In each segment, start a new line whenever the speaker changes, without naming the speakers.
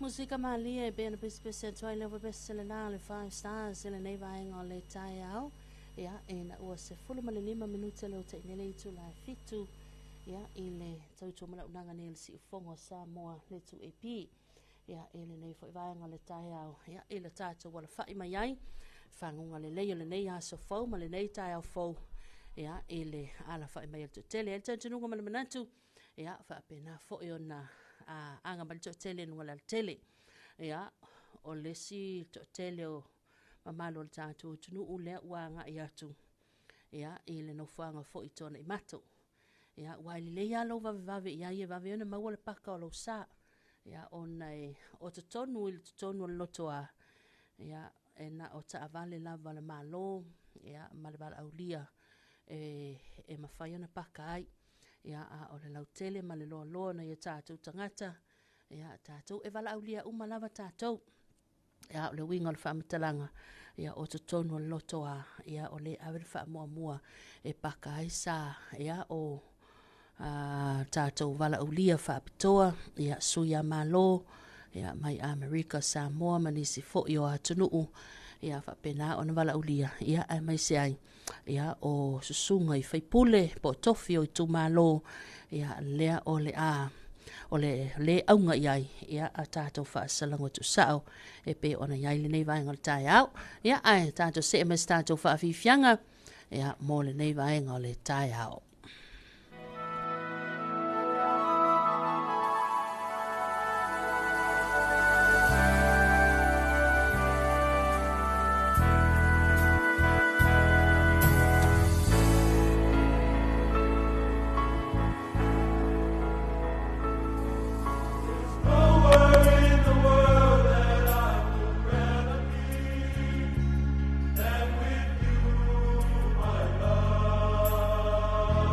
Musika malie e pei ona pesepese atu ai le pese lena o le Five Stars i lenei vaega o le taeao. Ia, ina ua 15 minute le utaina le itula e 7, ia, i le tautua nei o le Siufogo o Samoa le 2AP. Ia, i lenei foi vaega o le taeao, ia, i le tatou alafai mai ai, faguga lelei o lenei aso fou ma lenei taeao fou, ia, i le alafai mai o le toatele. E le talitonuga ma le manatu, ia, faapena foi ona aga mai le toatele i luga o le alatele. Ia, o le isi toatele o mamalu o le tatou atunuu lea ua agai atu, ia, i le nofoaga foi i Tuanaimato. Ia, ua lelei lava lou vavevave i ai e vave ona maua le paka o lou sa. Ia, ona e o totonu i le totonu o le lotoa, ia, e na o taavale lava le Malo, ia, ma le valaaulia e mafai ona paka ai. Ia, a o le lautele ma le loaloa na ia tatou tagata, ia, tatou e valaaulia uma lava tatou. Ia, o le uiga o le faamatalaga, ia, o totonu o le lotoa, ia, o le ave le faamuamua e paka ai sa, ia, o tatou valaaulia faapitoa, ia, sui a Malo, ia, mai Amerika, Samoa ma nisi foi o atunuu, ia, faapena ona valaaulia, ia, aemaise ai, ia, o susuga i faipule po o tofi o itumalo, ia, lea o le a o le le auga i ai, ia, a tatou faasalaga tuusao e pei ona i ai lenei vaega o le taeao. Ia, ae tatou see ma se tatou faafiafiaga, ia, mo lenei vaega o le taeao.
Than with you, my love.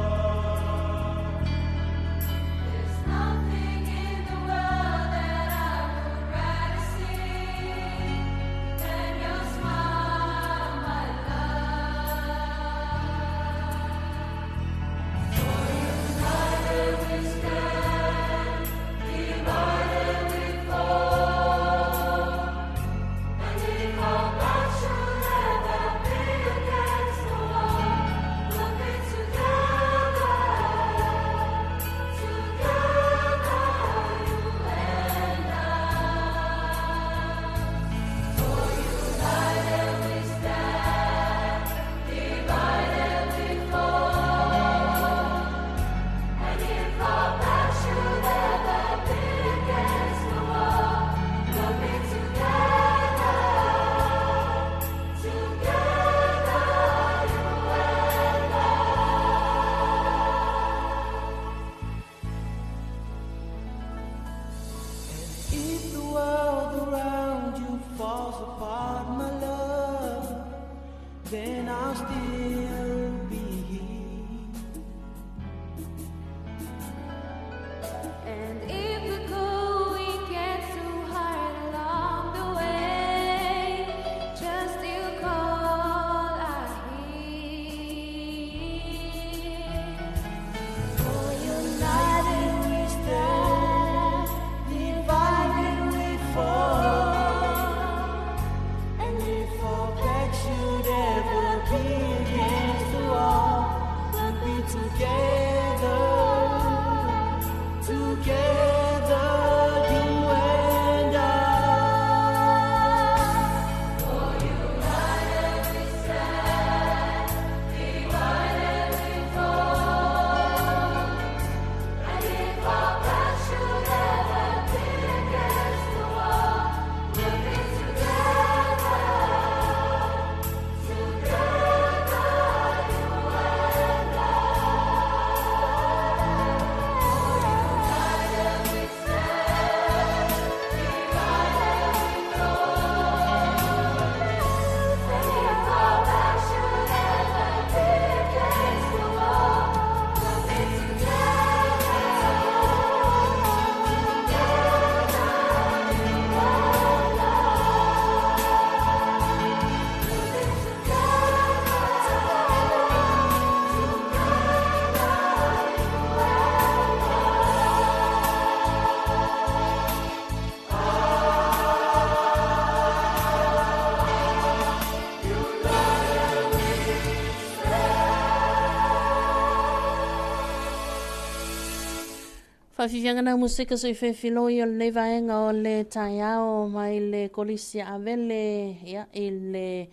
Faafiafiaga na musika sui fefiloi o lenei vaega o le taeao mai le Kolisi a Avele ia, i le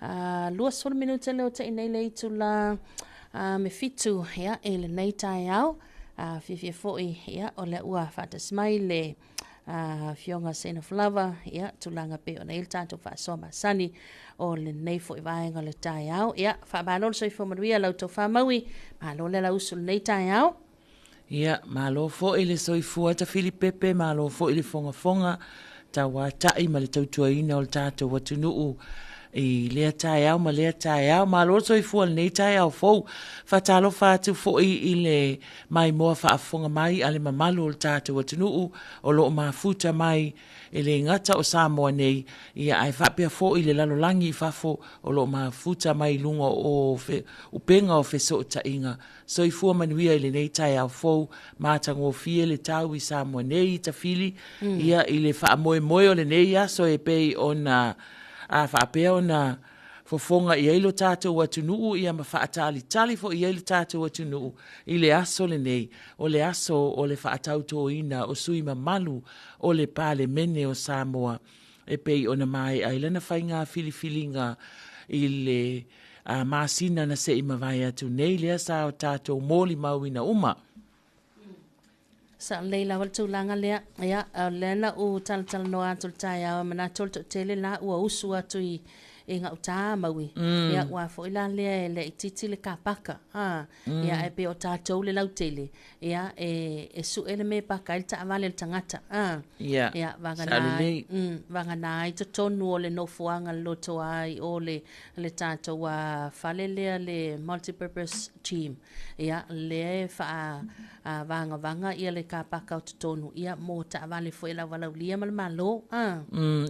20 minute leo te nei le itula me fitu ia, i lenei taeao. Fiafia foi ia, o lea ua faatasi mai le Afioga Seinaf lava ia, tulaga pei ona i ai le tatou faasoa masani o lenei foi vaega o le taeao. Ia, faamalo le soifua manuia lau tofa Maui, malo le alausu i lenei taeao.
Ia, malo foi le soifua Tafilipepe, malo foi le fogafoga tauatai ma le tautuaina o le tatou atunuu i lea taeao ma lea taeao. Malo le soifua i lenei taeao fou. Faatalofa atu foi i le maimoa faafofoga mai a le mamalu o le tatou atunuu o lo o mafuta mai e le gata o Samoa nei, ia ae faapea foi le lalolagi i fafo o lo o mafuta mai i luga o upega o fesootaiga. Soifua manuia i lenei taeao fou, matagofie le tau i Samoa nei i Tafili, ia i le faamoemoe o lenei aso e pei ona a faapea ona fofoga i ai lo tatou atunuu ia ma faatalitali foi i ai lo tatou atunuu i le aso lenei, o le aso o le faatautoina o sui mamalu o le Palemene o Samoa e pei ona maea ai lana faiga filifiliga i le masina na se i mavae atu nei, lea sa o tatou molimauina uma.
Sa lelei lava le tulaga lea. Ia, o lea na ou talatalanoa atu i le taeao, e manatu o le toatele la ua usu atu i, i gauta Maui. Ia, ua foi la lea e laitiiti le kapaka. Ha. Ia, ae pei o tatou le lautele, ia, e, e su'e le mea e paka ai le taavale a le tagata. Ha.
Ia,
Ia, vagana
sao lelei.
Vagana ai totonu o le nofoaga le lotoa ai o le, le tatou fale lea le multipurpose gym. Ia, lea e faa vagavaga ia le kapaka o totonu, ia, mo taavale foi a le auvalaulia ma le Malo. A.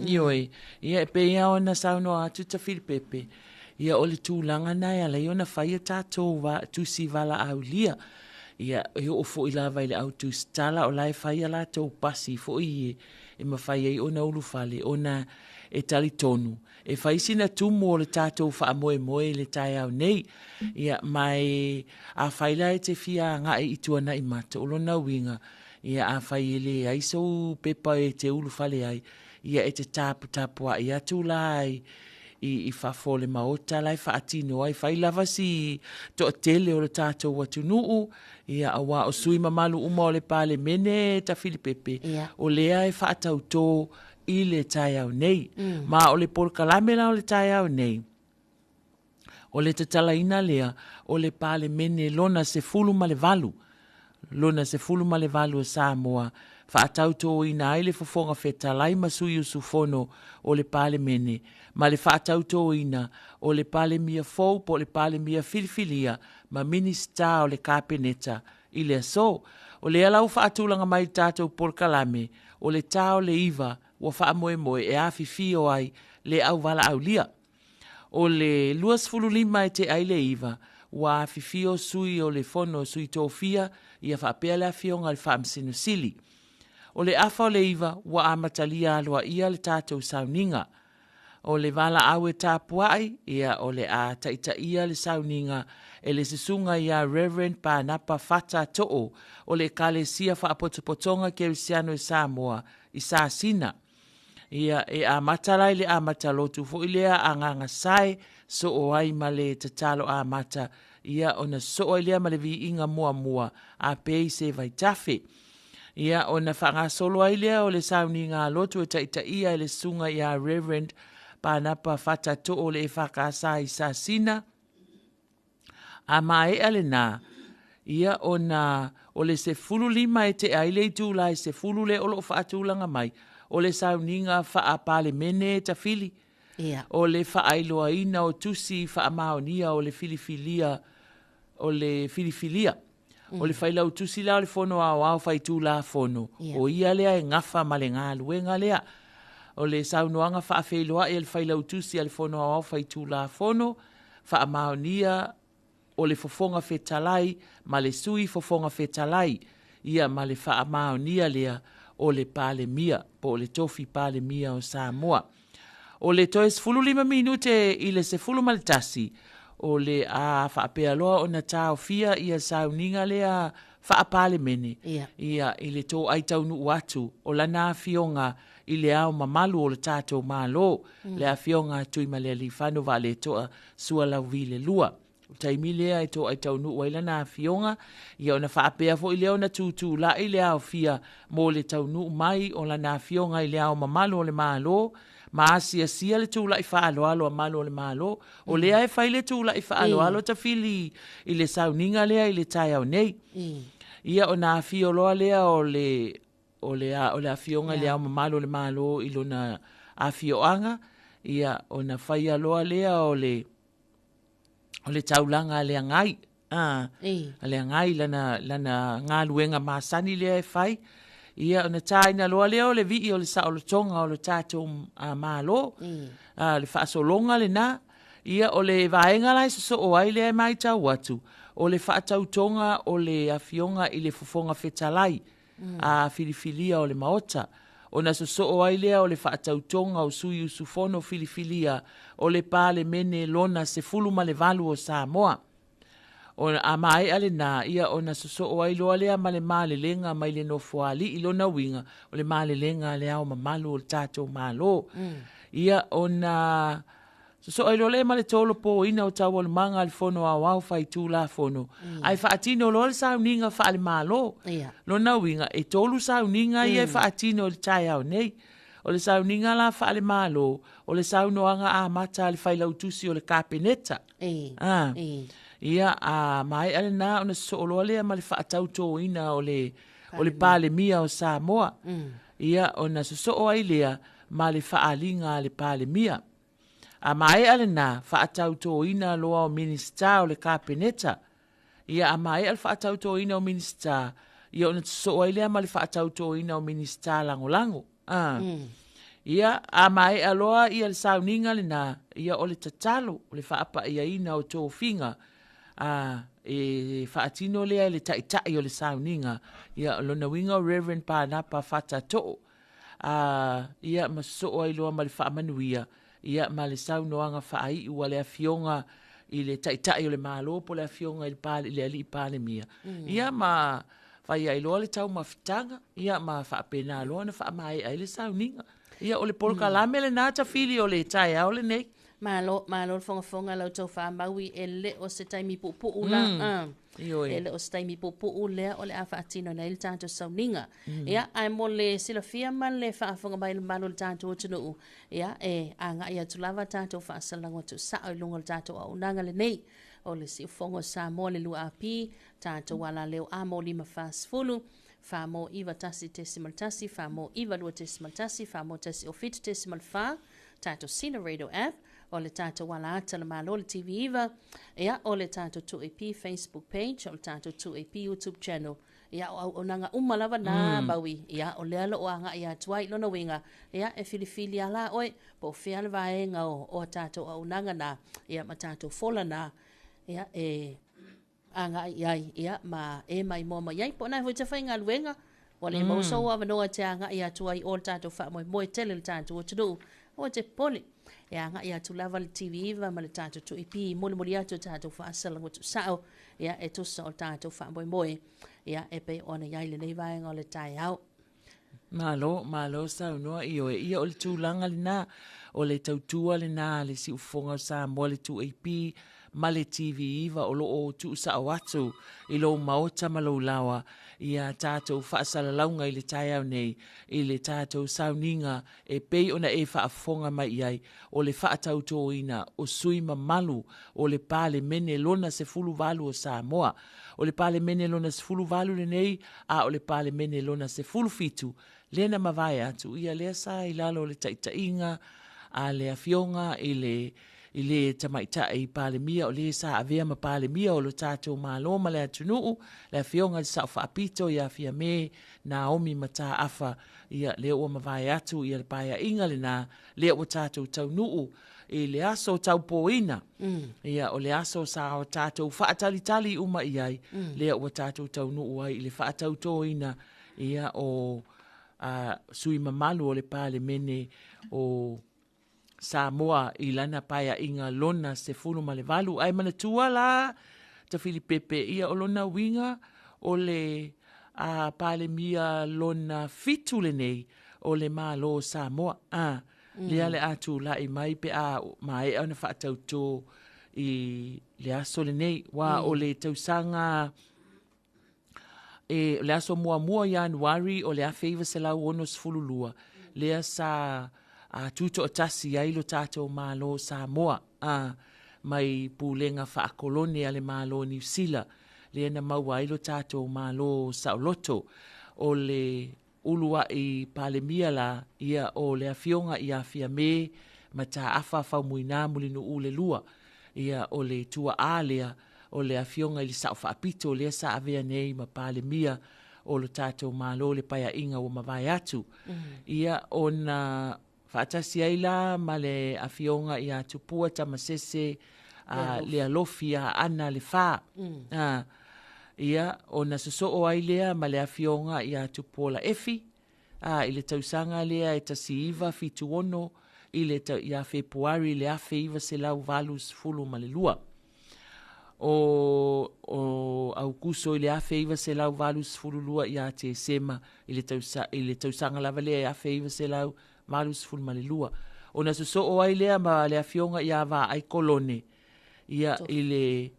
Ioe, ia e pei lava ona saunoa atu Tafilipepe, ia o le tulaga na e ala ai ona fai a tatou tusi valaaulia. Ia, e oo foi lava i le au tusitala o la e fai a latou pasi foi e, e mafai ai ona ulufale, ona e talitonu e fai sina tumu o le tatou faamoemoe i le taeao nei. Ia, ma e, afai la e te fia agai i Tuanaimato, o lona uiga, ia, afai e leai sou pepa e te ulufale ai, ia, e te taputapuai atu la i, i fafo o le maota la e faatino ai. Fai lava si toatele o le tatou atunuu, ia, aua o sui mamalu uma o le Palemene Tafilipepe,
ia,
o lea e faatautō i le taeao nei. Ma o le polokalame la o le taeao nei, o le tatalaina lea o le Palemene lona 18, lona 18 o Samoa, faatautōina ai le Fofoga Fetalai ma sui usufono o le Palemene, ma le faatautōina o le Palemia fou po o le Palemia filifilia ma Minisita o le Kapeneta i le aso. O lea la ua faatulaga mai i le tatou polokalame, o le ta o le 9 ua faamoemoe e afifio ai le auvalaaulia. O le 25 e tea ai le 9, ua afifio sui o le Fono Sui Tofia ia faapea le Afioga i le Faamasino Sili. O le afa o le 9 ua amatalia aloaia le tatou sauniga. O le valaau e tapuai, ia o le a taitaia le sauniga e le susuga ia Reverend Panapa Fata Too o le Ekalesia Faapotopotoga Kerisiano i Samoa i Sasina. Ia, e amata la i le amata lotu foi lea a Gagasae, soo ai ma le tatalo amata, ia ona soo ai lea ma le viiga muamua a pei se vaitafe. Ia, ona faagasolo ai lea o le sauniga a lotu e taitaia e le susuga ia Reverend Panapa Fata Too o le EFKS i Sasina. A maea lena, ia ona o le 15 e tea ai le itula e 10 lea o lo o faatulaga mai, o le sauniga faa-Palemene e tafili.
Ia.
O le faailoaina o tusi faamaonia o le filifilia o le filifilia. O le failautusi la o le Fono Aoao Faitulafono, o ia lea e gafa ma le galuega lea. O le saunoaga faafeiloai a le failautusi a le Fono Aoao Faitulafono, faamaonia o le Fofoga Fetalai ma le Sui Fofoga Fetalai, ia ma le faamaonia lea o le Palemia, po o le Tofi Palemia o Samoa. O le toe 15 minute i le 11, o le a faapea loa ona taofia ia sauniga lea faa-Palemene,
Ia.
ia, i le toai taunuu atu o lana afioga i le Ao Mamalu o le tatou Malo, le Afioga a Tuimalealiifano Vaaleto'a Sualauvi le Lua. O le taimi lea e toai taunuu ai lana afioga, ia ona faapea foi lea ona tutulai le aofia mo le taunuu mai o lana afioga i le Ao Mamalu o le Malo, ma asiasia le tulai faaaloalo a Malu o le Malo. O lea e fai le tulai faaaloalo tafili i le sauniga lea i le taeao nei. Ia ona afio loa lea o le o le o le afioga i le Ao Mamalu o le Malo i lona afioaga, ia ona faia loa lea o le o le taulaga a le agai, a, a le agai lana, lana galuega masani lea e fai. Ia, ona tāina loa lea o le vii o le saolotoga o le tatou Malo, le faasologa lena. Ia, o le vaega la e sosoo ai lea e matau atu, o le faatautoga o le Afioga i le Fofoga Fetalai, a filifilia o le Maota, ona sosoo ai lea o le faatautoga o sui usufono filifilia o le Palemene lona 18 o Samoa. Ona, a maea lena, ia ona sosoo ai loa lea ma le malelega mai le Nofoalii, lona uiga, o le malelega a le Ao Mamalu o le tatou Malo. Ia ona Sosoo ai loa lea ma le tolopoina o taualumaga a le Fono Aoao Faitulafono, ae faatino loa le sauniga faale-Malo. Lona uiga, e tolu sauniga ia e faatino i le taeao nei. O le sauniga la faale-Malo, o le saunoaga amata a le Failautusi o le Kapeneta. Ia, a maea lena ona sosoo loa lea ma le faatautoina o le o le Palemia o Samoa. Ia, ona sosoo ai lea ma le faaaliga a le Palemia. A maea lena, faatautoina loa o Minisita o le Kapeneta. Ia, a maea le faatautoina o Minisita, ia ona sosoo ai lea ma le faatautoina o Minisita Lagolago. A. Ia, a maea loa ia le sauniga lena, ia o le tatalo, o le faapaiaina o tofiga, a, e faatino lea e le taitai o le sauniga. Ia, o lona uiga o Reverend Panapa Fata Too. A, ia, ma sosoo ai loa ma le faamanuia, ia, ma le saunoaga faaiu a le Afioga i le Taitai o le Malo po o le Afioga i le Pale, le Alii Palemia, ia, ma fai ai loa le taumafataga, ia, ma faapena loa ona faamaea ai le sauniga. Ia, o le polokalame lena tafili o le taeao lenei.
Malo, malo le fogafoga lau tou faamaui e le o se taimi puupuu la.
Ioe.
E le o se taimi puupuu lea o le a faatino ai le tatou sauniga. Ia, ae mo le silafia ma le faafofoga mai le mamalu o le tatou atunuu, ia, e agai atu lava tatou faasalaga tuusao i luga o le tatou auaunaga lenei o le Siufogo o Samoa le 2AP, tatou alaleo A mo 5 40, 4 mo 9 1.1, 4 mo 9 2.1, 4 mo 1 o 7.4, tatou Sina Radio App, o le tatou ala ata le Malo le TV9, ia, o le tatou 2AP Facebook page, o le tatou 2AP YouTube channel, ia, o auaunaga uma lava na, Maui, ia, o lea lo o agai atu ai, lona uiga, ia, e filifili a la oe, po o fea le vaega o, o a tatou auaunaga na, ia, ma tatou fola na, ia, e agai i ai, ia, ma e maimoa mai ai. Po o na foi te faigaluega, ua le maua sou avanoa e te agai atu ai o le tatou faamoemoe tele le tatou atunuu. Aua te popole, e agai atu lava le TV9 ma le tatou 2AP, molimoli atu o tatou faasalaga tuusao, ia, e tusa o le tatou faamoemoe, ia, e pei ona i ai lenei vaega o le taeao.
Malo, malo saunoa ioe. Ia o le tulaga lena, o le tautua lena a le Siufofoga o Samoa, le 2AP ma le TV9 o lo o tuusao atu i lou maota ma lou laoa ia tatou faasalalauga i le taeao nei, i le tatou sauniga e pei ona e faafofoga mai i ai, o le faatautoina o sui mamalu o le Palemene lona 18 o Samoa. O le Palemene lona 18 lenei, a o le Palemene lona 17 lea na mavae atu, ia lea sa i lalo o le taitaiga a le Afioga i le i le Tamaitai Palemia, o le sa avea ma Palemia o lo tatou Malo ma le atunuu, le Afioga i le Sao Faapito ia Fiame Naomi Mataafa, ia lea ua mavae atu ia le paeaiga lena, lea ua tatou taunuu i le aso taupoina, ia o le aso sa o tatou faatalitali uma i ai, lea ua tatou taunuu ai i le faatautoina ia o sui mamalu o le Palemene o Samoa i lana paeaiga lona 18. Ae manatua la Tafilipepe, ia o lona uiga o le a Palemia lona fitu lenei o le Malo o Samoa. A, lea le a tulai mai pe a maea ona faatautō i le aso lenei. Ua o le tausaga e, o le aso muamua o Ianuari o le 1962, lea sa a, tutoatasi ai lo tatou Malo o Samoa, a, mai pulega faakolone a le Malo o Niu Sila, lea na maua ai lo tatou Malo saoloto. O le uluai Palemia la, ia o le Afioga ia Fiame Mataafa Faumuina Mulinuu le Lua. Ia o le tuaa lea o le Afioga i le Sao Faapito lea sa avea nei ma Palemia o lo tatou Malo i le paeaiga ua mavae atu. Ia ona faatasi ai la ma le Afioga ia Tupua Tamasese a Lealofi Aana Lefa. Ia ona sosoo ai lea ma le Afioga ia Tupuola Efi a i le tausaga lea e 1976 i le ia Fepuari i le 1982. O, o Aukuso i le 1982 ia Tesema i le, tausa, i le tausaga lava lea e 1982. Ona sosoo ai lea ma le afioga ia Vaai Kolone ia i le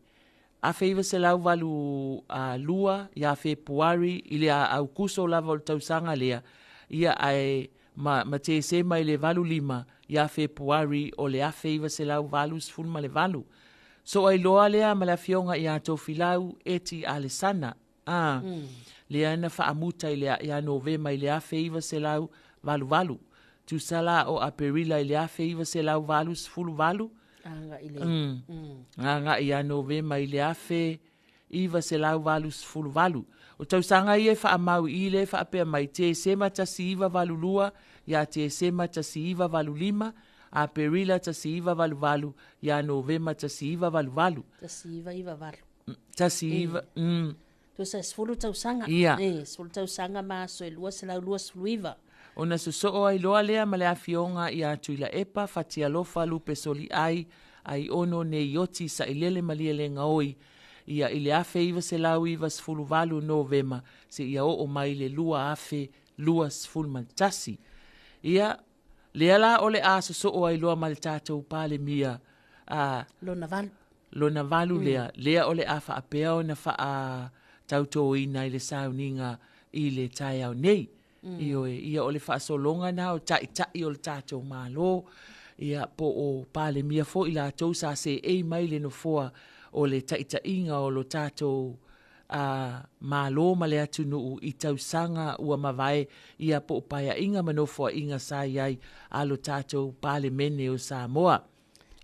1982 ia Fepuari i le Aukuso lava o le tausaga lea, ia ae ma, ma Tesema i le 85 ia Fepuari o le 1988. Soa iloa lea ma le afioga ia Tofilau Eti Alesana, a, lea na faamuta i le, ia Novema i le 1988. Tusa la o Aperila i le 1988,
Agai le...
Agai ia Novema i le 1988. O tausaga ia e faamau i i lea e faapea mai, Tesema 1982 ia Tesema 1985, Aperila 1988 ia Novema 1988.
1998.
19,
Tusa e 10 tausaga.
Ia.
E, 10 tausaga ma aso e 229.
Ona sosoo ai loa lea ma le afioga ia Tuilaepa Fatialofa Lupe Soliai Aiono Neioti Sailele Malielegaoi ia i le 1998 Novema seia oo mai le 2021. Ia, lea la o le a sosoo ai loa ma le tatou Palemia
a Lona valu.
Lona valu lea, lea o le a faapea ona faatautoina i le sauniga i le taeao nei. Ioe, ia o le faasologa na o taitai o le tatou Malo, ia po o Palemia foi latou sa seei mai le nofoa o le taitaiga o lo tatou a Malo ma le atunuu i tausaga ua mavae, ia po o paeaiga ma nofoaiga sa i ai a lo tatou Palemene o Samoa.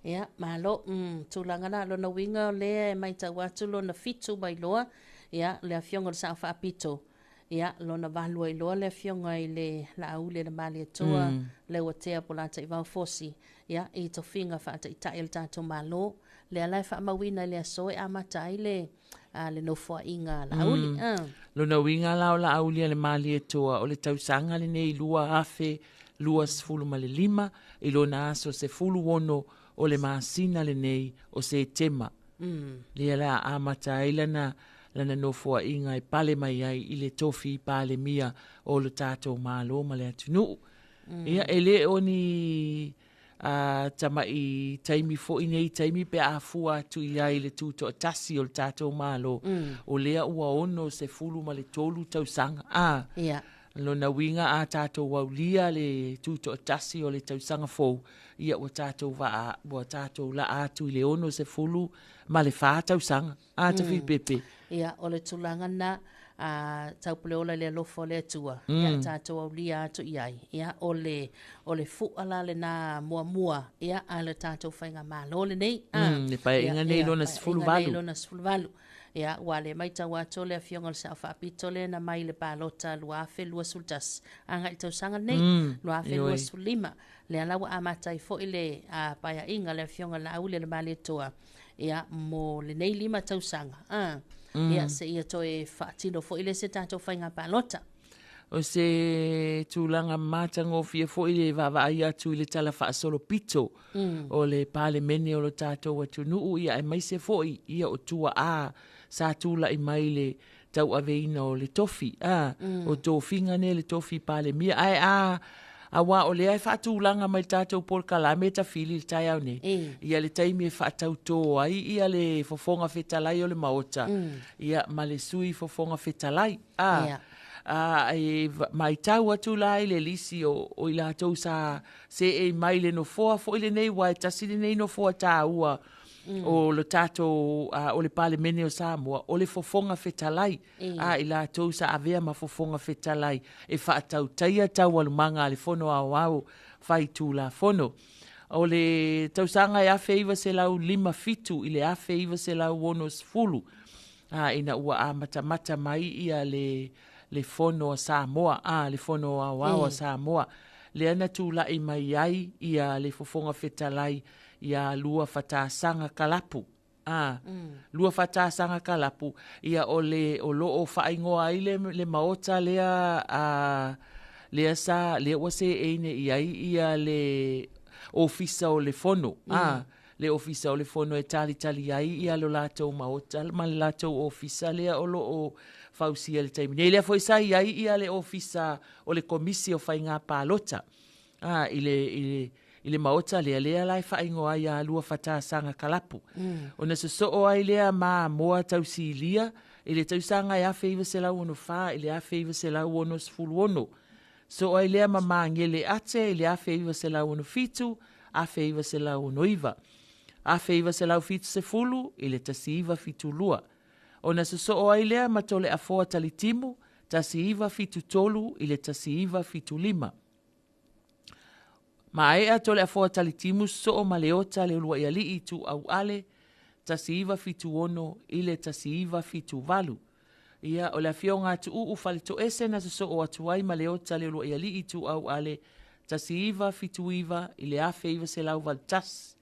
Ia, malo, tulaga la, lona uiga o lea e matau atu lona fitu mai loa, ia, le afioga o le Sao Faapito, ia, lona valu ai loa le afioga i le Laauli le Malietoa, Leuatea Polataivao Fosi, ia, i tofiga faataitai a le tatou Malo, lea la e faamauina i le aso e amata ai le, a, le nofoaiga a Laauli.
Lona uiga la o Laauli a le Malietoa, o le tausaga lenei 2025 i lona aso 16 o le masina lenei o Setema. Lea la amata ai lana, lana nofoaiga e pale mai ai i le tofi Palemia o lo tatou Malo ma le atunuu. Ia, e le o ni a, tama'i taimi foi nei taimi pe a fua atu i ai i le tutoatasi o le tatou Malo, o lea ua 63 tausaga. A,
Ia.
Lona uiga a tatou aulia le tutoatasi o le tausaga fou, ia ua tatou vaa, ua tatou laa atu i le 64 tausaga. A, Tafilipepe.
Ia, o le tulaga lena, a, taupuleola i le alofa o le Atua, ia tatou aulia atu i ai. Ia, o le, o le fua la lena muamua, ia, a le tatou faigamalo lenei. A,
Le paeaiga nei lona
18. Nei lona 18. Ia, ua le matau atu le afioga o le Sao Faapito lea na mai i le palota 2021, agai i le tausaga lenei, 2025. Lea la ua amata ai foi le a, paeaiga le afioga Laauli le Malietoa, ia, mo lenei 5 tausaga. A, ia, seia toe faatino foi le se tatou faiga palota.
O se tulaga matagofie foi le vaavaai atu i le Tala Faasolopito o le Palemene o lo tatou atunuu, ia aemaise foi ia o tuaa sa tulai mai le tauaveina o le tofi, a, o tofiga nei le tofi Palemia. Ae a, aua o lea e faatulaga mai le tatou polokalame tafili i le taeao nei, ia le taimi e faatautō ai ia le Fofoga Fetalai o le Maota, ia ma le Sui Fofoga Fetalai. A, yeah. A, e matau atu la i le lisi o i latou sa seei mai le nofoa foi lenei, aua e tasi lenei nofoa taua o le tatou, o le Palemene o Samoa, o le Fofoga Fetalai. A, i latou sa avea ma Fofoga Fetalai e faatautaia taualumaga a le Fono Aoao Faitulafono. O le tausaga e 1957 i le 1960, a, ina ua amatamata mai ia le, le Fono a Samoa, a, le Fono Aoao a Samoa, lea na tulai mai ai ia le Fofoga Fetalai ia Luafatasaga Kalapu. A, Luafatasaga Kalapu, ia o le, o lo o faaigoa ai le, le maota lea, a, lea sa, lea ua seei nei i ai ia le Ofisa o le Fono, a, le Ofisa o le Fono e talitali ai ia lo latou maota ma le latou ofisa lea o lo o fausia i le taimi nei. Lea foi sa i ai ia le Ofisa o le Komisi o Faiga Palota, a, i le, i le, i le maota lea, lea la e faaigoa ai ia Luafatasaga Kalapu. Ona sosoo ai lea ma Amoa Tausilia i le tausaga e 1964 i le 1966. Soo ai lea ma Magele Ate i le 1967, 1969, 1970 i le 1972. Ona sosoo ai lea ma Toleafoa Talitimu, 1973 i le 1975. Maea Toleafoa Talitimu sosoo ma Leota Leuluaialii Ituauale, 1976 i le 1978. Ia, o le afioga a Tuuu Faletoese na sosoo atu ai ma Leota Leuluaialii Ituau Ale 1979 i le 1981.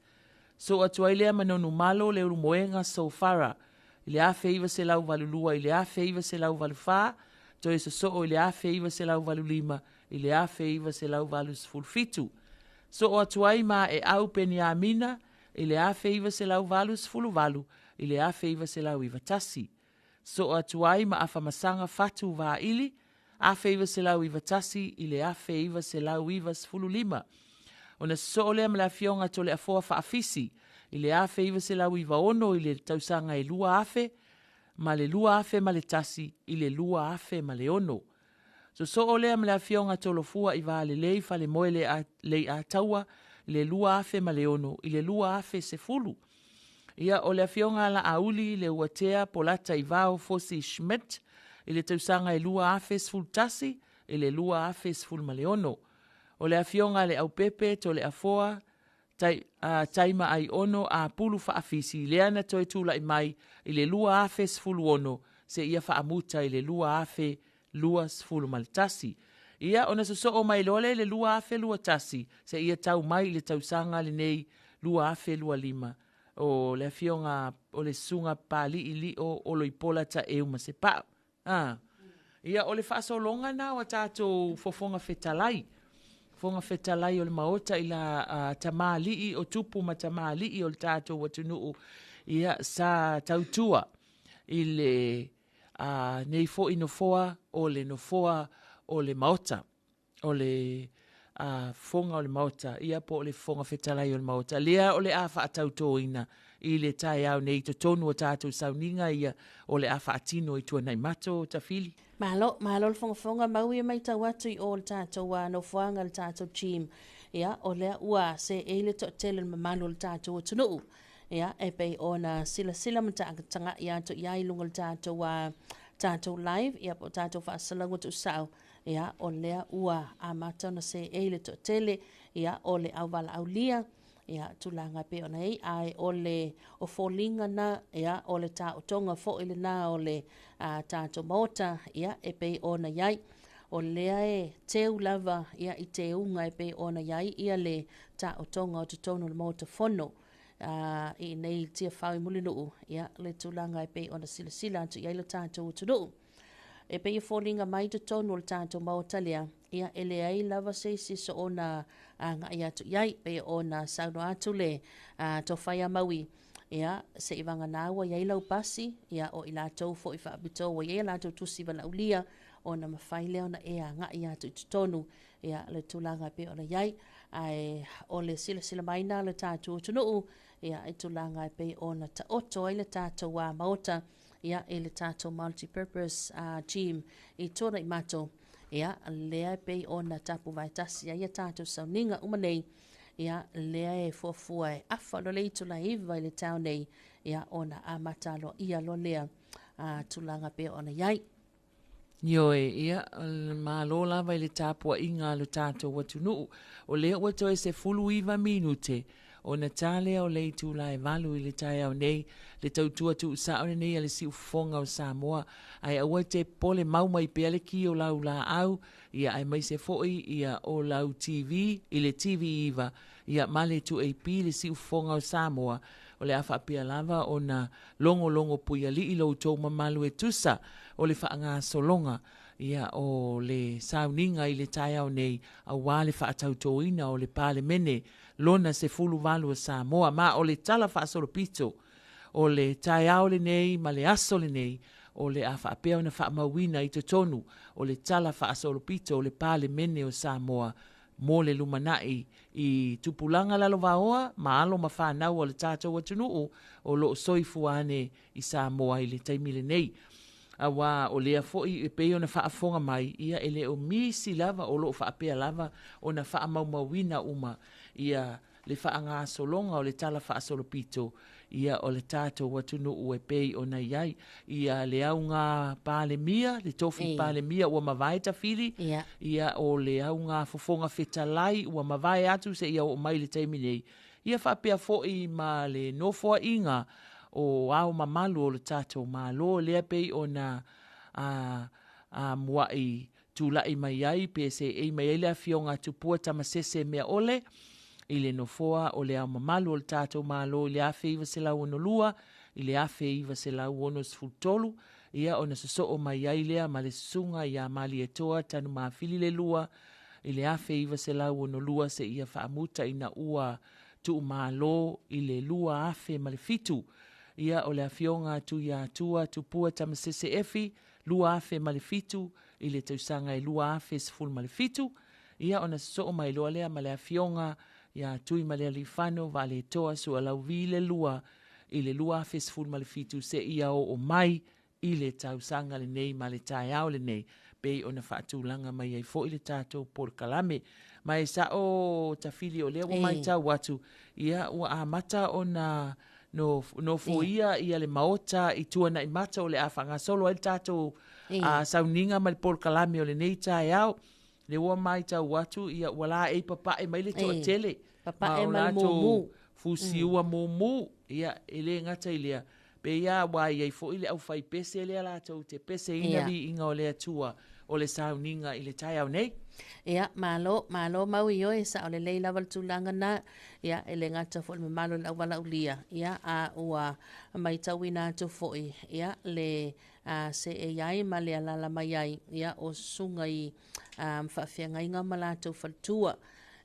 Soo atu ai lea ma Nonumalo Leulumoega Sofara i le 1982 i le 1984, toe sosoo i le 1985 i le 1987. Soo atu ai ma Aeau Peniamina i le 1988 i le 1991. Soo atu ai ma Afamasaga Fatu Vaili, 1991 i le 1995. Ona sosoo lea ma le afioga Toleafoa Faafisi i le 1996 i le tausaga e 2000 ma le 2001 i le 2006. Sosoo lea ma le afioga Tolofua i Valelei Falemoe Leiataua i le 2006 i le 2010. Ia, o le afioga a Laauli Leuatea Polata Ivao Fosi Schmidt i le tausaga e 2011 i le 2016. O le afioga a Leaupepe Toleafoa Tai, a, Taima Aiono Apulu Faafisi lea na toe tulai mai i le 2016 seia faamuta i le 2021. Ia, ona sosoo mai loa lea i le 2021 seia tau mai i le tausaga lenei 2025, o le afioga o le Susuga Papalii Lio Oloipola Taeu Masepau. A. Ia, o le faasologa na o a tatou fofoga fetalai. Fofoga fetalai o le Maota i la tamalii o tupu ma tamalii o le tatou atunuu, ia, sa tautua i le nei foi nofoa o le nofoa o le Maota. O le Fofoga o le Maota, ia po o le Fofoga Fetalai o le Maota, lea o le a faatautoina i le taeao nei i totonu o tatou sauniga ia o le a faatino i Tuanaimato, Tafili.
Malo, malo le fogafoga, mau ia matau atu i o le tatou nofoaga, le tatou gym. Ia, o lea ua seei le toatele o le mamalu o le tatou atunuu. Ia, e pei ona silasila ma tagatagai atu i ai i luga o le tatou, tatou live, ia po o tatou faasalauga tuusao. Ia, o lea ua amata ona seei le toatele, ia, o le auvalaaulia, ia, tulaga e pei ona i ai, ae o le o foliga na, ia, o le taotoga foi lena o le a, tatou maota, ia, e pei ona i ai. O lea e teu lava, ia, i teuga e pei ona i ai, ia, le taotoga o totonu o le Maota Fono, a, i inei i Tiafau i Mulinuu, ia, le tulaga e pei ona silasila atu i ai le tatou atunuu. E pei e foliga mai i totonu o le tatou Maota lea, ia, e leai lava se isi soona agai atu i ai, pei ona saunoa atu le Tofaia Maui, ia, seivagana ua i ai lau pasi, ia, o i latou foi faapitoa ua i ai a latou tusi valaaulia, ona mafai lea ona e agai atu i totonu, ia, le tulaga e pei ona i ai. Ae o le silasila mai lena a le tatou atunuu, ia, i tulaga e pei ona taoto ai le tatou Maota, ia, i le tatou multi-purpose gym i Tuanaimato, ia, lea e pei ona tapuvae tasi ai a tatou sauniga uma nei, ia, lea e fuafua e afa loa le itula e 9 i le taeao nei, ia, ona amata aloaia loa lea tulaga e pei ona i ai.
Ioe, ia, malo lava i le tapuaiga a lo tatou atunuu. O lea ua toe 19 minute ona ta lea o le itula e 8 i le taeao nei, le tautua tuusao lenei a le Siufofoga o Samoa. Ae aua e te popole, mau mai pea le ki o lau laau, ia aemaise foi ia o lau TV i le TV9, ia ma le 2AP le Siufofoga o Samoa. O le a faapea lava ona logologo puialii lo outou mamalu e tusa o le faagasologa ia o le sauniga i le taeao nei aua le faatautoina o le Palemene lona 18 o Samoa. Ma o le tala faasolopito o le taeao lenei ma le aso lenei o le a faapea ona faamauina i totonu o le tala faasolopito o le Palemene o Samoa mo le lumanai i tupulaga lalovaoa ma alo ma fanau a le tatou atunuu o lo o soifua ane i Samoa i le taimi lenei. Aua o lea foi e pei ona faafofoga mai, ia e le o misi lava o lo o faapea lava ona faamaumauina uma ia le faagasologa o le Tala Faasolopito ia o le tatou atunuu e pei ona i ai ia le auga Palemia, le tofi Palemia ua mavae tafili, ia o le auga Fofoga Fetalai ua mavae atu seia oo mai i le taimi nei, ia faapea foi ma le nofoaiga o Ao Mamalu o le tatou Malo lea pei ona a muai tulai mai ai pe seei mai ai le Afioga a Tupua Tamasese Meaole i le nofoa o Le Ao Mamalu o le tatou Malo i le 1962 i le 1963, ia ona sosoo mai ai lea ma le Susuga ia Malietoa Tanumafili le Lua i le 1962 seia faamuta ina ua tuumalo i le 2007. Ia o le Afioga a Tuiatua Tupua Tamasese Efi 2007 i le tausaga e 2017, ia ona sosoo mai loa lea ma le Afioga ia Tuimalealiifano Vaaletoa Sualauvi le Lua i le 2017 seia oo mai i le tausaga lenei ma le taeao lenei, pei ona faatulaga mai ai foi le tatou polokalame. Ma e sao Tafili o lea ua matau atu, ia ua amata ona nofoia ia le Maota i Tuanai-mata o le a faagasolo ai le tatou sauniga ma le polokalame o lenei taeao. Lea ua matau atu ia ua laei papae mai le toatele.
Papae ma le mumu.
Fusiua mumu. Ia, e le gata i lea, pei lava ua i ai foi le aufaipese lea latou te peseina viiga o le Atua o le sauniga i le taeao nei.
Ia, malo, malo Maui oe, sao lelei lava le tulaga na. Ia, e le gata foi i le mamalu o le auvalaulia, ia, a ua matauina atu foi, ia, le a, seei ai ma le alaala mai ai, ia, o susuga i a, faafeagaiga ma latou faletua.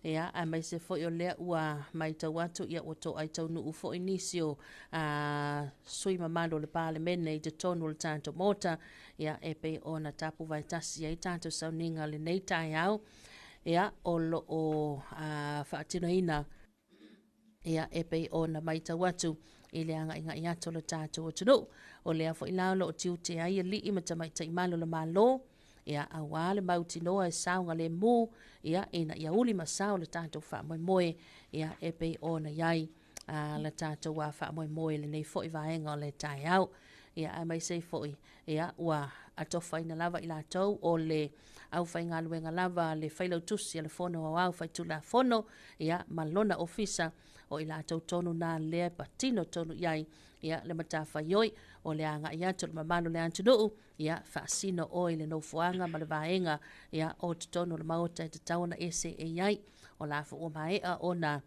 Ia, aemaise foi o lea ua matau atu, ia, ua toai taunuu foi nisi o a, sui mamalu o le Palemene i totonu o le tatou Maota, ia, e pei ona tapuvae tasi ai tatou sauniga lenei taeao, ia, o lo o faatinoina, ia, e pei ona matau atu i le agaigai atu o le tatou atunuu. O lea foi la o lo o tiute ai alii ma tamaitai malu o le Malo, ia, aua le mautinoa e saogalemu, ia, ina ia uli ma sao le tatou faamoemoe, ia, e pei ona i ai le tatou faamoemoe i lenei foi vaega o le taeao. Ia, aemaise ai foi, ia, ua atofaina lava i latou o le aufaigaluega lava a le Failautusi a le Fono Aoao Faitulafono, ia, ma lona ofisa, o i latou tonu na lea e patino tonu i ai, ia, le matafaioi o le agai atu o le mamalu o le atunuu, ia, faasino oe i le nofoaga ma le vaega, ia, o totonu o le Maota e tatau ona e seei ai. O la foi ua maea ona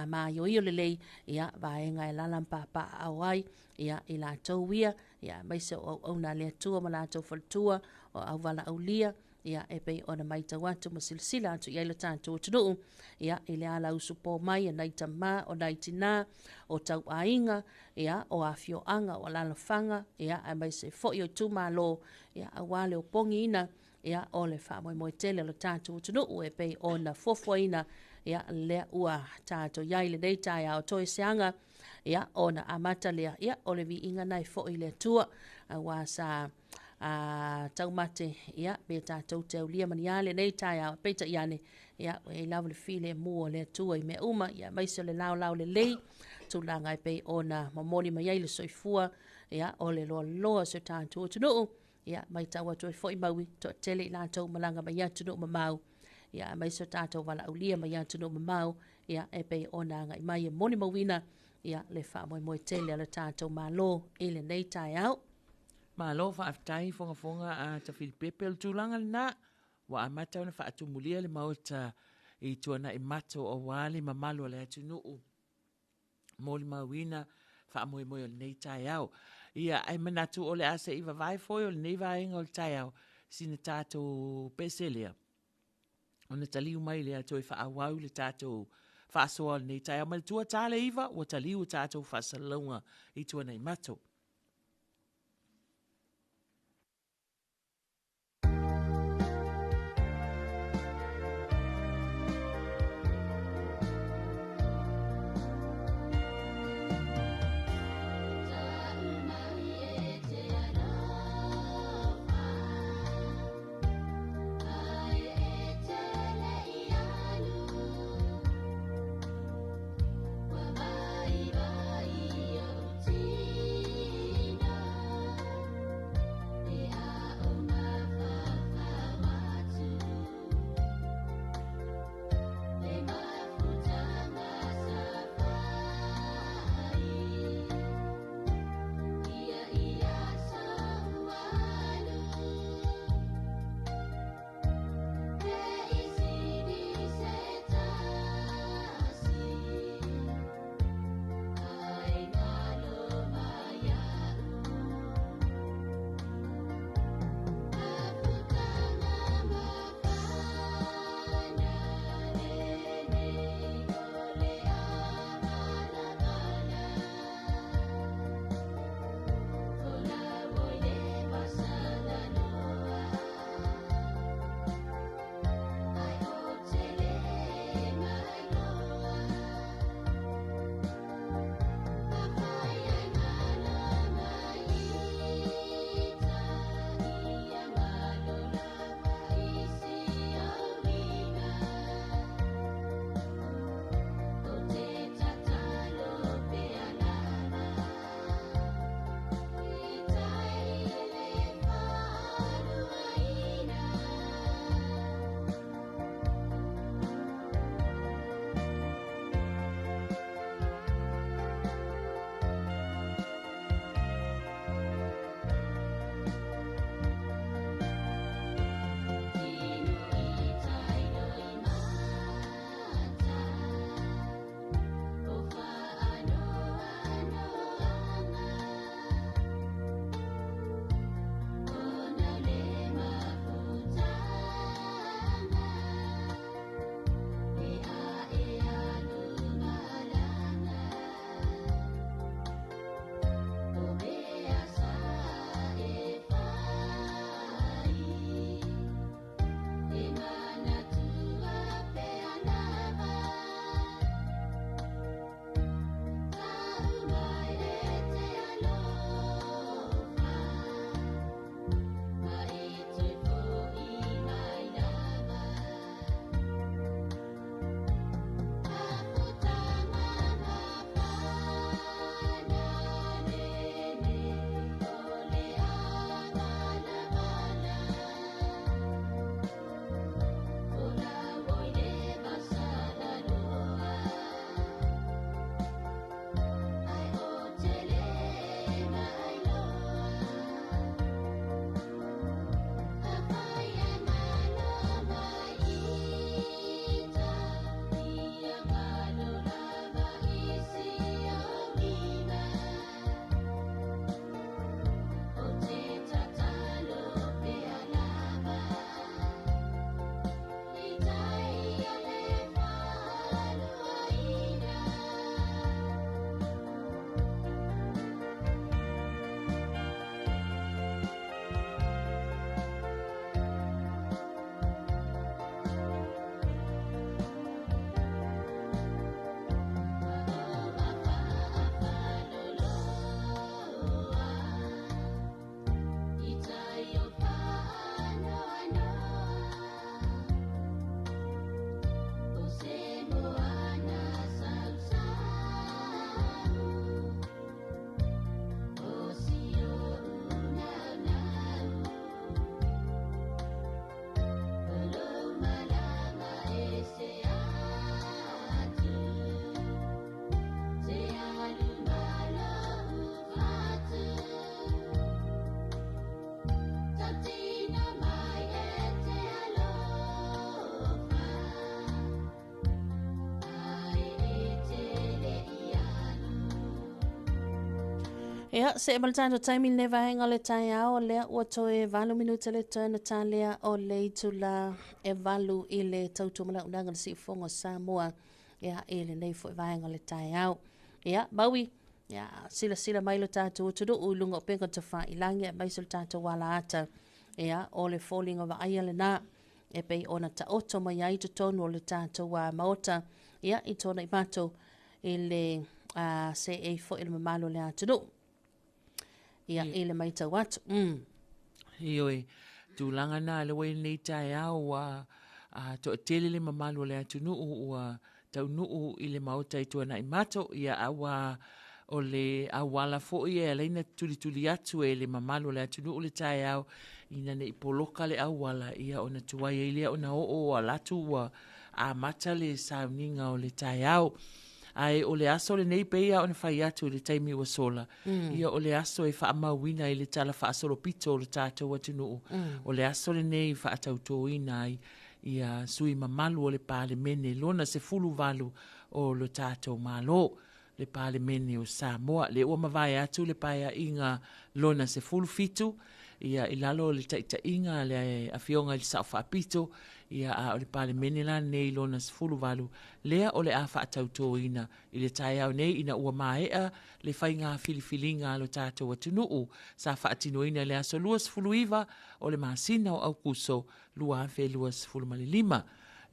maioio lelei, ia, vaega e alaala ma papaaao ai, ia, i latou ia, Ia, aemaise o auauna a le Atua ma latou faletua, o auvalaaulia, ia, e pei ona matau atu ma silasila atu i ai le tatou atunuu, ia, i le ala usupo mai a nai tama, o nai tinā, o tauaiga, ia, o afioaga, o alalafaga, ia, aemaise foi o itumalo, ia, aua le opogiina, ia, o le faamoemoe tele o le tatou atunuu e pei ona fuafuaina, ia, lea ua tatou i ai lenei taeao toe seaga, ia, ona amata lea, ia, o le viiga na e foi i le Atua, aua sa a taumate, ia, pe tatou te aulia ma ni a lenei taeao, peitai ane, ia, ua i ai lava le filemu o le Atua i mea uma, ia, aemaise o le laolao lelei, tulaga e pei ona momoli mai ai le soifua, ia, o le loaloa o si o tatou atunuu, ia, matau atu ai foi maui, toatele i latou malaga mai atunuu mamao, ia, aemaise o tatou valaaulia mai atunuu mamao, ia, e pei ona agai mai e molimauina, ia, le faamoemoe tele a le tatou Malo i lenei taeao.
Malo faafetai Fogafoga a Tafilipepe. O le tulaga lena, ua amata ona faatumulia le Maota i tuanai mato aua le mamalu o le atunuu molimauina faamoemoe o lenei taeao. Ia, ae manatu o le a se i vavae foi o lenei vaega o le taeao, sina tatou pese lea, ona taliu mai lea toe faaauau le tatou faasoa o lenei taeao. Manatua ta le 9, ua taliu a tatou faasalalauga i tuanai mato.
Ia, see ma le tatou taimi i lenei vaega o le taeao, o lea ua toe 8 minute le toe ona talea o le itula e 8 i le tautuamalaulaga o le siufofoga o Samoa, ia, i lenei foi vaega o le taeao. Ia, Maui, ia, silasila mai lo tatou atunuu i luga o upega tafailagi aemaise o le tatou alaata, ia, o le foliga vaaia lena e pei ona taoto mai ai totonu o le tatou Maota, ia, i tuanai matou i le seei foi o le mamalu o le atunuu. Ia, i le matau atu.
Ioe, tulaga na le ua i lenei taeao ua toatele le mamalu o le atunuu ua taunuu i le maota i Tuanai Mato, ia a ua o le auala foi e ala ai ona tulituli atu e le mamalu o le atunuu le taeao ina ne i poloka le auala, ia ona tuai ai lea ona oo ala atu ua amata le sauniga o le taeao. Ae o le aso lenei pei lava ona fai atu i le taimi ua sola, ia o le aso e faamauina ai le tala faasolopito o le tatou atunuu. O le aso lenei e faatautoina ai ia sui mamalu o le Palemene lona 18 o lo tatou Malo, le Palemene o Samoa. Lea ua mavae atu le Paeaiga lona 17, ia, i lalo o le taitaiga a le Afioga i le Sao Faapito, ia, a o le Palemene la lenei lona 18, lea o le a faatautoina i le taeao nei ina ua maea le faiga filifiliga a lo tatou atunuu sa faatinoina i le aso 29 o le masina o Aukuso 2025.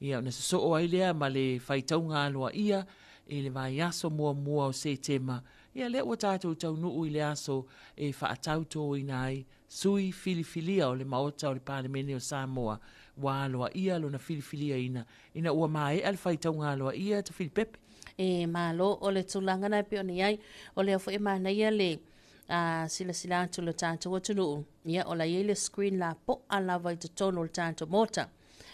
Ia, ona sosoo ai lea ma le faitauga aloaia i le vaiaso muamua o Setema, ia lea ua tatou taunuu i le aso e faatautoina ai sui filifilia o le Maota o le Palemene o Samoa, ua aloaia lona filifiliaina ina ua maea le faitauga aloaia Tafilipepe.
E malo, o le tulaga na e pei ona i ai, o lea foi e manaia le silasila atu i lo tatou atunuu, ia o la i ai le screen lapoa lava i totonu o le tatou Maota.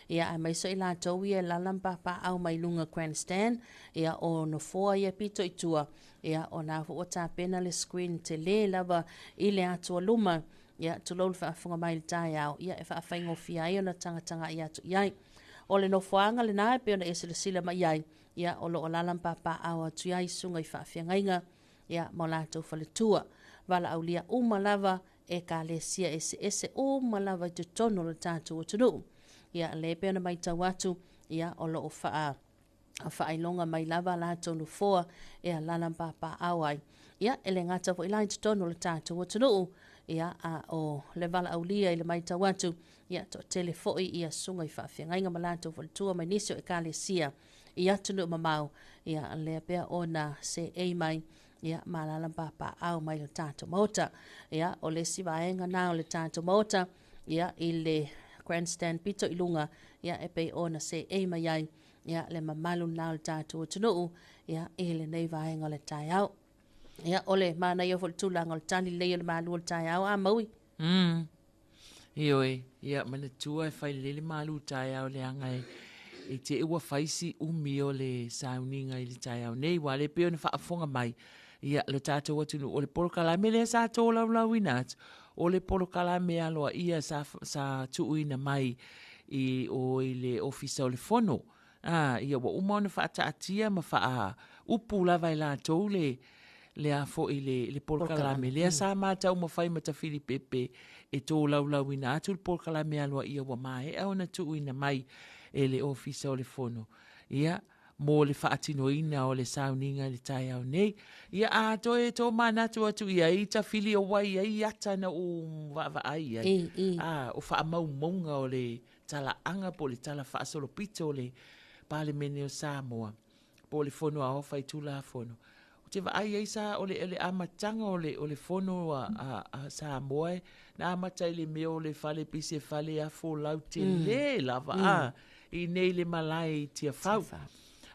Ia, aemaise o i latou ia e lala ma papaaao mai luga grandstand, ia, o nofoa ia pito i tua, ia, o na foi ua tapena le screen tele lava i le atua luma, ia, tulou le faafofoga mai i le taeao, ia, e faafaigofie ai ona tagatagai atu i ai. O le nofoaga lena e pei ona e silasila mai ai, ia, o lo o lala ma papaaao atu i ai susuga i faafeagaiga, ia, ma o latou faletua. Valaaulia uma lava Ekalesia eseese uma lava i totonu o le tatou atunuu. Ia, lea e pei ona matau atu, ia, o lo o faa faailoga mai lava latou nofoa e alala ma papaaao ai. Ia, e le gata foi la i totonu o le tatou atunuu, ia, a o le valaaulia i le matau atu, ia, toatele foi ia susuga i faafeagaiga ma latou faletua mai nisi o ekalesia i atunuu mamao, ia, lea pea ona seei mai ia ma alala ma papaaao mai le tatou Maota. Ia, o le isi vaega na o le tatou Maota, ia, i le grandstand pito i luga, ia, e pei ona seei mai ai, ia, le mamalu na o le tatou atunuu, ia, i lenei vaega o le taeao. Ia, o le manaia foi le tulaga o le tali lelei o le malu o le taeao, a Maui?
Ioe, ia manatua e fai lelei le malu taeao leaga e i te i ua fai si umi o le sauniga i le taeao nei, aua o lea e pei ona faafofoga mai, ia, lo tatou atunuu, o le polokalame lea sa tolaulaauina atu, o le polokalame aloaia sa, sa tuuina mai i o i le Ofisa o le Fono. Ā, ia ua uma ona faataatia ma faaupu lava e latou le, le a foi le, le polokalame lea sa ma taumafai ma Tafilipepe e tolaulaauina atu le polokalame aloaia ua maea ona tuuina mai e le Ofisa o le Fono, ia, mo le faatinoina o le sauniga i le taeao nei. Ia, a toe tomanatu atu i ai Tafili o wai ai ata na ou vaavaai i ai, ā, o faamaumauga o le talaaga po o le tala faasolopito o le Palemene o Samoa po o le Fono Aoao Faitulafono. Ou te vaai ai sa o le, o le amataga o le, o le Fono a, a, a Samoa e, na amata i le mea o le fale pei se fale afolau tele lava a, i nei le malae i Tiafau.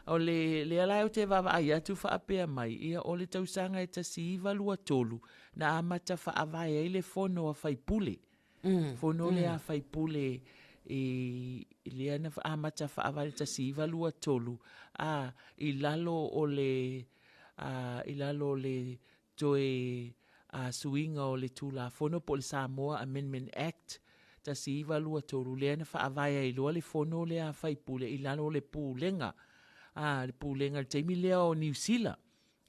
O le, lea la ou te vaavaai atu faapea mai, ia o le tausaga e 1923 na amata faavae ai le Fono a Faipule. Fono lea a faipule i lea na amata faavae i le 1923 a i lalo o le a i lalo o le toe a suiga o le Tulafono po o le Samoa Amendment Act 1923 lea na faavae ai loa le fono lea a faipule i lalo o le Pulega a le Pulega i le taimi lea o Niu Sila.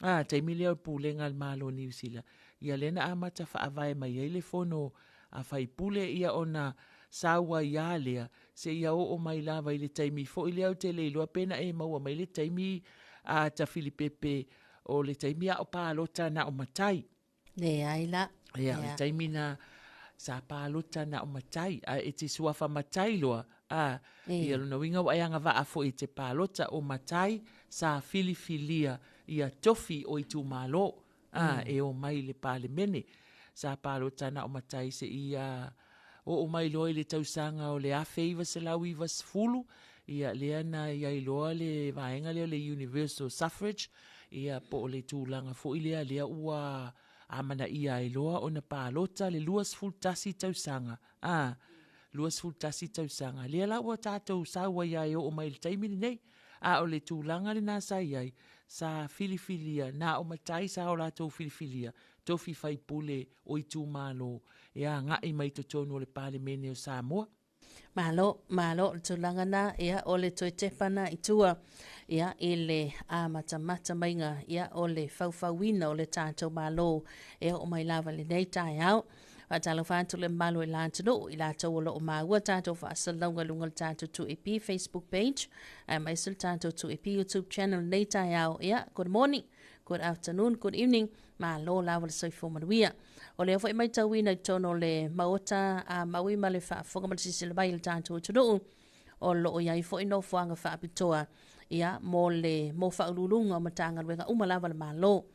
A, taimi lea o le pulega a le Malo o Niu Sila. Ia lea na amata faavae mai ai le fono a faipule ia ona sau ai lava lea seia oo mai lava i le taimi foi lea ou te le iloa pe na e maua mai le taimi a Tafilipepe o le taimi a o palota na o matai.
Leai la.
Ia, o le taimi na sa palota na o matai, ae e te suafa matai loa, a, ia lona uiga ua e agavaa foi i te palota o matai sa filifilia ia tofi o itumalo, a, e omai i le Palemene. Sa palota na o matai seia oo mai loa i le tausaga o le 1990, ia lea na i ai loa le vaega lea o le universal suffrage, ia po o le tulaga foi lea lea ua amanaia ai loa ona palota le 21 tausaga, a, 21 tausaga. Lea la ua tatou sau ai lava e oo mai i le taimi lenei. A o le tulaga lena sa i ai, sa filifilia, na o matai sa o latou filifilia, tofi faipule o itumalo e agai mai totonu o le Palemene o Samoa.
Malo, malo le tulaga na, ia, o le toe tepa na i tua, ia, i le amatamata maiga, ia, o le faufauina o le tatou Malo e oo mai lava i lenei taeao. Faatalofa atu le mamalu i la atunuu, i latou o lo o maua tatou faasalalauga i luga o le tatou 2AP Facebook page, aemaise le tatou 2AP YouTube channel i lenei taeao. Ia, good morning, good afternoon, good evening, Malo lava le soifua manuia. O lea foi maitauina i totonu o le Maota a Maui ma le faafofoga ma le silasila mai i le tatou atunuu, o lo o i ai foi nofoaga faapitoa ia mo le mo faauluuluga o Matagaluega uma lava a le Malo.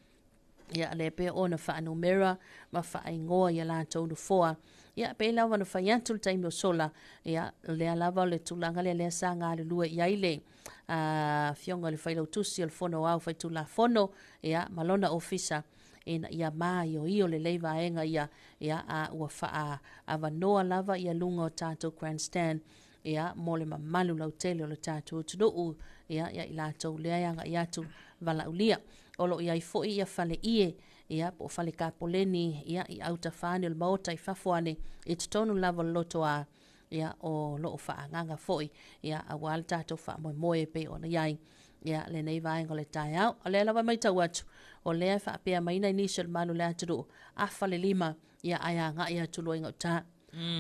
Ia lea pei ona faanumera ma faaigoa i a latou nofoa. Ia pei lava ona fai atu le taimi o sola, ia lea lava o le tulaga lea lea sa galulue i ai le afioga i le Failautusi o le Fono Aoao Faitulafono, ia, ma lona ofisa, ina ia maioio lelei vaega ia, ia, a ua faaavanoa lava ia luga o tatou grandstand, ia, mo le mamalu lautele o le tatou atunuu, ia, ia i latou lea e agai atu valaaulia. O lo o i ai foi ia fale ie, ia, po o fale kapoleni, ia, i autafa ane o le Maota i fafo ane, i totonu lava o le lotoa, ia, o lo o faaagaga foi, ia, aua le tatou faamoemoe e pei ona i ai, ia, lenei vaega o le taeao. O lea lava e matau atu, o lea e faapea mai nai nisi o le malu o le atunuu, afa le lima, ia, ae agai atu loa i gauta.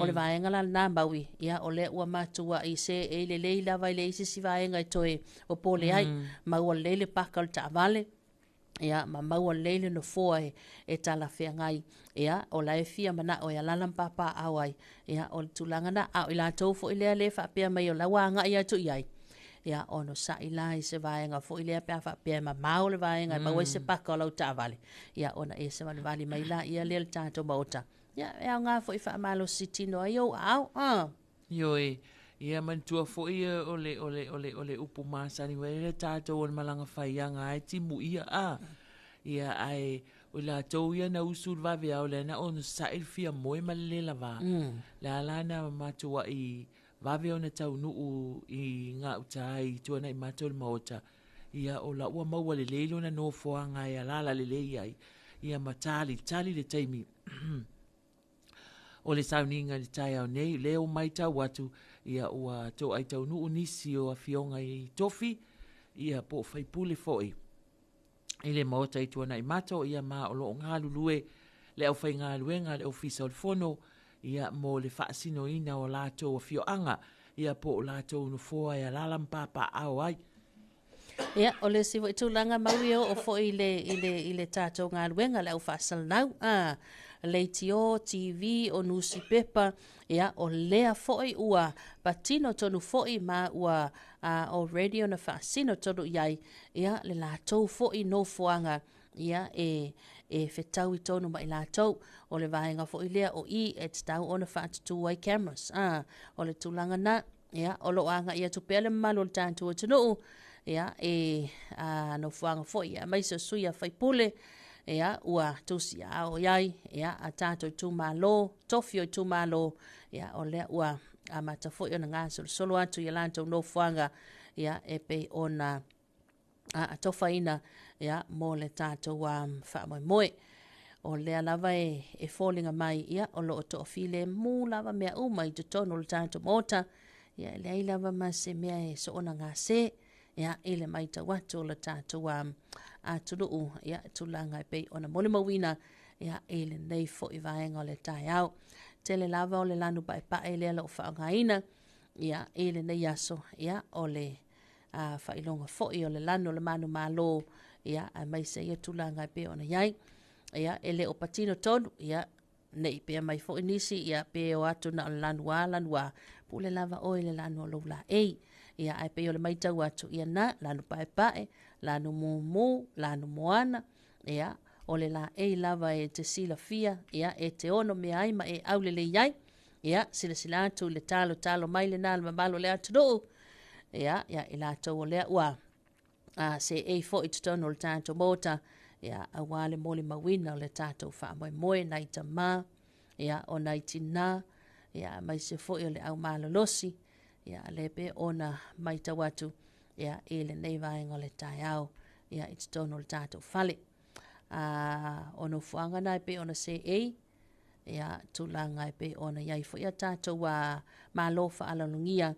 O le vaega la lena Maui, ia, o lea ua matuai seei lelei lava e leai se isi vaega e toe popole ai. Maua lelei le paka o le taavale, ia, ma maua lelei le nofoa e, e talafeagai, ia, o la e fia manao e alala ma papaaao ai, ia, o le tulaga na. A o i latou foi lea le faapea mai o la ua agai atu i ai, ia, onosai la i se vaega foi lea pe a faapea e mamao le vaega e maua ai se paka o lau taavale, ia, ona e savalivali mai laia lea i le tatou Maota, ia, e aoga foi e faamalosi tino ai ou aao.
Ioe, ia manatua foi o le, o le, o le, o le upu masani foi lea tatou o le malaga faiaga lava e timuia, a. Ia, ae o i latou ia na usu i le vaveao lea na onosai le fia moe ma le le lava. Le a la na matuai vave ona taunuu i gauta ai i tuanai matou i le maota, ia o la ua maua lelei lona nofoaga e alaala lelei ai, ia ma talitali le taimi. O le sauniga i le taeao nei, lea ua maitau atu, ia ua toai taunuu nisi o afioga i tofi, ia po o faipule foi i le Maota i Tuanaimato, ia ma o lo o galulue le aufaigaluega a le Ofisa o le Fono, ia mo le faasinoina o latou afioaga, ia po o latou nofoa e alaala ma papaaao ai.
Ia, o le isi foi tulaga Maui e oo foi i le, i le, i le tatou galuega, le au faasalalau, a, leitio, TV, o nusipepa, ia, o lea foi ua patino tonu foi ma ua a, already ona faasino tonu i ai, ia, le latou foi nofoaga, ia, e, e fetaui tonu ma i latou. O le vaega foi lea o i e tatau ona faatutu ai cameras, a, o le tulaga na. Ia, o lo o agai atu pea le mamalu o le tatou atunuu, ia, i a, nofoaga foi, aemaise o sui a faipule, ia, ua tusiaao i ai, ia, a tatou itumalo, tofi o itumalo, ia, o lea ua amata foi ona gasolosolo atu i a latou nofoaga, ia, e pei ona atofaina ia, mo le tatou faamoemoe. O lea lava e, e foliga mai, ia, o lo o toafilemu lava mea uma i totonu o le tatou Maota, ia, e leai lava ma se mea e soona gase, ia, i le maitau atu o le tatou atunuu, ia, tulaga e pei ona molimauina, ia, i lenei foi vaega o le taeao. Tele lava o le lanu paepae lea o lo o faaaogaina ia, i lenei aso, ia, o le faailoga foi o le lanu o le manumalo, ia, aemaise ia tulaga e pei ona i ai. Ia, e le o patino tonu, ia, ne i pea mai foi nisi, ia, pe o atu na o le lanu a, lanu a, pule lava oe i le lanu o lou laei. Ia, ae pei o le matau atu, ia na, lanu paepae, lanu mumu, lanu moana, ia, o le laei lava e te silafia, ia, e te ono mea ai ma e aulelei ai. Ia, silasila atu i le talotalo mai lena le mamalu o le atunuu, ia, ia i latou o lea ua seei foi i totonu o le tatou Maota, ia, aua le molimauina o le tatou faamoemoe, nai tamā, ia, o nai tinā, ia, aemaise foi o le au malolosi, ia, lea pei ona matau atu, ia, i lenei vaega o le taeao, ia, i totonu o le tatou fale. O nofoaga na e pei ona seei, ia, tulaga e pei ona i ai foi a tatou malo faaaloalogia,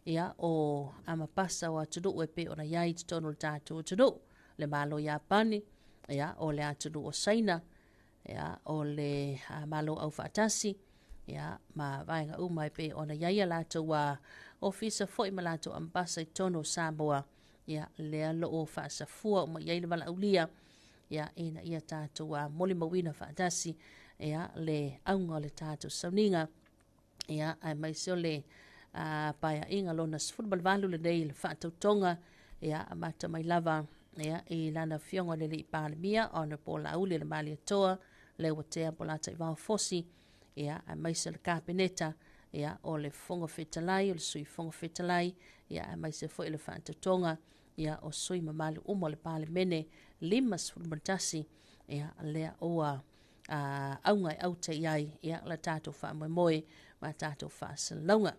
ia, o amapasa o atunuu e pei ona i ai i totonu o le tatou atunuu, le Malo Iapani, ia, o le atunuu o Saina, ia, o le Malo Aufaatasi, ia, ma vaega uma e pei ona i ai a latou ofisa foi ma latou amapasa i totonu o Samoa, ia, lea lo o faasafua uma i ai le valaaulia, ia, ina ia tatou molimauina faatasi, ia, le auga o le tatou sauniga, ia, aemaise o le paeaiga lona 18 lenei le faatautoga, ia, amata mai lava, ia, i lana afioga i le Alii Palemia, Honourable Laauli le Malietoa, Leuatea Polataivao Fosi, ia, aemaise o le Kapeneta, ia, o le Fofoga Fetalai, o le Sui Fofoga Fetalai, ia, aemaise foi o le faatautoga, ia, o sui mamalu uma o le Palemene 51, ia, lea ua auga e aute i ai, ia, la tatou faamoemoe ma tatou faasalalauga.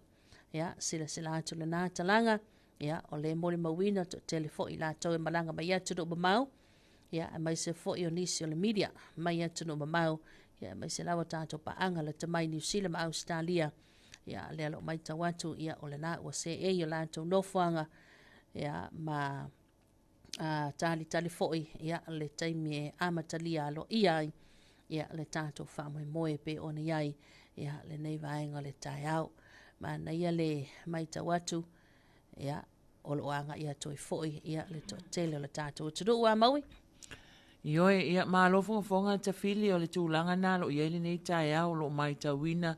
Ia, silasila atu lena talaga, ia, o le molimauina toatele foi latou e malaga mai atunuu mamao, ia, aemaise foi o nisi o le media mai atunuu mamao, ia, aemaise lava tatou paaga lata mai Niu Sila ma Ausetalia, ia, lea lo matau atu, ia, o lena ua seei o latou nofoaga, ia, ma talitali foi, ia, le taimi e amatalia aloaia ai, ia, le tatou faamoemoe pe ona i ai, ia, lenei vaega o le taeao. Manaia le matau atu, ia, o lo o agai atu ai foi, ia, le toatele o le tatou atunuu. A Maui?
Ioe, ia, malo fogafoga Tafili o le tulaga na lo i ai lenei taeao o lo o matauina,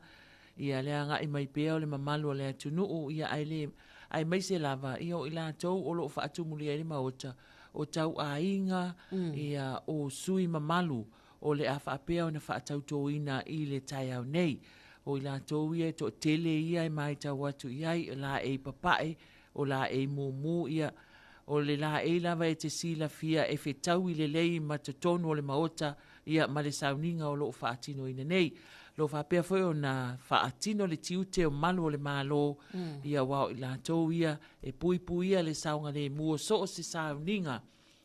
ia, le agai mai pea o le mamalu o le atunuu, ia, ae le, aemaise lava, ia, o i latou o lo o faatumulia ai le maota, o tauaiga, ia, o sui mamalu o le a faapea ona faatautoina i le taeao nei. O i latou ia e toatele ia e matau atu i ai, o laei papae, o laei mumu, ia, o le laei lava e te silafia e fetaui lelei ma totonu o le maota, ia, ma le sauniga o lo o faatinoina nei. Lo faapea foi ona faatino le tiute o malu o le Malo, ia, aua o i latou ia e puipuia le saogalemu o so o se sauniga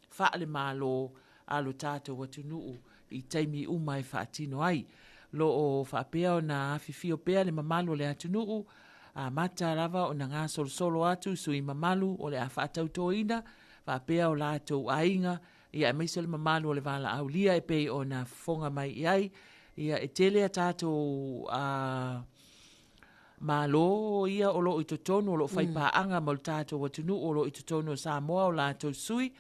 faale-Malo a lo tatou atunuu i taimi uma e faatino ai. Lo o faapea ona afifio pea le mamalu o le atunuu, amata lava ona gasolosolo atu sui mamalu o le a faatautoina, faapea o latou aiga, ia, aemaise o le mamalu o le valaaulia e pei ona fofoga mai i ai, ia, e tele a tatou Malo ia o lo o i totonu o lo o faipaaga ma lo tatou atunuu o lo o i totonu o Samoa o latou sui,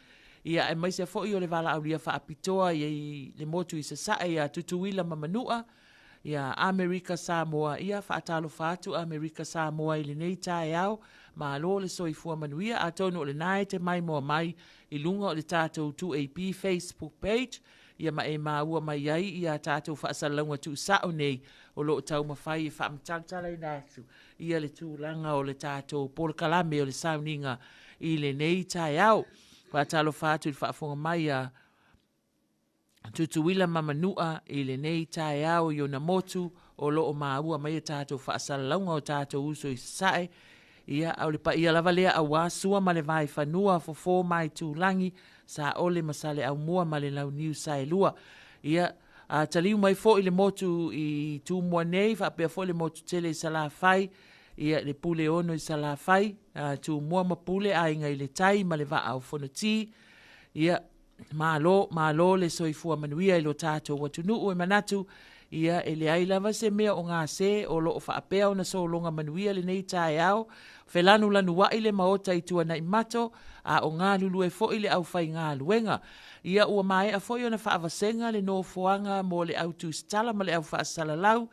ia, aemaise foi o le valaaulia faapitoa i le motu i Sasae ia Tutuila ma Manua, ia Amerika Samoa, ia faatalofa atu Amerika Samoa i lenei taeao, malo le soifua manuia, atonu o lena e te maimoa mai i luga o le tatou 2AP Facebook page, ia ma e maua mai ai ia tatou faasalalauga tuusao nei o lo o taumafai e faamatalatalaina atu ia le tulaga o le tatou polokalame o le sauniga i lenei taeao. Faatalofa atu i le faafofoga mai a Tutuila ma Manua i lenei taeao i ona motu o lo o maua mai a tatou faasalalauga o tatou uso i Sasae. Ia, a o le paia lava lea aua Sua ma le Vaifanua, Fofo ma Aitulagi, Saole ma Saleaaumua ma le Launiu Saelua. Ia, a taliu mai foi le motu i Tumua nei, faapea foi le motu tele i Salafai, ia, le Puleono i Salafai, a, Tumua ma Pule, Aiga i le Tai ma le Vaa o Fonoti. Ia, Malo, malo le soifua manuia i lo tatou atunuu e manatu, ia, e leai lava se mea o gase o lo o faapea ona sologa manuia lenei taeao, felanulanuai le Maota i Tuanaimato, a o galulue foi le aufaigaluega. Ia, ua maea foi ona faavasega le nofoaga mo le au tusitala ma le au faasalalau,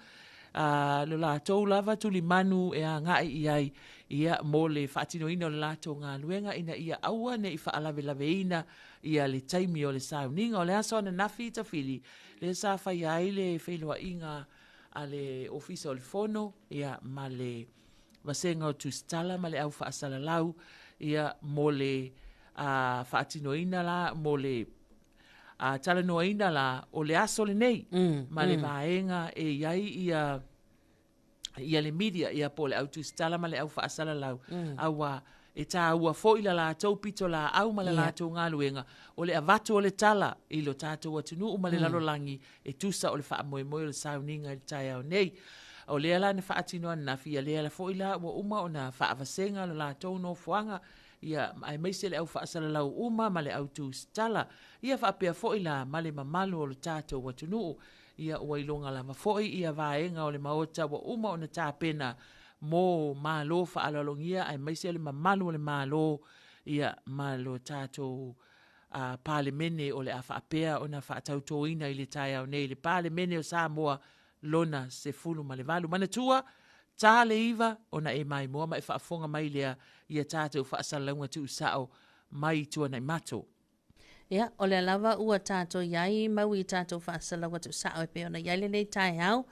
a lo latou lava tulimanu e agai i ai, ia, mo le faatinoina o le latou galuega ina ia aua ne i faalavelaveina ia le taimi o le sauniga. O le aso ananafi i Tafili, lea sa faia ai le feiloaiga a le Ofisa o le Fono, ia, ma le Vasega o Tusitala ma le Au Faasalalau, ia, mo le a, faatinoina la, mo le a, talanoaina la o le aso lenei ma le vaega e i ai ia ia le media, ia po o le au tusitala ma le au faasalalau, auā e tāua foi la latou pitolaau ma la latou galuega o le avatu o le tala i lo tatou atunuu ma le lalolagi e tusa o le faamoemoe o le sauniga i le taeao nei. O lea la na faatino ananafi, ia lea foi la ua uma ona faavasega lo latou nofoaga, ia aemaise le au faasalalau uma ma le au tusitala, ia faapea foi la ma le mamalu o lo tatou atunuu. Ia ua iloga lava foi ia vaega o le Maota ua uma ona tapena mo Malo faaaloalogia aemaise le mamalu o le Malo ia ma lo tatou a, Palemene o le a faapea ona faatautoina i le taeao nei, le Palemene o Samoa lona 18. Manatua, ta le 9 ona e maimoa ma e faafofoga mai lea ia tatou faasalalauga tuusao mai Tuanaimato.
Ia, o lea lava ua tatou i ai mau i tatou faasalalauga tuusao e pei ona i ai lenei taeao.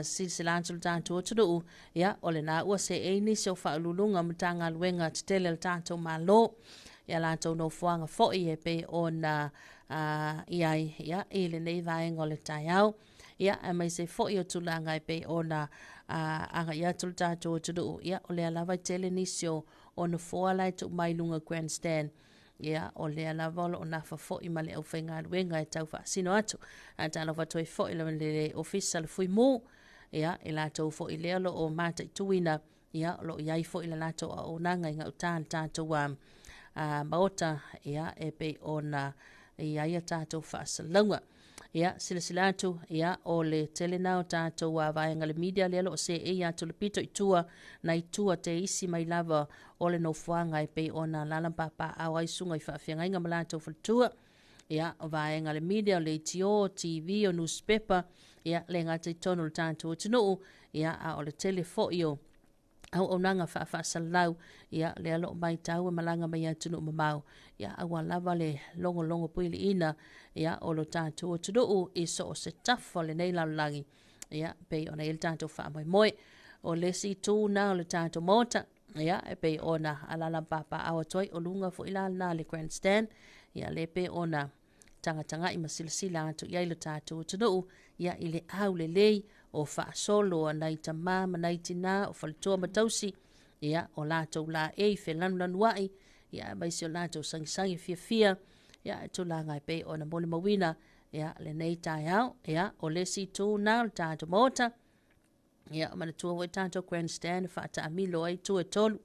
Silasila atu le tatou atunuu, ia, o lena ua seei nisi o faauluuluga o Matagaluega tetele a le tatou Malo. Ia latou nofoaga foi e pei ona i ai ia, i lenei vaega o le taeao. Ia, aemaise foi o tulaga e pei ona agai atu le tatou atunuu, ia, o lea lava e tele nisi o o nofoa la e tuu mai i luga o grandstand. Ia, o lea lava o lo o nafa foi ma le aufaigaluega e tau faasino atu. Ae talofa atu ai foi le, le ofisa le Fuimu, ia, i latou foi lea o lo o mataituina, ia, o lo o i ai foi le latou auaunaga i gauta i le tatou a, a, maota, ia, e pei ona i ai a tatou faasalalauga. Ia, silasila atu, ia, o le tele na o tatou a vaega le media lea lo o seei atu le pito i tua, nai tua te isi mai lava o le nofoaga e pei ona alaala ma papaaao ai susuga i faafeagaiga ma latou faletua. Ia, o vaega le media, o leitio, TV, o newspaper, ia, le gata i totonu o le tatou atunuu, ia, a o le tele foi o auaunaga faafaasalalau, ia, lea o lo o matau e malaga mai atunuu mamao, ia, aua lava le logologo puiliina, ia, o lo tatou atunuu i so o se tafa o lenei lalolagi, ia, pei ona i ai le tatou faamoemoe. O le isi itu na o le tatou Maota, ia, e pei ona alaala ma papaaao atu ai, o luga foi la lena le grandstand, ia, lea e pei ona tagatagai ma silasila atu i ai lo tatou atunuu, ia, i le aulelei o faasolo a nai tama ma nai tina o faletua ma tausi, ia, o latou laei felanulanuai, ia, aemaise o latou sagisagi fiafia, ia, e tulaga e pei ona molimauina, ia, lenei taeao, ia, o le isi itu na o le tatou Maota, Ia, manatua foi tatou grandstand e faataamilo ai itu e tolu,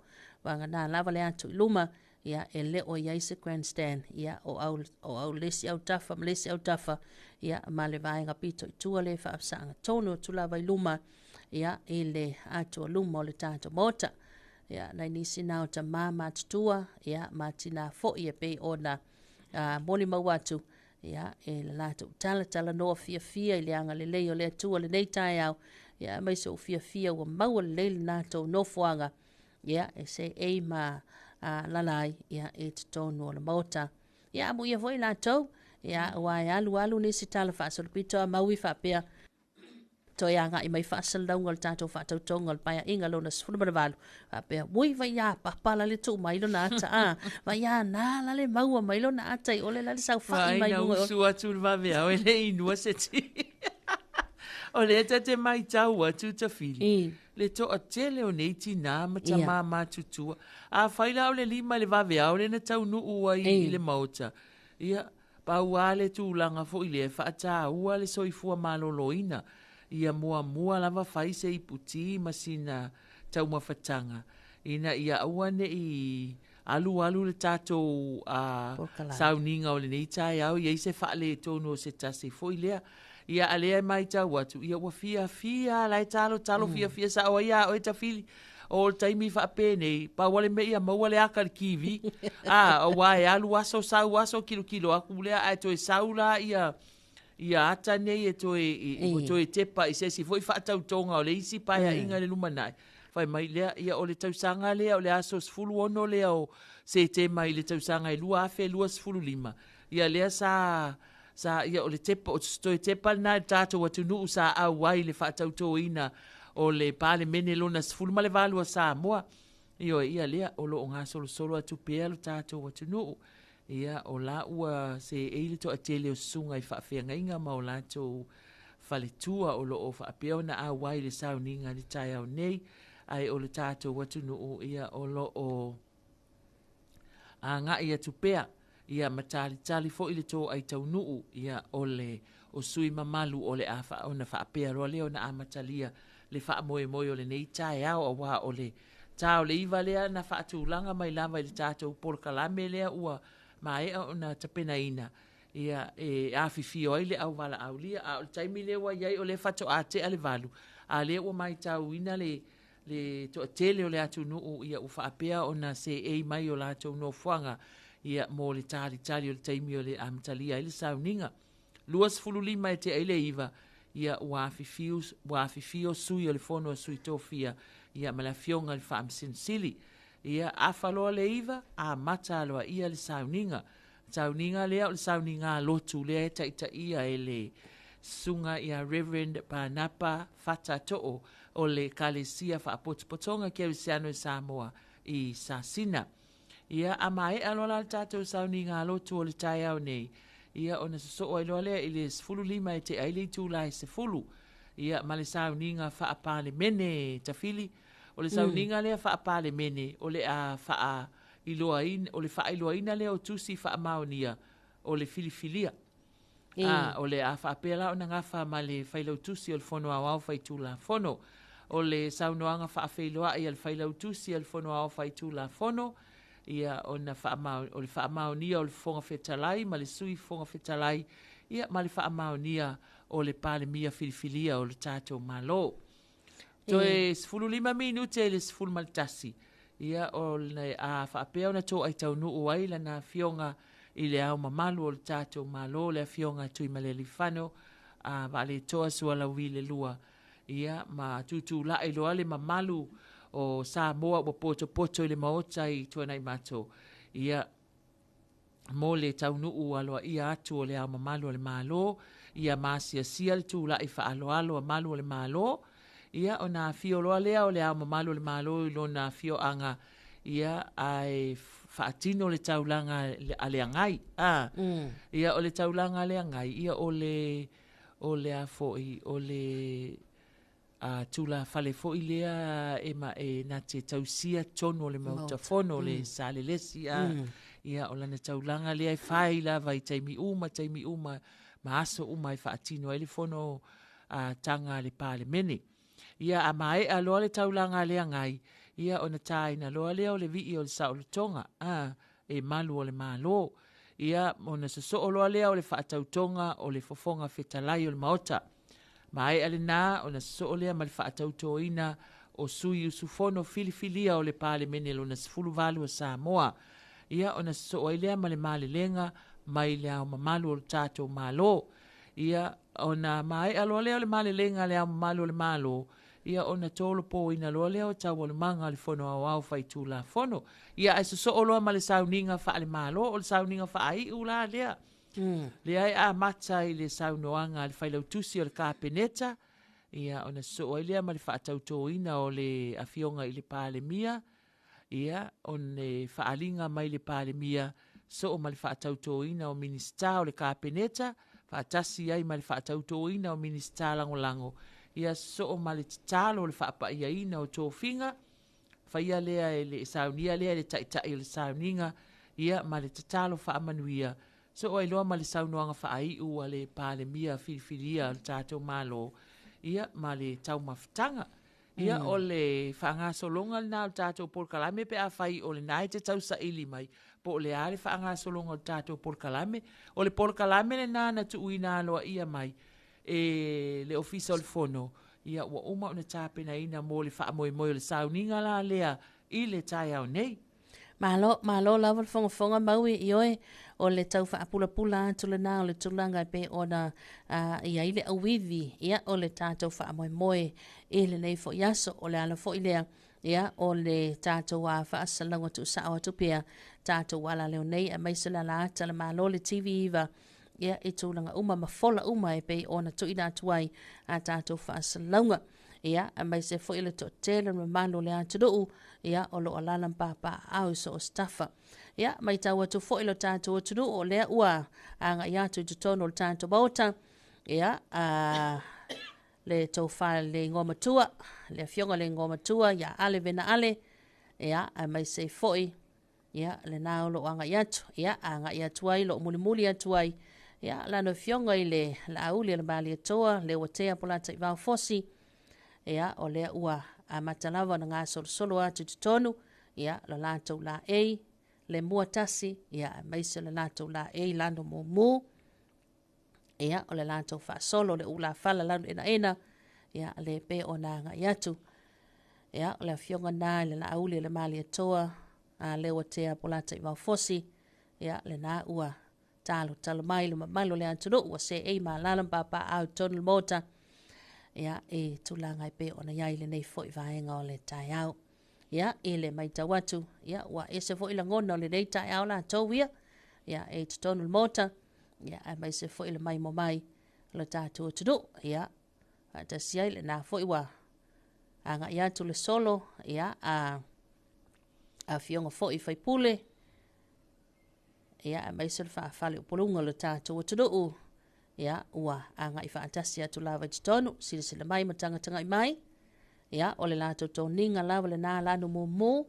vagana lava le atu i luma, ia, e le o i ai se grandstand, ia, o au, o au le isi autafa ma le isi autafa, ia, ma le vaega pito i tua lea e faafesaga tonu atu lava i luma, ia, i le atu o luma o le tatou Maota. Ia, nai nisi na o tama matutua, ia, ma tina foi e pei ona molimau atu, ia, e la latou talatalanoa fiafia i le agalelei o le Atua lenei taeao, ia, aemaise ou fiafia ua maua lelei le latou nofoaga, ia, e seei ma alaala ai, ia, i totonu o le Maota. Ia, amuia foi latou, ia, aua e alu alu nisi tala faasolopito a maui faapea, toe agai mai faasalalauga o le tatou faatautoga o le Paeaiga lona 18, faapea, ui, vai a papa la le tuu mai lona ata, a, vai a nā la le maua mai lona ata i ole la le saofai mai
luga. Usu atu le vaveao e le inua se ti. O lea ta te matau atu Tafili, le toatele o nei tinā ma tamā matutua. Afai la o le lima i le vaveao lea na taunuu ai i le Maota, ia, Pau lava le tulaga foi lea e faataua le soifua maloloina, ia muamua lava fai se iputi ma sina taumafataga ina ia aua ne i Alu alu le tatou sauniga o lenei taeao, i ai se faaletonu o se tasi foi lea. Ia, a lea e matau atu, ia ua fiafia, la e talotalo fiafia sao ai a oe Tafili. O le taimi faapenei, pau lava le mea ia maua le aka i le TV. A, aua e alu aso sau aso kilokilo atu lea, ae toe sau la ia ia ata nei e toe, ua toe tepa i se isi foi faatautoga o le isi paeaiga i le lumanai. Fai mai lea, ia o le tausaga lea, o le aso 16 lea o Setema i le tausaga e 2025, ia lea sa, sa, ia o le tepa, o se toe tepa lena i le tatou atunuu sa auai i le faatautoina o le Palemene lona 18 a Samoa. Ioe, ia lea, o lo o gasolosolo atu pea lo tatou atunuu. Ia, o la ua seei le toatele o susuga i faafeagaiga ma o latou faletua o lo o faapea ona auai i le sauniga i le taeao nei, ae o le tatou atunuu, ia, o lo o agai atu pea, ia, ma talitali foi le toai taunuu, ia, o le o sui mamalu o le a ona faapea loa lea ona amatalia le faamoemoe o lenei taeao, aua o le ta o le iva lea na faatulaga mai lava i le tatou polokalame lea ua maea ona tapenaina, ia, e afifio ai le auvalaaulia. A o le taimi lea ua i ai o lea faatoa tea le 8, a lea ua matauina le le toatele o le atunuu, ia, ua faapea ona seei mai o latou nofoaga, ia, mo le talitali o le taimi o le amatalia ai le sauniga. 25 e tea i le 9, ia, ua afifio, ua afifio sui o le Fono a Sui Tofia, ia, ma le Afioga i le Faamasino Sili. Ia, afa loa le 9, amata aloaia le sauniga. Sauniga lea o le sauniga lotu lea e taitaia e le Susuga ia Reverend Panapa Fata Too o le Ekalesia Faapotopotoga Kerisiano i Samoa i Sasina. Ia, a maea loa la le tatou sauniga lotu o le taeao nei, ia ona sosoo ai loa lea i le 15 e tea ai le itula e 10, ia, ma le sauniga faa-Palemene Tafili. O le sauniga lea faa-Palemene o le a faailoaina, o le faailoaina lea o tusi faamaonia o le filifilia. A, o le a faapea la ona gafa ma le Failautusi o le Fono Aoao Faitulafono. O le saunoaga faafeiloai a le Failautusi a le Fono Aoao Faitulafono, ia, ona faamao, o le faamaonia o le Fofoga Fetalai ma le Sui Fofoga Fetalai, ia, ma le faamaonia o le Palemia filifilia o le tatou Malo. Toe 15 minute i le 11, ia, o le a faapea ona toai taunuu ai lana Afioga i le Ao Mamalu o le tatou Malo, le Afioga Tuimalealiifano a Vaaletoa Sualauvi le Lua, ia, ma tutulai loa le mamalu o Samoa ua potopoto i le Maota i Tuanaimato, ia, mo le taunuu aloaia atu o le Ao Mamalu o le Malo, ia maasiasia le tulai faaaloalo a Malu o le Malo, ia, ona afio loa lea o le Ao Mamalu o le Malo i lona afioaga, ia, ae faatino le taulaga a le agai, a, ia, o le taulaga a le agai, ia, o le, o le a foi, o le a tulafale foi lea e, ma, e na te tausia tonu o le Maota Fono, le Salelesi, a, ia, o lana taulaga lea e fai lava i taimi uma, taimi uma, ma aso uma e faatino ai le fono a taga a le Palemene. Ia, a maea loa le taulaga a le agai, ia, ona taina loa lea o le vii o le saolotoga, a, e malu o le Malo. Ia, ona sosoo loa lea o le faatautoga o le Fofoga Fetalai o le Maota. Maea lena ona sosoo lea ma le faatautoina o sui usufono filifilia o le Palemene lona 18 o Samoa. Ia, ona sosoo ai lea ma le malelega mai le Ao Mamalu o le tatou Malo. Ia, ona maea loa lea o le malelega a le Ao Mamalu o le Malo, ia ona tolopoina loa lea o taualumaga o le Fono Aoao Faitulafono. Ia, ae sosoo loa ma le sauniga faale-Malo, o le sauniga faaiu la lea. Lea e amata i le saunoaga a le Failautusi o le Kapeneta, ia ona sosoo ai lea ma le faatautoina o le Afioga i le Palemia, ia o le faaaliga mai le Palemia, soo ma le faatautoina o Minisita o le Kapeneta, faatasi ai ma le faatautoina o Minisita Lagolago, ia soo ma le tatalo o le faapaiaina o tofiga, faia lea e le saunia lea e le Taitai o le sauniga, ia ma le tatalo faamanuia, soo ai loa ma le saunoaga faaiu a le Palemia filifilia o le tatou Malo, ia ma le taumafataga. Ia, o le faagasologa lena o le tatou polokalame pe afai o lena e te tausaili mai po o le a le faagasologa o le tatou polokalame. O le polokalame lena na tuuina aloaia mai e le Ofisa o le Fono, ia ua uma ona tapenaina mo le faamoemoe o le sauniga la lea i le taeao nei.
Malo, malo lava le fogafoga Maui, ioe, o le tau faapulapula atu lena o le tulaga e pei ona i ai le auivi, ia, o le tatou faamoemoe i lenei foi aso. O le ala foi lea, ia, o le tatou faasalalauga tuusao atu pea, tatou alaleo nei, aemaise le alaata le Malo le TV9, ia, i tulaga uma ma fola uma e pei ona tuuina atu ai a tatou faasalalauga. Ia, aemaise foi le toatele o le mamalu o le atunuu, ia, o lo o alaala ma papaaao i so o se tafa. Ia, matau atu foi lo tatou atunuu o lea ua agai atu i totonu o le tatou Maota, ia, le tofa i le Igoamatua, le afioga i le Igoamatua ia Ale Vena Ale, ia, aemaise ai foi, ia, lena o lo o agai atu, ia, agai atu ai, lo o mulimuli atu ai, ia, lana afioga i le Laauli o le Malietoa, Leuatea Polataivao Fosi, ia, o lea ua amata lava ona gasolosolo atu i totonu, ia, lo latou laei, le mua tasi, ia, aemaise o le latou laei lanu mumu, ia, o le latou faasolo, le ulafala lanu enaena, ia, le pe ona agai atu. Ia, o le afioga na i le Laauli o le Malietoa, a Leuatea Polataivao Fosi, ia, lena ua talotalo mai le mamalu o le atunuu ua seei ma alaala ma papaaao i totonu o le Maota, ia, i tulaga e pei ona i ai lenei foi vaega o le taeao. Ia, i le matau atu, ia, ua ese foi lagona o lenei taeao latou ia, ia, e i totonu o le Maota, ia, aemaise foi le maimoa mai o le tatou atunuu, ia, faatasi ai lena foi ua agai atu le solo, ia, a afioga foi i faipule, ia, aemaise le faafaleupoluga o le tatou atunuu, ia, ua agai faatasi atu lava i totonu, silasila mai ma tagatagai mai, ia, o le latou toniga lava lena lanu mumu,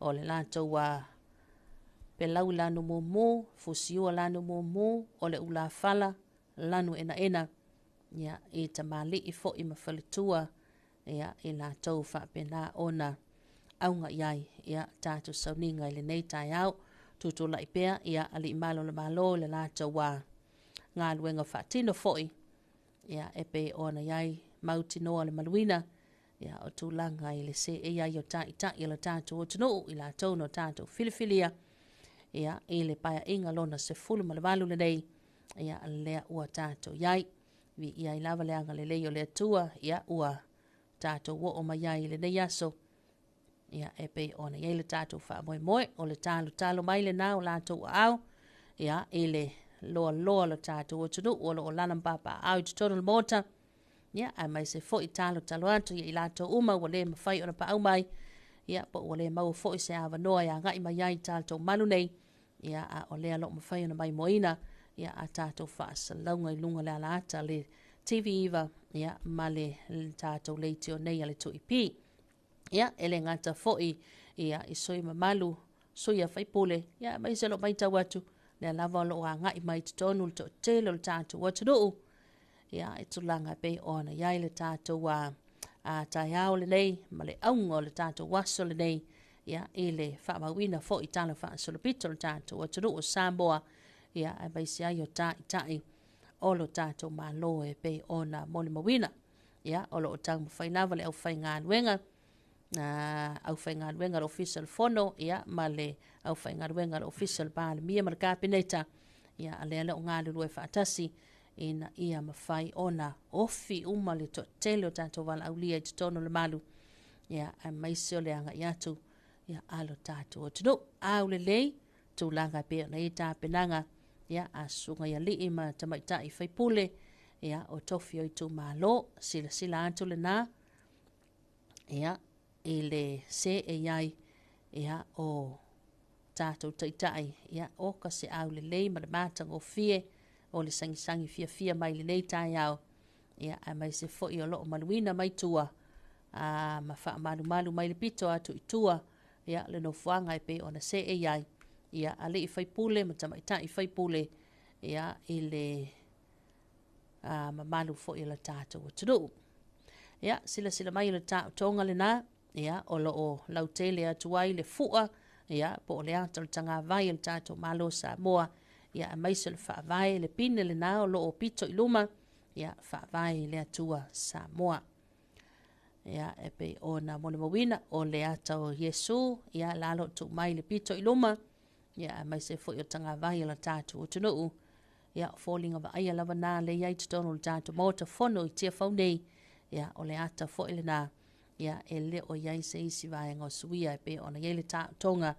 o le latou pelau lanu mumu, fusiua lanu mumu, o le ulafala lanu enaena, ia, i tamalii foi ma faletua, ia, i latou faapena ona auga i ai, ia, tatou sauniga i lenei taeao. Tutulai pea, ia, alii malo o le Malo i le latou galuega faatino foi, ia, e pei ona i ai mautinoa le maluina, ia, o tulaga i le seei ai o taitai o le tatou atunuu i latou na tatou filifilia, ia, i le paeaiga lona 18 lenei, ia, lea ua tatou i ai. Viia ai lava le agalelei o le Atua, ia, ua tatou oo mai ai i lenei aso, ia, e pei ona i ai le tatou faamoemoe, o le talotalo mai lena o latou aao, ia, i le loaloa o le tatou atunuu o lo o alaala ma papaaao i totonu o le Maota, ia, aemaise foi talotalo atu ia i latou uma ua le mafai ona paau mai, ia, po ua le maua foi se avanoa e agai mai ai i tatou malu nei, ia, a o lea o lo o mafai ona maimoaina, ia, a tatou faasalalauga i luga o le alaata le TV9, ia, ma le tatou leitio nei a le 2EP. Ia, e le gata foi, ia, i sui mamalu, sui a faipule, ia, aemaise o lo o matau atu, lea lava o lo o agai mai i totonu le toatele o le tatou atunuu, ia, i tulaga e pei ona i ai le tatou taeao lenei ma le auga o le tatou aso lenei, ia, i le faamauina foi tala faasolopito o le tatou atunuu o Samoa, ia, aemaise ai o taitai o lo tatou Malo e pei ona molimauina. Ia, o lo o taumafai lava le aufaigaluega, aufaigaluega a le Ofisa o le Fono, ia, ma le aufaigaluega a le Ofisa o le Palemia ma le Kapeneta, ia, lea o lo o galulue faatasi ina ia mafai ona ofi uma le toatele o tatou valaaulia i totonu o le malu, ia, aemaise o le agai atu, ia, a lo tatou atunuu. Aulelei tulaga e pei ona i ai tapenaga, ia, a susuga i alii ma tamaitai faipule, ia, o tofi o itumalo, silasila atu lena, ia, i le se e i ai, ia, o tatou taitai, ia, o ka se aulelei ma le matagofie o le sagisagi fiafia mai lenei taeao, ia, aemaise foi o lo o maluina mai tua, ma faamalumalu mai le pito atu i tua, ia, le nofoaga e pei ona seei ai, ia, alii faipule ma tamaitai faipule, ia, i le mamalu foi o le tatou atunuu. Ia, silasila mai o le taotoga lena, ia, o lo o lautele atu ai le fua, ia, po o le ata o le tagavai a le tatou Malo o Samoa, ia, aemaise o le faavae, le pine lena o lo o pito i luma, ia, faavae i le Atua Samoa. Ia, e pei ona molimauina, o le ata o Iesu, ia, la lo o tuu mai le pito i luma, ia, aemaise foi o tagavai a le tatou atunuu. Ia, o foliga vaaia lava na lea i ai i totonu o le tatou Maota Fono i Tiafau nei, ia, o le ata foi lena, ia, e le o i ai se isi vaega o suia e pei ona i ai le taotoga,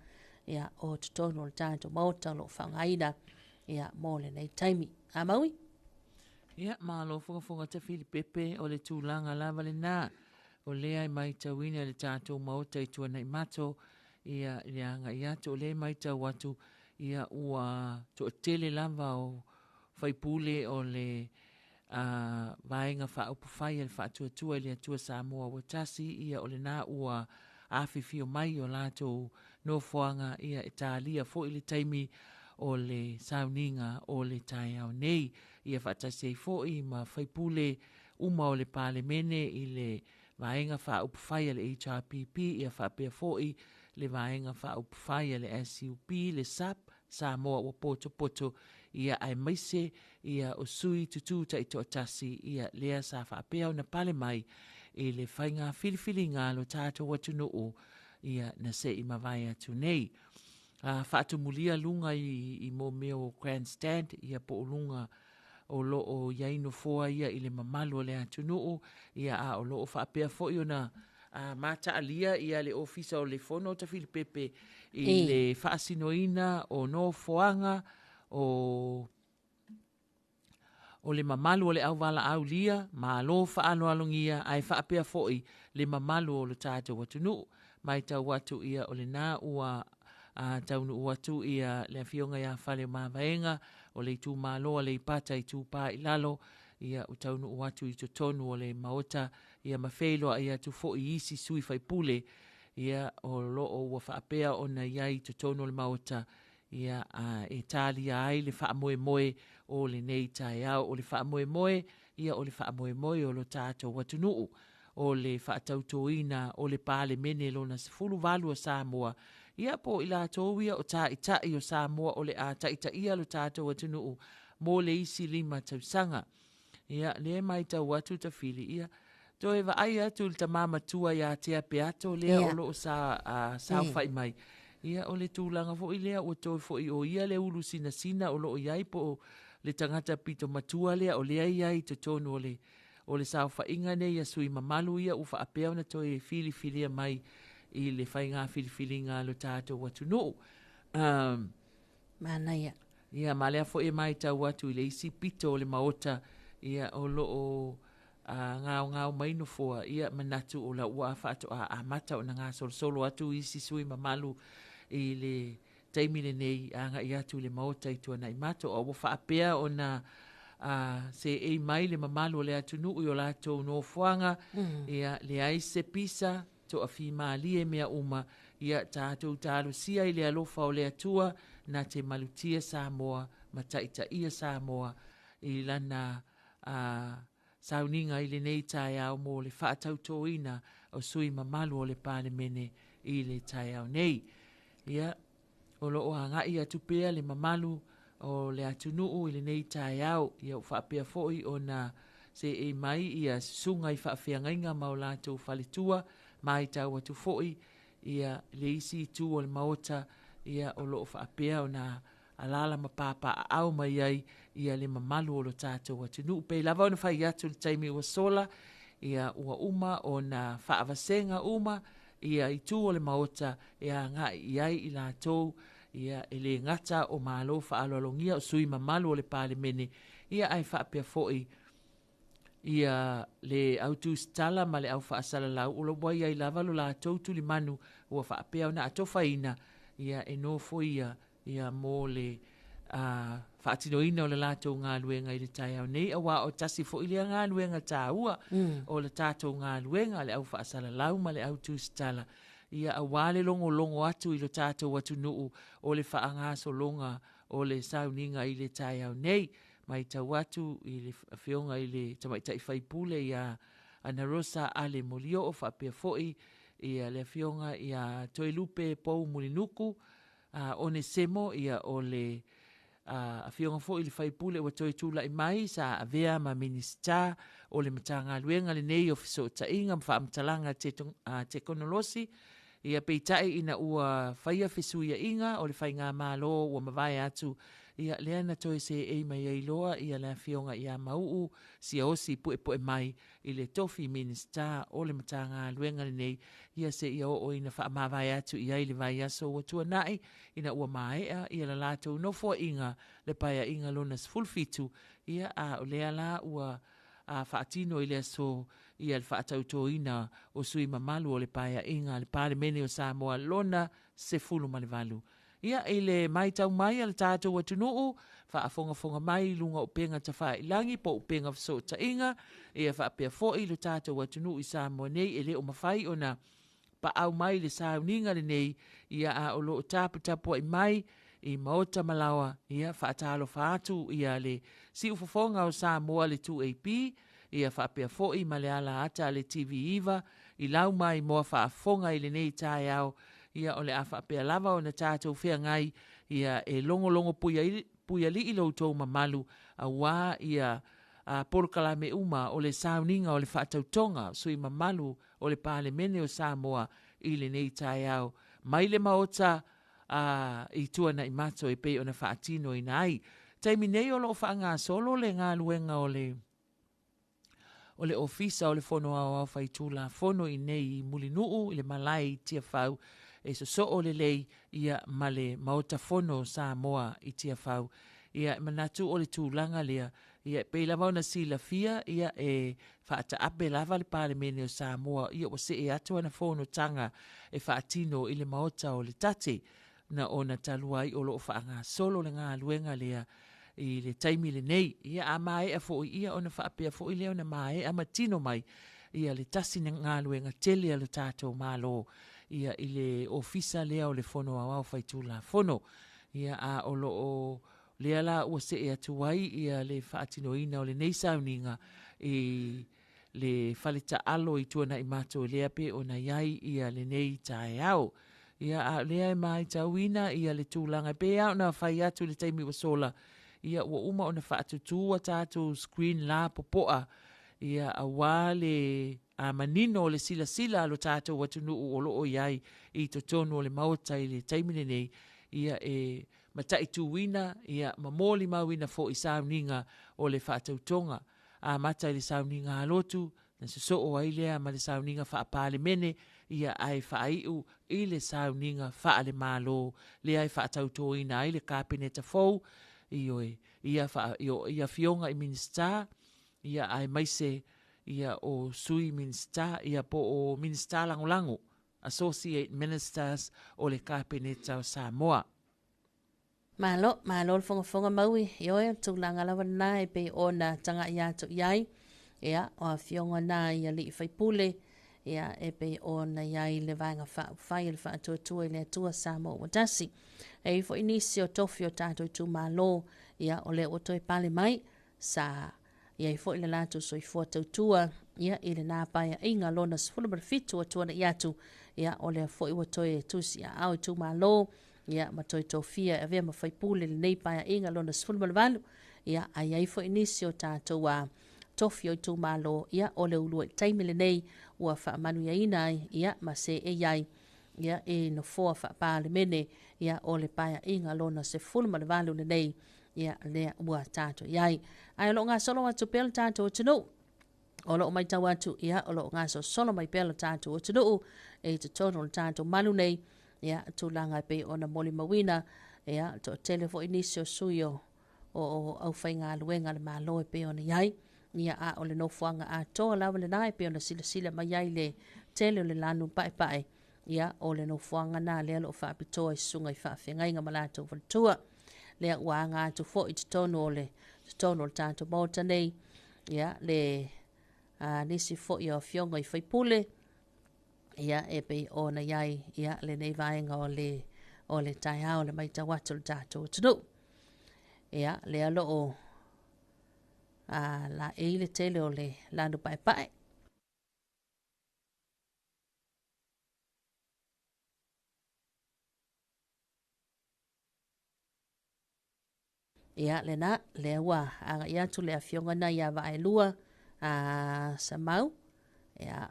ia, o totonu o le tatou Maota o lo o faaaogaina, ia, mo lenei taimi. A Maui?
Ia, malo fogafoga Tafilipepe, o le tulaga lava lena, o lea e matauina i le tatou Maota i Tuanaimato, ia, le agai atu, o lea e matau atu, ia, ua toatele lava o faipule o le a, Vaega Faaupufai a le Faatuatua i le Atua Samoa ua tasi, ia, o lena ua afifio mai o latou nofoaga, ia, e talia foi le taimi o le sauniga o le taeao nei, ia faatasi ai foi ma faipule uma o le Palemene i le Vaega Faaupufai a le HRPP, ia faapea foi le Vaega Faaupufai a le SUP, le sap, Samoa ua potopoto, ia aemaise ia o sui tutū taitoatasi, ia lea sa faapea ona pale mai i le faiga filifiliga a lo tatou atunuu, ia na se i mavae atu nei. A faatumulia luga i, i mō mea o grandstand, ia po o luga o lo o i ai nofoa ia i le mamalu o le atunuu, ia a o lo o faapea foi ona a mataalia ia le Ofisa o le Fono o Tafilipepe i e. le faasinoina o nofoaga o o le mamalu o le auvalaaulia, malo faaaloalogia ae faapea foi le mamalu o lo tatou atunuu. Matau atu ia o lena ua a taunuu atu ia le Afioga ia Faleomavaega o le itumalo o Aleipata Itupa i Lalo, ia ua taunuu atu i totonu o le Maota, ia ma feiloai atu foi i isi sui faipule, ia o lo o ua faapea ona i ai i totonu o le Maota, ia a e talia ai le faamoemoe o lenei taeao. O le faamoemoe, ia o le faamoemoe o lo tatou atunuu, o le faatautoina o le Palemene lona 18 o Samoa, ia po o i latou ia o Taitai o Samoa o le a taitaia lo tatou atunuu mo le isi 5 tausaga. Ia, lea e matau atu Tafili, ia, toe vaai atu i le tama matua ia Tea Peato lea o lo o sa, uh, saofai mai. Ia, o le tulaga foi lea ua toe foi o ia le ulu sinasina o lo o i ai po o le tagata pito matua lea o lea i ai i totonu o le O le saofaiga nei a sui mamalu ia ua faapea ona toe filifilia mai i le faiga filifiliga a lo tatou atunuu. Um,
Manaia.
Ia, ma lea foi e matau atu i le isi pito o le maota, ia, o lo o a, gaogao mai nofoa, ia, manatu o la ua faatoa amata ona gasolosolo atu isi sui mamalu i le taimi lenei agai atu i le Maota i Tuanaimato, a ua faapea ona a, seei mai le mamalu o le atunuu i o latou nofoaga, mm. ia, leai se pisa, toafimalie mea uma, ia tatou talosia i le alofa o le Atua, na te malutia Samoa ma taitaia Samoa i lana a, sauniga i lenei taeao mo le faatautoina o sui mamalu o le Palemene i le taeao nei. Ia, o lo o agai atu pea le mamalu o le atunuu i lenei taeao, ia ua faapea foi ona seei mai ia susuga i faafeagaiga ma o latou faletua, matau atu foi ia le isi itu o le Maota, ia o lo o faapea ona alaala ma papaaao mai ai ia le mamalu o lo tatou atunuu. Pei lava ona fai atu i le taimi ua sola, ia ua uma ona faavasega uma ia itu o le Maota e agai i ai i latou, ia e le gata o Malo faaaloalogia o sui mamalu o le Palemene, ia ae faapea foi ia le au tusitala ma le au faasalalau o lo ua i ai lava lo latou tulimanu ua faapea ona atofaina ia e nofoia ia mo le a, faatinoina o le latou galuega i le taeao nei, aua o tasi foi lea galuega taua mm. o le tatou galuega, le au faasalalau ma le au tusitala, ia aua le logologo atu i lo tatou atunuu o le faagasologa o le sauniga i le taeao nei. Matau atu i le afioga i le tamaitai faipule ia Anarosa Ale Molioo faapea foi ia le afioga ia Toelupe Pou Mulinuku Onesemo, ia o le afioga foi i le faipule ua toe tulai mai sa avea ma Minisita o le Matagaluega lenei o Fesootaiga ma Faamatalaga Tekonolosi. Ia peitai ina ua faia fesuiaiga o le faigamalo ua mavae atu, ia lea na toe seei mai ai loa ia le afioga ia Mauu Siaosi Puepuemai i le tofi Minisita o le Matagaluega lenei, ia seia oo ina faamavae atu i ai le vaiaso ua tuanai ina ua maea ia le latou nofoaiga le Paeaiga lona 17, ia a o lea la ua faatino i le aso ia le faatautoina o sui mamalu o le Paeaiga a le Palemene o Samoa lona 18. Ia, i le matau mai a le tatou atunuu, faafogafoga mai i luga o upega tafailagi po o upega fesootaiga, ia faapea foi lo tatou atunuu i Samoa nei e le o mafai ona paau mai le sauniga lenei, ia a o lo o taputapuai mai i maota ma laoa, ia faatalofa atu ia le siufofoga o Samoa le 2AP, ia faapea foi ma le ala ata a le TV9 i lau mai moa faafofoga i lenei taeao, ia o le a faapea lava ona tatou feagai, ia e logologo puialii lo outou mamalu auā ia polokalame uma o le sauniga o le faatautoga sui mamalu o le Palemene o Samoa i lenei taeao mai le Maota i Tuanaimato e pei ona faatinoina ai. Taimi nei o lo o faagasolo le galuega o le o le Ofisa o le Fono Aoao Faitulafono i nei i Mulinuu i le malae i Tiafau e sosoo lelei ia ma le Maota Fono o Samoa i Tiafau. Ia e manatu o le tulaga lea, ia e pei lava ona silafia ia e faataape lava le Palemene o Samoa ia ua see atu ana fonotaga e faatino i le Maota o le Tate na ona talu ai o lo o faagasolo le galuega lea i le taimi lenei. Ia a maea foi ia ona faapea foi lea ona maea ma tino mai ia le tasi galuega tele a le tatou Malo ia i le ofisa lea o le Fono Aoao Faitulafono. Ia a o lo o lea la ua see atu ai ia le faatinoina o lenei sauniga i le fale taalo i Tuanaimato lea pe ona i ai ia lenei taeao. Ia a o lea e matauina ia le tulaga e pei lava ona fai atu i le taimi ua sola, ia ua uma ona faatutū a tatou screen la popoa ia auā le manino o le silasila a lo tatou atunuu o lo o i ai i totonu o le Maota i le taimi lenei, ia e mataituina ia ma molimauina foi sauniga o le faatautoga. Amata i le sauniga a lotu, na sosoo ai lea ma le sauniga faa-Palemene, ia ae faaiu i le sauniga faale-Malo, lea e faatautoina ai le Kapeneta fou, ioe, ia, faa, i afioga i Minisita, ia aemaise ia o Sui Minisita, ia po o Minisita Lagolago, Associate Ministers o le Kapeneta o Samoa.
Malo, malo le fogafoga maui, ioe, o le tulaga lava lena e pei ona tagai atu i ai, ia, o afioga na i alii faipule, ia, e pei ona i ai le Vaega Faaupufai o le Faatuatua i le Atua Samoa ua Tasi. E i ai foi nisi o tofi o tatou itumalo, ia, o lea ua toe pale mai, sa i ai foi le latou soifua tautua ia i lena paeaiga lona 17 ua tuanai atu, ia o lea foi ua toe tusiaao itumalo ia ma toe tofia e avea ma faipule lenei paeaiga lona 18, ia a i ai foi nisi o tatou a tofi o itumalo ia o le ulua i taimi lenei ua faamanuiaina ai ia ma seei ai ia e nofoa faa-Palemene ia o le paeaiga lona 18 lenei ia lea ua tatou i ai. Ae o lo o gasolo atu pea le tatou atunuu, o lo o matau atu ia o lo o gasolosolo mai pea le tatou atunuu e i totonu o le tatou malu nei, ia tulaga e pei ona molimauina, ia toatele foi nisi o sui o o aufaigaluega a le Malo e pei ona i ai, ia a o le nofoaga atoa lava lena e pei ona silasila mai ai le tele o le lanu paepae, ia o le nofoaga na lea o lo o faapitoa i susuga i faafeagaiga ma latou faletua. Lea ua aga atu foi i totonu o le totonu o le tatou Maota nei, ia le nisi foi o afioga i faipule, ia e pei ona i ai ia lenei vaega o le o le taeao le matau atu o le tatou atunuu. Ia lea o lo o laei le tele o le lanu paepae. Ia, lena, lea ua agai atu le afioga na ia Vaaelua a Samau. Ia,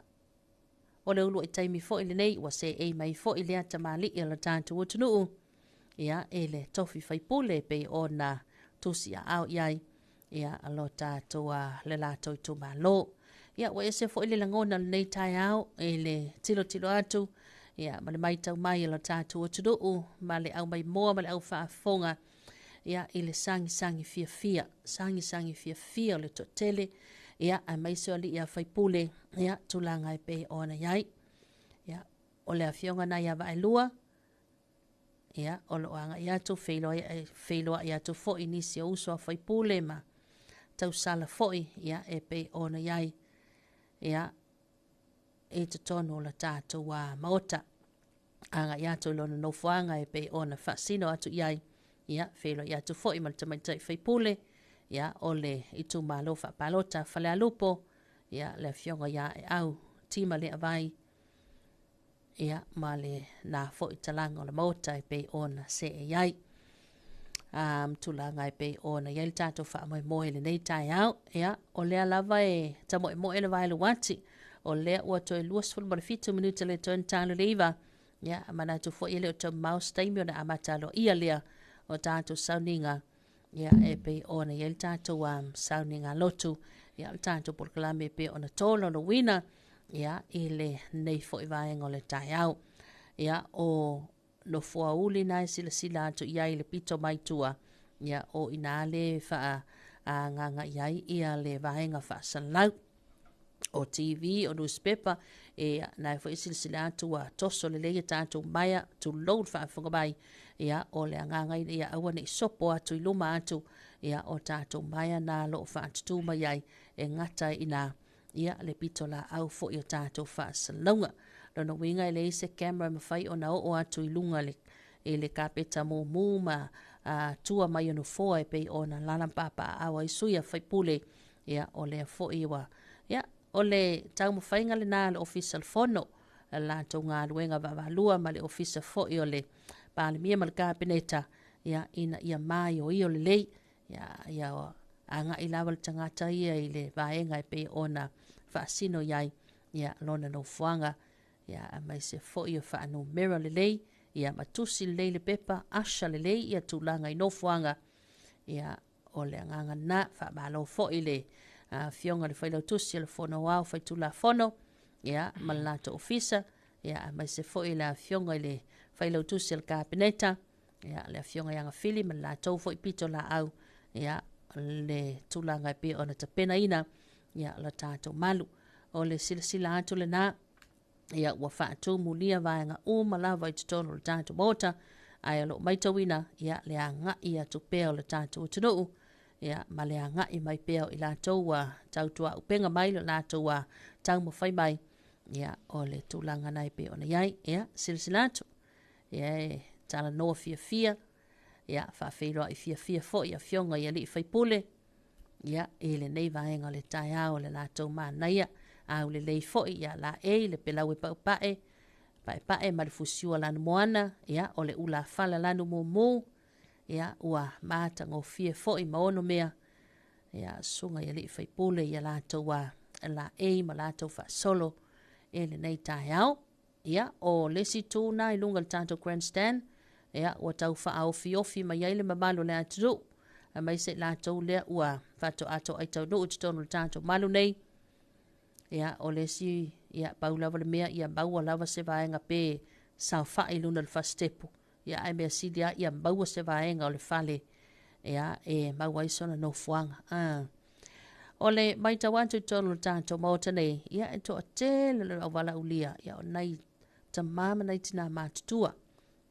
o le uluai taimi foi lenei ua seei mai foi lea tamalii o le tatou atunuu, ia, i le tofi faipule pei ona tusiaao i ai, ia, lo tatou, le latou itumalo. Ia, ua ese foi le lagona o lenei taeao i le tilotilo atu, ia, ma le matau mai o le tatou atunuu ma le au maimoa ma le au faafofoga, ia, i le sagisagi fiafia, sagisagi fiafia o le toatele, ia, aemaise o alii a faipule, ia, tulaga e pei ona i ai. Ia, o le afioga na ia Vaaelua, ia, o lo o agai atu, feiloai, feiloai atu foi nisi o uso a faipule ma tausala foi, ia, e pei ona i ai, ia, i totonu o le tatou Maota. Agai atu i lona nofoaga e pei ona faasino atu i ai, ia, feiloai atu foi ma le tamaitai faipule, ia, o le itumalo faapalota Falealupo, ia, le afioga ia Aeau Tima Leavai, ia, ma le na foi talaga o le Maota e pei ona see i ai. Tulaga e pei ona i ai le tatou faamoemoe i lenei taeao. Ia, o lea lava e tamoemoe le vae luati, o lea ua toe 27 minute le toe talo le iva. Ia, manatu foi e le o tau mamao se taimi ona amata aloaia lea o tatou sauniga. Ia, e pei ona i ai le tatou sauniga lotu. Ia, o le tatou polokalame e pei ona tolaulauina, ia, i lenei foi vaega o le taeao. Ia, o nofoauli na e silasila atu i ai i le pito mai tua, ia, o i ina le faaagaga i ai ia le vaega faasalalau o TV, o newspaper, e na e foi silasila atu ua toso lelei a tatou maea, tulou le faafofoga mai, ia, o le agaga ina ia aua ne i sopo atu i luma atu, ia, o tatou maea na lo o faatutu mai ai, e gata ai i ina, ia, le pitolaau foi o tatou faasalalauga. Lona uiga e leai se camera e mafai ona oo atu i luga i le kapeta mumu ma tua mai o nofoa e pei ona alaala ma papaaao ai sui a faipule. Ia, o lea foi ua, ia, o le taumafaiga lena a le Ofisa o le Fono, le latou galuega vaavaalua ma le Ofisa foi o le Palemia ma le Kapeneta, ia, ina ia maioio lelei, ia, ia agai lava le tagata ia i le vaega e pei ona faasino i ai, ia, lona nofoaga, ia, aemaise foi o faanumera lelei, ia, ma tusi lelei le pepa, asha lelei ia tulaga i nofoaga, ia, o le agaga lena. Faamalo foi le afioga i le Failautusi o le Fono Aoao Faitulafono, ia, ma le latou ofisa, ia, aemaise foi le afioga i le Failautusi o le Kapeneta, ia, le afioga ia Gafili ma le latou foi pitolaau, ia, le tulaga e pei ona tapenaina, ia, le tatou malu. O le silasila atu lena, ia, ua faatumulia vaega uma lava i totonu o le tatou Maota, ae o lo o maitauina, ia, le agai atu pea o le tatou atunuu, ia, ma le agai mai pea o i latou ua tautuaupega mai le latou taumafai mai, ia, o le tulaga na e pei ona i ai. Ia, silasila atu, ia, e talanoa fiafia, ia, faafeiloai fiafia foi afioga i alii faipule, ia, i lenei vaega o le taeao o le latou manaia, aulelei foi, ia, laei le pelau e paupae, paepae ma le fusiua lanumoana, ia, o le ulafala lanumumu, ia, ua matagofie foi ma ono mea, ia, susuga i alii faipule ia latou laei ma latou faasolo i lenei taeao. Ia, o le isi itu na i luga o le tatou grandstand, ia, ua tau faaofiofi mai ai le mamalu o le atunuu, aemaise i latou lea ua faatoatoai taunuu i totonu o le tatou malu nei. Ia, o le isi, ia, pau lava le mea, ia maua lava se vaega pe saofai i luna o le fasitepu, ia, ae mea sili lava ia maua se vaega o le fale, ia, e maua ai sona nofoaga. O le matau atu i totonu o le tatou Maota nei, ia, e toatele le auvalaulia, ia, o nai tamā ma nai tinā matutua.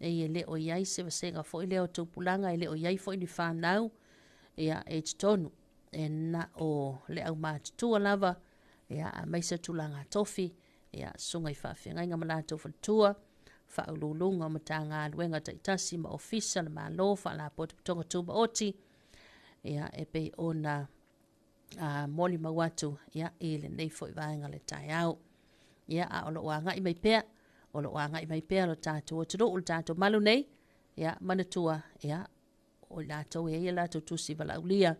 E le o i ai se vasega foi lea o tupulaga, e le o i ai foi ni whanau, ia, e totonu, e na o le aumatutua lava, ia, aemaise tulaga tofi, ia, susuga i faafeagaiga ma latou faletua, faauluuluga o Matagaluega taitasi ma Ofisa le Malo, Faalapotopotoga Tumaoti, ia, e pei ona molimau atu, ia, i lenei foi vaega o le taeao. Ia, a o lo o agai mai pea, o lo o agai mai pea lo tatou atunuu, le tatou malu nei, ia, manatua, ia, o i latou e i ai a latou tusi valaaulia,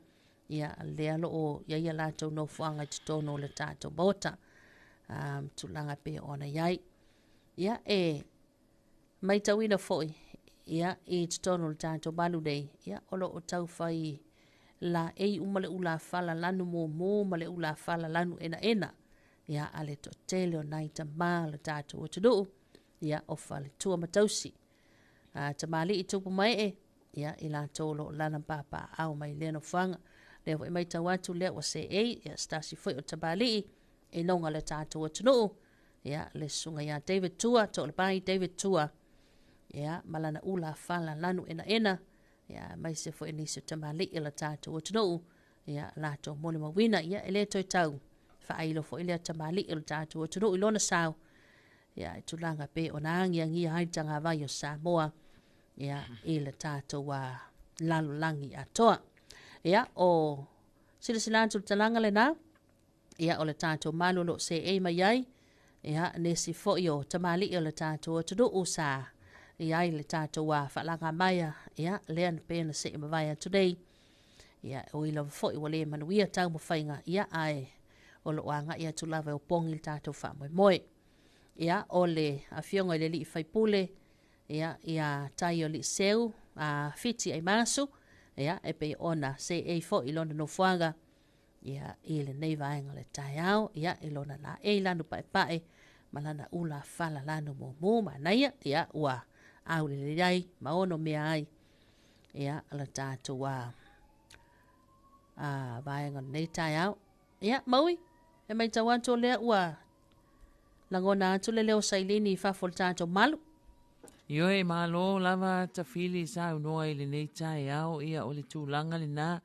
ia, lea o lo o i ai a latou nofoaga i totonu o le tatou Maota, tulaga e pei ona i ai. Ia, e matauina foi, ia, i totonu o le tatou malu nei, ia, o lo o tau fai laei uma le ulafala lanu mumu ma le ulafala lanu enaena, ia, a le toatele o nai tama o le tatou atunuu, ia, o faletua ma tausi, a tamalii tupu ma ee, ia, i latou o lo o lana papaaao mai lea nofoaga. Lea foi matau atu lea ua seei, ia, se tasi foi o tamalii i luga o le tatou atunuu, ia, le susuga ia David Tua, Toalepai David Tua, ia, ma lana ula fala lanu enaena, ia, aemaise foi nisi o tamalii o le tatou atunuu, ia, latou molimauina, ia, e le toe tau faailo foi lea tamalii o le tatou atunuu i lona sao, ia, i tulaga pei ona agiagia ai le tagavai o Samoa, ia, i le tatou lalolagi atoa. Ia, o silasila atu le talaga lena, ia, o le tatou malu o lo o seei mai ai, ia, nisi foi o tamalii o le tatou atunuu sa i ai le tatou faalagamaea, ia, lea na pei ona see mavae atu nei, ia, e ui lava foi ua le manuia taumafaiga, ia, ae o lo o agai atu lava e opogi le tatou faamoemoe. Ia, o le afioga i le alii faipule, ia, ia Taioliiseu a Fiti Aimasu, ia, e pei ona seei foi i lona nofoaga, ia, i lenei vaega o le taeao, ia, i lona laei lanu paepae ma lana ula fala lanu mumu manaia, ia, ua aulelei ai ma ono mea ai, ia, la tatou a, a vaega o lenei taeao. Ia, Maui, e matau atu o lea ua lagona atu le leo sailini i fafo o le tatou malu.
Ioe, malo lava Tafili saunoa i lenei taeao, ia o le tulaga lena,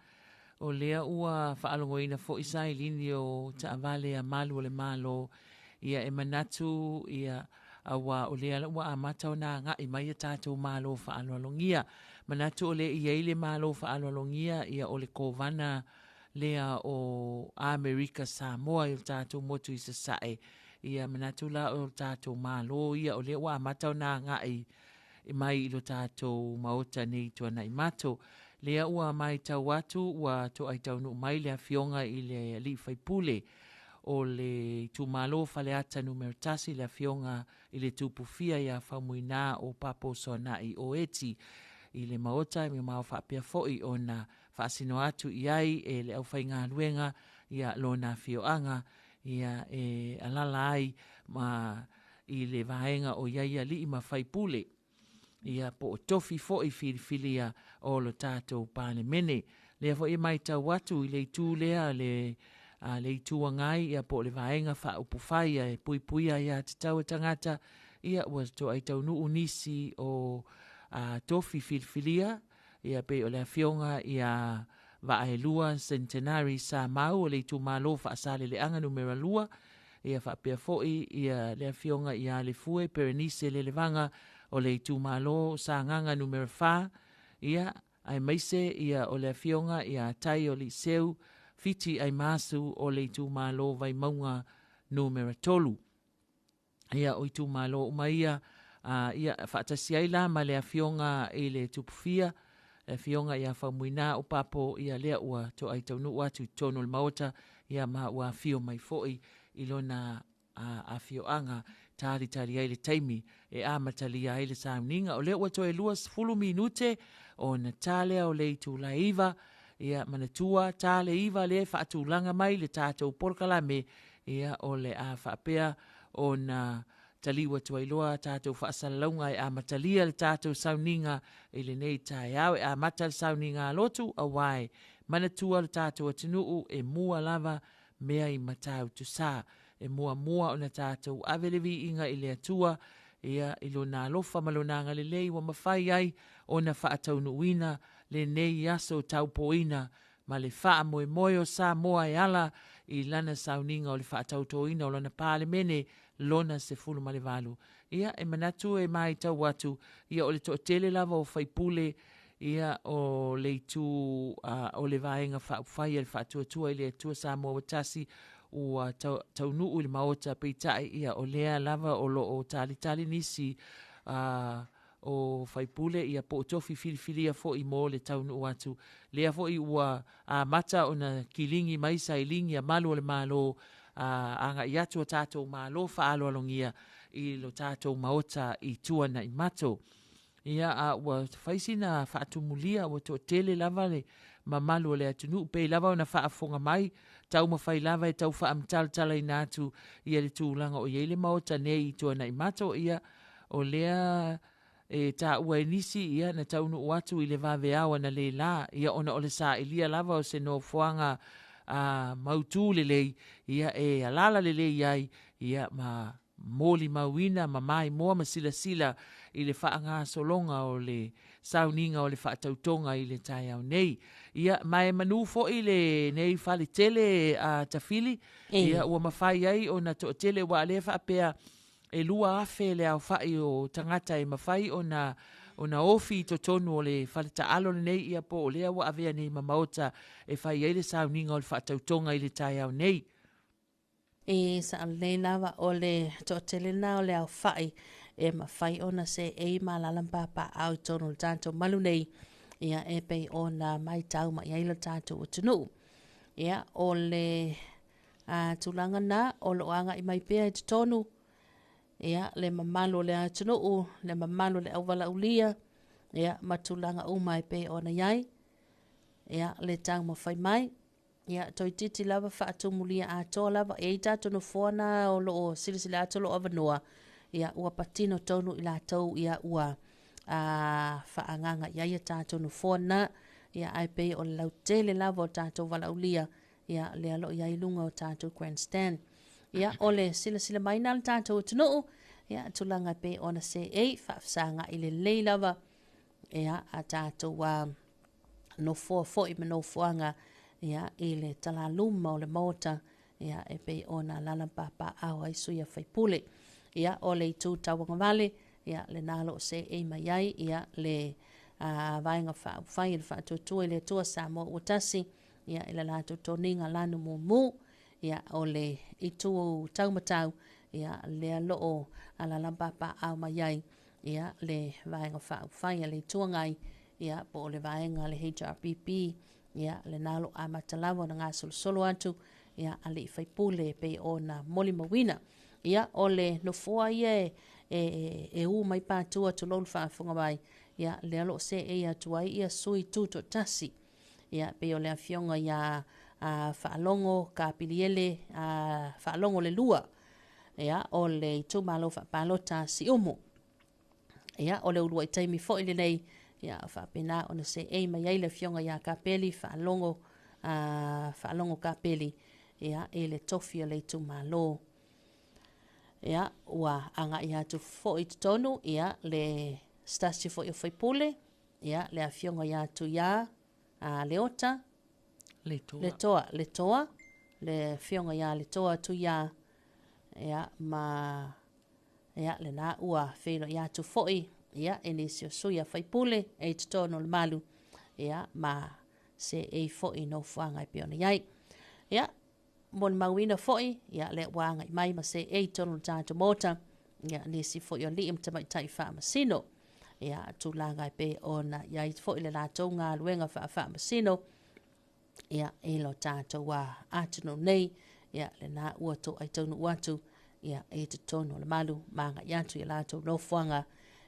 o lea ua faalogoina foi sailini o taavale a malu o le Malo, ia e manatu, ia, aua o lea ua amata ona agai mai a tatou Malo faaaloalogia. Manatu o lea e i ai le Malo faaaloalogia, ia o le Kovana lea o Amerika Samoa i o tatou motu i Sasae. Ia manatu la o tatou Malo ia o lea ua amata ona agai mai i lo tatou Maota nei i Tuanaimato. Lea ua matau atu ua toai taunuu mai le afioga i le alii faipule o le itumalo Faleata numera 1, le afioga i le Tupufia ia Faumuina o Papo Soanai o Eti i le Maota, e mamao faapea foi ona faasino atu i ai e le aufaigaluega ia lona afioaga ia e alala ai ma i le vaega o i ai alii ma faipule ia po o tofi foi filifilia o lo tatou Palemene. Lea foi e matau atu i le itu lea le a le Itu Agai ia po o le Vaega Faaupufai e Puipuia Aia Tatau a Tagata, ia ua toai taunuu nisi o a, tofi filifilia, ia pei o le afioga ia Vaaelua Centenary Samau o le itumalo Faasaleleaga numera 2, ia faapea foi ia le afioga ia Lefue Perenise Lelevaga o le itumalo Sagaga numera 4, ia aemaise ia o le afioga ia Taioliiseu Fiti Aimasu o le itumalo Vaimauga numera 3. Ia, o itumalo uma ia, a, ia, faatasi ai la ma le afioga i le Tupufia, le afioga ia Faumuina o Papo, ia lea ua toai taunuu atu i totonu o le Maota, ia ma ua afio mai foi i lona a, afioaga talitali ai le taimi e amatalia ai le sauniga. O lea ua toe 20 minute ona ta lea o le itula e 9, ia manatua ta le 9 lea e faatulaga mai le tatou polokalame, ia o le a faapea ona taliu atu ai loa tatou faasalalauga e amatalia le tatou sauniga i lenei taeao. E amata le sauniga a lotu, auā e manatua le tatou atunuu e mua lava mea i Matautu-sa. E muamua ona tatou ave le viiga i le Atua, ia, i Lona alofa ma Lona agalelei ua mafai ai ona faataunuuina lenei aso taupoina ma le faamoemoe o Samoa e ala i lana sauniga o le faatautoina o lona Palemene lona 18. Ia, e manatu e maitau atu, ia o le toatele lava o faipule, ia o le itu o le Vaega Faaupufai a le Faatuatua i le Atua Samoa ua Tasi ua taunuu i le Maota, peitai ia o lea lava o lo o talitali nisi o faipule ia po o tofi filifilia foi mo le taunuu atu. Lea foi ua amata ona kiligi mai sailigi a malu o le Malo a agai atu o tatou Malo faaaloalogia i lo tatou Maota i Tuanaimato. Ia, a ua fai sina faatumulia, ua toatele lava le mamalu o le atunuu, pei lava ona faafofoga mai, taumafai lava e tau faamatalatalaina atu ia le tulaga o i ai le Maota nei i Tuanaimato. Ia, o lea e taua e nisi, ia, na taunuu atu i le vaveao analeila, ia, ona o le sailia lava o se nofoaga a mautū lelei, ia, e alala lelei ai, ia, ma molimauina ma maimoa ma silasila i le faagasologa o le sauniga o le faatautoga i le taeao nei. Ia, ma e manu foi lenei fale tele a Tafili, ia, ua mafai ai ona toatele, aua o lea e faapea e 2,000 le aofai o tagata e mafai ona ona ofi i totonu o le fale taalo lenei, ia po o lea ua avea nei ma maota e fai ai le sauniga o le faatautoga i le taeao nei.
E sao lelei lava o le toatele lena o le aofai e mafai ona seei ma alaala ma papaaao i totonu o le tatou malu nei, ia e pei ona matau mai ai lo tatou atunuu. Ia, o le a, tulaga na o lo o agai mai pea i totonu, ia, le mamalu o le atunuu, le mamalu o le auvalaulia, ia, ma tulaga uma e pei ona i ai, ia, le taumafai mai. Ia, toeitiiti lava faatumulia atoa lava. E i ai tatou nofoa na o lo o silasila atu o lo o avanoa, ia, ua patino tonu i latou, ia, ua a, faaagaaga i ai a tatou nofoa na. Ia, ae pei o le lautele lava o tatou valaaulia, ia, lea o lo o i ai i luga o tatou grandstand. Ia, o le silasila mai na le tatou atunuu, ia, tulaga e pei ona seei, faafesagai lelei lava, ia, a tatou a, nofoa foi ma nofoaga ia, i le talaluma o le Maota ia, e pei ona alaala ma papaaao ai sui a faipule. Ia, o le itu tauagavale, ia, lena o lo o seei mai ai ia, le a, Vaega Faaupufai e le Faatuatua i le Atua Samoa ua tasi, ia, i le latou toniga lanu mumu. Ia, o le itu taumatau, ia, lea lo o alaala ma papaaao mai ai ia, le Vaega Faaupufai a le Itu Agai, ia, po o le vaega a le HRPP, ia, lena o lo o amata lava ona gasolosolo atu, ia, alii faipule e pei ona molimauina. Ia, o le nofoa ia e, e, e u mai patua tulou le faafofoga mai, ia, lea o lo o seei atu ai ia sui tutoatasi. Ia, pei o le afioga ia a, Faalogo Kapiliele, a, Faalogo le Lua, ia, o le itumalo faapalota Siumu. Ia, o le uluai taimi foi lenei, ia, faapena ona seei mai ai le afioga ia Kapeli, Faalogo, a, Faalogo Kapeli, ia, i le tofi o le itumalo. Ia, ua agai atu foi i totonu, ia, le se tasi foi o faipule, ia, le afioga ia Tuiā, a, Leota,
Letoa.
Letoa, Letoa, le afioga ia Letoa Tuiā, ia, ma Ia, lena ua feiloai atu foi, ia, e nisi o sui a faipule e i totonu o le malu, ia, ma seei foi i nofoaga e pei ona i ai. Ia, molimauina foi, ia, lea ua agai mai ma seei i totonu o le tatou Maota, ia, nisi foi o alii ma tamaitai faamasino. Ia, tulaga e pei ona i ai foi le latou galuega faafaamasino, ia, i lo tatou atunuu nei, ia, lena ua toai taunuu atu, ia, i totonu o le malu ma agai atu i latou nofoaga,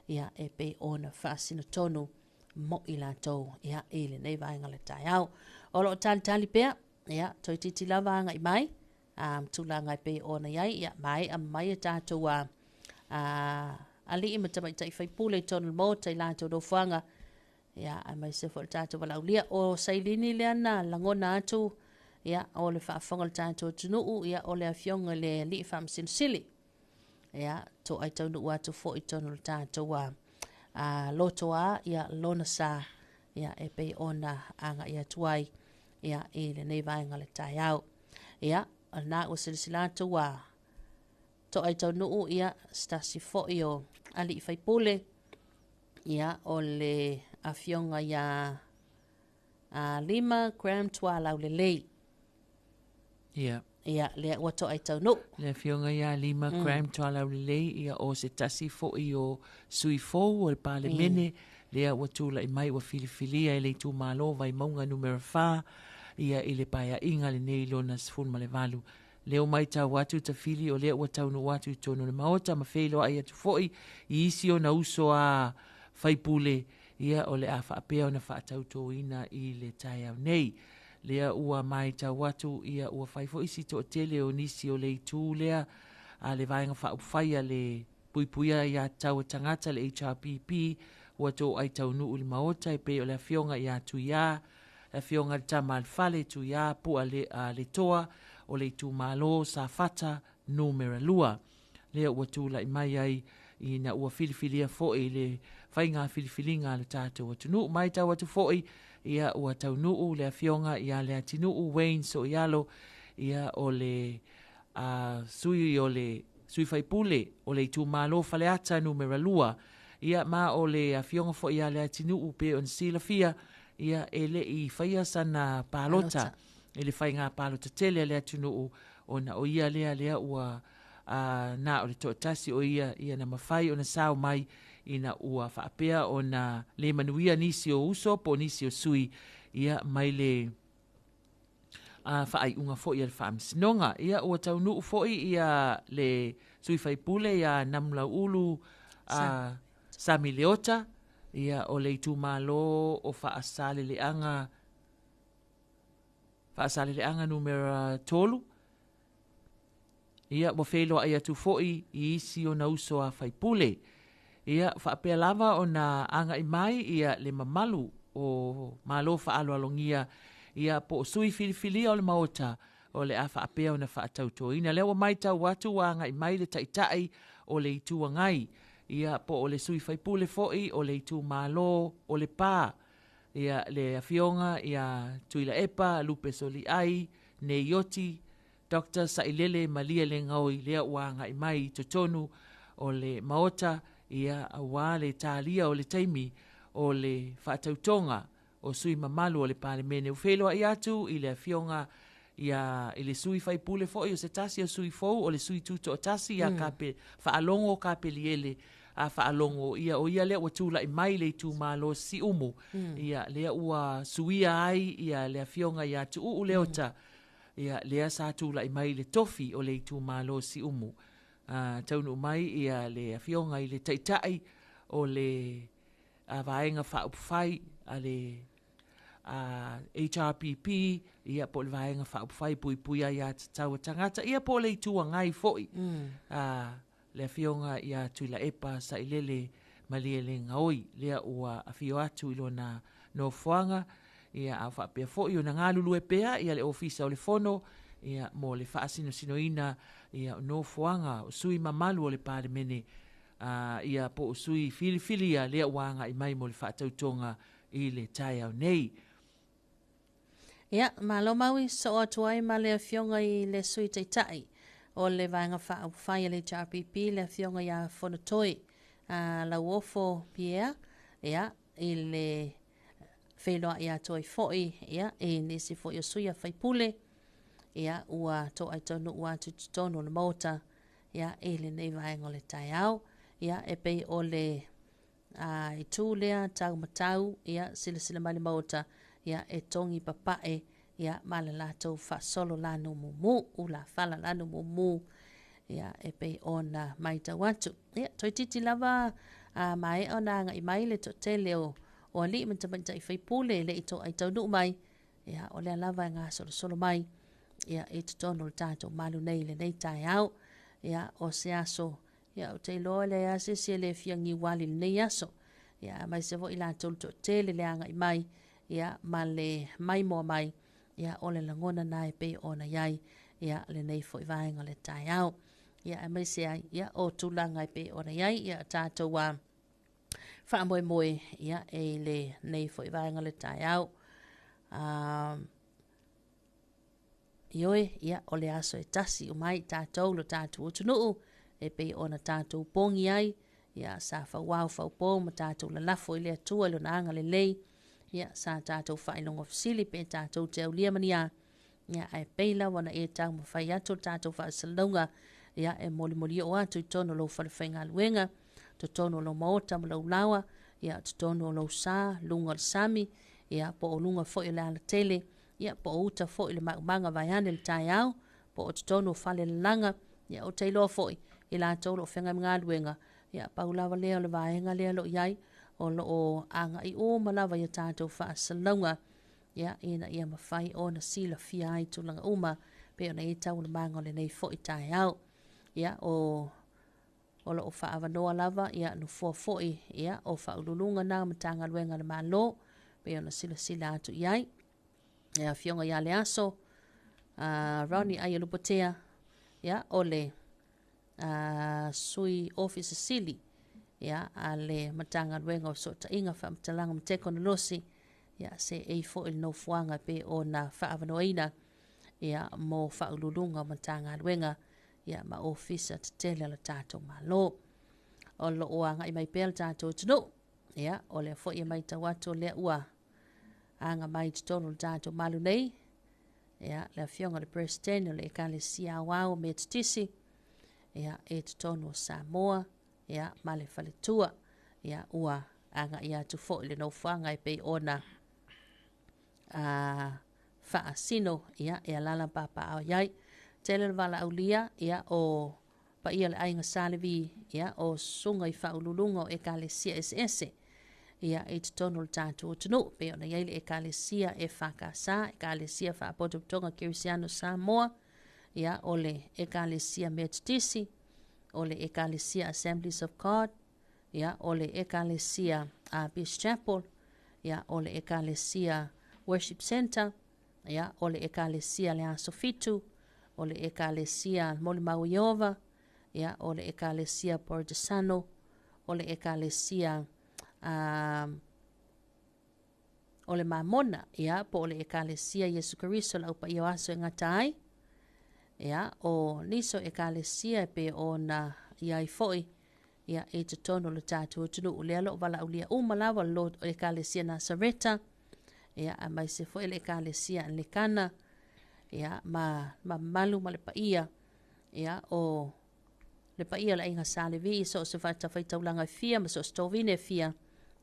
ia, e pei ona faasino tonu mo i latou, ia, i lenei vaega o le taeao. O lo o talitali pea, ia, toeitiiti lava agai mai, a, tulaga e pei ona i ai, ia, maea mai e tatou a, a, alii ma tamaitai faipule i totonu o le Maota i latou nofoaga, ia, aemaise foi le tatou valaaulia. O sailini lea na lagona atu, ia, o le faafofoga o le tatou atunuu, ia, o le afioga i le Alii Faamasino Sili. Ia, toai taunuu atu foi i totonu o le tatou a, a, lotoa, ia, lona sa, ia, e pei ona agai atu ai, ia, i lenei vaega o le taeao. Ia, o lena ua silasila atu ua toai taunuu, ia, se tasi foi o alii faipule, ia, o le afioga ia a, Lima Graham Tualaulelei.
Ia.
Ia, lea ua toai taunuu.
Le Afioga ia Lima Graham Tualaulelei, ia o se tasi foi o sui fou o le Palemene, lea ua tulai mai ua filifilia e le itumalo Vaimauga Numera 4, ia i le paeaiga lenei lona 18. Lea ua matau atu Tafili o lea ua taunuu atu i totonu o le Maota ma feiloai atu foi i isi ona uso a faipule, ia o le a faapea ona faatautoina i le taeao nei. Lea ua matau atu ia ua fai foi si toatele o nisi o le itu lea a le Vaega Faaupufai a le Puipuia Aiatatau a Tagata, le HRPP, ua toai taunuu i le Maota e pei o le Afioga ia Tuiā, le Afioga i le Tama a le Fale, Tuiā Pua Letoa o le itumalo Safata Numera 2. Lea ua tulai mai ai ina ua filifilia foi le faiga filifiliga a le tatou atunuu. Matau atu foi ia ua taunuu le Afioga ia Leatinuu Wayne Soialo, ia o le sui o le sui faipule o le itumalo Faleata Numera 2. Ia ma o le Afioga foi ia Leatinuu pe ona silafia, ia e le i faia sana palota i le faiga palota tele a le atunuu, ona o ia lea lea ua na o le toatasi o ia ia na mafai ona sao mai ina ua faapea ona le manuia nisi o uso po o nisi o sui ia mai le faaiuga foi a le Faamasinoga. Ia ua taunuu foi ia le sui faipule ia Namulauulu Sami Leota, ia o le itumalo o Faasaleleaga Faasaleleaga Numera 3. Ia, ua feiloai atu foi i isi ona uso a faipule. Ia, faapea lava ona agai mai ia le mamalu o Malo faaaloalogia, ia po o sui filifilia o le Maota o le a faapea ona faatautoina. Lea ua matau atu ua agai mai le Taitai o le Itu Agai, ia po o le sui faipule foi o le itumalo o Lepa, ia le Afioga ia Tuilaepa Lupe Soliai Neioti Doctor Sailele Malielegaoi, lea ua agai mai i totonu o le Maota, ia, aua le talia o le taimi o le faatautoga o sui mamalu o le Palemene. Ua feiloai atu i le Afioga ia, i le sui faipule foi o se tasi o sui fou o le sui tutoatasi ia Kape, Faalogo Kapeliele a Faalogo, ia o ia lea ua tulai mai le itumalo Siumu, ia lea ua suia ai ia le Afioga ia Tuuu Leota, Ia, lea sa tulai mai i le tofi o le itumalo Siumu. Taunuu mai ia le Afioga i le Taitai o le Vaega Faaupufai a le HRPP, ia po o le Vaega Faaupufai Puipuia Aiatatau a Tagata, ia po o le Itu Agai foi. Le Afioga ia Tuilaepa Sailele Malielegaoi, lea ua afio atu i lona nofoaga, ia a faapea foi ona galulue pea ia le Ofisa o le Fono ia mo le faasinosinoina ia o nofoaga o sui mamalu o le Palemene, ia po o sui filifilia lea ua agai mai mo le faatautoga i le taeao nei.
Ia, malo Maui, soo atu ai ma le Afioga i le Sui Taitai o le Vaega Faaupufai a le HRPP, le Afioga ia Fonotoe Lauofo Pierre, ia, i le feiloai atu ai foi, ia, i nisi foi o sui a faipule, ia, ua toai taunuu atu i totonu o le Maota, ia, i lenei vaega o le taeao. Ia, e pei o le A itu lea tau matau, ia, silasila mai le Maota, ia, e togi papae, ia, ma le latou faasolo lanu mumu, ulafala lanu mumu, ia, e pei ona matau atu. Ia, toeitiiti lava a maea ona agai mai le toatele o, o alii ma tamaitai faipule e le i toai taunuu mai, ia, o lea lava e gasolosolo mai, ia, i totonu o le tatou malu nei i lenei taeao. Ia, o se aso Ia, ou te iloa e leai lava se isi e le fia niuali i lenei aso. Ia, aemaise foi i latou le toatele le agai mai, ia, ma le maimoa mai, ia, o le lagona na e pei ona i ai, ia, lenei foi vaega o le taeao. Ia, aemaise ai, ia, o tulaga e pei ona i ai, ia, tatou a faamoemoe, ia, e i lenei foi vaega o le taeao. Ioe, ia, o le aso e tasi uma ai tatou lo tatou atunuu, e pei ona tatou pogi ai, ia, sa fauao faupo ma tatou lalafo i le Atua i lona agalelei, ia, sa tatou faailogo fesili pe tatou te aulia ma ni a, Ia, ae pei lava ona e taumafai atu le tatou faasalalauga, ia, e molimoli oo atu i totonu o lou falefaigaluega, totonu o lou maota ma lou laoa, ia, totonu o lou sa, luga o le sami, ia, po o luga foi o le alatele, ia, po o uta foi i le maumaga vaeane le taeao, po o totonu o falelalaga, ia, ou te iloa foi, i latou o lo o feagai ma galuega, ia, pau lava lea o le vaega lea o lo o i ai, o lo o agai uma lava i a tatou faasalalauga, ia, ina ia mafai ona silafia ai tulaga uma pei ona i ai taualumaga o lenei foi taeao. Ia, o o lo o faaavanoa lava ia nofoa foi ia o faauluuluga na o Matagaluega a le Malo pei ona silasila atu i ai. Le afioga ia Leaso, Ronnie Aialupotea, ia, o le Sui Ofisa Sili ia, a le Matagaluega o Fesootaiga, Faamatalaga ma Tekonolosi, ia, seei foi i le nofoaga pei ona faaavanoaina ia, mo faauluuluga o Matagaluega ia, ma Ofisa tetele a le tatou Malo. O lo o agai mai pea le tatou atunuu, ia, o lea foi e matau atu o lea ua aga mai i totonu o le tatou malu nei, ia, le afioga i le Peresetene o le Ekalesia Aoao Metotisi, ia, e totonu o Samoa, ia, ma le faletua, ia, ua agai atu foi le nofoaga e pei ona faasino, ia, e alala papaaao i ai. Tele le valaaulia, ia, o paia o le aiga Sa Levi, ia, o susuga i faauluuluga o ekalesia eseese, ia, i totonu o le tatou atunuu, pei ona i ai le ekalesia EFKS, ekalesia Faapotopotoga Kerisiano Samoa, ia, o le ekalesia Metotisi, o le ekalesia Assemblies of God, ia, o le ekalesia Peace Chapel, ia, o le ekalesia Worship Center, ia, o le Ekalesia Le Aso Fitu, o le Ekalesia Molimau Ieova, ia, o le Ekalesia Portesano, o le Ekalesia o le Mamona, ia, po o le Ekalesia Iesu Keriso le Aupaia o Aso e Gata Ai, ia, o nisi o Ekalesia e pei ona i ai foi, ia, i totonu o le tatou atunuu. Lea o lo o valaaulia uma lava le Ekalesia Nasareta, ia, aemaise foi le Ekalesia Anglikana, ia, ma mamalu ma le paia, ia, o le paia o le aiga Sa Levi i so o se fatafaitaulaga e fia ma so o se tovine e fia,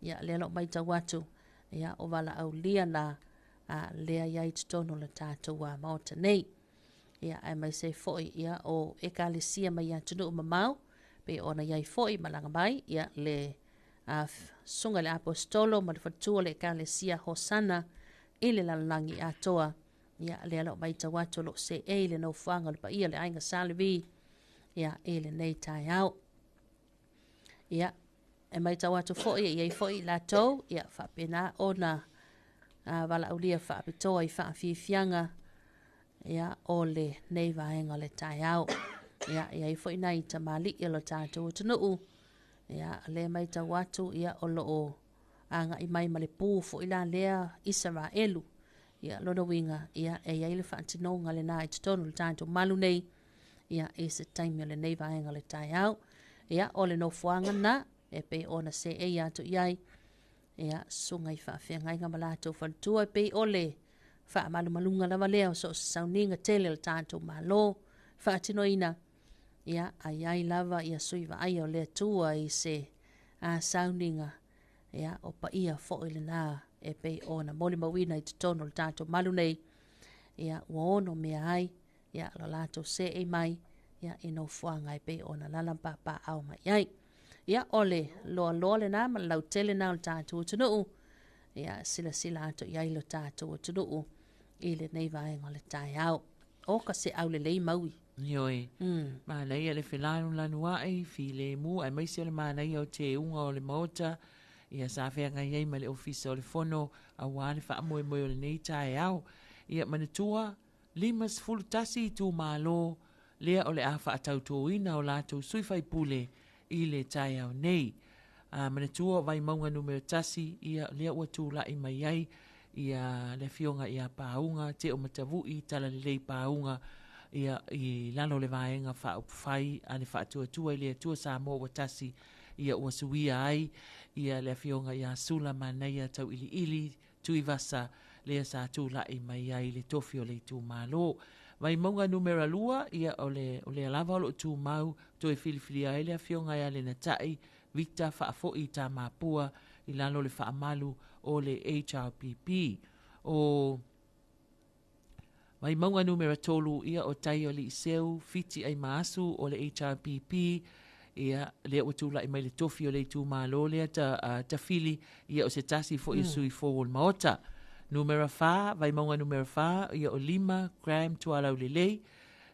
ia, lea o lo o matau atu, ia, o valaaulia na lea i ai i totonu o le tatou Maota nei. Ia, aemaise ai foi, ia, o ekalesia mai atunuu mamao, pei ona i ai foi malaga mai, ia, le susuga i le Aposetolo ma le faletua o le ekalesia Hosana i le lalolagi atoa. Ia, lea o lo o matau atu o lo o seei le nofoaga o le paia o le aiga Sa Levi, ia, i lenei taeao. Ia, e matau atu foi e i ai foi i latou, ia, faapena ona valaaulia faapitoa i faafiafiaga, ia, o lenei vaega o le taeao. Ia, e i ai foi nai tamalii o le tatou atunuu, ia, lea matau atu, ia, o lo o agai mai ma le pu foi la lea Isaraelu. Ia, lona uiga, ia, e i ai le faatinoga lena i totonu o le tatou malu nei, ia, i se taimi o lenei vaega o le taeao. Ia, o le nofoaga na, e pei ona seei atu i ai, ia, susuga i faafeagaiga ma latou faletua, e pei o le faamalumaluga lava lea o so o se sauniga tele o le tatou Malo faatinoina, ia, a i ai lava ia sui vaaia o le Atua i se sauniga, ia, o paia foi lena e pei ona molimauina i totonu o le tatou malu nei, ia, ua ono mea ai, ia, lo latou seei mai, ia, i nofoaga e pei ona lala ma papaaao mai ai. Ia, o le loaloa lena ma le lautele na o le tatou atunuu, ia, silasila atu i ai lo tatou atunuu i lenei vaega o le taeao. O ka seau lelei maui.
Ioe. Manaia le felanulanuai, filemu, aemaise o le manaia o teuga o le Maota, ia sa feagai ai ma le Ofisa o le Fono aua le faamoemoe o lenei taeao. Ia manatua, 51 itumalo lea o le a faatautoina o latou sui faipule i le taeao nei. A manatua o Vaimauga numera 1, ia lea ua tulai mai ai ia le afioga ia Pauga Teo Matavui Talalelei Pauga ia i lalo o le vaega faaupufai a le Faatuatua i le Atua Samoa ua tasi, ia ua suia ai ia le afioga ia Sula Manaia Tauiliili Tuivasa. lea sa tulai mai ai le tofi o le itumalo. Vaimauga numera 2, ia o le o lea lava o lo o tumau toe filifilia ai le afioga ia Lenatai Victor Faafoi Tamapua i lalo o le faamalu o le HRPP. O Vaimauga numera 3, ia o Tai o Liiseu, Fiti Aimaasu o le HRPP, ia lea ua tulai mai le tofi o le itumalo lea ta, uh, tafili, ia o se tasi foi mm. sui fou o le maota. Numera 4, Vaimauga numera 4, ia o Lima, Graham Tualaulelei,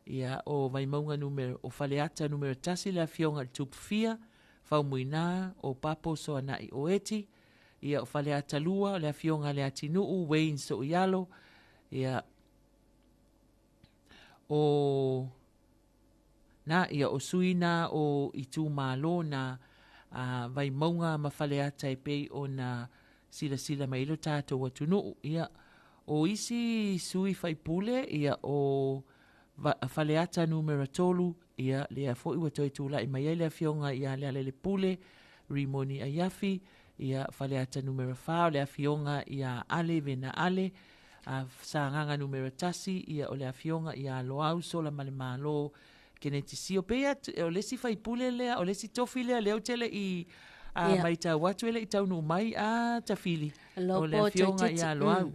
ia o Vaimauga numera, o Faleata numera 1 le afioga i le Tupufia, Faumuina, o Papo Soanai Oeti, ia o Faleata 2, o le afioga i le Atinuu, Wayne Soialo, ia o na, ia o sui na o itumalo na a Vaimauga ma Faleata e pei ona silasila mai lo tatou atunuu. Ia o isi sui faipule, ia o Faleata numera 3, ia lea foi ua toe tulai mai ai le afioga ia Lealailepule Rimoni Aiafi, ia Faleata numera 4 o le afioga ia Ale Vena Ale, a Sagaga numera 1, ia o le afioga ia Loau Sola Malemalo Keneti Sio. Pei o le isi faipule lea, o le isi tofi lea lea ou te le i a yeah. maitau atu e le i taunuu mai a Tafili, o le afioga ia Loau.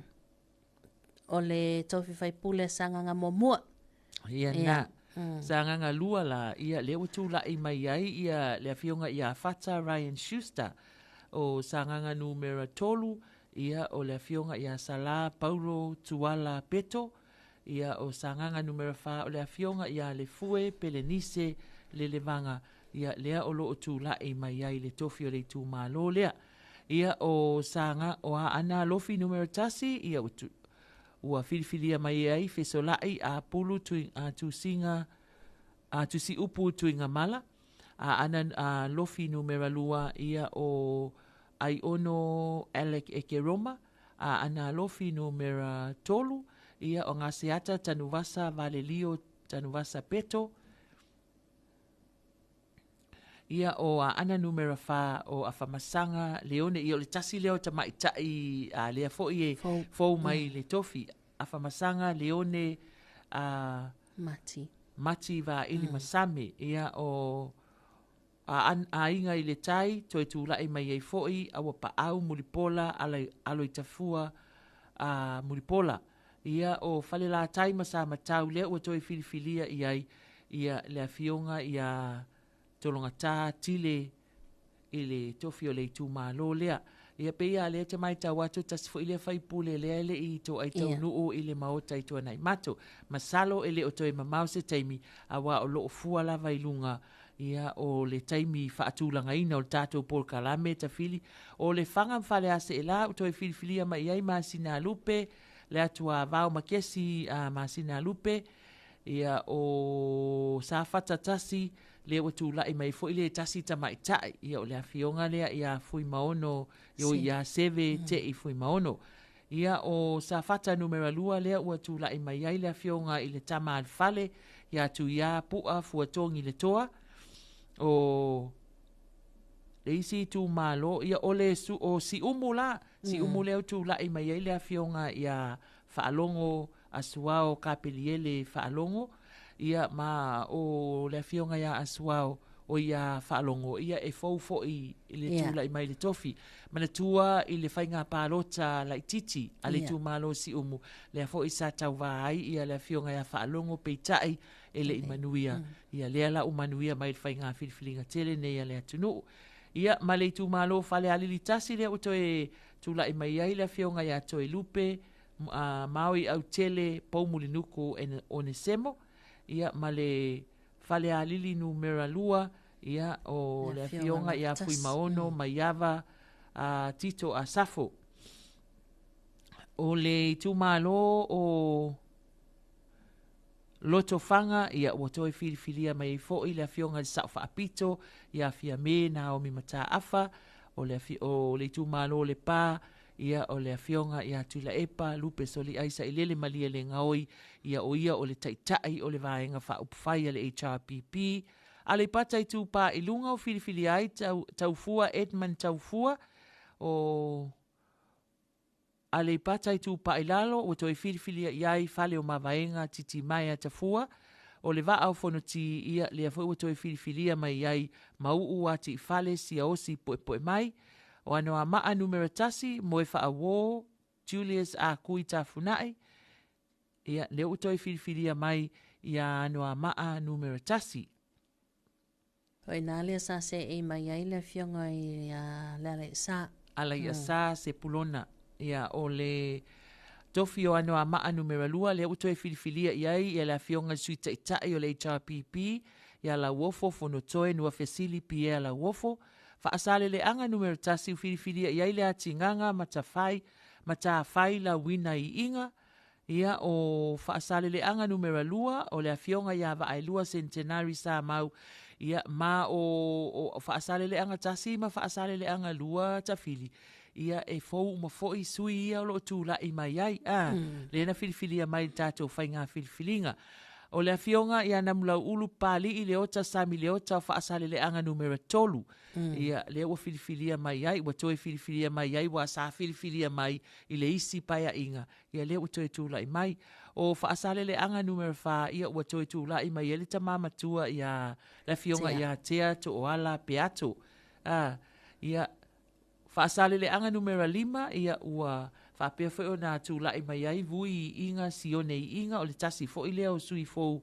O le tofi faipule a Sagaga muamua.
Ia na. Sagaga lua la, ia lea ua tulai mai ai ia le afioga ia Fata Ryan Schuster. O Sagaga numera 3, ia o le afioga ia Sala Paulo Tuala Peto. Ia o Sagaga numera 4, o le afioga ia Lefue Pelenise Lelevaga. Ia lea o lo o tulai mai ai le tofi o le itumalo lea. Ia o Saga o Aana Alofi numera 1, ia ua filifilia mai ai Fesolai Apulu tui, a, Tusiga a, Tusiupu Tuigamala. Aana Alofi numera 2, ia o Aiono Alec Ekeroma. Aana Alofi numera 3, ia o Gaseata Tanuvasa Valelio Tanuvasa Peto. Ia o Aana numera 4 o Afamasaga Leone, ia o le tasi lea o tamaitai a lea foi e fou, fou mai le tofi. Afamasaga Leone a
Mati.
Mati Vaili Masame, ia o Aiga i le Tai, toe tulai mai ai foi Auapaau Mulipola Aloitafua a Mulipola. Ia o Falelatai ma Samatau lea ua toe filifilia i ai ia le afioga ia Tologata Tile i le tofi o le itumalo lea. Ia pei lava lea te maitau atu tasi foi lea faipule lea e le i toai taunuu i le maota i Tuanaimato. Masalo e le o toe mamao se taimi aua o lo o fua lava i luga ia o le taimi faatulagaina o le tatou polokalame tafili o Lefaga ma Faleaseela ua toe filifilia mai i ai Masinalupe le Atuavao Makesi a Masinalupe ia o Safata tasi lea ua tulai mai foi le tasi tamaitai ia o le afioga lea ia Fuimaono io ia Seve Tei Fuimaono. Ia o Safata numera 2 lea ua tulai mai ai le afioga i le tama a le fale ia Tuiā Pu'a Fuatogi le Toa. O le isi itumalo, ia o le su, o Siumu la, Siumu lea ua tulai mai ai le afioga ia Faalogo Asuao Kapeliele Faalogo, ia ma o le afioga ia Asuao o ia Faalogo, ia e fou foi i le tulai mai le tofi. Manatua i le faiga palota laitiiti a le itumalo Siumu, lea foi sa tauva ai ia le afioga ia Faalogo, peitai e le i manuia. Ia lea la ua manuia mai le faiga filifiliga tele nei a le atunuu. Ia ma le itumalo Falealili tasi lea ua toe tulai mai ai le afioga ia Toelupe Maui Autele Poumulinuku Onesemo, ia ma le Falealili numera 2, ia o le afioga ia Fuimaono Maiava a Tito Asafo. O le itumalo o Lotofaga, ia ua toe filifilia mai ai foi le afioga i le Sao Faapito ia Fiame Naomi Mataafa, o le, o le itumalo o Lepa, ia o le afioga ia Tuilaepa Lupe Soliai Sailele Malielegaoi, ia o ia o le taitai o le Vaega Faaupufai a le HRPP. Aleipata Itupa i Luga o filifilia ai Taufua Edmund Taufua, o Aleipata Itupa i Lalo ua toe filifilia i ai Faleomavaega Titimaea Tafua, o le Vaa o Fonoti, ia, lea foi ua toe filifilia mai ai Mauu Atiifale Siaosi Puepuemai. O Anoamaa Numera 1, Moefaauō Julius Akui Tafunai, ia, lea ua toe filifilia mai ia Anoamaa Numera 1.
O i ina lea sa seei mai ai le afioga i a Lealaisa.
Alaiasa Sepulona. Ia, o le tofi o Anoamaa Numera 2, lea ua toe filifilia i ai ia le afioga i le Sui Taitai o le HRPP, ia Lauofo Fonotoe Nuafesili Pierre Lauofo. Faasaleleaga Numera 1, ua filifilia i ai le Atigaga Matafai, Matafai Lauina Iiga. Ia, o Faasaleleaga Numera 2, o le afioga ia Vaaelua Centenary Samau, ia, ma o, o Faasaleleaga 1 ma Faasaleleaga 2 Tafili, ia, e fou uma foi sui ia o lo o tulai mai ai, a, lea na filifilia mai i le tatou faiga filifiliga. O le afioga ia Namulauulu Papalii Leota Sami Leota o Faasaleleaga Numera 3, ia, lea ua filifilia mai ai, ua toe filifilia mai ai, ua sa filifilia mai i le isi paeaiga, ia lea ua toe tulai mai. O Faasaleleaga Numera 4, ia ua toe tulai mai ai le tama matua ia le afioga ia Tea Tooala Peato. A, ia, Faasaleleaga Numera 5, ia ua faapea foi ona tulai mai ai Vui Iiga Sione Iiga, o le tasi foi lea o sui fou,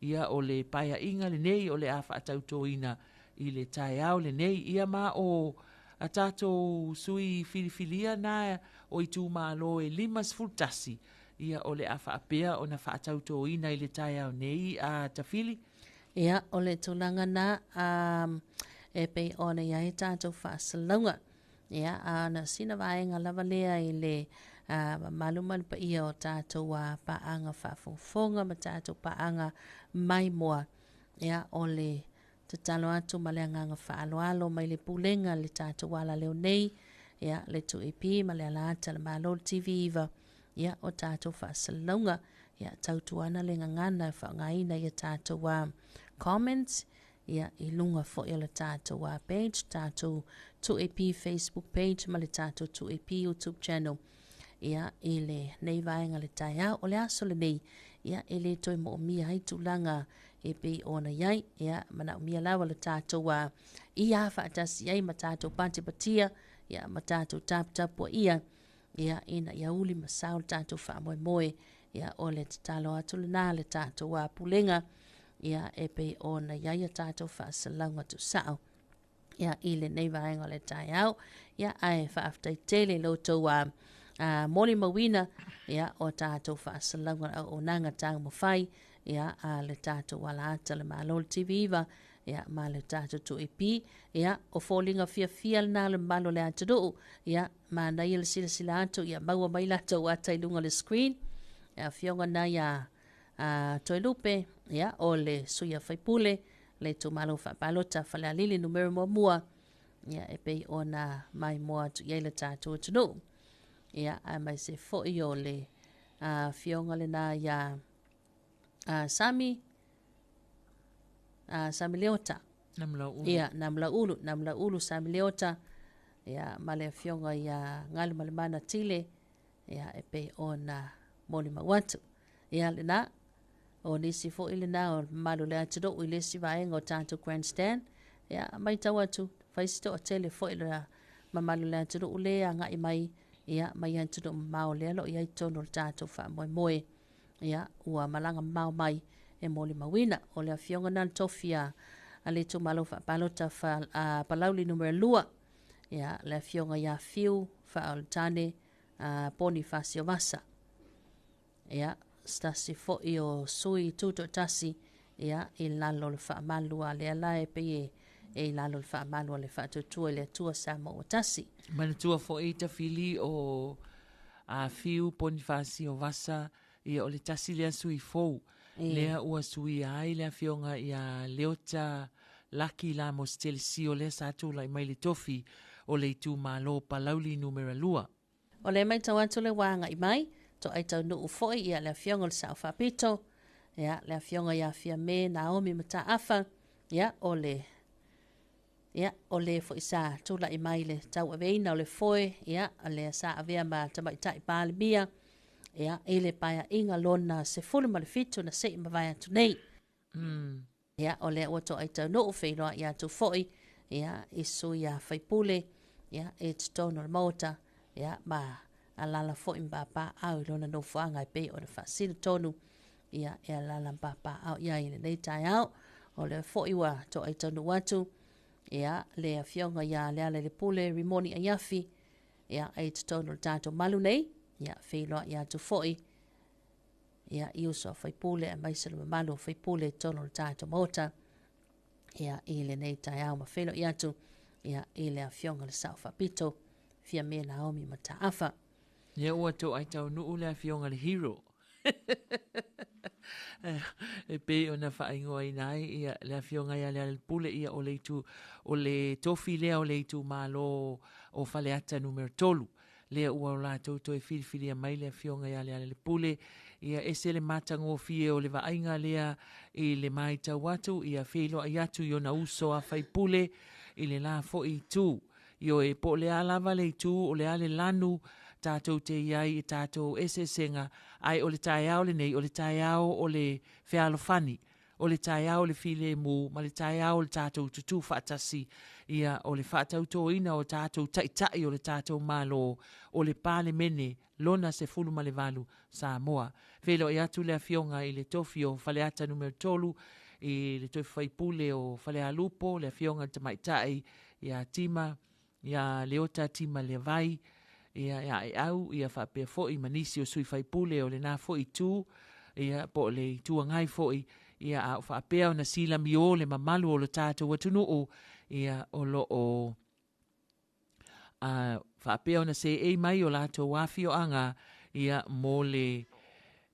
ia o le paeaiga lenei o le a faatautoina i le taeao lenei. Ia ma o a tatou sui filifilia na o itumalo e 51, ia o le a faapea ona faatautoina i le taeao nei a Tafili.
Ia, o le tulaga na, e pei ona i ai tatou faasalalauga. Ia, a na sina vaega lava lea i le mamalu ma le paia o tatou paaga faafogafoga ma tatou paaga maimoa. Ia, o le tatalo atu ma le agaga faaaloalo mai le pulega le tatou alaleo nei, ia, le 2AP ma le alaata le Malo le TV9, ia, o tatou faasalalauga, ia, tautuana le gagana e faaaogaina ia tatou comments, ia, i luga foi o le tatou page, tatou 2AP Facebook page ma le tatou 2AP YouTube channel, ia, i lenei vaega le taeao. O le aso lenei, ia, e le toe moomia ai tulaga e pei ona i ai, ia, manaomia lava le tatou ia faatasi ai ma tatou patipatia, ia, ma tatou taputapuaia, ia, ina ia uli ma sao le tatou faamoemoe, ia, o le tatalo atu lena le tatou pulega, ia, e pei ona i ai a tatou faasalalauga tuusao, ia, i lenei vaega o le taeao, ia, ae faafetai tele i lo outou molimauina, ia, o tatou faasalalauga auaunaga taumafai, ia, a le tatou alaata le Malo le TV9, ia, ma le tatou 2AP, ia, o foliga fiafia lena le mamalu o le atunuu, ia, manaia le silasila atu, ia, maua mai latou ata i luga o le screen, ia, afioga na ia Toelupe, ia, o le sui a faipule, le itumalo faapalota Falealili numera 1, ia, e pei ona maimoa atu i ai le tatou atunuu. Ia, aemaise foi o le afioga lena ia Sami, Sami Leota.
Namulauulu.
Ia, Namulauulu, Namulauulu Sami Leota, ia, ma le afioga ia Galumalemana Tile, ia, e pei ona molimau atu. Ia, lena, o nisi foi lena o mamalu le atunuu i le isi vaega o tatou grandstand, ia, matau atu, fai si toatele foi le mamalu le atunuu le agai mai, ia, mai atunuu mamao lea lo o i ai totonu o le tatou faamoemoe, ia, ua malaga mamao mai e molimauina. O le afioga na le tofi a le itumalo faapalota Palauli numera 2, ia, le afioga ia Fiu Faaolotane Ponifasio Vasa. Ia, se tasi foi o sui tutoatasi, ia, i lalo o le faamalu a lea la e pei e i lalo o le faamalu a le Faatuatua i le Atua Samoa ua tasi.
Manatua foi Tafili o Fiu Ponifasio Vasa, ia, o le tasi lea sui fou, lea ua suia ai le afioga ia Leota Laki Lamos Telesio lea sa tulai mai le tofi o le itumalo Palauli numera 2.
O lea matau atu le ua agai mai, toai taunuu foi ia le afioga o le Sao Faapito, ia, le afioga ia Fiame Naomi Mataafa, ia, o le Ia, o le foi sa tulai mai le tauaveina o le foe, ia, lea sa avea ma Tamaitai Palemia, ia, i le Paeaiga lona 17 na se i mavae atu nei. Ia, o lea ua toai taunuu feiloai atu foi, ia, i sui a faipule, ia, i totonu o le Maota, ia, ma alala foi ma papaaao i lona nofoaga e pei ona faasino tonu, ia, e alala ma papaaao i ai i lenei taeao. O lea foi ua toai taunuu atu, ia, le afioga ia Lealailepule Rimoni Aiafi, ia, e i totonu o le tatou malu nei, ia, feiloai atu foi, ia, i uso a faipule aemaise le mamalu o faipule i totonu o le tatou Maota, ia, i lenei taeao ma feiloai atu, ia, i le afioga i le Sao Faapito, Fiame Naomi Mataafa.
Ia ua toai taunuu le afioga i le Hero. E pei ona faaigoaina ai ia le afioga ia Lealailepule, ia o le itu, o le tofi lea o le itumalo o Faleata numera 3. Lea ua o latou toe filifilia mai le afioga ia Lealailepule, ia ese le matagofie o le vaaiga lea i le matau atu, ia feiloai atu i ona uso a faipule i le la foi itu. Ioe, po o le a lava le itu, o le a le lanu tatou te i ai i tatou eseesega, ae o le taeao lenei, o le taeao o le fealofani, o le taeao o le filemu, ma le taeao o le tatou tutū faatasi, ia, o le faatautoina o tatou taitai o le tatou Malo, o le Palemene lona 18 Samoa. Feiloai atu le Afioga i le Tofi o Faleata Numera 3, i le Tofi Faipule o Falealupo, le Afioga i le Tamaitai ia Tima, ia Leota Tima Levai, ia ia Aeau, ia faapea foi ma nisi o sui faipule o lena foi itu, ia po o le Itu Agai foi, ia a o faapea ona silamiō le mamalu o lo tatou atunuu, ia o lo o a faapea ona seei mai o latou afioaga ia mo le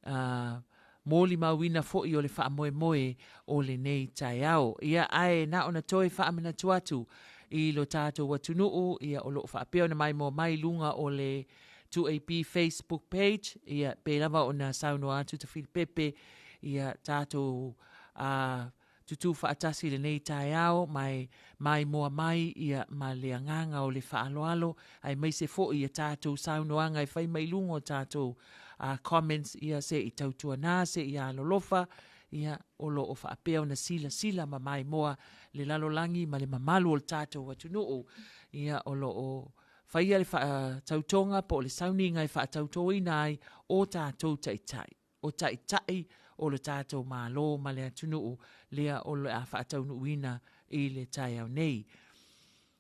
a, molimauina foi o le faamoemoe o lenei taeao. Ia, ae na ona toe faamanatu atu i lo tatou atunuu, ia o lo o faapea ona maimoa mai i luga o le 2AP Facebook page, ia pei lava ona saunoa atu Tafilipepe, ia tatou a, tutū faatasi i lenei taeao ma e maimoa mai ia ma le agaga o le faaaloalo aemaise foi ia tatou saunoaga e fai mai luga o tatou comments ia se i tautuanā se i alolofa ia o lo o faapea ona silasila ma maimoa le lalolagi ma le mamalu o le tatou atunuu ia o lo o faia le faatautoga po o le sauniga e faatautoina ai o tatou taitai. o Taitai o lo tatou Malo ma le atunuu lea o le a faataunuuina i le taeao nei.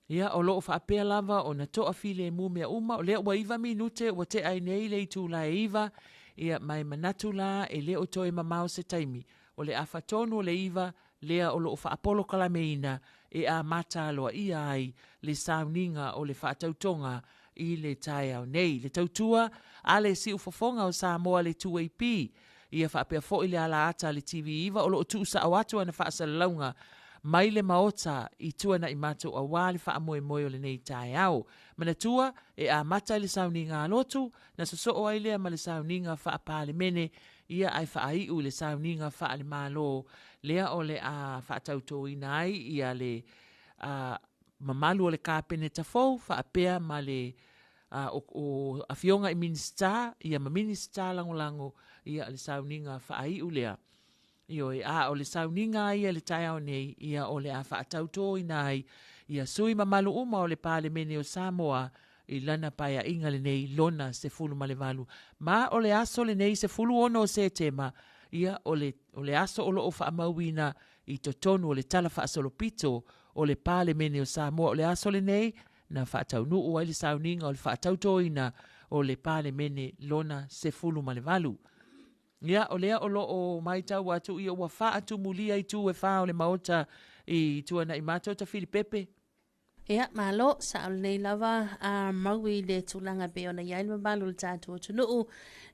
Ia, o lo o faapea lava ona toafilemu mea uma, o lea ua 9 minute ua tea ai nei le itula e 9, ia, ma e manatu la e le o toe mamao se taimi, o le afa tonu o le 9 lea o lo o faapolokalameina e amata aloaia ai le sauniga o le faatautoga i le taeao nei. Le tautua a le siufofoga o Samoa le 2AP, ia faapea foi le alaata a le TV9 o lo o tuusao atu ana faasalalauga mai le Maota i Tuanaimato aua le faamoemoe o lenei taeao. Manatua, e amata i le sauniga a lotu, na sosoo ai lea ma le sauniga faa-Palemene, ia ae faaiu i le sauniga faale-Malo lea o le a faatautoina ai ia le a, mamalu o le Kapeneta fou faapea ma le a, o, o afioga i Minisita ia ma Minisita lagolago ia le sauniga faaiu lea. Ioe, a o le sauniga ia i le taeao nei, ia o le a faatautoina ai ia sui mamalu uma o le Palemene o Samoa i lana paeaiga lenei lona 18. Ma o le aso lenei 16 o Setema, ia o le, o le aso o lo o faamauina i totonu o le Tala Faasolopito o le Palemene o Samoa. O le aso lenei na faataunuu ai le sauniga o le faatautoina o le Palemene lona 18. Ia, o lea o lo o matau atu, ia ua faatumulia itu e fa o le Maota i Tuanaimato Tafilipepe.
Ia, malo, sao lenei lava a mau i le tulaga e pei ona i ai le mamalu o le tatou atunuu,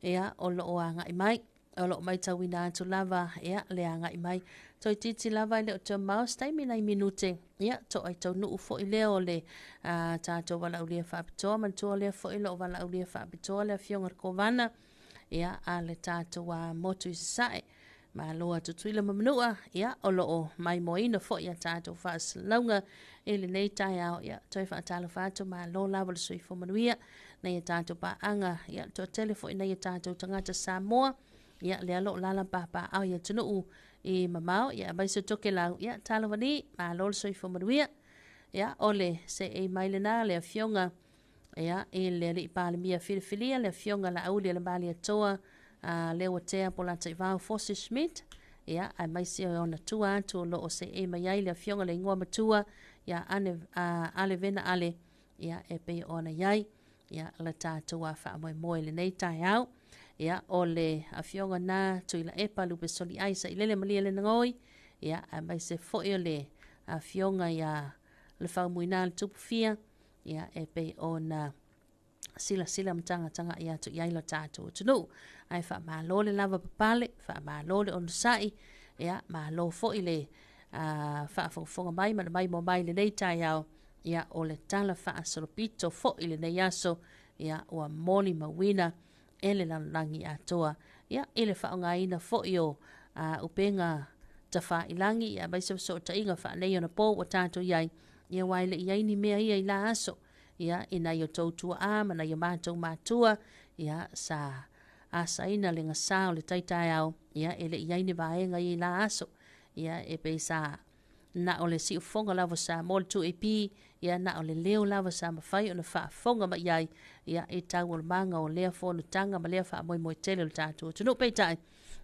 ia, o lo o agai mai, o lo o maitauina atu lava, ia, le agai mai. Toeitiiti lava e le o toe mamao se taimi nai minute, ia, toai taunuu foi lea o le a, tatou valaaulia faapitoa, manatua lea foi o lo o valaaulia faapitoa le afioga i le Kovana, ia, a le tatou a, motu i Sasae. Malo a Tutuila ma Manua, ia, o lo o maimoaina foi a tatou faasalalauga i lenei taeao. Ia, toe faatalofa atu, malo lava le soifua manuia nai a tatou paaga, ia, le toatele foi nai a tatou tagata Samoa, ia, lea lo o lala papaaao i atunuu i mamao, ia, aemaise o Tokelau, ia, talofa ni, malo le soifua manuia. Ia, o le seei mai lena le afioga, ia, i le alii Palemia filifilia, le afioga Laaulialemalietoa, a Leuatea Polataivao Fosi Schmidt, ia, aemaise o ona tua atu o lo o seei mai ai le afioga le igoa matua, ia, Ane, a, Ale Vena Ale, ia, e pei ona i ai, ia, le tatou a faamoemoe i lenei taeao. Ia, o le afioga na Tuilaepa Lupesoliai Sailele Malielegaoi, ia, aemaise foi o le afioga ia Lefaumuina le Tupufia, ia, e pei ona silasila ma tagatagai atu i ai lo tatou atunuu. Ae faamalo le lava papale, faamalo le onosai, ia, malo foi le faafogafoga mai ma le maimoa mai i lenei taeao. Ia, o le tala faasolopito foi lenei aso, ia, ua molimauina e le lalolagi atoa. Ia, i le faaaogaina foi o upega tafailagi, ia, aemaise o fesootaiga faaneionapo ua tatou i ai, ia, aua e le i ai ni mea ia i la aso, ia, i nai o tou tuaa ma nai o matou matua, ia, sa asaina le gasa o le tai taeao, ia, e le i ai ni vaega ia i la aso, ia, e pei sa na o le siufofoga lava o Samoa le 2AP, ia, na o le leo lava sa mafai ona faafofoga mai ai, ia, i taualumaga o lea fonotaga ma lea faamoemoe tele o le tatou atunuu. Peitai,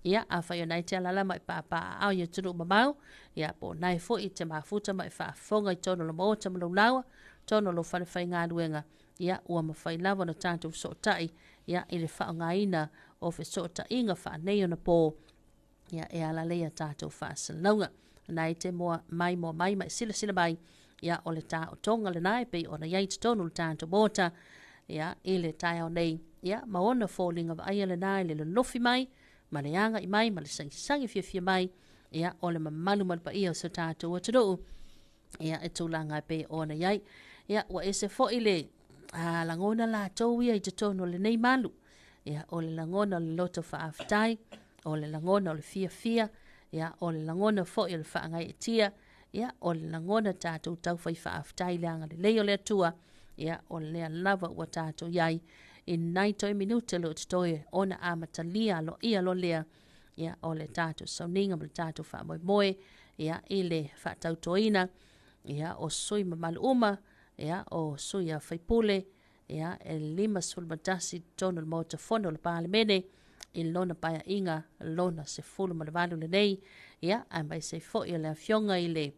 ia, afai o na e te alaala ma e papaaao i atunuu mamao, ia, po o na e foi e te mafuta ma e faafofoga i totonu o le maota ma lou laoa, totonu o lou falefaigaluega, ia, ua mafai lava ona tatou fesootai, ia, i le faaaogaina o fesootaiga faaneionapo, ia, e ala lea ia tatou faasalalauga. Na e te moa mai moa mai ma e silasila mai, ia, o le taotoga lena e pei ona i ai i totonu o le tatou maota, ia, i le taeao nei, ia, ma ona foliga vaaia lena i le lolofi mai, ma le agai mai, ma le sagisagi fiafia mai, ia, o le mamalu ma le paia o si o tatou atunuu, ia, e tulaga e pei ona i ai. Ia, ua ese foi le lagona latou ia i totonu o lenei malu. Ia, o le lagona o le loto faafetai, o le lagona o le fiafia, ia, o le lagona foi o le faagaeetia, ia, o le lagona tatou taufai faafetai i le agalelei o le Atua, ia, o lea lava ua tatou i ai i nai toe minute lo o totoe ona amatalia aloaia loa lea, ia, o le tatou sauniga ma le tatou faamoemoe, ia, i le faatautoina, ia, o sui mamalu uma, ia, o sui a faipule, ia, e 51 i totonu o le Maota Fono o le Palemene i lona paeaiga lona 18 lenei, ia, aemaise ai foi o le afioga i le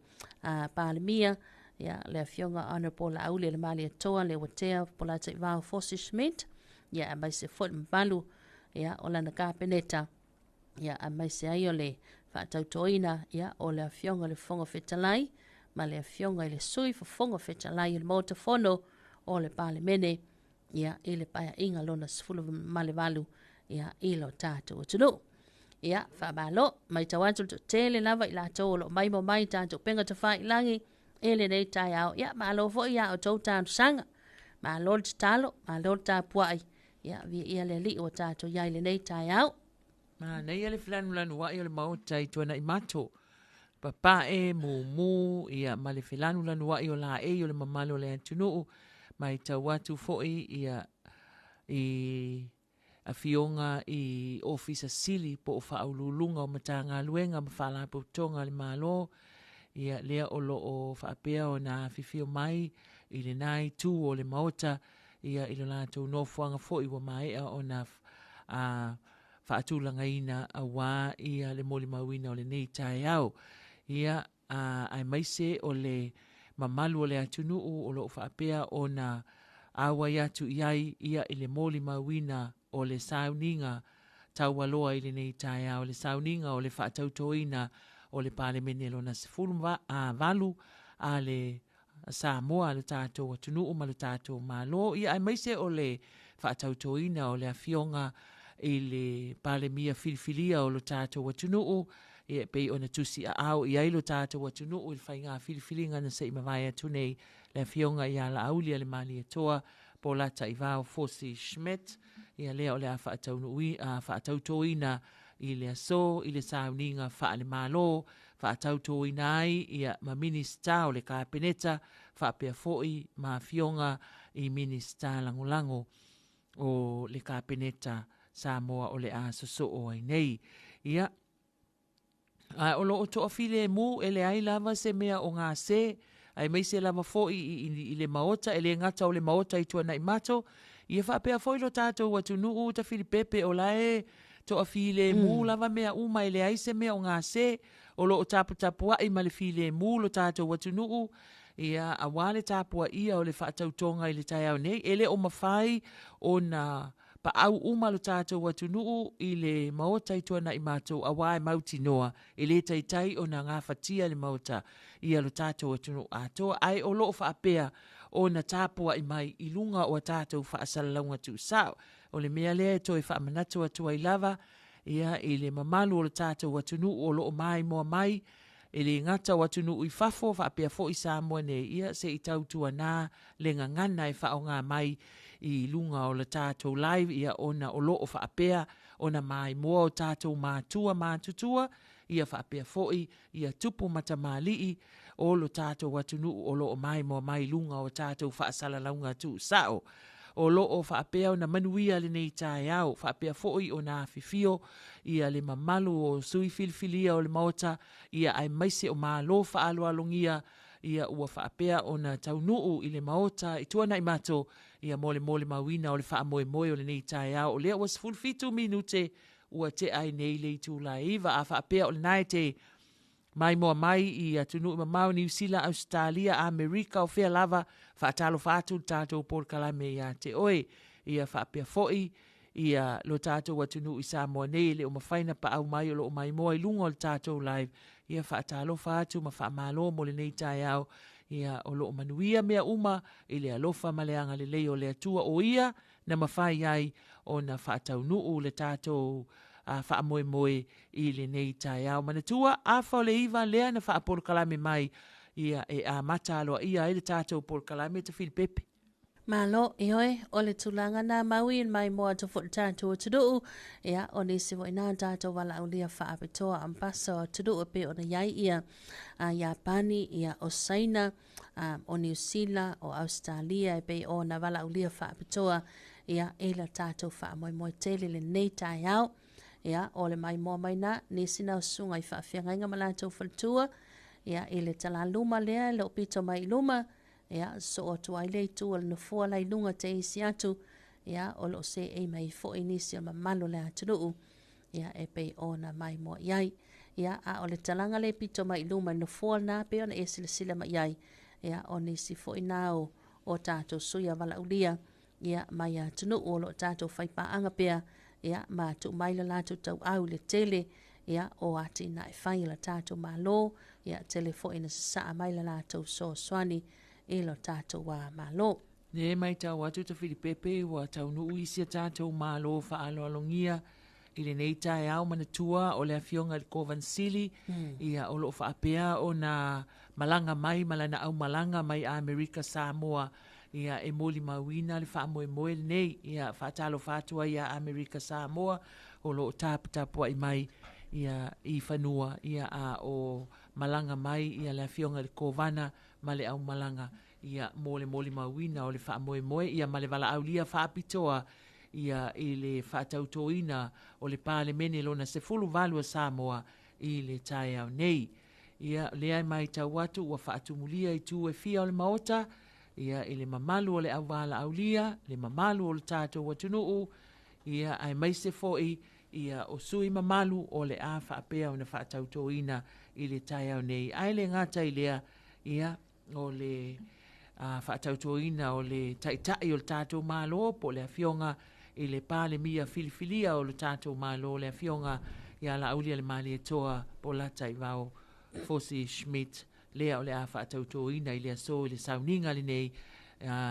Palemia, ia, le afioga Honourable Laaulialemalietoa Leuatea Polataivao Fosi Schmidt, ia, aemaise foi le mamalu, ia, o lana Kapeneta, ia, aemaise ai o le faatautoina, ia, o le afioga i le Fofoga Fetalai ma le afioga i le Sui Fofoga Fetalai o le Maota Fono o le Palemene, ia, i le paeaiga lona 18, ia, i lo tatou atunuu. Ia, faamalo, matau atu le toatele lava i latou o lo o maimoa mai i tatou upega tafailagi i lenei taeao. Ia, malo foi ia outou talosaga, malo le tatalo, malo le tapuai, ia, viia le Alii ua tatou i ai i lenei taeao.
Manaia le felanulanuai o le Maota i Tuanaimato, papae, mumu, ia, ma le felanulanuai o laei o le mamalu o le atunuu, matau atu foi ia i afioga i Ofisa Sili po o Faauluuluga o Matagaluega ma Faalapotopotoga a le Malo, ia, lea o lo o faapea ona afifio mai i lena itu o le Maota, ia, i lo latou nofoaga foi ua maea ona faatulagaina aua ia le molimauina o lenei taeao. Ia, aemaise o le mamalu o le atunuu o lo o faapea ona auai atu i ai ia i le molimauina o le sauniga taualoa i lenei taeao, le sauniga o le faatautoina o le Palemene lona 18 a le Samoa, le tatou atunuu ma le tatou Malo, ia aemaise o le faatautoina o le Afioga i le Palemia filifilia o lo tatou atunuu, ia e pei ona tusiaao i ai lo tatou atunuu i le faiga filifiliga na se i mavae atu nei, le Afioga ia Laaulialemalietoa Polataivao Fosi Schmidt, ia lea o le a faatautoina i le aso i le sauniga faale-Malo, faatautōina ai ia ma Minisita o le Kapeneta faapea foi ma afioga i Minisita Lagolago o le Kapeneta Samoa o le a sosoo ai nei. Ia, Ae o lo o toafilemu e leai lava se mea o gase, aemaise lava foi i, i, i le maota, e le gata o le maota i Tuanaimato, ia faapea foi lo tatou atunuu Tafilipepe o la e toafilemu lava mea uma e leai se mea o gase, o lo o taputapuai ma le filemu lo tatou atunuu, ia aua le tapuaia o le faatautoga i le taeao nei, e le o mafai ona paau uma lo tatou atunuu i le maota i Tuanaimato auā e mautinoa e le taitai ona gafatia le maota ia lo tatou atunuu atoa, ae o lo o faapea ona tapuai mai i luga o a tatou faasalalauga tuusao. O le mea lea e toe faamanatu atu ai lava ia i le mamalu o lo tatou atunuu o lo o maimoa mai, e le gata o atunuu i fafo faapea foi Samoa nei, ia se i tautuanā le gagana e faaaoga mai i luga o le tatou live, ia ona o lo o faapea ona maimoa o tatou matua matutua, ia faapea foi ia tupu ma tamalii o lo tatou atunuu o lo o maimoa mai i luga o tatou faasalalauga tuusao. O lo o faapea ona manuia lenei taeao, faapea foi ona afifio ia le mamalu o sui filifilia o le Maota, ia aemaise o Malo faaaloalogia, ia ua faapea ona taunuu i le Maota i Tuanaimato, ia mo le molimauina o le faamoemoe o lenei taeao. O lea ua 17 minute ua tea ai nei le itula e 9, a faapea o lena e te maimoa mai i atunuu mamao, Niu Sila, Ausetalia, Amerika, o fea lava, faatalofa atu le tatou polokalame ia te oe. Ia faapea foi ia lo tatou atunuu i Samoa nei e le o mafai na paau mai o lo o maimoa i luga o le tatou live. Ia faatalofa atu ma faamalo mo lenei taeao. Ia o lo o manuia mea uma i le alofa ma le agalelei o le Atua o ia na mafai ai ona faataunuu le tatou faamoemoe i lenei taeao. Manatua, afa o le iva lea na faapolokalame mai, ia e amata aloaia ai le tatou polokalame Tafilipepe.
Malo, ioe, o le tulaga na maui mai mo atu foi le tatou atunuu, ia, o nisi foi na tatou valaaulia faapitoa ambasa o atunuu e pei ona i ai ia a Iapani, ia o Saina, a, o Niu Sila, o Ausetalia e pei ona valaaulia faapitoa, ia, e la tatou faamoemoe tele lenei taeao. Ia, o le maimoa mai na, nisi na o susuga i faafeagaiga ma latou faletua, ia, i le talaluma lea e le o pito mai i luma, ia, soo atu ai le itu o le nofoa la i luga te isi atu, ia, o lo o seei mai foi nisi o mamalu o le atunuu, ia, e pei ona maimoa i ai. Ia, a o le talaga le pito mai i luma i le nofoa lena, pei ona e silasila mai ai, ia, o nisi foi na o, o tatou sui a valaaulia, ia, mai atunuu o lo o tatou faipaaga pea, ia, ma tuu mai le latou tauau i le tele, ia, o atinae fai a le tatou Malo, ia, tele foi ina sasaa mai le latou fesoasoani i lo tatou Malo.
E matau atu Tafilipepe ua taunuu isi a tatou Malo faaaloalogia i lenei taeao manatua o le Afioga i le Kovana Sili, ia o lo o faapea ona malaga mai ma lana aumalaga mai Amerika Samoa, ia e molimauina le faamoemoe lenei. Ia faatalofa atu ai ia Amerika Samoa o lo o taputapuai mai ia i fanua, ia a o malaga mai ia le Afioga i le Kovana ma le aumalaga ia mo le molimauina o le faamoemoe ia ma le valaaulia faapitoa ia i le faatautoina o le Palemene lona 18 a Samoa i le taeao nei. Ia, lea e matau atu ua faatumulia itu e fia o le Maota, ia, i le mamalu o le auvalaaulia, le mamalu o le tatou atunuu, ia, aemaise foi ia o sui mamalu o le a faapea ona faatautoina i le taeao nei. Ae le gata i lea, ia, o le faatautoina o le Taitai o le tatou Malo po o le Afioga i le Palemia filifilia o le tatou Malo, le Afioga ia Laaulialemalietoa Polataivao Fosi Schmidt, lea o le a faatautoina i le aso i le sauniga lenei,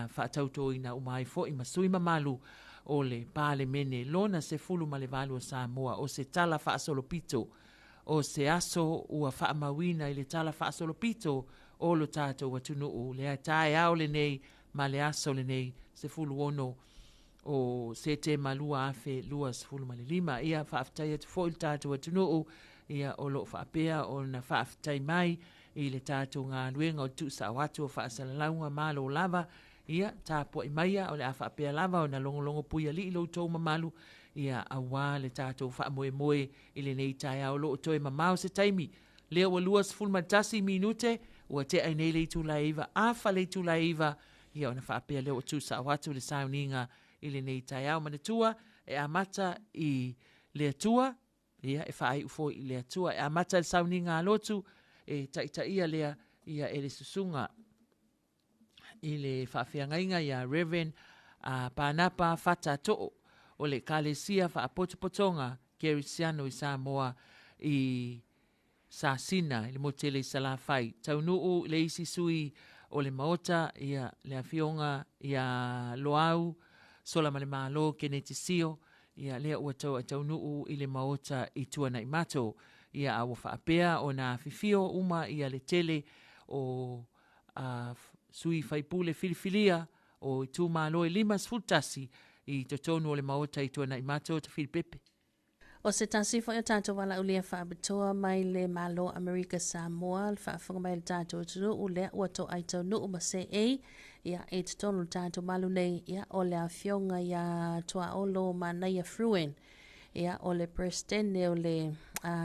faatautoina uma ai foi ma sui mamalu o le Palemene lona 18 o Samoa. O se tala faasolopito o se aso ua faamauina i le tala faasolopito o lo tatou atunuu, le taeao lenei ma le aso lenei 16 o Setema 2025. Ia, faafetai atu foi i le tatou atunuu, ia, o lo o faapea ona faafetai mai i le tatou galuega o le tuusao atu o faasalalauga malo lava. Ia, tapuai maia, o le a faapea lava ona logologo puialii lo outou mamalu, ia, aua le tatou faamoemoe i lenei taeao o lo o toe mamao se taimi. Lea ua 21 minute, ua tea ai nei le itula e 9, afa le itula e 9, ia ona faapea lea ua tuusao atu le sauniga i lenei taeao. Manatua, e amata i le Atua, ia e faaiu foi i le Atua. E amata i le sauniga a lotu, e taitaia lea ia e le susuga i le faafeagaiga ia Reverend Panapa Fata To'o o le Ekalesia Faapotopotoga Kerisiano i Samoa i Sasina i le motele i Salafai. Taunuu le isi sui o le Maota, ia le Afioga ia Loau Solamalemalo Keneti Sio, ia lea ua taunuu i le Maota i Tuanaimato. Ia a ua faapea ona afifio uma ia le tele o sui faipule filifilia o itumalo e 51 i totonu o le Maota i Tuanaimato Tafilipepe.
O se tasi foi o tatou valaaulia faapitoa mai le Malo Amerika Samoa, le faafofoga mai le tatou atunuu lea ua toai taunuu ma seei ia i totonu o le tatou malu nei, ia o le afioga ia Tuaolo Manaia Fruen, ia o le Peresetene o le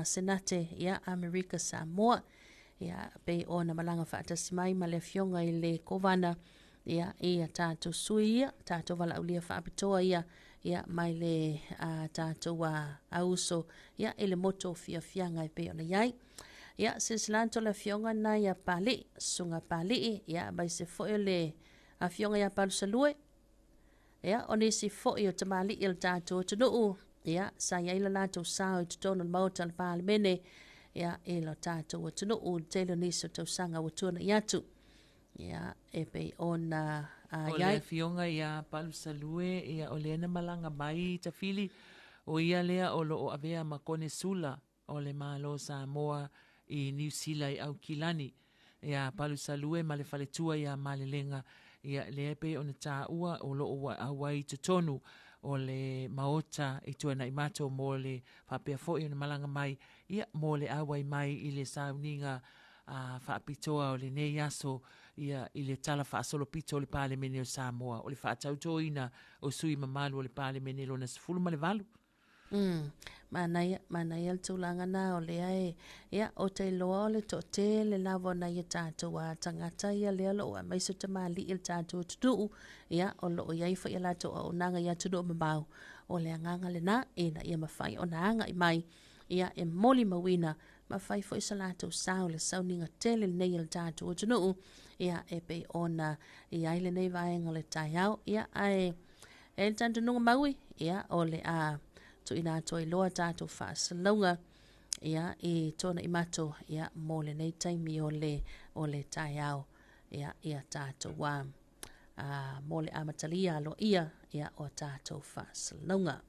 Senate ia Amerika Samoa, ia pei ona malaga faatasi mai ma le afioga i le Kovana, ia i tatou sui ia, tatou valaaulia faapitoa ia, ia mai le tatou auso ia i le motu o Fiafiaga e pei ona i ai. Ia silasila atu le afioga na ia Pali'i, Susuga Pali'i, ia aemaise foi o le afioga ia Palusalue, ia o nisi foi o tamalii o le tatou atunuu, ia sa i ai le latou sao i totonu o le Maota o le Palemene, ia i lo tatou atunuu i le tele o nisi o tausaga ua tuanai atu. Ia, e pei ona
O le afioga ia Palusalue, ia o lea na malaga mai i Tafili, o ia lea o lo o avea ma Konesula o le Malo Samoa i Niu Sila i Aukilani. Ia Palusalue ma le faletua ia Malelega, ia lea e pei ona taua o lo o ua auai i totonu o le Maota i Tuanaimato mo le faapea foi ona malaga mai, ia mo le auai mai i le sauniga faapitoa o lenei aso ia i le Tala Faasolopito o le Palemene o Samoa, o le faatautoina o sui mamalu o le Palemene lona 18.
Manaia, manaia le tulaga na o lea e, ia, o te iloa o le toatele lava o nai o tatou tagata ia lea o lo o aemaise o tamalii o le tatou atunuu, ia, o lo o i ai foi a latou auaunaga i atunuu mamao. O le agaga lena ina ia mafai ona agai mai, ia, e molimauina ma fai foi so latou sao i le sauniga tele lenei o le tatou atunuu, ia, e pei ona i ai lenei vaega o le taeao. Ia, ae e le talitonuga maui, ia, o le a tuuina atu ai loa tatou faasalalauga, ia, i Tuanaimato, ia, mo lenei taimi o le taeao, ia, ia tatou mo le amatalia aloaia, ia, o tatou faasalalauga.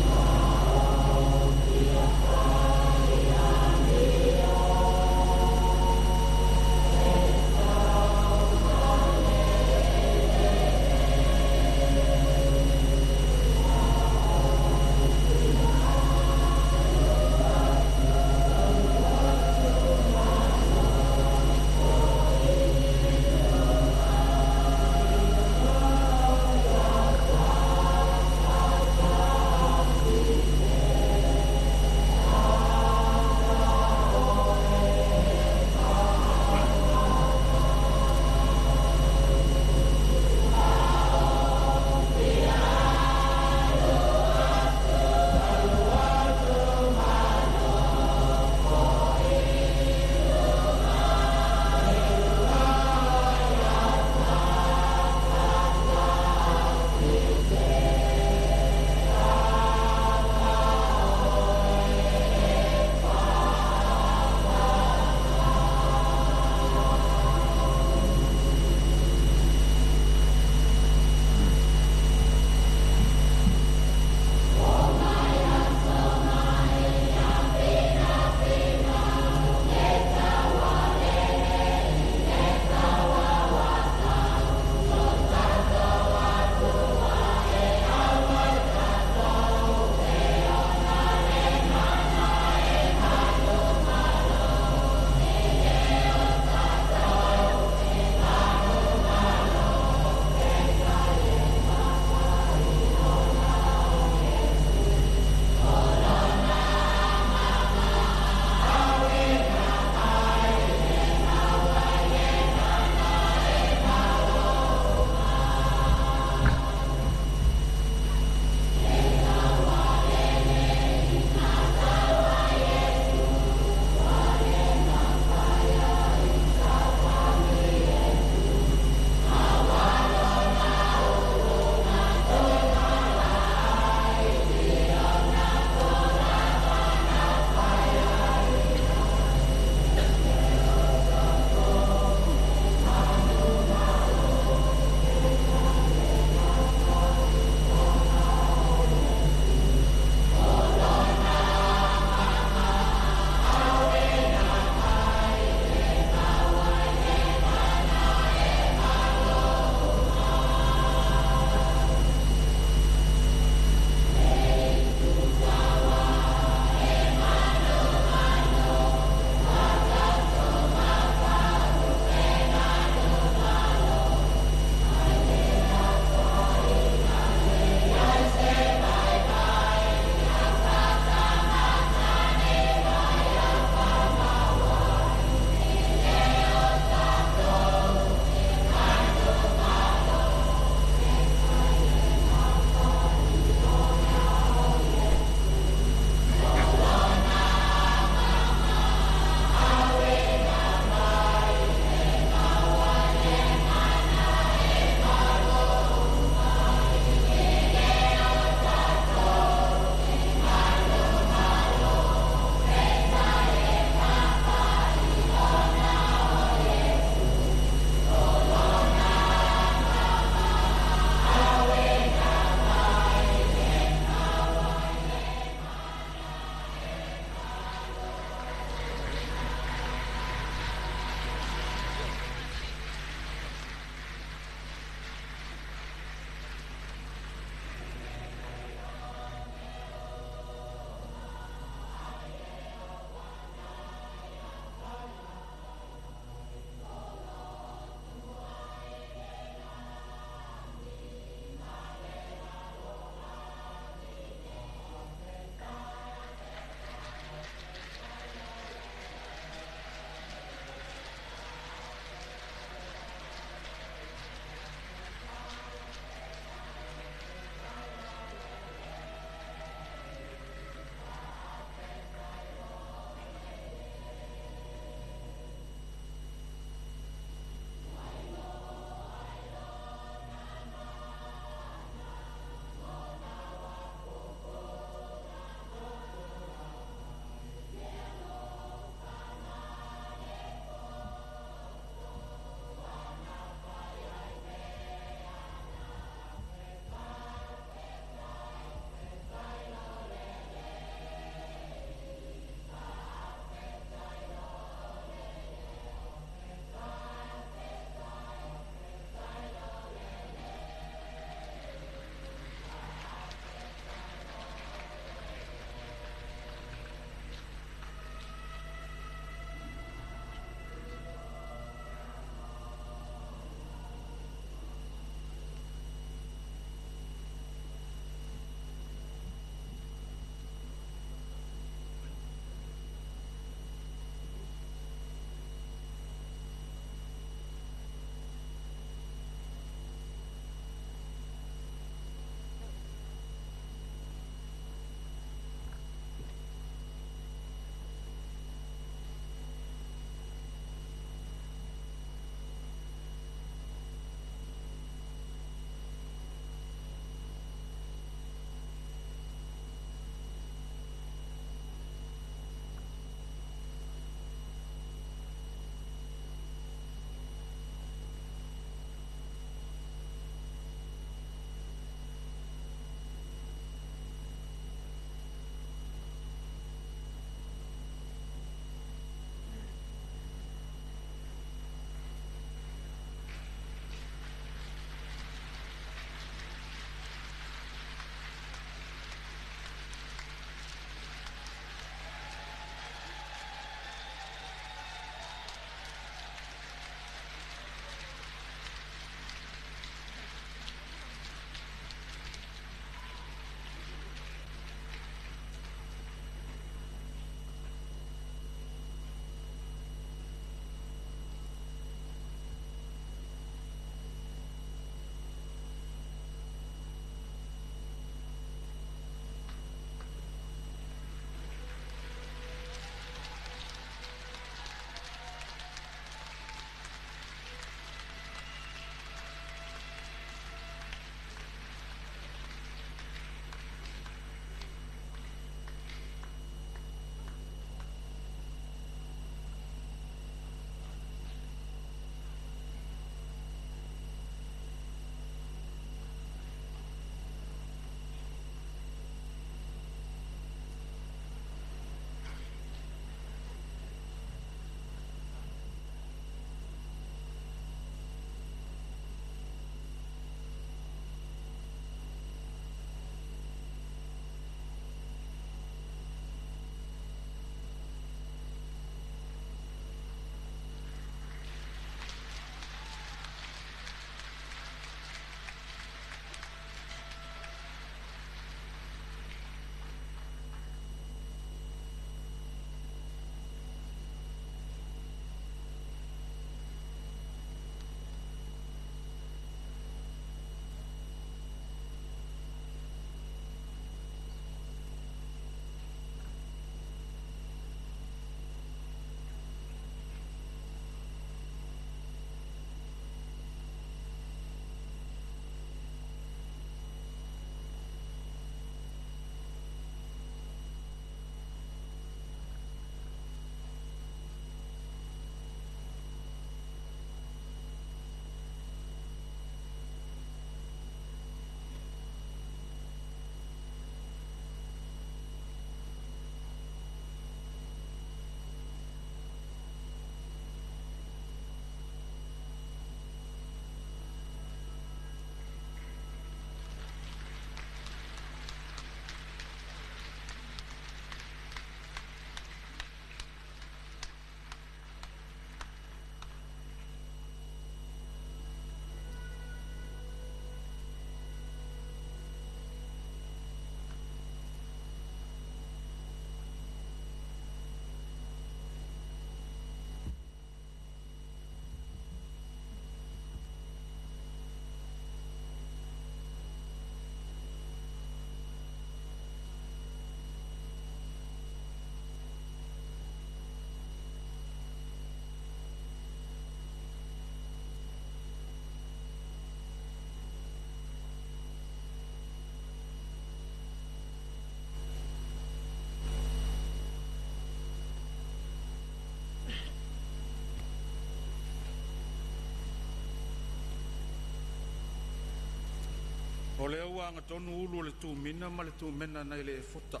lea ua agatonu ulu o le tumina ma le tumena nai le efota.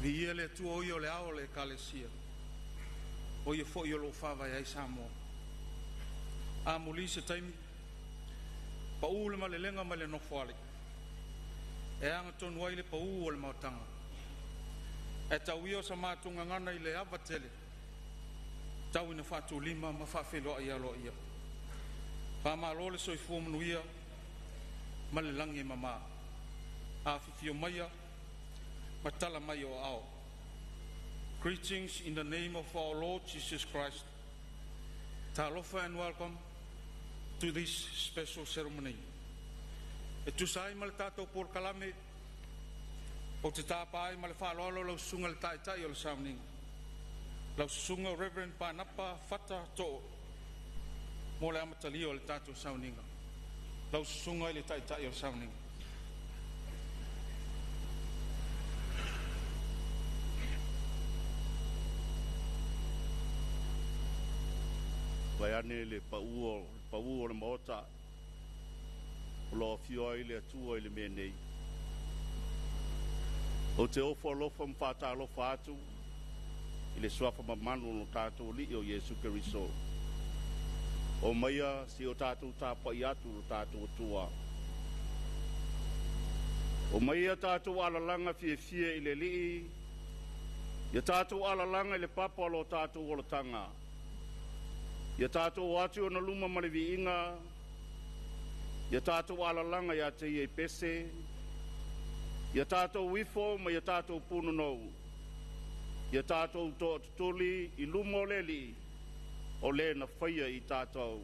Viia le Atua o ia o le ao o le Ekalesia, o ia foi o loo faavae ai Samoa. Amuli se taimi, pau le malelega mai le Nofoalii, e agatonu ai le pau o le maotaga. Ae tau ia o sa matou gagana i le ava tele, tau ina faatulima ma faafeiloai aloaia. Faamalo le soifua manuia ma le lagi e mama. Afifio maia ma tala mai o aao. Greetings in the name of our Lord Jesus Christ. Talofa and welcome to this special ceremony. E tusa ai ma le tatou polokalame, ou te tapa ai ma le faaaloalo lau susuga le taitai o le sauniga. Lau susuga Reverend Panapa Fata Too mo le amatalia o le tatou sauniga. Lau susuga i le taitai o le sauniga.
Vaeane le pau o le maota o lo afio ai le Atua i le mea nei. Ou te ofo alofa ma faatalofa atu i le suafa mamanu o lo tatou Alii o Iesu Keriso. O maia si o tatou tapai atu lo tatou Atua. O maia tatou alalaga fiafia i le Alii, ia tatou alalaga i le papa o lo tatou olataga. Ia tatou atu ona luma ma le viiga, ia tatou alalaga ia te ia i pese, ia tatou ifo ma ia tatou punonou, ia tatou toatutuli i luma o le Alii, o le na faia i tatou.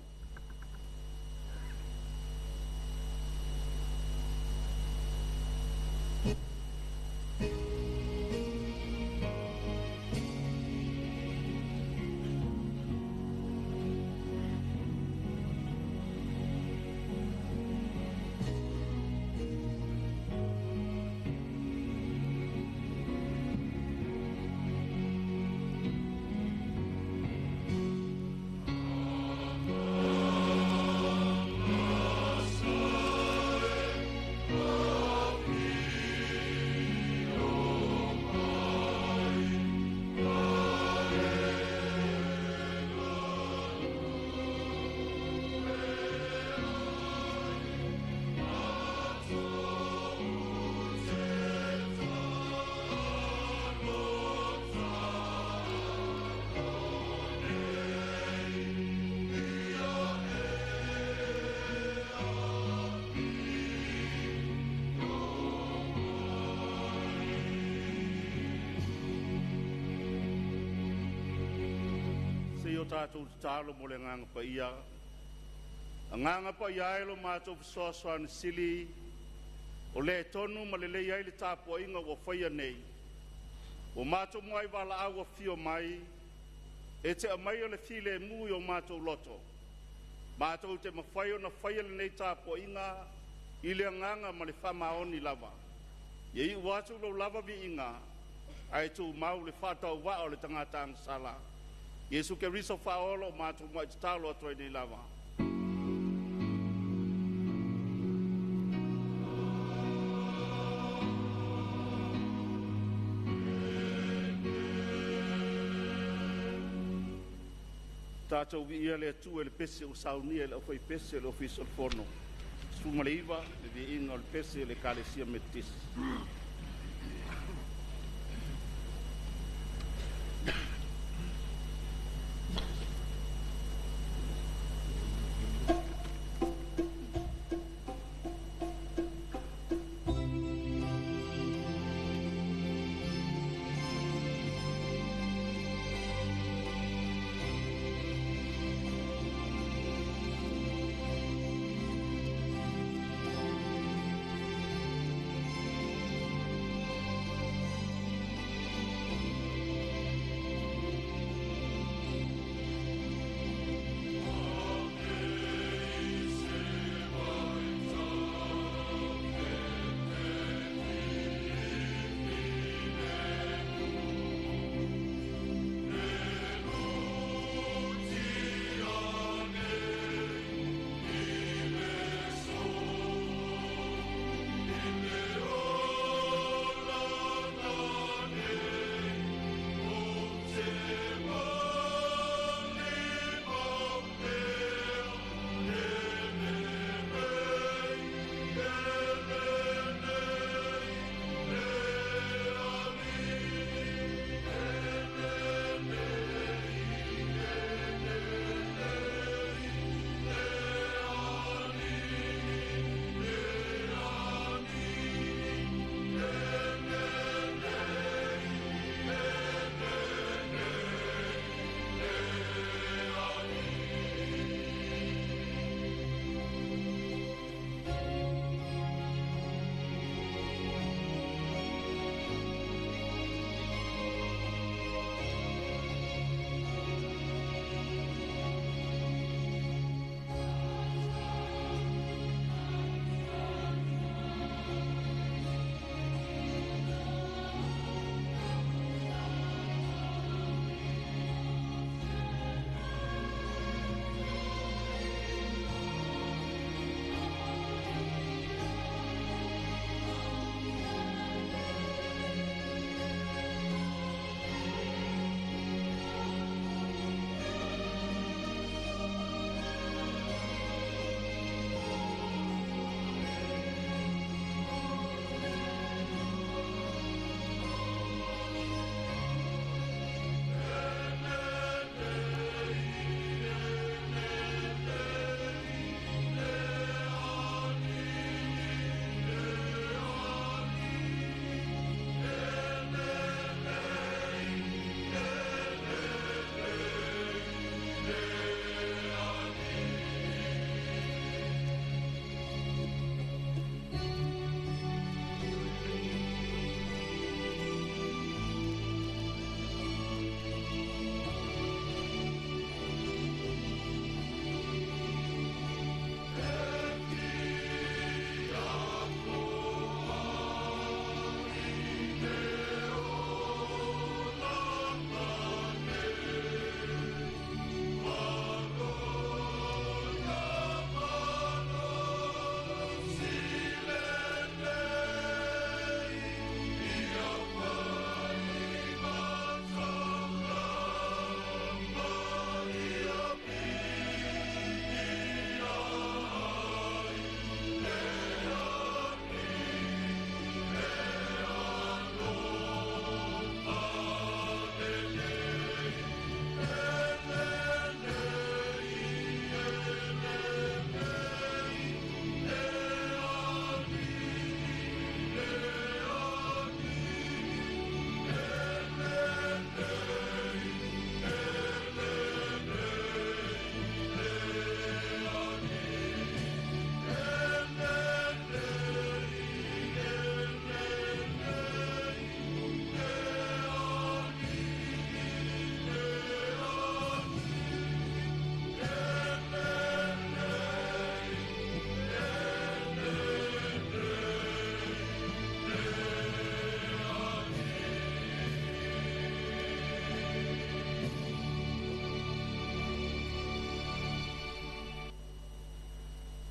Tatou tatalo mo le agaga paia. Agaga paia ai lo matou fesoasoani sili, o le tonu ma lelei ai le tapuaiga ua faia nei. Ua matou muai valaau afio mai, e te aumai o le filemu i o matou loto. Matou te mafai ona faia lenei tapuaiga i le agaga ma le faamaoni lava. Ia iu atu lou lava viiga, ae tumau le faatauvaa o le tagata agasala. Iesu Keriso faaola o matou mai tatalo atu ai nei lava. Tatou viia le Atua i le pese ua saunia e le aufaipese o le Ofisa o le Fono. 19, le viiga o le pese o le Ekalesia Metotisi.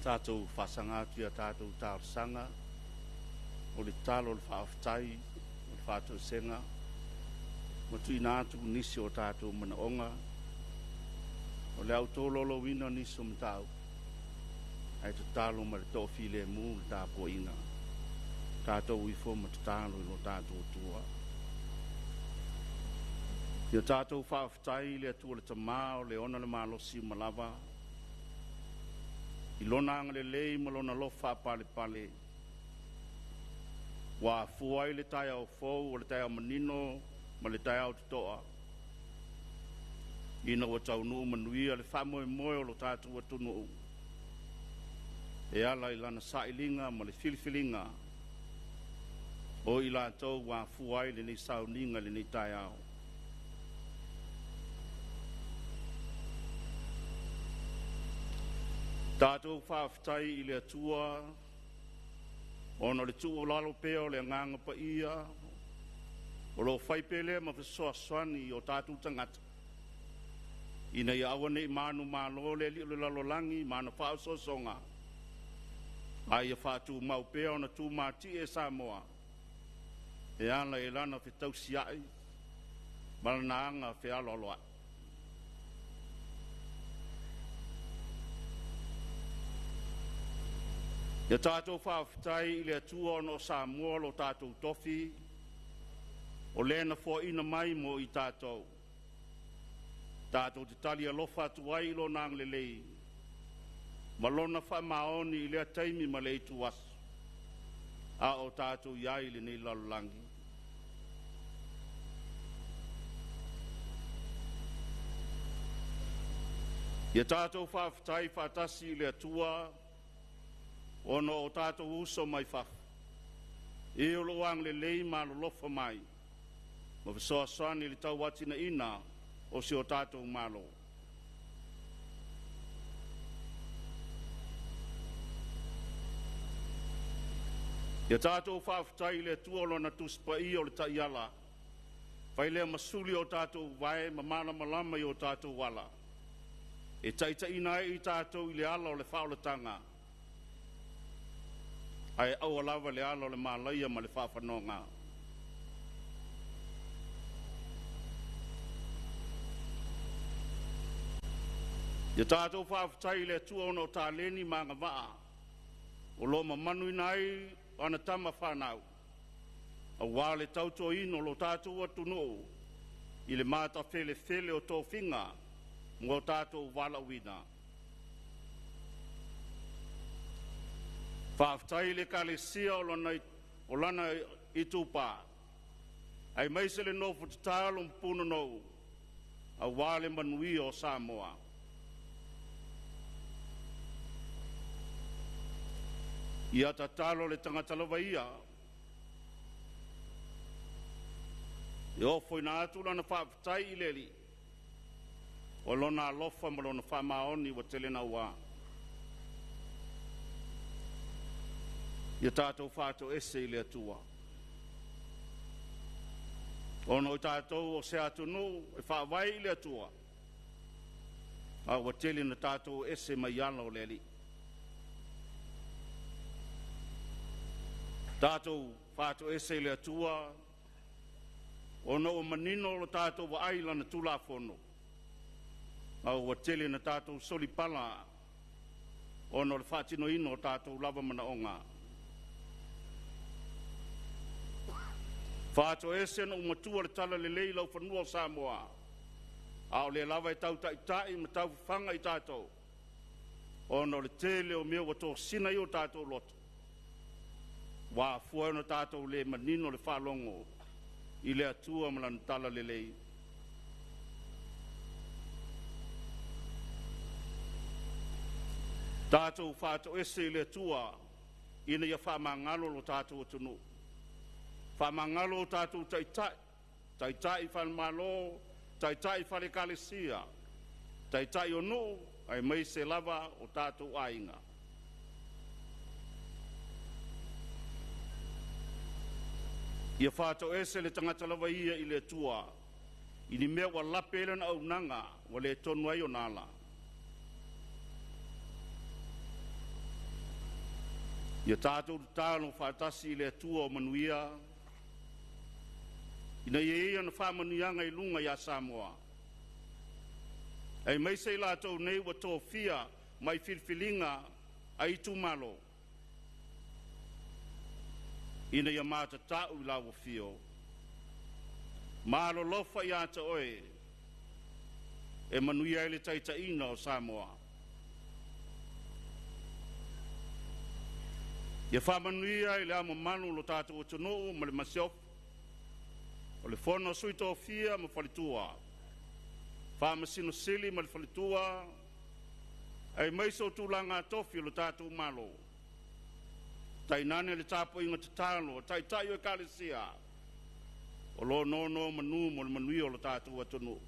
Tatou faasaga atu ia tatou talosaga, o le talo o le faafetai, o le faatoesega, ma tuuina atu nisi o tatou manaoga. O le a ou tolaulauina nisi o mataupu, ae tatalo ma le toafilemu le tapuaiga. Tatou ifo ma tatalo i lo tatou Atua. Ia tatou faafetai i le Atua le Tama o le ona le malosi uma lava, i lona agalelei ma lona alofa faapalepale ua afua ai le taeao fou o le taeao manino ma le taeao totoa, ina ua taunuu manuia le faamoemoe o lo tatou atunuu e ala i lana sailiga ma le filifiliga o i latou ua afua ai lenei sauniga i lenei taeao. Tatou faafetai i le Atua ona o le tuualalo pea o le Agaga Paia o lo o fai pea lea ma fesoasoani i o tatou tagata ina ia aua nei manumalo le alii o le lalolagi ma ana faaosoosoga, a ia faatumau pea ona tumatie Samoa e ala i lana fetausiai ma lana aga fealoaloai. Ia tatou faafetai i le Atua ona o Samoa lo tatou tofi, o lea na foaina mai mo i tatou, tatou te tali alofa atu ai i lona agalelei ma lona faamaoni i lea taimi ma le ituaso a o tatou i ai i lenei lalolagi. Ia tatou faafetai faatasi i le Atua ona o tatou uso mai fafo, e o loo agalelei ma alolofa mai ma fesoasoani i le tauatinaina o si o tatou Malo. Ia tatou faafetai i le Atua o lona Tusi Paia o le Taiala, fai lea ma suli o tatou vae ma malamalama i o tatou ala, e taitaiina ai i tatou i le ala o le faaolataga, ae aua lava le ala o le malaia ma le faafanoga. Ia tatou faafetai i le Atua ona o taleni ma agavaa o lo o mamanuina ai ana tama fanau, aua le tautuaina o lo tatou atunuu i le matafelefele o tofiga mo tatou valaauina. Faafetai i le Ekalesia o lana itupa, aemaise le nofo tatalo ma punonou aua le manuia o Samoa. Ia tatalo le tagata lava ia e ofoina atu lana faafetai i le Alii o lona alofa ma lona faamaoni ua tele naua. Ia tatou faatoese i le Atua ona o tatou o se atunuu e faavae i le Atua, a ua tele na tatou ese mai ala o le Alii. Tatou faatoese i le Atua ona ua manino lo tatou vaai i lana Tulafono, a ua tele na tatou solipala ona o le faatinoina o tatou lava manaoga. Faatoese na umatua le tala lelei i laufanua o Samoa, a o lea lava e tautaitai ma taufafaga i tatou, ona o le tele o mea ua tosina i o tatou loto, ua afua ai ona tatou le manino le faalogo i le Atua ma lana tala lelei. Tatou faatoese i le Atua ina ia faamagalo lo tatou atunuu, faamagalo o tatou taitai, taitai falemalo, taitai falekalesia, taitai o nuu, aemaise lava o tatou aiga. Ia faatoese le tagata lava ia i le Atua i ni mea ua lape ai lana auaunaga ua le tonu ai ona ala. Ia tatou tatalo faatasi i le Atua o manuia, ina ia ia na faamanuiaga i luga ia Samoa, aemaise i latou nei ua tofia mai filifiliga a itumalo, ina ia matatau i lau afio. Malolofa ia te oe e manuia ai le taitaiga o Samoa. Ia faamanuia i le Ao Mamalu o lo tatou atunuu ma le Masiofo, o le Fono a Sui Tofia ma Faletua, Faamasino Sili ma le Faletua, aemaise o tulaga tofi o le tatou Malo, tainane le tapuaiga tatalo a Taitai o Ekalesia o lo o nonomanu mo le manuia o le tatou atunuu.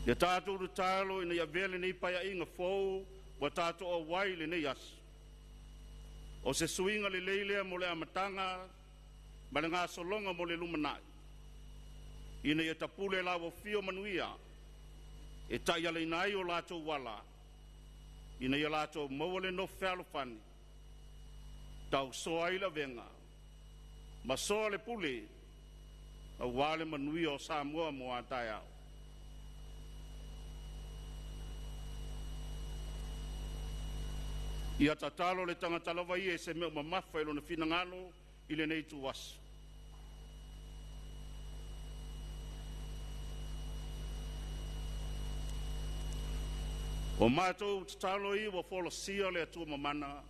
Ia tatou tatalo ina ia avea lenei Paeaiga fou ua tatou auai i lenei aso, o se suiga lelei lea mo le amataga ma le gasologa mo le lumanai, ina ia tapule i lau afio manuia e taialaina ai o latou ala, ina ia latou maua le nofo fealofani, tausoa ai le avega ma soa le pule aua le manuia o Samoa mo a taeao. Ia tatalo le tagata lava ia i se mea o mamafa i lona finagalo i lenei ituaso. O matou tatalo ia ua folasia le Atua mamana,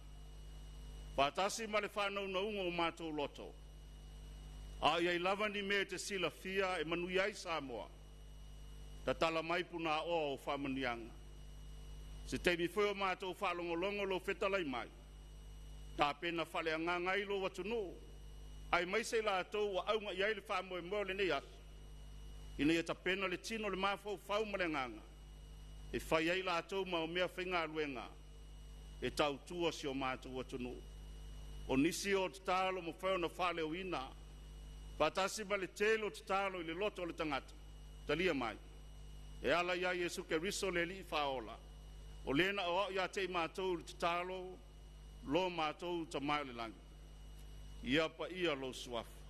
faatasi ma le faanaunauga o matou loto, a o i ai lava ni mea e te silafia e manuia ai Samoa, tatala mai punaoa o faamanuiaga. Se taimi foi o matou faalogologo lou fetalai mai, tapena faaleagaga ai lou atunuu, aemaise i latou ua auga i ai le faamoemoe o lenei aso, ina ia tapena le tino, le mafaufau ma le agaga, e fai ai latou ma mea faigaluega e tautua si o matou atunuu. O nisi o tatalo mafai ona faaleoina, faatasi ma le tele o tatalo i le loto o le tagata, talia mai. E ala ia Iesu Keriso le Alii Faaola, o lena o au ia te i matou le tatalo, lo matou Tama i le lagi. Ia paia lou suafa.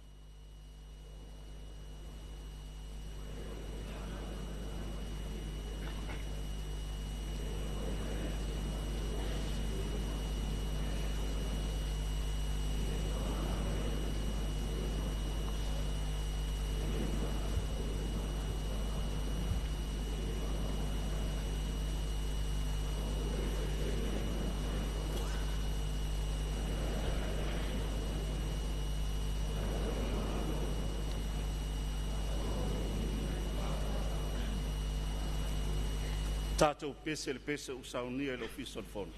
Tatou pese le pese ua saunia e le Ofisa o le Fono.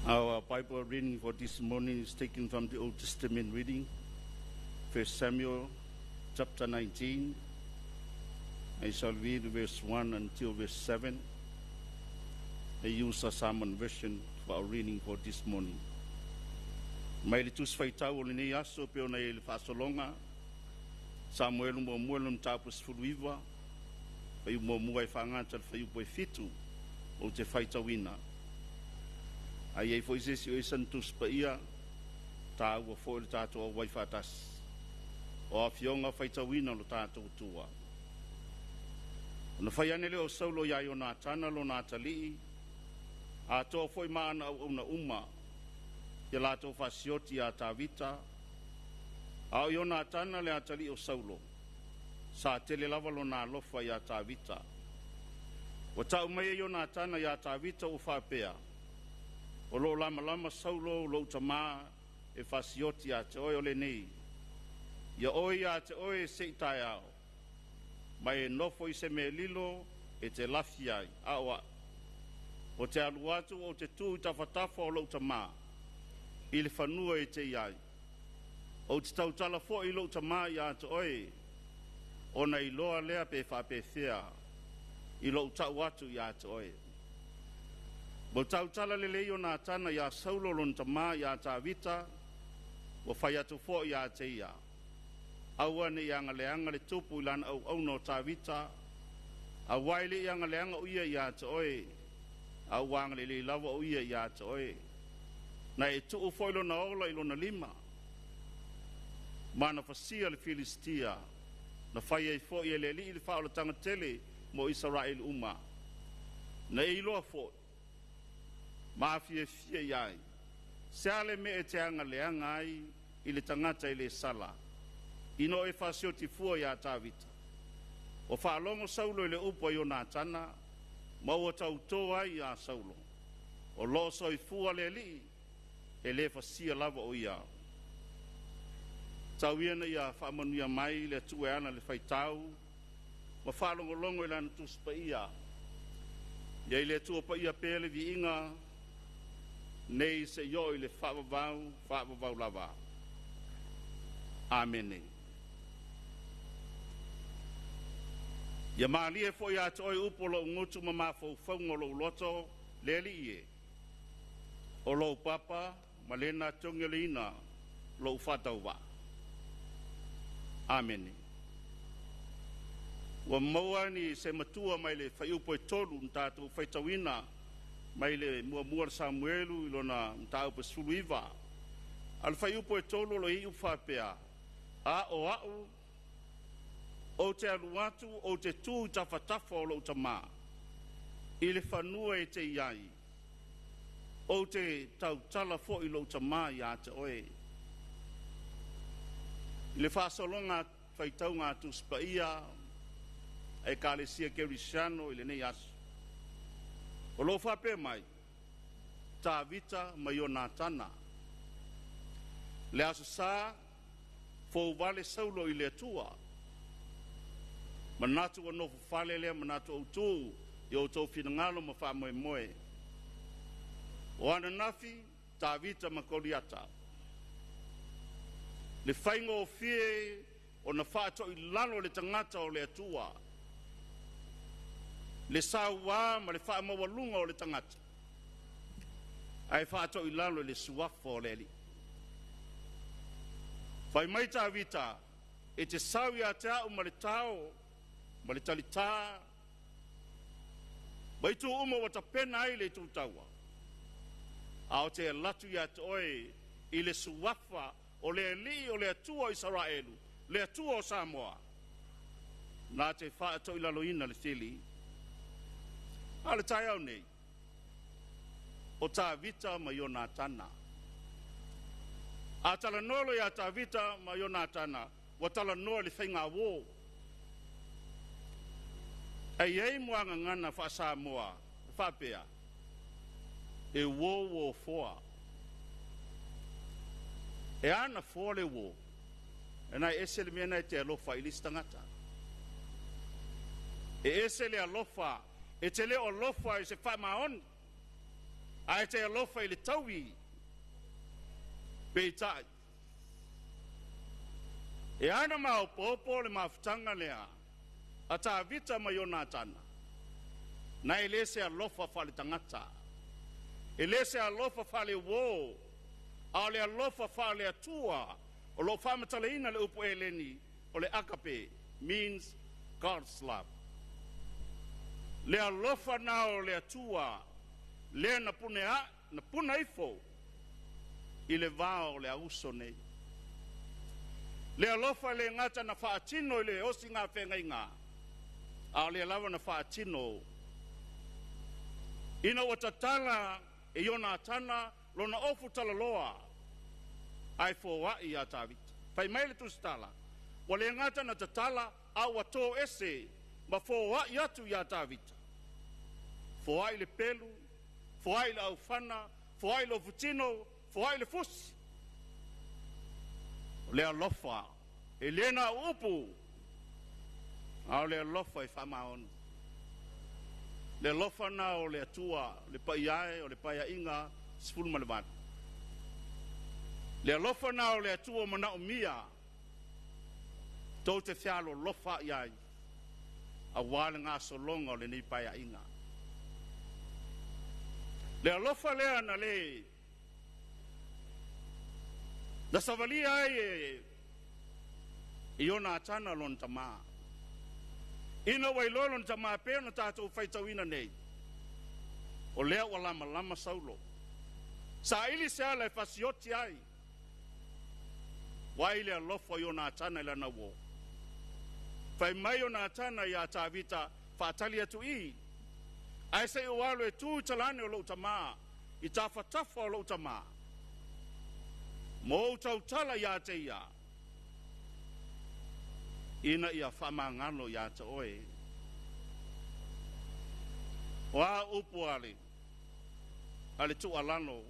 Our Bible reading for this morning is taken from the Old Testament reading, 1 Samuel chapter 19. I shall read verse 1 until verse 7. I use a Samoan version for our reading for this morning. Mai le tusi faitau o lenei aso pei ona i le faasologa, Samuelu muamua lona mataupu 19, fuaiupu muamua e faagata i le fuaiupu e 7 ou te faitauina. A i ai foi se isi o i sana tusi paia, taua foi le tatou auai faatasi. O afioga faitauina o lo tatou Atua. Ona fai ane lea o Saulo iā Ionatana lona atalii, atoa foi ma ana auauna uma, ia latou faasioti iā Tavita, a o Ionatana le atalii o Saulo, sa tele lava lona alofa iā Tavita. Ua tau mai e Ionatana iā Tavita ua faapea, O lo o lamalama Saulo lou tamā e faasioti iā te oe o lenei, ia oe iā te oe se i taeao, ma e nofo i se mea lilo e te lafi ai, a o a'u, ou te alu atu ou te tu i tafatafa o lou tamā, i le fanua e te i ai. Ou te tautala foi i lou tamā iā te oe, ona iloa lea pe faapefea i lou tau atu iā te oe. Ua tautala lelei Ionatana iā Saulo lona tamā iā Tavita, ua fai atu foi iā te ia, Aua ne i agaleaga le tupu i lana auauna o Tavita, auā e le i agaleaga o ia iā te oe, a ua agalelei lava o ia iā te oe. Na e tuu foi lona ola i lona lima, ma na fasia le Filistia, na fai ai foi e le Alii le faaolataga tele mo Isaraelu uma. Na e iloa foi, ma fiafia i ai, se a le mea e te agaleaga ai i le tagata e le sala, ina o e faasioti fua iā Tavita. Ua faalogo Saulo i le upu a Ionatana, ma ua tautō ai iā Saulo, O lo o soifua le Alii, e le fasia lava o ia. Tau ia ina ia faamanuia mai le Atua e ana le faitau ma faalogologo i Lana Tusi Paia. Ia i le Atua Paia pea le viiga nei seia oo i le faavavau, faavavau lava. Amene. Ia malie foi ia te oe upu o lou gutu ma mafaufauga o lou loto, le Alii e. O lou papa ma lena togialeina lou faatauvaa. Amene. Ua maua ni se matua mai le fuaiupu e 3 na tatou faitauina mai le muamua le Samuelu i lona mataupu e 19. A o le fuaiupu e 3 o lo o i ai upu faapea, A o a'u ou te alu atu ou te tu i tafatafa o lou tamā i le fanua e te i ai, ou te tautala foi i lou tamā iā te oe. I le faasologa faitauga a Tusi Paia a Ekalesia Kerisiano i lenei aso, o lo o faapea mai, Tavita ma Ionatana. Le Aso Sa, fouvale Saulo i le Atua. Manatu ua nofo fale lea manatu autū i o outou finagalo ma faamoemoe. O ananafi, Tavita ma Koliata. Le faigofie ona faatoilalo le tagata o le Atua, le sauā ma le faamaualuga o le tagata, ae faatoilalo i le suafa o le Alii. Fai mai Tavita, e te sau ia te au ma le tao ma le talitā ma itu uma ua tapena ai le itu taua, a o te alu atu ia te oe i le suafa o le Alii o le Atua o Isaraelu, le Atua o Samoa, na te faatoilaloina le fili. A o le taeao nei, o Tavita ma Ionatana. A talanoa loa ia Tavita ma Ionatana, ua talanoa i le faigauō. E i ai muagagana faa-Samoa e faapea, E uō uō foa. E a na foa le uō? E na e ese le mea na e te alofa i le isi tagata. E ese le alofa, e te le o alofa i se faamaoni. Ae te alofa i le taui peitai. E ana maopoopo le mafutaga lea a Tavita ma Ionatana. Na e le se alofa faaletagata. E le se alofa faale-uō, a o le alofa faale-Atua o loo faamatalaina le upu Eleni o le agape means God's love. Le alofa na o le Atua lea na pune a, na puna ifo i le vao o le auso nei. Le alofa le gata na faatino i le osiga feagaiga, a o lea lava na faatino ina ua tatala e Ionatana lona ofu talaloa ae foai iā Tavita. Fai mai le tusitala, ua le gata na tatala a ua tō ese ma foai atu iā Tavita. Foai le pelu, foai le aufana, foai le ofutino, foai le fusi. O le alofa, e le na upu, a o le alofa e faamaoni. Le alofa na o le Atua, le paia e o le paeaiga 18. Le alofa na o le Atua manaomia, tou te fealolofa i ai, auā le gasologa o lenei paeaiga. Le alofa lea na le na savalia ai e Ionatana lona tamā. Ina ua iloa lona tamā pea na tatou faitauina nei, o lea ua lamalama Saulo. Saili se ala e fasioti ai, vai le alofa o Ionatana i lana uō. Fai mai Ionatana iā Tavita, faatali atu i, ae se i ou alu e tu i talane o lou tamā, i tafatafa o lou tamā, ma ou tautala iā te ia, ina ia faamagalo iā te oe. O a upu a le tuualalo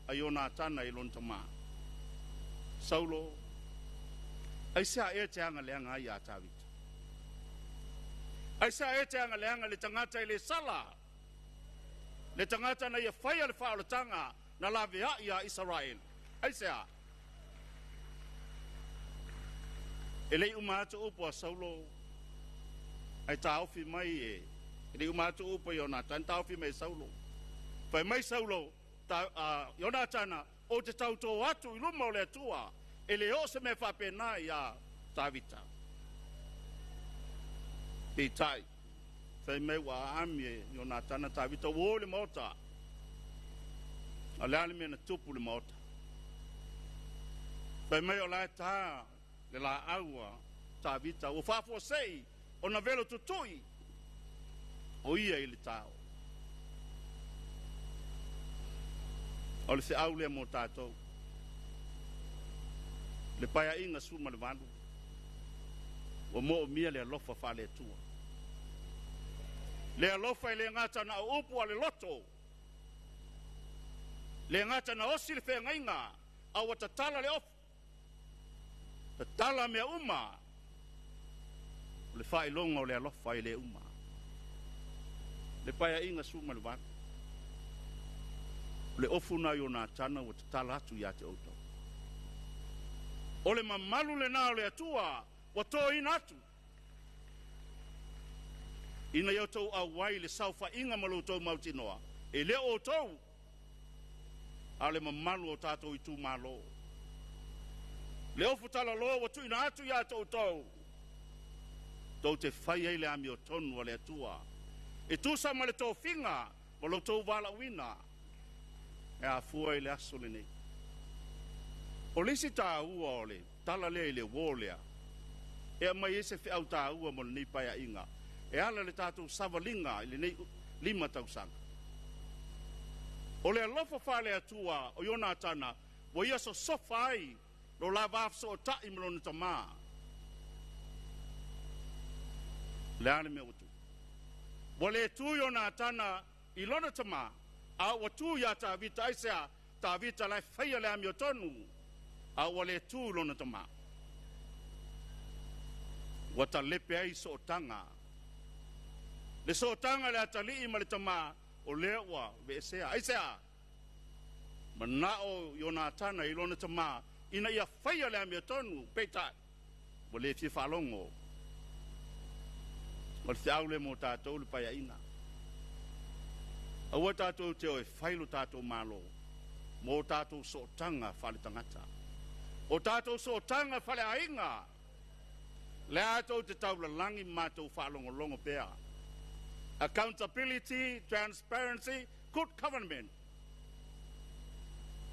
a Ionatana i lona tamā. Saulo, aisea ea te agaleaga ai iā Tavita? Aisea ea te agaleaga le tagata i le sala? Le tagata na ia faia le faaolataga na laveai iā Isaraelu. Aisea? E le i uma atu upu a Saulo ae taofi mai e le i uma atu upu a Ionatana, taofi mai e Saulo. Fai mai Saulo, Ionatana, ou te tautō atu i luma o le Atua, e le oo se mea faapena iā Tavita. Peitai, fai mai ua aami e Ionatana Tavita, ua o i le maota. A o le a le mea na tupu i le maota? Fai mai o la e tā le laau a Tavita, ua faafuasei ona velo tutui o ia i le tao. O le feau lea mo tatou. Le paeaiga 18, ua moomia le alofa faale-Atua. Le alofa e le gata na o upu a le loto, le gata na osi le feagaiga, a ua tatala le ofu, tatala mea uma, o le faailoga o le alofa e le uma. Le paeaiga 18, o le ofu na Ionatana ua tatala atu iā te outou. O le mamalu lenā o le Atua ua tōina atu, ina ia outou auai le saofaiga ma lo outou mautinoa, e le o outou, a o le mamalu o tatou itumalo. Le ofu talaloa ua tuuina atu iā te outou, tou te fai ai le amiotonu a le Atua, e tusa ma le tofiga ma lo outou valaauina e afua i le aso lenei. O le isi tāua o le tala lea i le uō lea, e aumai ai se feau tāua mo lenei paeaiga, e ala le tatou savaliga i lenei 5 tausaga. O le alofa faale-Atua o Ionatana ua ia sosofa ai lo la vafesootai ma lona tamā. Le a le mea ua tu? Ua le tu Ionatana i lona tamā, a ua tu iā Tavita. Aisea? Tavita la e faia le amiotonu, a ua le tu i lona tamā. Ua talepe ai sootaga. Le sootaga le atalii ma le tamā, o lea ua veesea. Aisea? Manao Ionatana i lona tamā ina ia faia le amiotonu, peitai ua le fia faalogo. O le feau lea mo tatou le paeaiga. Aua tatou te o e fai lo tatou Malo mo tatou sootaga faaletagata, o tatou sootaga faaleaiga. Le a tou te taulalagi ma matou faalogologo pea. Accountability, transparency, good government.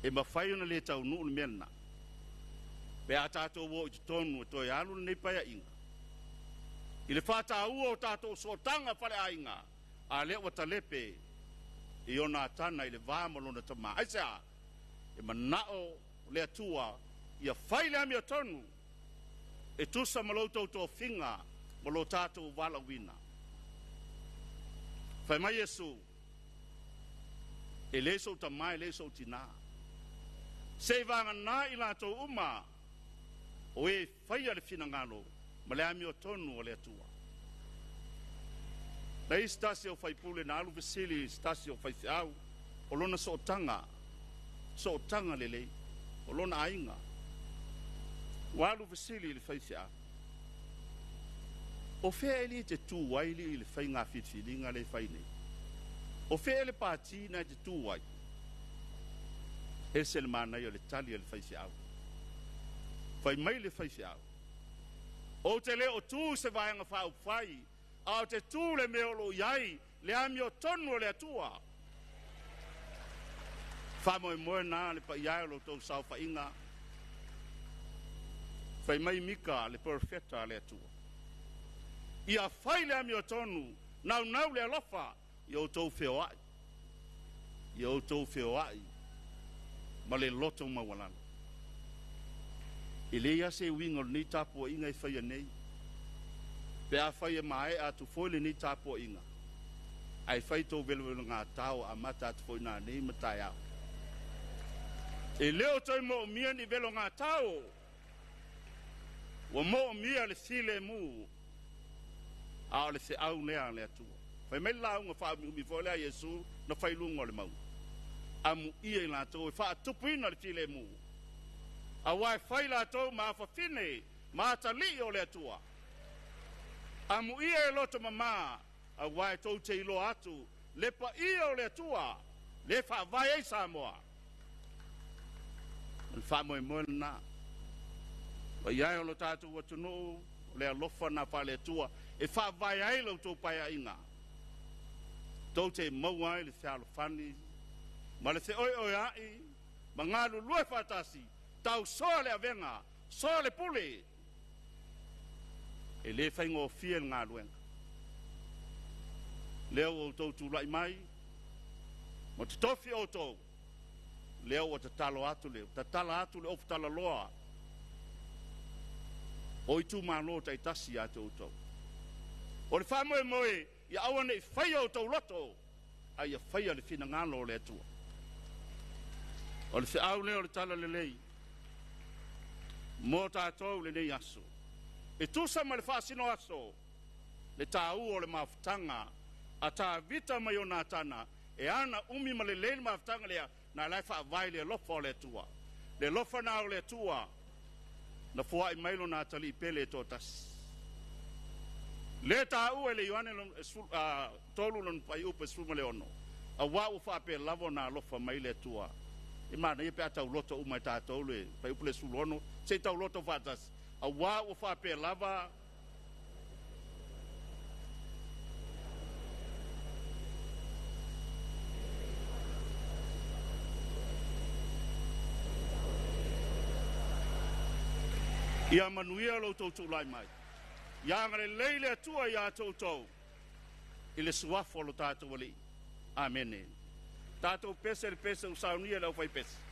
E mafai ona le taunuu le mea lena pe a tatou o i totonu e toe alu lenei paeaiga i le faataua o tatou sootaga faaleaiga, a lea ua talepe Ionatana i le va ma lona tamā. Aisea? E manao le Atua ia fai le amiotonu e tusa ma lo outou tofiga ma lo tatou valaauina. Fai mai Iesu, e le sou tamā e le sou tinā, se i vagana i latou uma o e faia le finagalo ma le amiotonu o le Atua. Na isi tasi o faipule na alu fesili i se tasi o faifeau o lona sootaga, sootaga lelei, o lona aiga. Ua alu fesili i le faifeau, o fea e li te tu ai li i le faiga filifiliga le fai nei? O fea le pati na te tu ai? Ese le manaia o le tali a le faifeau. Fai mai le faifeau, ou te le o tu se vaega faaupufai, a o te tu le mea o loo i ai le amiotonu o le Atua. Faamoemoe na le paia e o lo outou saofaiga. Fai mai Mika le profeta a le Atua, ia fai le amiotonu, naunau le alofa, ia outou feoai, ia outou feoai ma le loto maualalo. E lē ase uiga o lenei tapuaiga e faia nei pe a fai e maea atu foi lenei tapuaiga, ae fai tou velovelogatao amata atu foi nanei ma taeao. E le o toe moomia ni velogatao, ua moomia le filemu, a o le feau lea a le Atua. Fai mai le lauga faaumiumi foi lea Iesu na fai luga o le mauga, amuia i latou e faatupuina le filemu, auā e fai latou ma afafine ma atalii o le Atua. Amuia e loto mamā, auā e tou te iloa atu le paia o le Atua le faavae ai Samoa. O le faamoemoe lenā, paia e o lo tatou atunuu, o le alofa na faale-Atua e faavae ai la outou paeaiga, tou te maua ai le fealofani ma le feoeoea'i ma galulue faatasi, tausoa le avega, soa le pule. E le faigofie le galuega lea ua outou tula'i mai ma totofi outou, lea ua tatalo atu le tatala atu le ofu talaloa o itumalo taitasi ia te outou. O le faamoemoe ia aua ne'i faia outou loto, a ia faia le finagalo o le Atua. O le feau lea o le tala lelei mo tatou lenei aso e tusa ma le faasino aso, le tāua o le mafutaga a Tavita ma Ionatana. E ana umi ma lelei le mafutaga lea na lae faavae le alofa o le Atua. Le alofa na o le Atua na foai mai lona atalii pele e toatasi. Le tāua e le Ioane 3 lona fuaiupu e 16, auā ua faapea lava ona alofa mai le Atua. E manaia pe a tauloto uma e tatou le fuaiupu le 16, se i tauloto faatasi. Auā ua faapea lava ia manuia lo outou tulai mai. Ia agalelei le Atua iā te outou i le suafa o lo tatou Alii. Amene. Tatou pese le pese ua saunia e le aufaipese.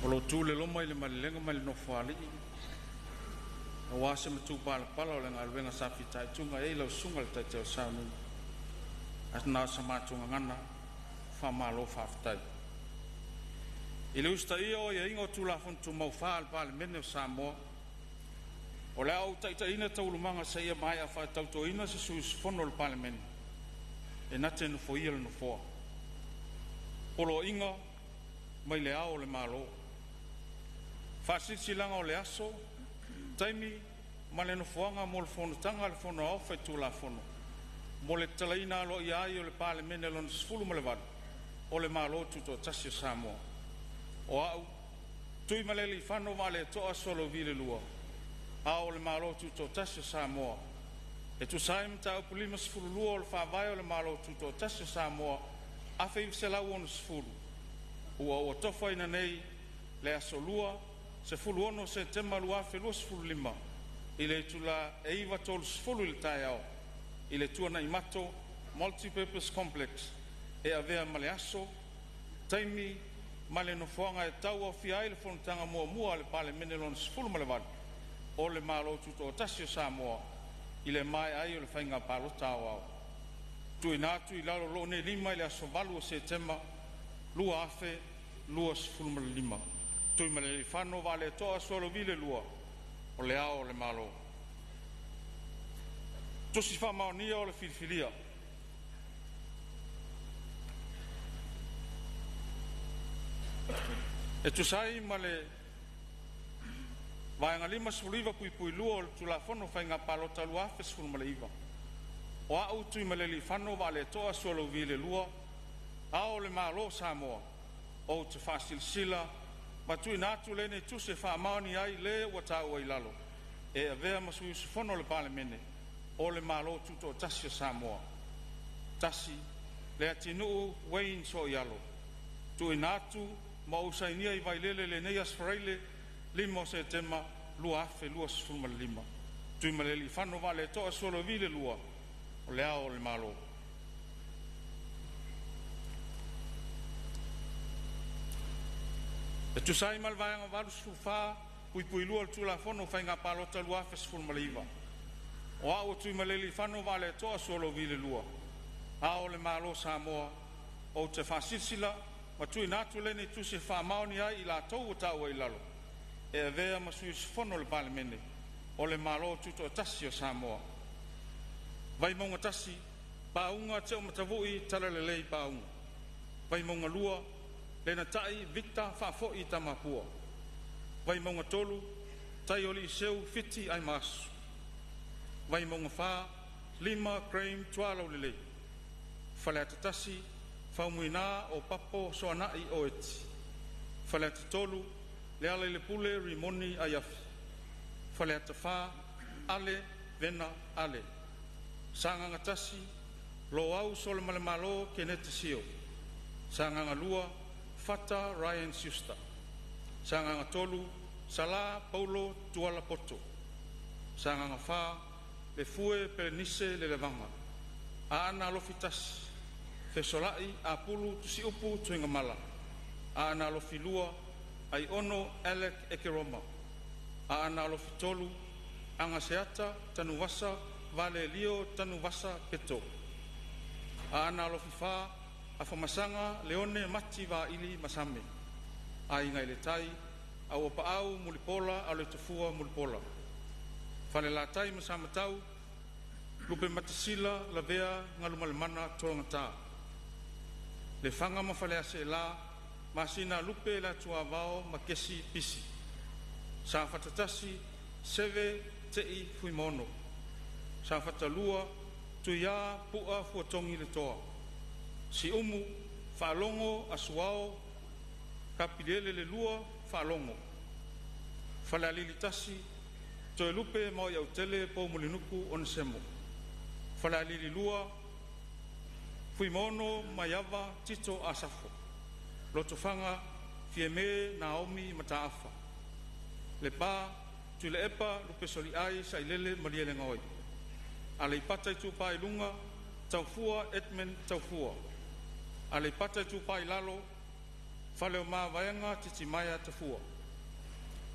O lo tu le loma i le malelega mai le nofoalii, aua se matupalapala o le galuega sa fitaituga ai lau susuga i le Taitai o Sauni. Ae na o sa matou gagana, faamalo faafetai. I le usitaia o aiaiga o Tulafono Tumau 4 a le Palemene o Samoa, o le a ou taitaiina taualumaga seia maea faatautoina se sui usufono o le Palemene e na te nofoia le Nofoa. Poloaiga mai Le Ao o le Malo. Faasilasilaga o le Aso, Taimi ma le Nofoaga mo le Fonotaga a le Fono Aoao Faitulafono mo le tatalaina aloaia ai o le Palemene Lona XVIII o le Malo Tutoatasi o Samoa. O A'u, Tuimalealiifano Vaaleto'a Sualauvi II, Ao o le Malo Tutoatasi o Samoa, e tusa ai ma Mataupu 52 o le Faavae o le Malo Tutoatasi o Samoa 1960, ua ou atofaina nei le aso Lua, 16 Setema 2025 i le itula e 9:30 i le taeao i le Tuanaimato Multi-Purpose Complex e avea ma le aso, taimi ma le nofoaga e tauaofia ai le Fonotaga muamua a le Palemene Lona XVIII o le Malo Tutoatasi o Samoa i le maea ai o le Faiga Palota Aoao. Tuuina atu i lalo o lou nei lima i le aso 8 o Setema 2025. Tuimalealiifano Vaaleto'a Sualauvi II, O Le Ao o le Malo. Tusi Faamaonia o le Filifilia. E tusa ai ma le Vaega 59(2) o le Tulafono o Faiga Palota 2019, o A'u Tuimalealiifano Vaaleto'a Sualauvi II, Ao o le Malo o Samoa, ou te faasilasila ma tuuina atu lenei Tusi e faamaonia ai le ua taua i lalo e avea ma sui usufono o le Palemene o le Malo Tutoatasi o Samoa. 1. Leatinuu Wayne Sooialo. TUUINA ATU ma ou sainia i Vailele i lenei aso Faraile 5 o Setema 2025. Tuimalealiifano Vaaleto'a Sualauvi II, O Le Ao o le Malo. E tusa ai ma le Vaega 84(2) o le Tulafono o Faiga Palota 2019, o A'u o Tuimalealiifano Vaaleto'a Sualauvi II, Ao o le Malo o Samoa, ou te faasilasila ma tuuina atu lenei Tusi e faamaonia ai i latou ua taua i lalo e avea ma sui usufono o le Palemene o le Malo Tutoatasi o Samoa: Vaimauga 1, Pauga Teomatavui Talalelei Pauga. Vaimauga 2, Lenatai Victor Faafoi Tamapua. Vaimauga 3, Taioliiseu Fiti Aimaasu. Vaimauga 4, Lima Graeme Tualaulelei. Faleata 1, Faumuina Opapo Soanai Oeti. Faleata 3, Lealailepule Rimoni Aiafi. Faleata 4, Ale Vena Ale. Sagaga 1, Loau Solamalemalo Keneti Sio. Sagaga 2, Fata Ryan Schuster. Sagaga 3, Sala Paulo Tuala Poto. Sagaga 4, Lefue Pelenise Lelevaga. Aana Alofi 1, Fesolai Apulu Tusiupu Tuigamala. Aana Alofi 2, Aiono Alec Ekeroma. Aana Alofi 3, Agaseata Tanuvasa Valelio Tanuvasa Peto. Aana Alofi 4, Afamasaga Leone Mati Vaili Masame. Aiga i le Tai, Auapaau Mulipola Aloitafua Mulipola. Falelatai ma Samatau, Lupematasila Lavea Galumalemana Tologata. Lefaga ma Faleaseela, Masina Lupe Latuavao Makesi Pisi. Safata 1, Seve Te'i Fuimono. Safata 2, Tuiā Pu'a Fuatogi le Toa. Siumu, Faalogo Asuao Kapiliele le Lua Faalogo. Falealili 1, Toelupe Maoiautele Poumulinuku Onesemo. Falealili 2, Fuimaono Maiava Tito Asafo. Lotofaga, Fiame Naomi Mataafa. Lepa, Tuilaepa Lupesoliai Sailele Malielegaoi. Aleipata Itupa i Luga, Taufua Edmund Taufua. Aleipata Itupa i Lalo, Faleomavaega Titimaea Tafua;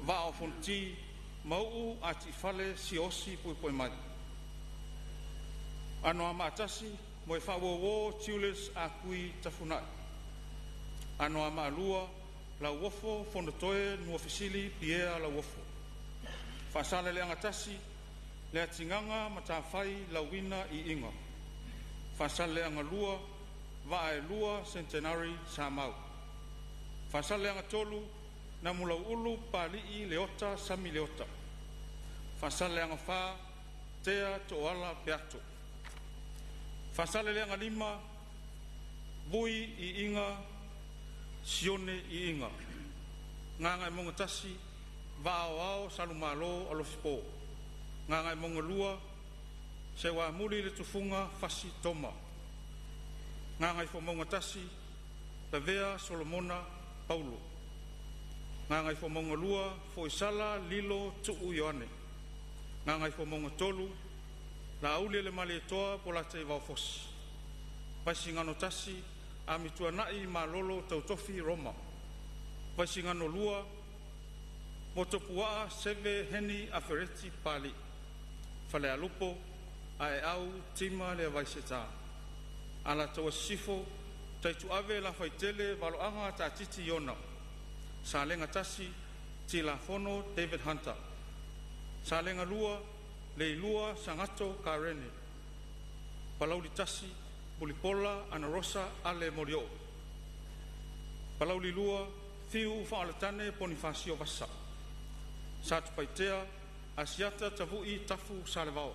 Vaa o Fonoti, Mauu Atiifale Siaosi Puepuemai. 3. Moefaauouo Julius Ah Kui Tafunai. 2. Lauofo Fonotoe Nuafesili Pierre Lauofo. 1. Leatigaga Matafai Lauina Iiga. 2. Vaaelua Centenary Samau. 3. Namulauulu Papalii Leota Sami Leota. 4. Tea Tooala Peato. 5. Vui Iiga Sione Iiga. 1. Vaa Salumalo Alofipo. 2. Seuamuli Le Tufuga Fasi Toma. 1. Lavea Solomona Paulo. 2. Foisala Lilo Tuu Ioane. 3. Laaulialemalietoa Polataivao Fosi. 1. Amituanai Malolo Tautofi Roma. 2. Motopuaa Seve Heni Afereti Pali. Falealupo Aeau Tima Le Vaiseta. Alataua Sisifo, Taituave Lafaitele Valoaga Taatiti Iona. 1. Tilafono David Hunter. 2. Leilua Sagato Karene. 1. Mulipola Anarosa Ale Molioo. 2. Fiu Faaoletane Ponifasio Vasa. Satupaitea, Asiata Tavu'i Tafu Salevao.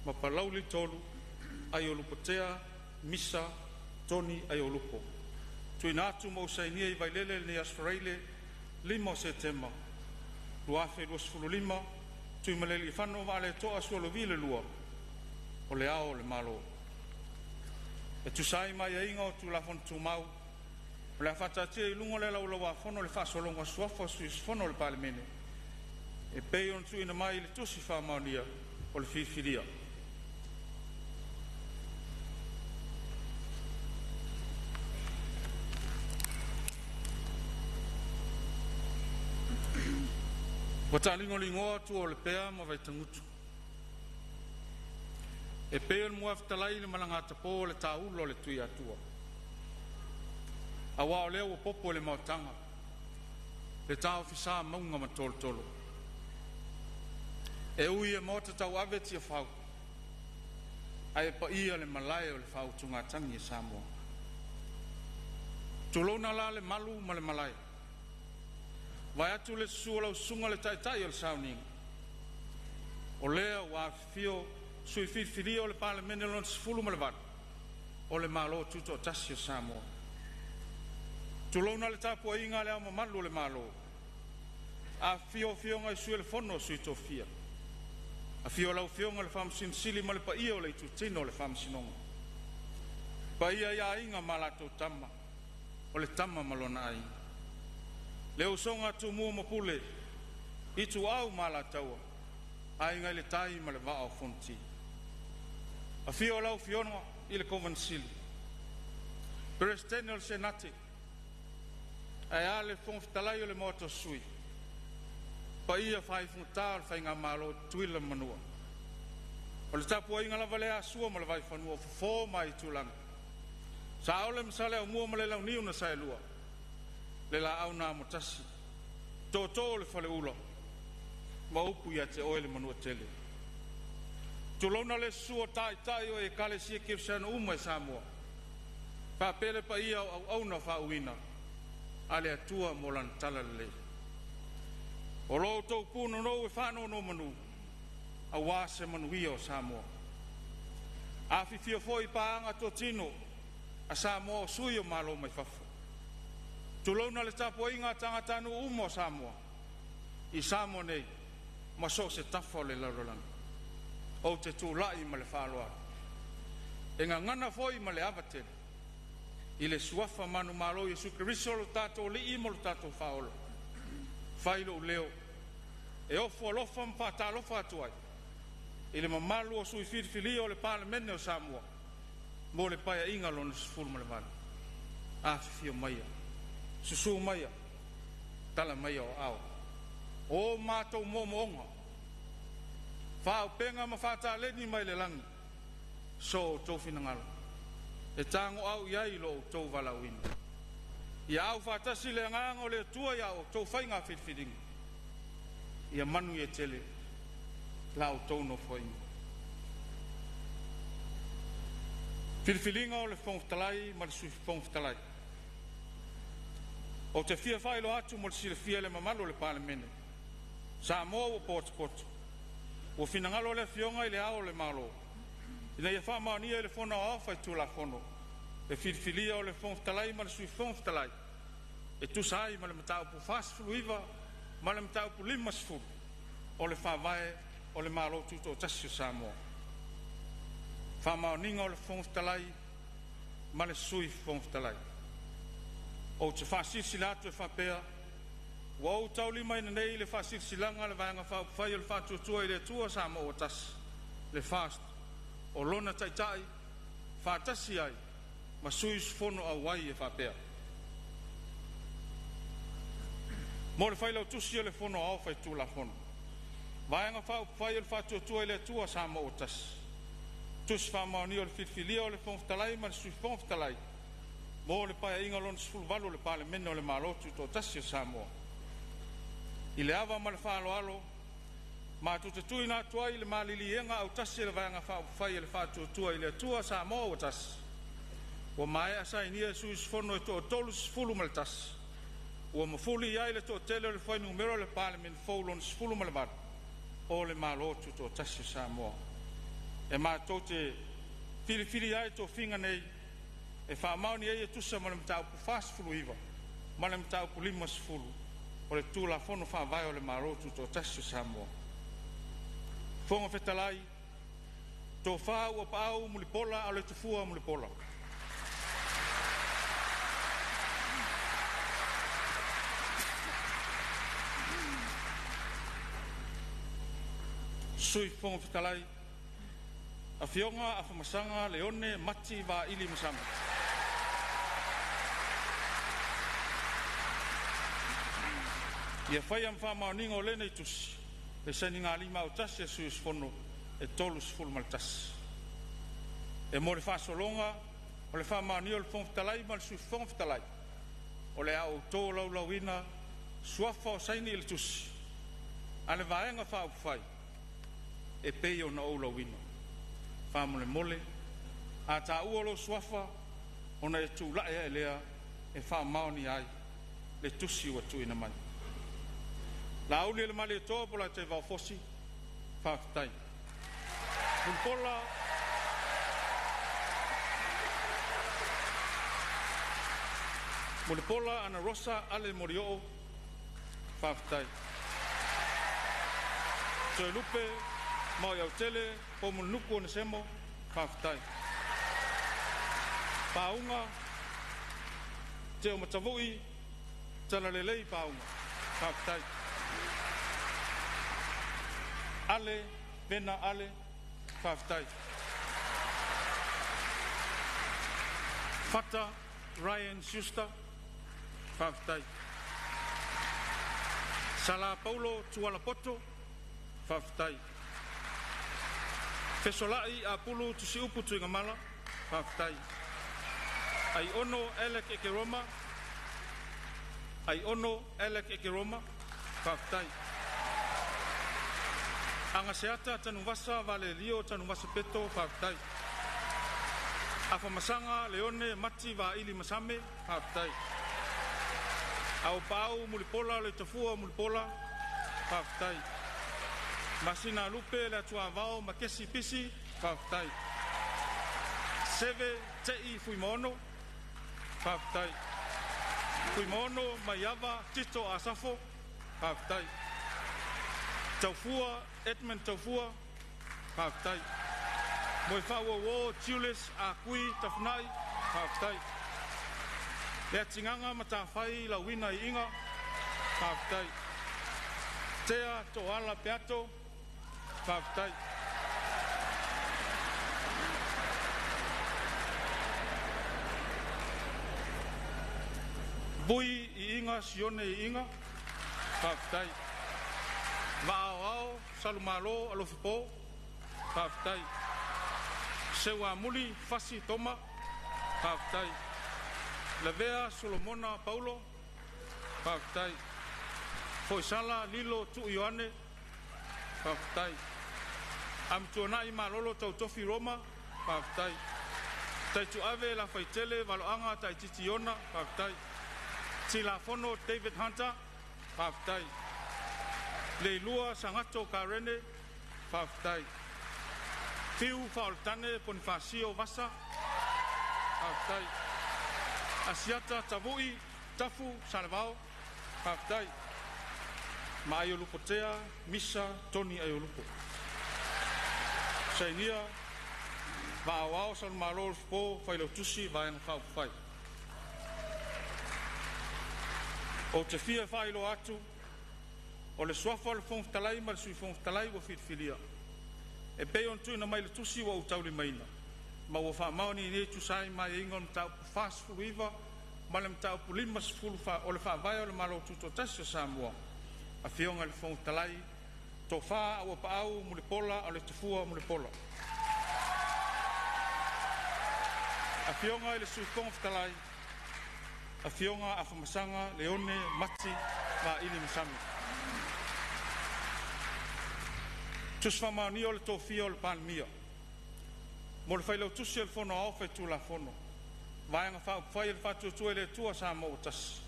Ma 3. Aiolupotea Misa Toni Aiolupo. Tuuina atu ma ou sainia i Vailele lenei Aso Faraile 5 o Setema 2025, Tuimalealiifano Vaaletoa Sualauvi II, o Le Ao o le Malo. E tusa ai ma aiaiga o Tulafono Tumau, o le a faataatia i luga o le Laulau-a-Fono le faasologa o suafa o sui usufono o le Palemene e pei ona tuuina mai i le Tusi Faamaonia o le Filifilia. Ua taaligoligoa tua o Lepea ma Vaitagutu e pei o le muafetalai i le malagatapo o le taula o le Tuiatua. Aua o lea ua popo i le maotaga le taofisa mauga ma tolotolo. E ui e maota tauave Tiafau, ae paia le malae o le faautugatagi e Samoa. Tulouna la le malu ma le malae, vaeatu le susu o lau susuga le Taitai o le Sauniga, o lea ua afifio sui filifilia o le Palemene lona 18 o le Malo Tutoatasi o Samoa. Tulouna le tapuaiga a Le Ao Mamalu o le Malo, afifio Afioga i Sui o le Fono a Sui Tofia, afio lau Afioga i le Faamasino Sili ma le paia o le Itutino o le Faamasinoga, paia ia Aiga ma latou Tama, o le Tama ma lona Aiga, le usoga a Tumua ma Pule, Ituau ma Alataua, Aiga i le Tai ma le Vaa o Fonoti. Afio lau Afioga i le Kovana Sili, Peresetene o le Senate, ae a le Fofoga Fetalai o le Maota o Sui, paia faaifogata o le Faigamalo Tutuila ma Manua. O le tapuaiga lava lea a Sua ma le Vaifanua, o Fofo ma Aitulagi, Saole ma Saleaaumua ma le Launiu na Saelua, le Laau na Amotasi, Tootoo o le Faleula, ma upu ia te oe le Manuatele. Tulouna le susu o Taitai o Ekalesia Kerisiano uma i Samoa, faapea le paia o auauna faauuina a le Atua mo lana talalelei. O lo outou punonou e faanonomanu aua se manuia o Samoa. Afifio foi paaga totino a Samoa o sui o Malo mai fafo. Tulouna le tapuaiga a tagatanuu uma o Samoa i Samoa nei ma so o se tafa o le lalolagi. Ou te tulai ma le faaaloalo e gagana foi ma le ava tele i le suafa manumalo Iesu Keriso o lo tatou Alii ma lo tatou Faaola. Fai lou leo e ofo alofa ma faatalofa atu ai i le mamalu o sui filifilia o le Palemene o Samoa mo le Paeaiga lona 18. Afifio maia Susū maia, tala maia o aao. O matou moomooga, faaupega ma faataleni mai le lagi, so outou finagalo, e tagoau i ai lo outou valaauina. Ia aufaatasi le agaga o le Atua ia outou faiga filifiliga, ia manuia tele la outou nofoaiga. Filifiliga o le Fofoga Fetalai ma le Sui Fofoga Fetalai. Ou te fia faailoa atu mo le silafia e le mamalu o le Palemene, Samoa ua potopoto, ua finagalo le Afioga i Le Ao o le Malo, ina ia faamaonia e le Fono Aoao Faitulafono le filifilia o le Fofoga Fetalai ma le Sui Fofoga Fetalai e tusa ai ma le Mataupu 49 ma le Mataupu 50 o le Faavae o le Malo Tutoatasi o Samoa. Faamaoniga o le Fofoga Fetalai ma le Sui Fofoga Fetalai. Ou te faasilasila atu e faapea, ua ou taulimaina nei le Faasilasilaga a le Vaega Faaupufai o le Faatuatua i le Atua Samoa ua Tasi, le FAST, o lona Taitai faatasi ai ma sui usufono auai e faapea: Mo le Failautusi o le Fono Aoao Faitulafono, Vaega Faaupufai o le Faatuatua i le Atua Samoa ua Tasi, Tusi Faamaonia o le Filifilia o le Fofoga Fetalai ma le Sui Fofoga Fetalai mo le Paeaiga Lona XVIII o le Palemene o le Malo Tutoatasi o Samoa. I le ava ma le faaaloalo matou te tuuina atu ai le maliliega autasi a le Vaega Faaupufai a le Faatuatua i le Atua Samoa ua Tasi, ua maea sainia e sui usufono e toa-31, ua mafuli i ai le toatele o le fuainumera o le Palemene fou lona XVIII o le Malo Tutoatasi o Samoa. E matou te filifilia ai tofiga nei e faamaoni ai e tusa ma le Mataupu 49 ma le Mataupu 50 o le Tulafono Faavae o le Malo Tutoatasi o Samoa. Fofoga Fetalai, Tofa AUAPAAU Mulipola Aloitafua Mulipola. Sui Fofoga Fetalai, Afioga Afamasaga Leone Mati Vaili Masaga. Ia faia ma faamaoniga o lenei tusi le sainigalima autasi a sui usufono e 31. E mo le faasologa o le faamaonia o le Fofoga Fetalai ma le Sui Fofoga Fetalai, o le a ou tolaulauina suafa o saini i le tusi a le Vaega Faaupufai e pei ona ou lauina. Faamolemole, a taua lou suafa ona e tulai ae lea e faamaonia ai le tusi ua tuuina mai. Laaulialemalietoa Polataivao Fosi, faafetai. Mulipola Mulipola Anarosa Ale Molioo, faafetai. Toelupe Maoiautele Poumulinuku Onesemo, faafetai. Pauga Teomatavui Talalelei Pauga, faafetai. Ale Vena Ale, faafetai. Fata Ryan Schuster, faafetai. Sala Paulo Tualapoto, faafetai. Fesolai Apulu Tusiupu Tuigamala, faafetai. Aiono Alec Ekeroma, Aiono Alec Ekeroma, faafetai. Agaseata Tanuvasa Valelio Tanuvasa Peto, faafetai. Afamasaga Leone Mati Vaili Masame, faafetai. Aupaau Mulipola le Tafua Mulipola, faafetai. Masina Lupe le Atuavao Makesi Pisi, faafetai. Seve Tei Fuimono, faafetai. Fuimono Maiava Tito Asafo, faafetai. Taufua Edmund Taufua, faafetai. Moefauauo Julius Akui Tafunai, faafetai. Le Atigaga Matafai Lauina Iiga, faafetai. Tea Toala Peato, faafetai. Vui Iiga Sione Iiga, faafetai. Vaaoao Salumalo Alofipo, faafetai. Seuamuli Fasi Toma, faafetai. Lavea Solomona Paulo, faafetai. Foisala Lilo Tuu Ioane, faafetai. Amituanai Malolo Tautofi Roma, faafetai. Taituave Lafaitele Valoaga Taititi Iona, faafetai. Tilafono David Hunter, faafetai. Leilua Sagato Karene, faafetai. Fiu Faaoletane Ponifasio Vasa, faafetai. Asiata Tavui Tafu Salevao, faafetai. Ma Aiolupotea Misa Toni Aiolupo. Sainia Vaaoao Salumalo Alofipo, Failautusi Vaega Faaupufai. Ou te fia faailoa atu, o le suafa o le Fofoga Fetalai ma le Sui Fofoga Fetalai ua filifilia, e pei ona tuuina mai le tusi ua ou taulimaina, ma ua faamaonia nei e tusa ai ma aiaiga o le Mataupu 49 ma le Mataupu 50 o le Faavae o le Malo Tutoatasi o Samoa, Afioga i le Fofoga Fetalai, Tofa Auuapaau Mulipola Aloitafua Mulipola. Afioga i le Sui Fofoga Fetalai, Afioga Afamasaga Leone Mati Vaili Masami. Tusi faamaonia o le tofia o le Palemia. Mo le Failautusi o le Fono Aoao Faitulafono, Vaega Faaupufai a le Faatuatua i le Atua Samoa ua Tasi,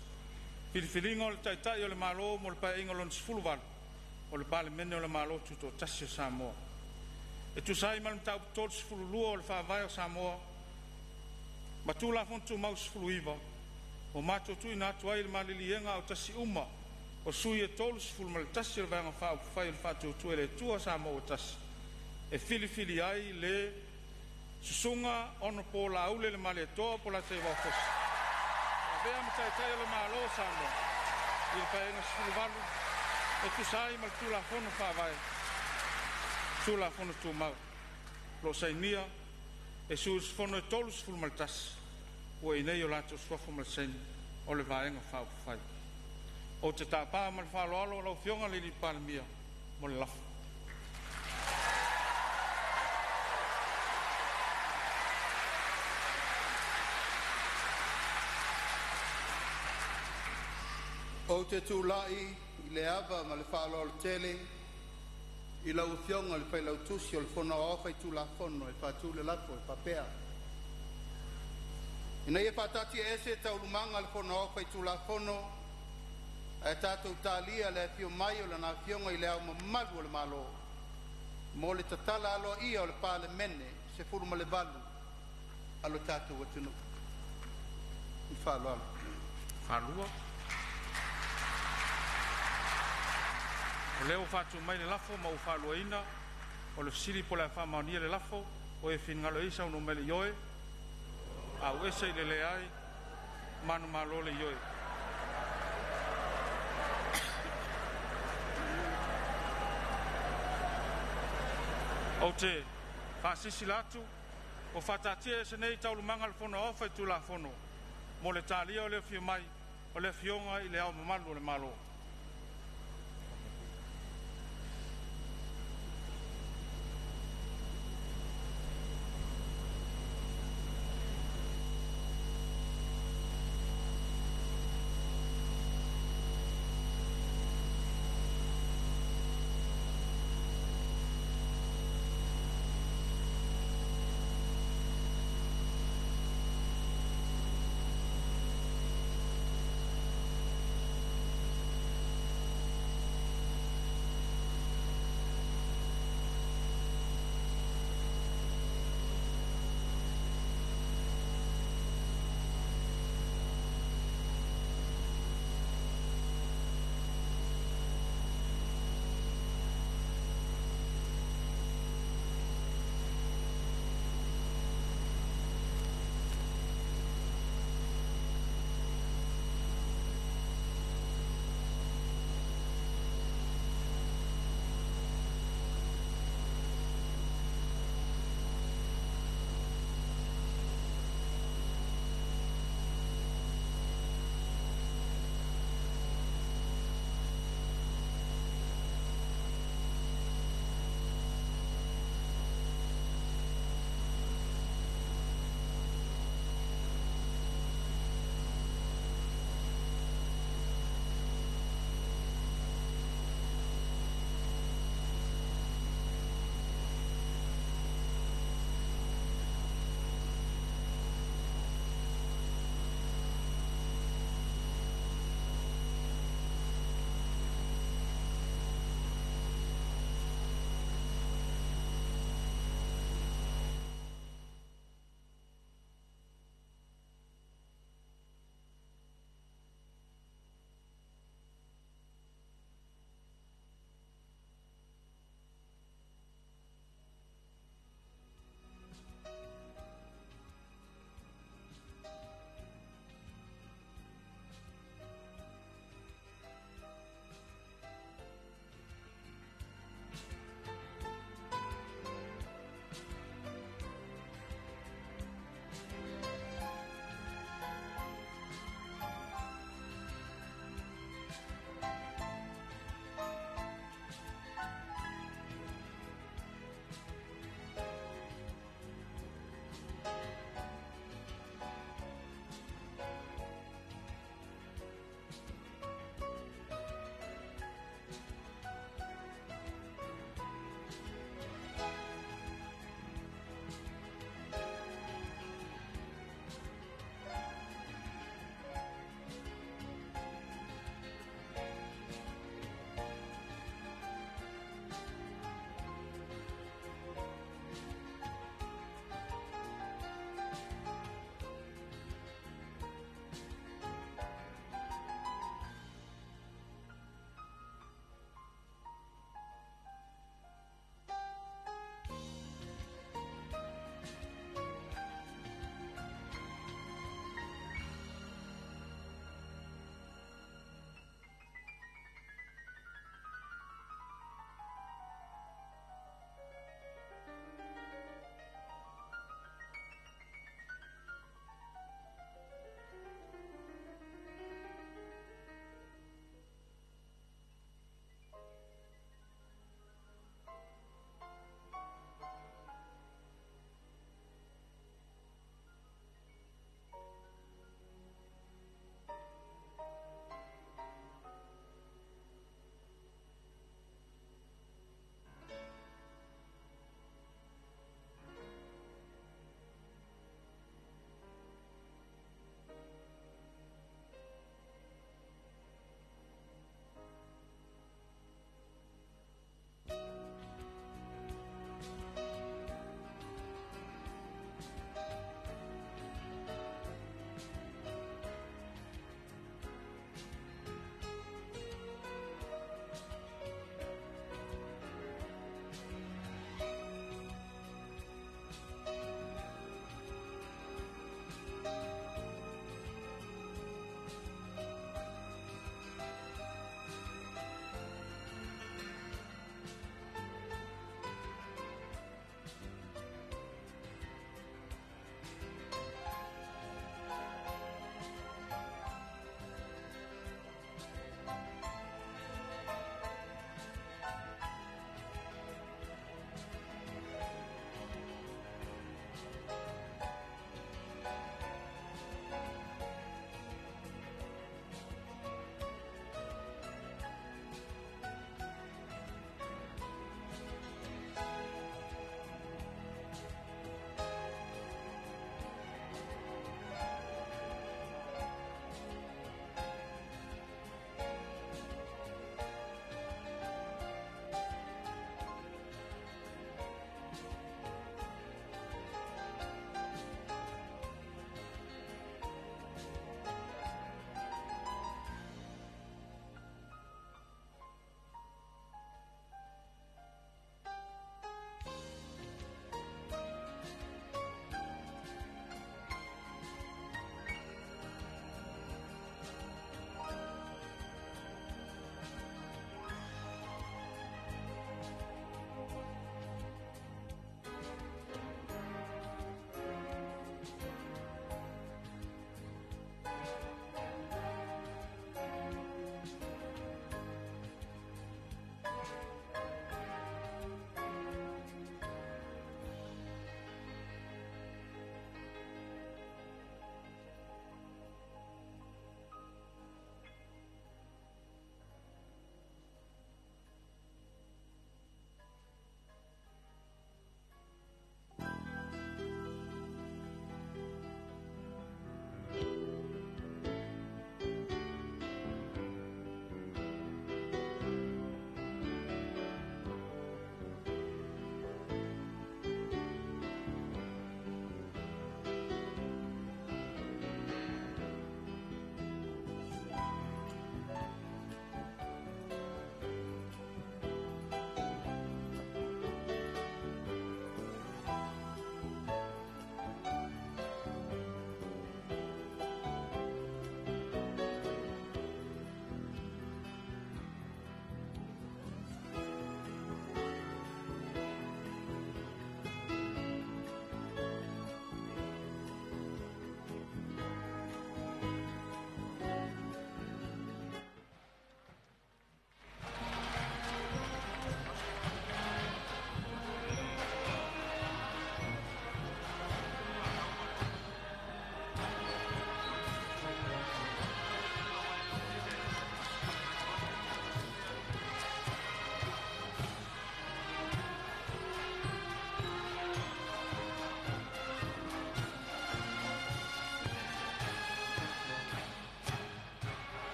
Filifiliga o le Taitai o le Malo mo le Paeaiga Lona XVIII o le Palemene o le Malo Tutoatasi o Samoa. E tusa ai ma le Mataupu 32 o le Faavae o Samoa ma Tulafono Tumau 19, ua matou tuuina atu ai le maliliega autasi uma o sui e 31 o le Vaega Faaupufai o le Faatuatua i le Atua Samoa ua Tasi, e filifili ai le Susuga Hon Laaulialemalietoa Polataivao Fosi, e avea ma Taitai o le Malo o Samoa i le Paeaiga XVIII, e tusa ai ma le Tulafono Faavae, Tulafono Tumau. O lo o sainia e sui usufono e 31 ua i inei o latou suafa ma le saini o le Vaega Faaupufai. Ou te tapa ma le faaaloalo lau Afioga i le Palemia mo le lafo.
Ou te tulai i le ava ma le faaaloalo tele i lau Afioga i le Failautusi o le Fono Aoao Faitulafono e faatu le lafo e faapea, Ina ia faataatiaese Taualumaga a le Fono Aoao Faitulafono ae tatou talia le afio mai o Lana Afioga i Le Ao Mamalu o le Malo mo le tatala aloaia o le Palemene 18 a lo tatou atunuu. Ma le faaaloalo.
O lea ua faatu mai le lafo ma ua faaluaina. O le fesili po o le a faamaonia le lafo. O e finagalo ai saunoa mai i le ioe, auese i le leai, manumalo le ioe. Ou te faasilasila atu ua faataatiaese nei Taualumaga a le Fono Aoao Faitulafono mo le talia o le afio mai o le Afioga i Le Ao Mamalu o le Malo.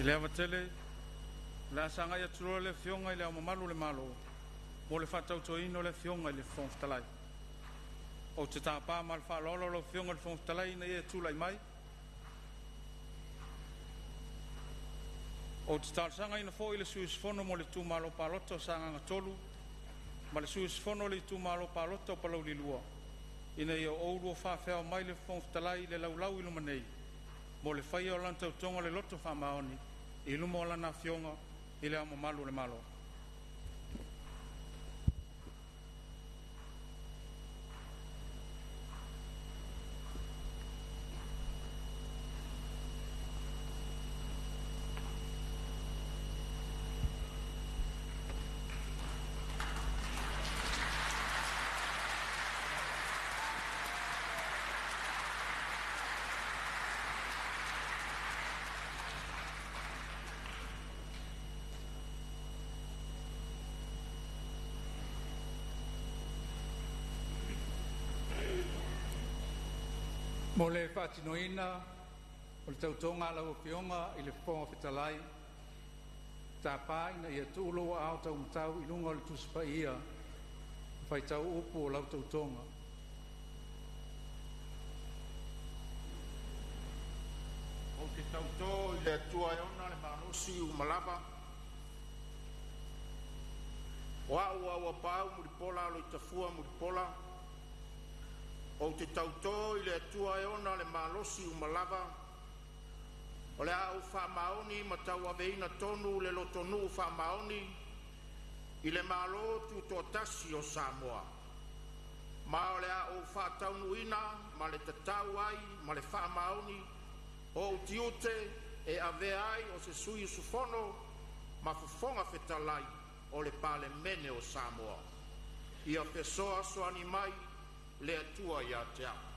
I le ava tele, o le a sagai atu loa le Afioga i Le Ao Mamalu o le Malo mo le faatautoina o le Afioga i le Fofoga Fetalai. Ou te tapa ma le faaaloalo lau Afioga i le Fofoga Fetalai ina ia tulai mai. Ou te talosagaina foi le sui usufono mo le Itumalo Palota o Sagaga 3 ma le sui usufono o le Itumalo Palota o Palauli 2, ina ia oulua faafeao mai le Fofoga Fetalai i le laulau i luma nei mo le faia o lana Tautoga i le Loto Faamaoni i luma o Lana Afioga i Le Ao Mamalu o le Malo.
Mo le faatinoina o le Tautoga a lau Afioga i le Fofoga Fetalai, e tapa ina ia tuu lou aao taumatau i luga o le Tusi Paia e faitau upu o lau Tautoga.
Ou te tautō i le Atua e ona le malosi uma lava, o a'u Auapaau Mulipola Aloitafua Mulipola, ou te tautō i le Atua e ona le malosi uma lava, o le a ou faamaoni ma tauaveina tonu le lotonuu faamaoni i le Malo Tutoatasi o Samoa, ma o le a ou faataunuuina ma le tatau ai ma le faamaoni o'u tiute e avea ai o se sui usufono ma Fofoga Fetalai o le Palemene o Samoa. Ia fesoasoani mai le Atua ia te a'u.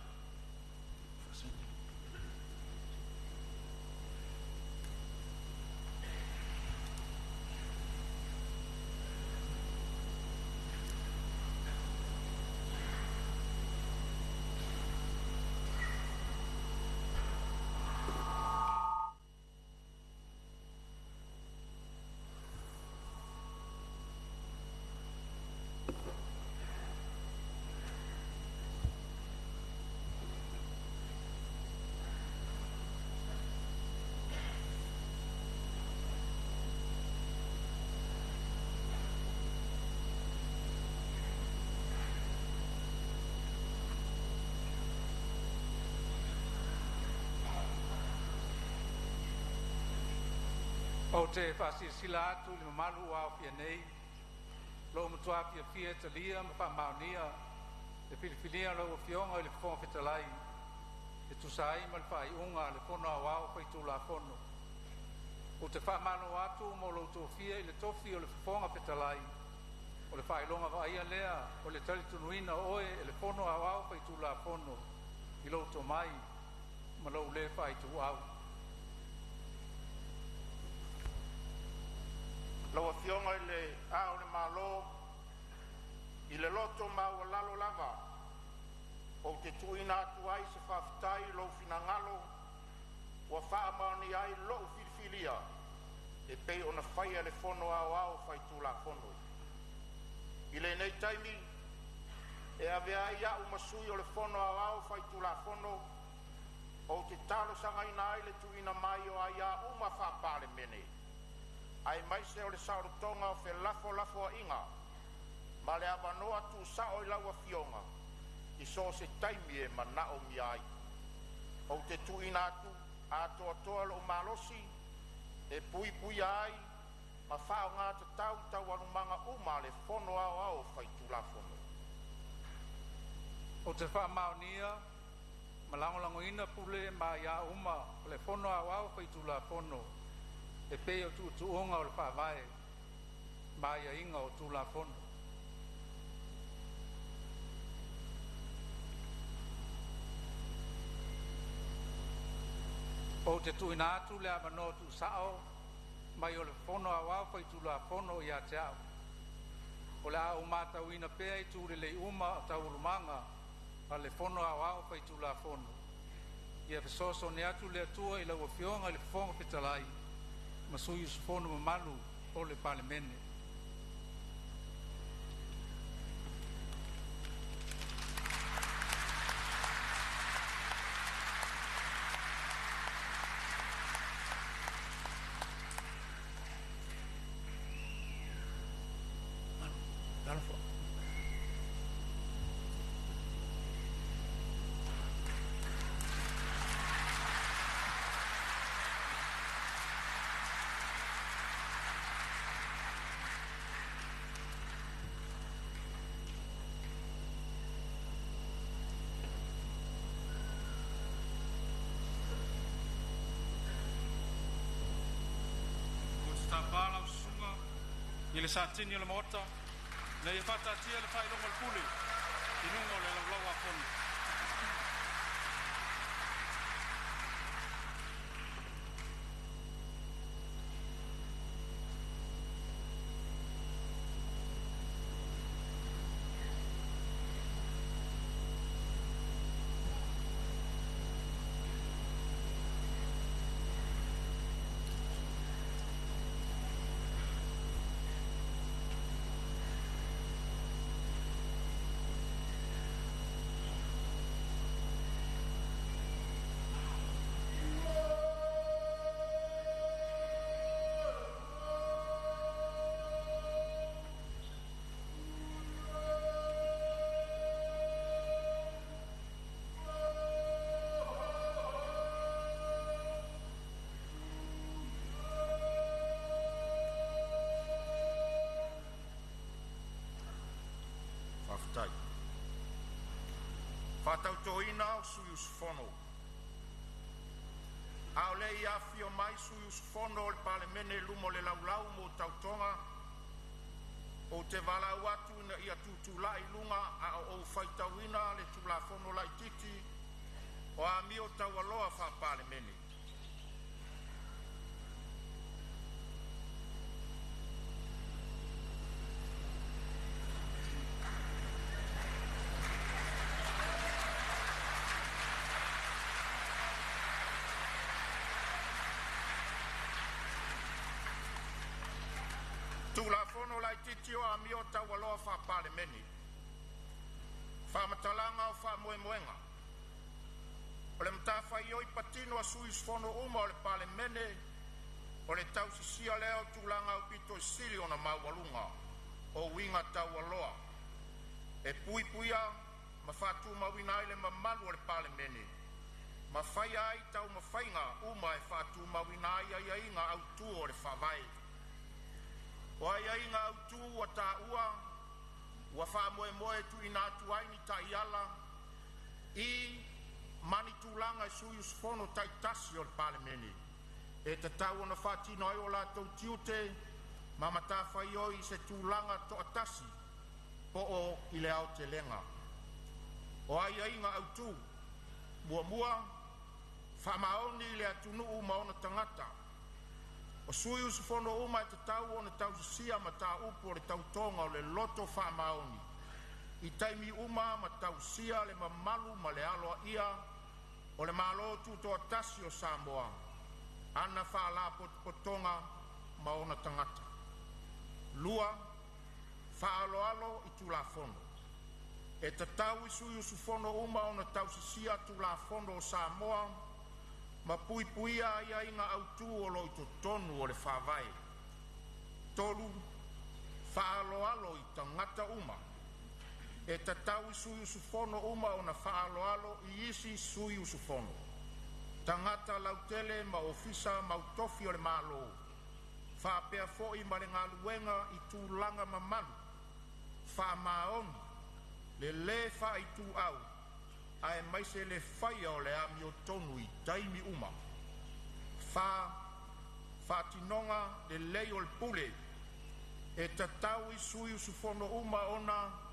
Ou te faasilasila atu i le mamalu ua aofia nei, ua ou matua fiafia e talia ma faamaonia le filifilia o lau Afioga i le Fofoga Fetalai e tusa ai ma le faaiuga a le Fono Aoao Faitulafono. Ou te faamalo atu mo lou tofia i le tofi o le Fofoga Fetalai, o le faailoga vaaia lea o le talitonuina o oe e le Fono Aoao Faitulafono i lou tomai ma lou le faaituau.
Lau Afioga i Le Ao o le Malo, i le loto maualalo lava ou te tuuina atu ai se faafetai i lou finagalo ua faamaonia ai lo'u filifilia e pei ona faia e le Fono Aoao Faitulafono. I lenei taimi e avea ai a'u ma sui o le Fono Aoao Faitulafono, ou te talosagaina ai le tuuina mai o aiā uma faa-Palemene, aemaise o le saolotoga o felafolafoaiga ma le avanoa tuusao i lau Afioga i so o se taimi e manaomia ai. Ou te tuuina atu atoatoa lo'u malosi e puipuia ai ma faaaoga tatau taualumaga uma a le Fono Aoao Faitulafono.
Ou te faamaonia ma lagolagoina pule ma aiā uma o le Fono Aoao Faitulafono e pei o tuutuuga o le Faavae ma aiaiga o Tulafono. Ou te tuuina atu le avanoa tuusao mai o le Fono Aoao Faitulafono ia te au. O le a ou matauina pea itu lelei uma o taualumaga a le Fono Aoao Faitulafono. Ia fesoasoani atu le Atua i lau Afioga i le Fofoga Fetalai
Ma sui usufono mamalu o le Palemene. Tapa lau susuga i le Satini o le Maota ina ia faataatia le faailoga o le pule i luga o le Laulau a Fono.
Faafetai. Faatautoina o sui usufono. A o le i afifio mai sui usufono o le Palemene i luma o le Laulau mo Tautoga, ou te valaau atu ina ia tutulai i luga a o ou faitauina le Tulafono Laititi o Amio Taualoa Faa-Palemene. Tulafono Laititi o Amio Taualoa Faa-Palemene. Faamatalaga o Faamoemoega: O le matafaioi patino a sui usufono uma o le Palemene o le tausisia lea o tulaga aupito sili ona maualuga o uiga taualoa e puipuia ma faatumauina ai le mamalu o le Palemene ma faia ai taumafaiga uma e faatumauina ai aiaiga autu o le Faavae. O aiaiga autu ua taua ua faamoemoe e tuuina atu ai ni taiala i ma ni tulaga i sui usufono taitasi o le Palemene e tatau ona faatino ai o latou tiute ma matafaioi i se tulaga toatasi po o i le aotelega. O aiaiga autu: 1. Faamaoni i le atunuu ma ona tagata. O sui usufono uma e tatau ona tausisia mataupu o le Tautoga o le Loto Faamaoni i taimi uma ma tausia le mamalu ma le aloaia o le Malo Tutoatasi o Samoa, ana Faalapotopotoga ma ona tagata. 2. Faaaloalo i Tulafono. E tatau i sui usufono uma ona tausisia Tulafono o Samoa ma puipuia aiaiga autu o lo o i totonu o le Faavae. 3. Faaaloalo i tagata uma. E tatau i sui usufono uma ona faaaloalo i isi sui usufono, tagata lautele ma ofisa mautofi o le Malo, faapea foi ma le galuega i tulaga mamalu, faamaoni, le le faaituau aemaise le faia o le amiotonu i taimi uma. 4. Faatinoga lelei o le pule. E tatau i sui usufono uma ona: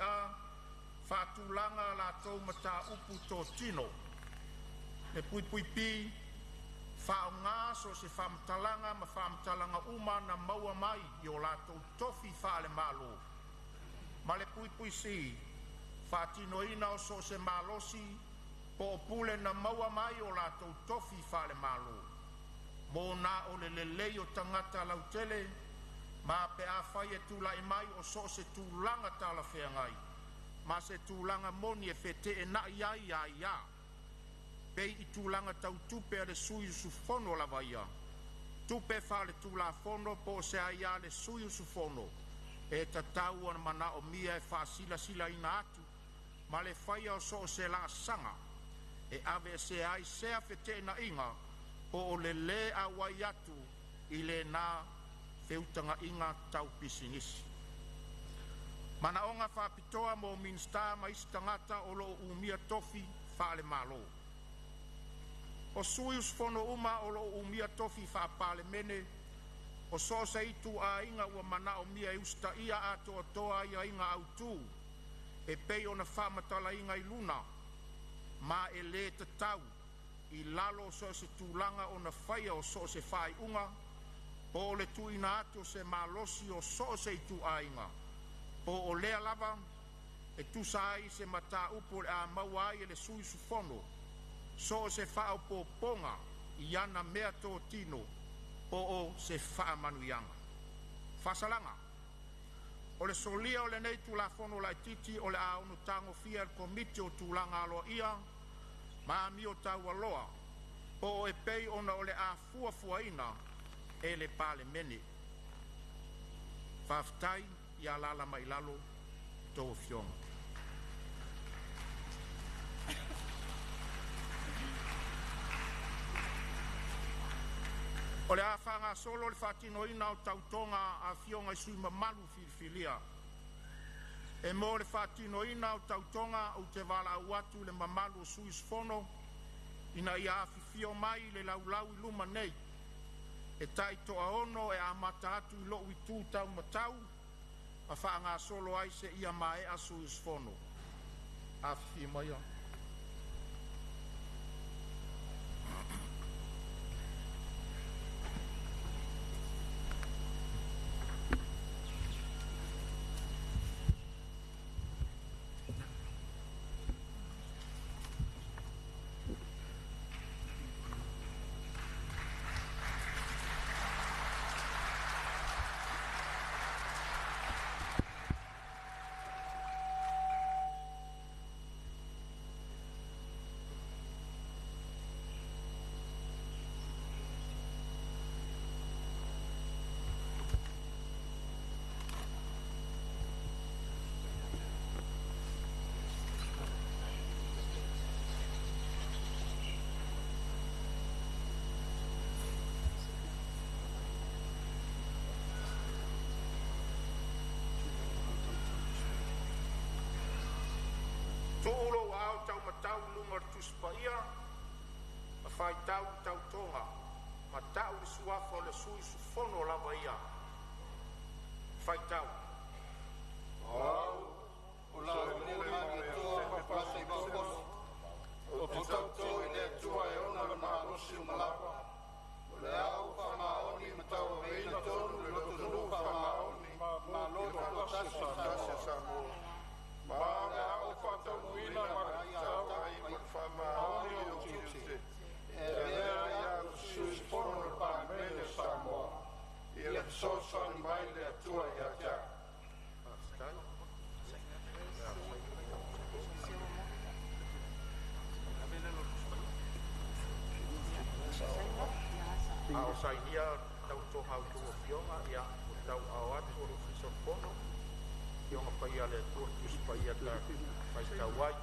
(a) Faatulaga a latou mataupu totino. (b) Faaaoga so o se faamatalaga ma faamatalaga uma na maua mai i o latou tofi faale-Malo, ma le (c) Faatinoina so o se malosi po o pule na maua mai i o latou tofi faale-Malo. Mo na o le lelei o tagata lautele ma pe afai e tula'i mai o so o se tulaga talafeagai ma se tulaga moni e feteenai ai aiā, pei i tulaga tau tupe a le sui usufono lava ia, tupe faaletulafono po o se aia a le sui usufono, e tatau ona manaomia e faasilasilaina atu ma le faia o so o se laasaga e aveesea ai sea feteenaiga po o le lē auai atu i lena feutagaiga tau pisinisi. Manaoga Faapitoa mo Minisita ma isi Tagata o lo o Umia Tofi Faale-Malo. O sui usufono uma o lo o umia tofi faa-Palemene o so o se ituaiga ua manaomia e usitaia atoatoa aiaiga autu e pei ona faamatalaina i luga, ma e le tatau, i lalo o so o se tulaga, ona faia so o se faaiuga po o le tuuina atu o se malosi o so o se ituaiga, po o lea lava, e tusa ai ma se mataupu o le a maua ai e le sui usufono so o se faaopoopoga i ana meatotino po o se faamanuiaga. Faasalaga: O le solia o lenei Tulafono Laitiiti o le a ono tagofia e le Komiti o Tulaga Aloaia ma Amio Taualoa po o e pei ona o le a fuafuaina e le Palemene. Faafetai. Ia alaala mai i lalo a outou Afioga. O le a faagasolo le faatinoina o tautoga a Afioga i sui mamalu filifilia. E mo le faatinoina o tautoga, ou te valaau atu i le mamalu o sui usufono ina ia afifio mai i le laulau i luma nei e taitoaono e amata atu i lo'u itu taumatau ma faagasolo ai seia maea sui usufono. Afifio maia. Tuu lou aao taumatau i luga o le Tusi Paia ma faitau le tautoga ma tau le suafa o le sui usufono lava ia. Faitau.
O Au, o Laaulialemalietoa Mapalasa Ivao Kosi, ou te tauto i le Atua e ona le malosi uma lava, o le a ou faamaoni ma tauaveina tonu le lotonuu faamaoni Malo Tutoatasi o Samoa, ma o le a ou faataunuuina ma le faamaoni ou tiute e avea ai au ma sui usufono o le Palemene o Samoa. Ia fesoasoani mai le Atua ia te au.
A o sainia tautoga a outou afioga, ia o tauaao atu o le Ofisa o le Fono, Afioga Paia a le Atua, le Tusi Paia ta faitau ai.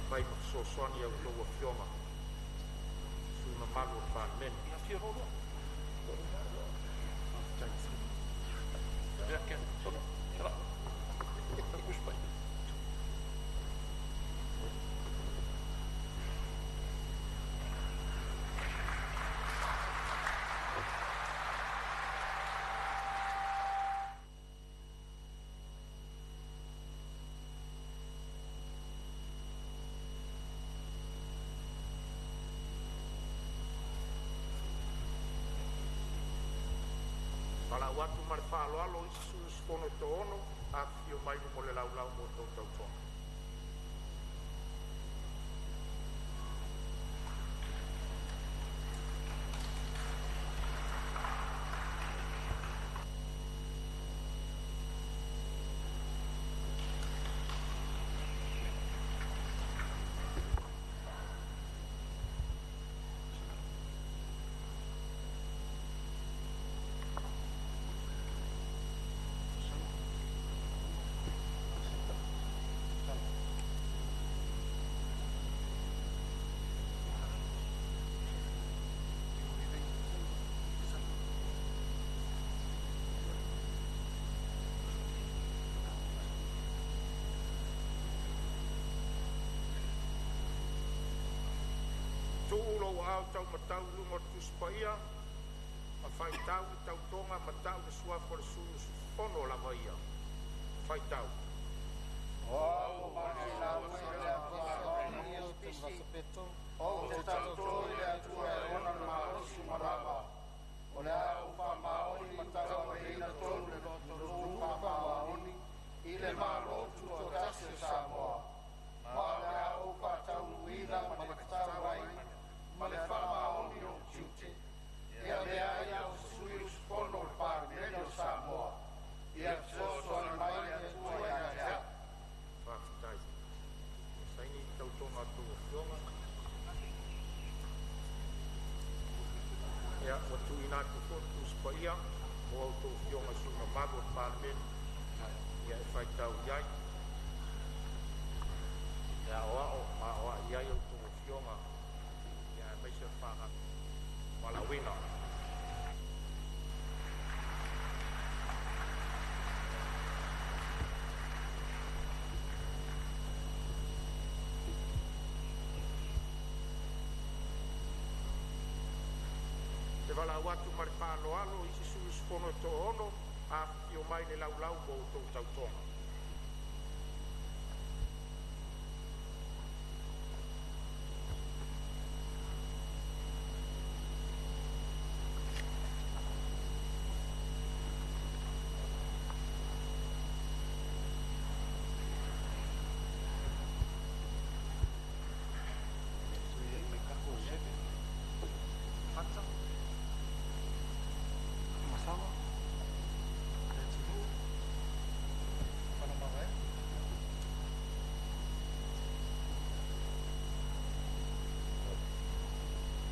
Fai ma fesoasoani a outou afioga, sui mamalu o le Palemene. Valaau atu ma le faaaloalo isi sui usufono e toaono, afifio mai i luma o le laulau mo a outou tautoga. Ao taumatau i luga o le Tusi Paia ma faitau le tautoga ma tau le suafa o le sui usufono lava ia. Faitau.
O au o Masilauei Leafiaga Ou te tautō i le Atua e ona le malosi uma lava, o le a ou faamaoni ma tauaveina tonu le lotonuu faamaoni i le Malo Tutoatasi o Samoa, ma o le a ou faataunuuina ma le tatau ai ma le faamaoni lou tiute, e avea ai au ma sui usufono o le Palemene o Samoa. Ia fesoasoani mai le Atua ia te au.
Faafetai. Saini le tautoga a outou afioga. Ia, ua tuuina atu foi le Tusi Paia mo a outou afioga i sui usufono mamalu o le Palemene, ia e faitau i ai, e aoao ma aoai ai a outou afioga, ia aemaise o le valaauina. Te valaau atu ma le faaaloalo i isi sui usufono e toaono afifio mai i le laulau mo outou tautoga.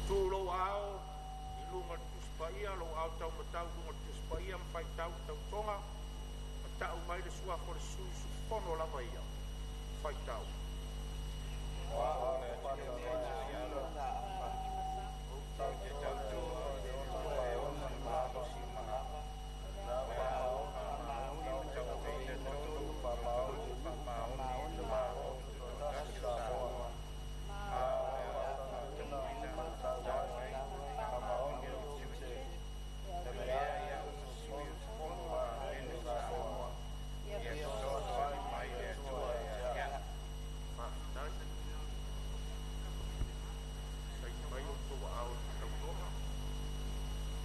Tu lou ao i luga o le Tusi Paia, lou ao taumatau i luga o le Tusi Paia ma faitau le tautoga ma tau mai le suafa o le sui usufono lava ia. Faitau. Faafetai. Saini mai outou aao i le tautoga.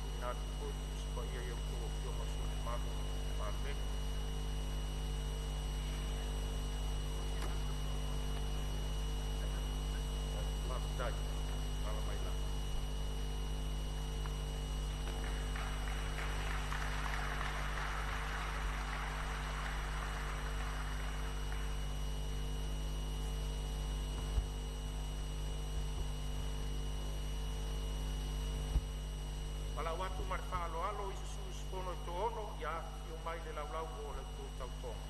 Tuuina atu foi le Tusi Paia i a outou afioga i sui usufono mamalu o le Palemene. Faafetai. Alaala mai lagi. Valaau atu ma le faaaloalo i isi sui usufono e toaono ia afifio mai i le laulau mo la outou tautoga.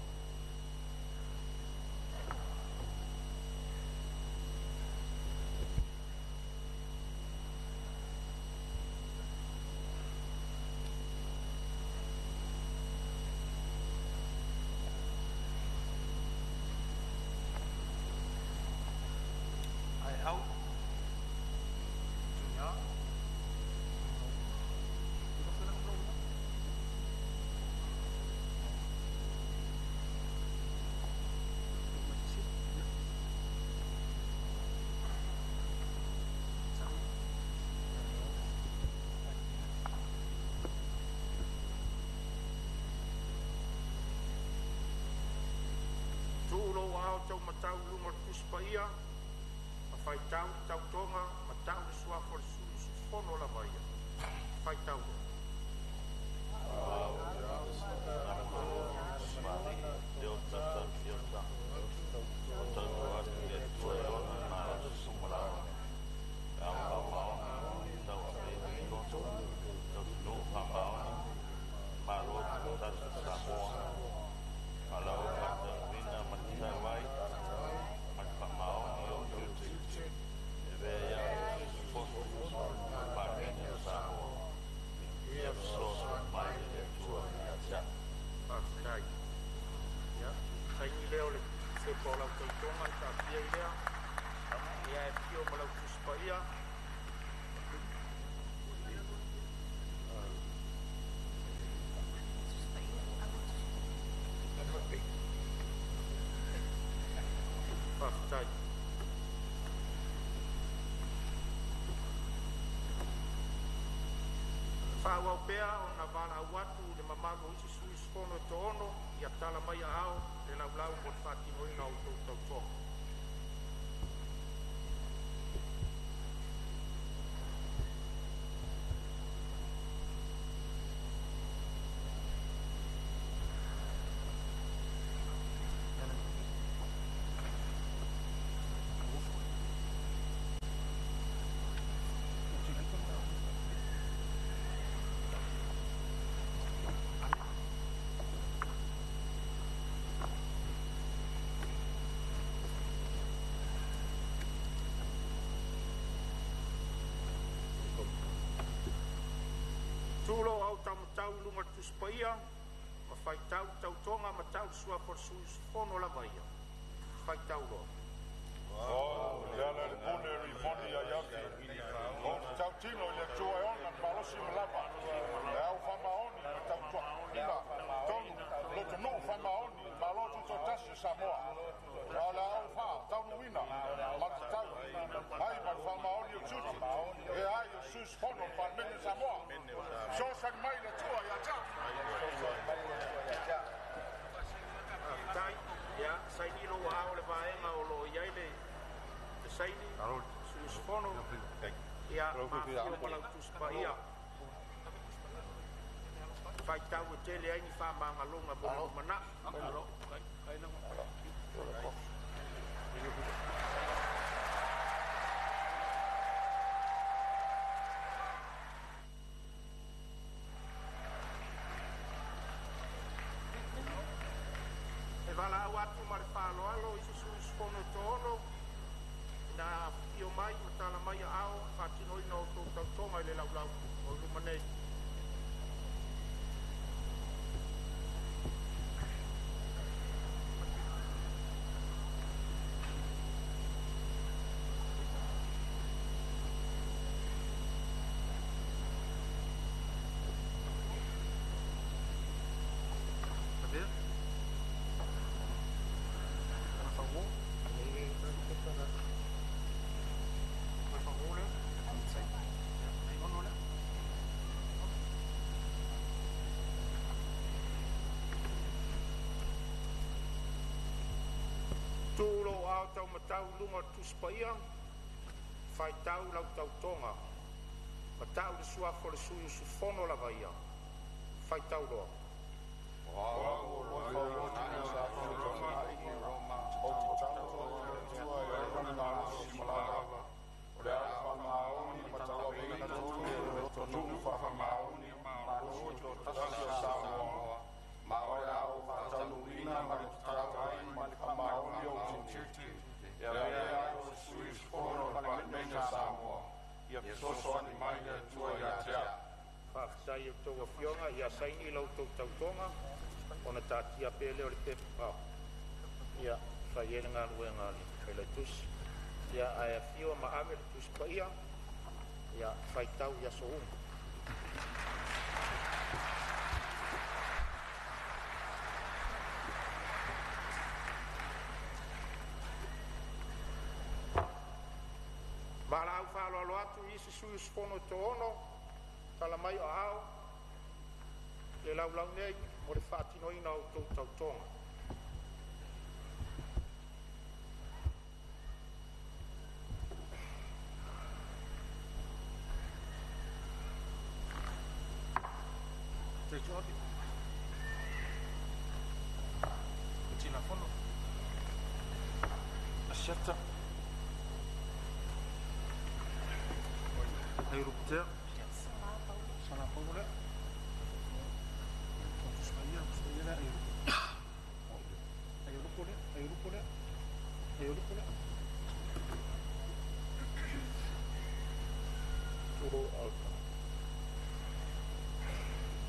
Ai au tunya.
Tuu lou ao taumatau i luga o le Tusi Paia ma faitau le tautoga ma tau le suafa o le sui usufono lava ia. Faitau. Faafetai. Ia, saini lea o le pepa o lau tautoga na taatia i lea. Ia, e afio ma lau Tusi Paia. Faafetai. Faaauau pea ona valaau atu i le mamalu o isi sui usufono e toaono ia tala mai aao i le laulau mo le faatinoina o a outou tautoga. Tulo au taumatau i luga o le Tusi Paia ma faitau tautoga ma tau le suafa o le sui usufono lava ia. Faitau loa.
O le ala i le pule o Rimoni ia Iafi, o te tautino i le Atua e ona le malosi ma lava, e au faamaoni ma tautuaina tonu lotonuu faamaoni Malo Tutoatasi o Samoa. A o le au faataunuuina ma le tatau ai ma le faamaoni o tiute e ai o sui usufono o le Palemene o Samoa. Fesoasoani mai le Atua ia te au.
Faafetai. Ia, saini lou aao i le vaega o lo o i ai le saini sui usufono. Ia, ma afifio ma lau Tusi Paia. Faitau e tele ai ni faamagaloga mo le lumanai. E valaau atu ma le faaaloalo i se sui usufono e toaono ina afifio mai ma tala mai aao i le faatinoina o outou tautoga i le laulau o i luma nei. Tu lou ao taumatau i luga o le Tusi Paia, faitau lau tautoga, ma tau le suafa o le sui usufono lava ia. Faitau loa.
O au o Lofa Uati Ou te tautino i le Atua e ona le malosi ma lava, o le au faamaoni ma tauaveina tonu le lotonuu faamaoni Malo Tutoatasi o Samoa, ma o le au faataunuuina ma le tatau ai ma le faamaoni o ou tiute e avea ai o se sui usufono o le Palemene o Samoa. Ia fesoasoani mai le Atua ia te au.
Faafetai i a outou afioga, ia saini la outou tautoga ona taatia pea lea o le pepa ia fai ai le galuega a le Failautusi. Ia ae afio ma ave le Tusi Paia ia faitau i aso uma. Valaau faaaloalo atu i isi sui usufono e toaono tala mai o aao le laulau nei mo le faatinoina o a outou tautoga.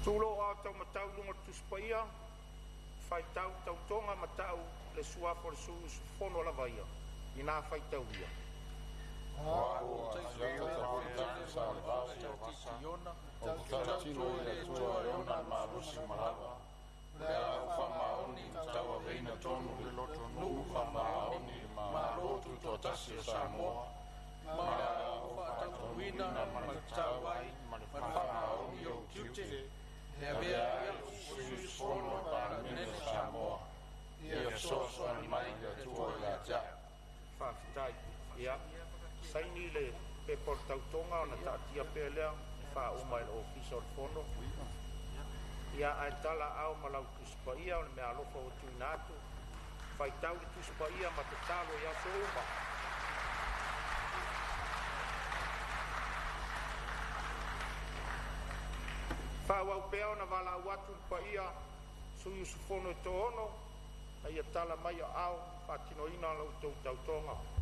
Tu lou ao taumatau i luga o le Tusi Paia, faitau tautoga ma tau le suafa o le sui usufono lava ia, ina faitaulia.
O au o Asiata Tafitani Salevasi, ou te tautino i le Atua e ona le malosi ma lava, o le au faamaoni ma tauaveina tonu le lotonuu faamaoni Malo
Tutoatasi o Samoa, ma o le a ou faataunuuina ma le tatau ai ma le faamaoni ou tiute e avea ai au sui usufono o le Palemene o Samoa. Ia fesoasoani mai le Atua ia te au.
Faafetai. Ia, saini le pepa o le tautoga ona taatia pea lea e faauma e le Ofisa o le Fono. Ia, ae tala ao ma lau Tusi Paia o le meaalofa ua tuuina atu. Faitau le Tusi Paia ma tatalo i aso uma. Faaauau pea ona valaau atu le paia sui usufono e toaono ina ia tala mai aao faatinoina la outou tautoga.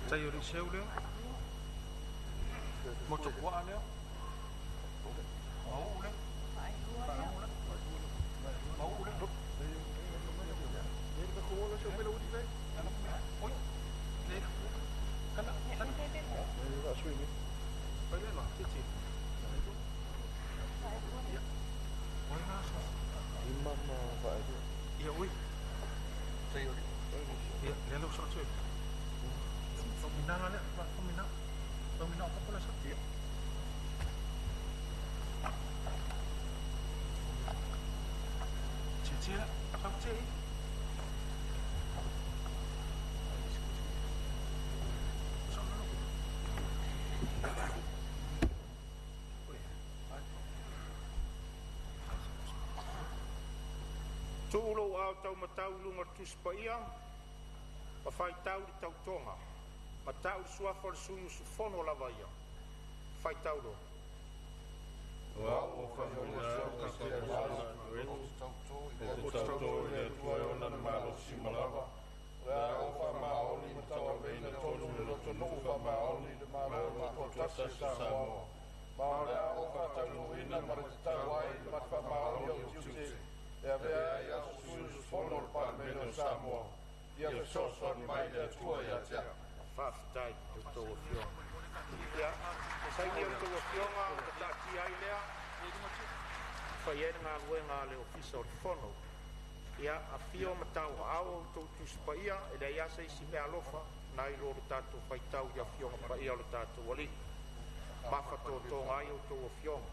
Tai o seu lea. Moto kua lea. Mau lea. Mau lea. Oi. Le. Kana. Kana. Pai le la, titi. Ia. Oi na sa. Ia oi. Ia, le lo sa tu. Faminanga lea, famina. Famina o papola sa. Ia. Titi la, sa te.
Tuu lou ao taumatau i luga o le Tusi Paia ma faitau le tautoga ma tau le suafa o le sui usufono lava ia. Faitau loa.
O au o Ou te tauto i le Atua e ona le malosi ma lava, o le a ou faamaoni ma tauaveina tonu le lotonuu faamaoni le Malo Tutoatasi o Samoa, ma o le a ou faataunuuina ma le tatau ai ma le faamaoni ou tiute e avea ai au sui usufono o le Palemene o Samoa. Ia fesoasoani mai le Atua ia te au.
Faafetai i outou afioga. Ia, saini outou afioga ona taatia ai lea fai ai le galuega a le Ofisa o le Fono. Ia, afio ma tauaao outou Tusi Paia, e leai lava se isi meaalofa nai lo le tatou faitau i afioga paia o le tatou Alii. Mafatotoga ai outou afioga.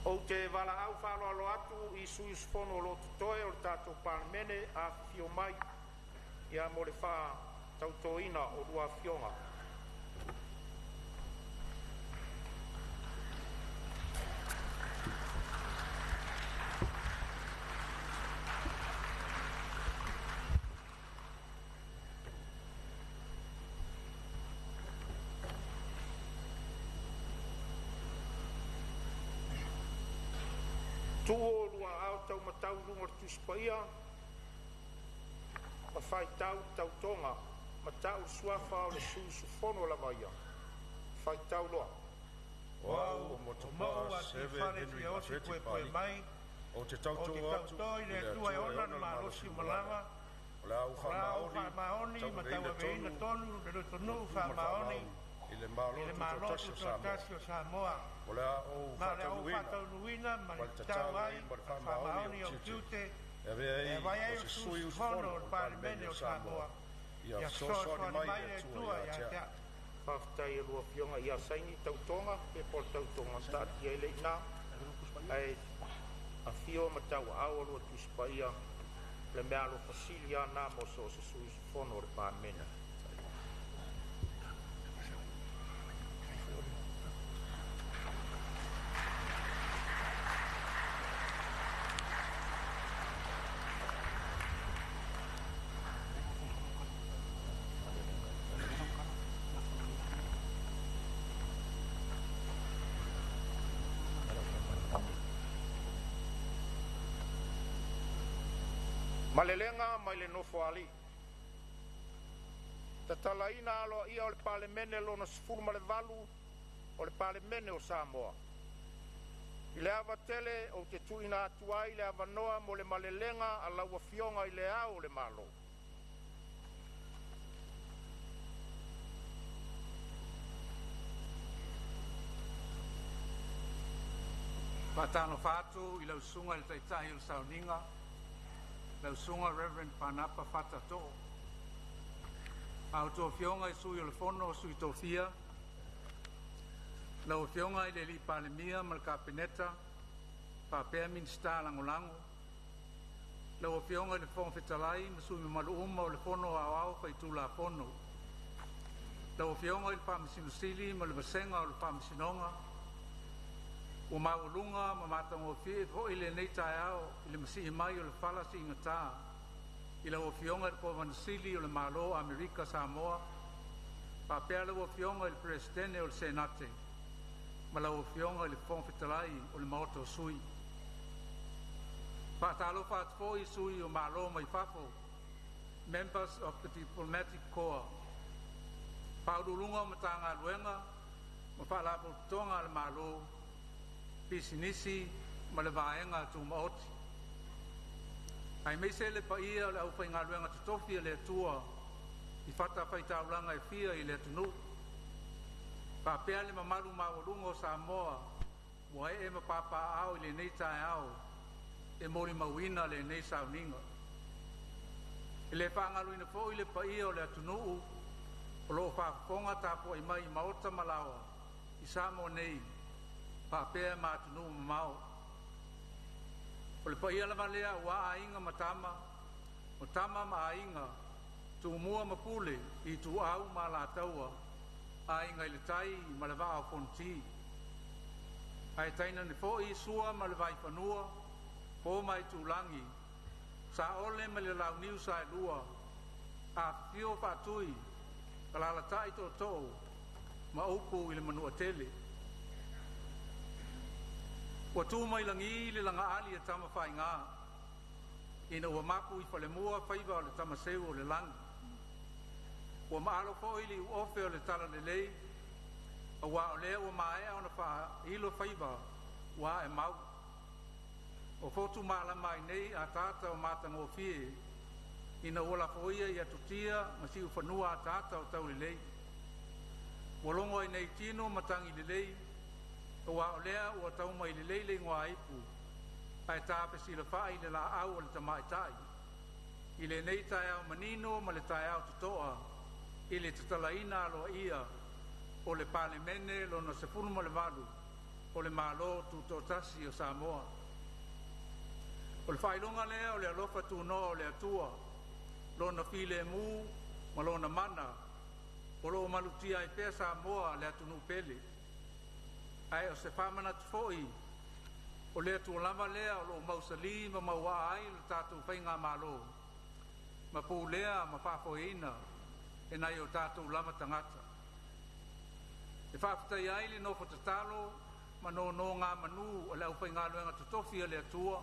Ou te valaau faaaloalo atu i sui usufono o lo o totoe o le tatou Palemene afifio mai ia mo le faatautoina o lua afioga. Tuu o lua ao taumatau i luga o le Tusi Paia ma faitau le tautoga ma tau le suafa o le sui usufono lava ia. Faitau loa.
O au o Motumaa Seve Henry Feti Pali, ou te tauto atu i le Atua e ona le malosi ma lava, o le a ou faamaoni ma tauaveina tonu le lotonuu faamaoni i le Malo Tutoatasi o Samoa, o le a ou faataunuuina ma le tatau ai ma le faamaoni ou tiute e avea ai o se sui usufono o le Palemene o Samoa. Ia fesoasoani mai le Atua ia te au.
Faafetai i lua afioga. Ia saini tautoga, pepa o le tautoga na taatia ai le ina, ae afio ma tauaao o lua Tusi Paia le meaalofa sili lava na mo so o se sui usufono o le Palemene.
Malelega mai le Nofoalii. Tatalaina aloaia o le Palemene Lona 18 o le Palemene o Samoa. I le ava tele ou te tuuina atu ai le avanoa mo le malelega a lau Afioga i Le Ao o le Malo.
Faatalofa atu i lau Susuga i le Taitai o le Sauniga, lau Susuga Reverend Panapa Fata Too. A outou Afioga i Sui o le Fono a Sui Tofia, lau Afioga i le Palemia ma le Kapeneta faapea Minisita Lagolago, lau Afioga i le Fofoga Fetalai ma sui mamalu uma o le Fono Aoao Faitulafono, lau Afioga i le Faamasino Sili ma le vasega o le Faamasinoga. Ua maualuga ma matagofie foi lenei taeao i le masii mai o le fala siigata i lau Afioga i le Kovana Sili o le Malo o Amerika Samoa faapea lau Afioga i le Peresetene o le Senate ma lau Afioga i le Fofoga Fetalai o le Maota o Sui. Faatalofa atu foi i sui o Malo mai fafo, Members of the Diplomatic Corps, Faauluuluga o Matagaluega ma Faalapotopotoga a le Malo, Pisinisi ma le Vaega Tumaoti. Aemaise le paia o le aufaigaluega totofi a le Atua i fatafaitaulaga e fia i le atunuu, faapea le mamalu maualuga o Samoa ua ee ma papaaao i lenei taeao e molimauina lenei sauniga. E le faagaloina foi le paia o le atunuu o lo o faafofoga tapuai mai i maota ma laoa i Samoa nei faapea ma atunuu mamao. O le paia lava lea aua Aiga ma Tama, o Tama ma Aiga, Tumua ma Pule, Ituau ma Alataua, Aiga i le Tai ma le Vaa o Fonoti. Ae tainane foi Sua ma le Vaifanua, Fofo ma Aitulagi, Saole ma le Launiu Saelua, Afifio Faatui, alaalatai Tootoo ma upu i le Manuatele. Ua tu mai lagi le lagaali a Tamafaiga ina ua mapu i falemua faiva o le tamaseu o le lagi. Ua maalo foi le iuofe o le talalelei, aua o lea ua maea ona faailo faiva ua aemau. O fotu malama ai nei ataata o matagofie ina ua lafoia i atutia ma siufanua ataata o taulelei. Ua logo ai nei tino matagi lelei, aua o lea ua tau mai lelei le igoaipu ae tafesilafai le laau a le tamaitai. I lenei taeao manino ma le taeao totoa i le tatalaina aloaia o le Palemene Lona 18 o le Malo Tutoatasi o Samoa. O le faailoga lea o le alofa tunoa o le Atua, Lona filemu ma Lona mana o lo o malutia ai pea Samoa le atunuu pele. Ae o se faamanatu foi o le Atua lava lea o lo o mausali ma mauaa ai lo tatou faigamalo ma pulea ma faafoeina e nai o tatou lava tagata. E faafetaia ai le nofo tatalo ma nonogamanu a le aufaigaluega totofi a le Atua,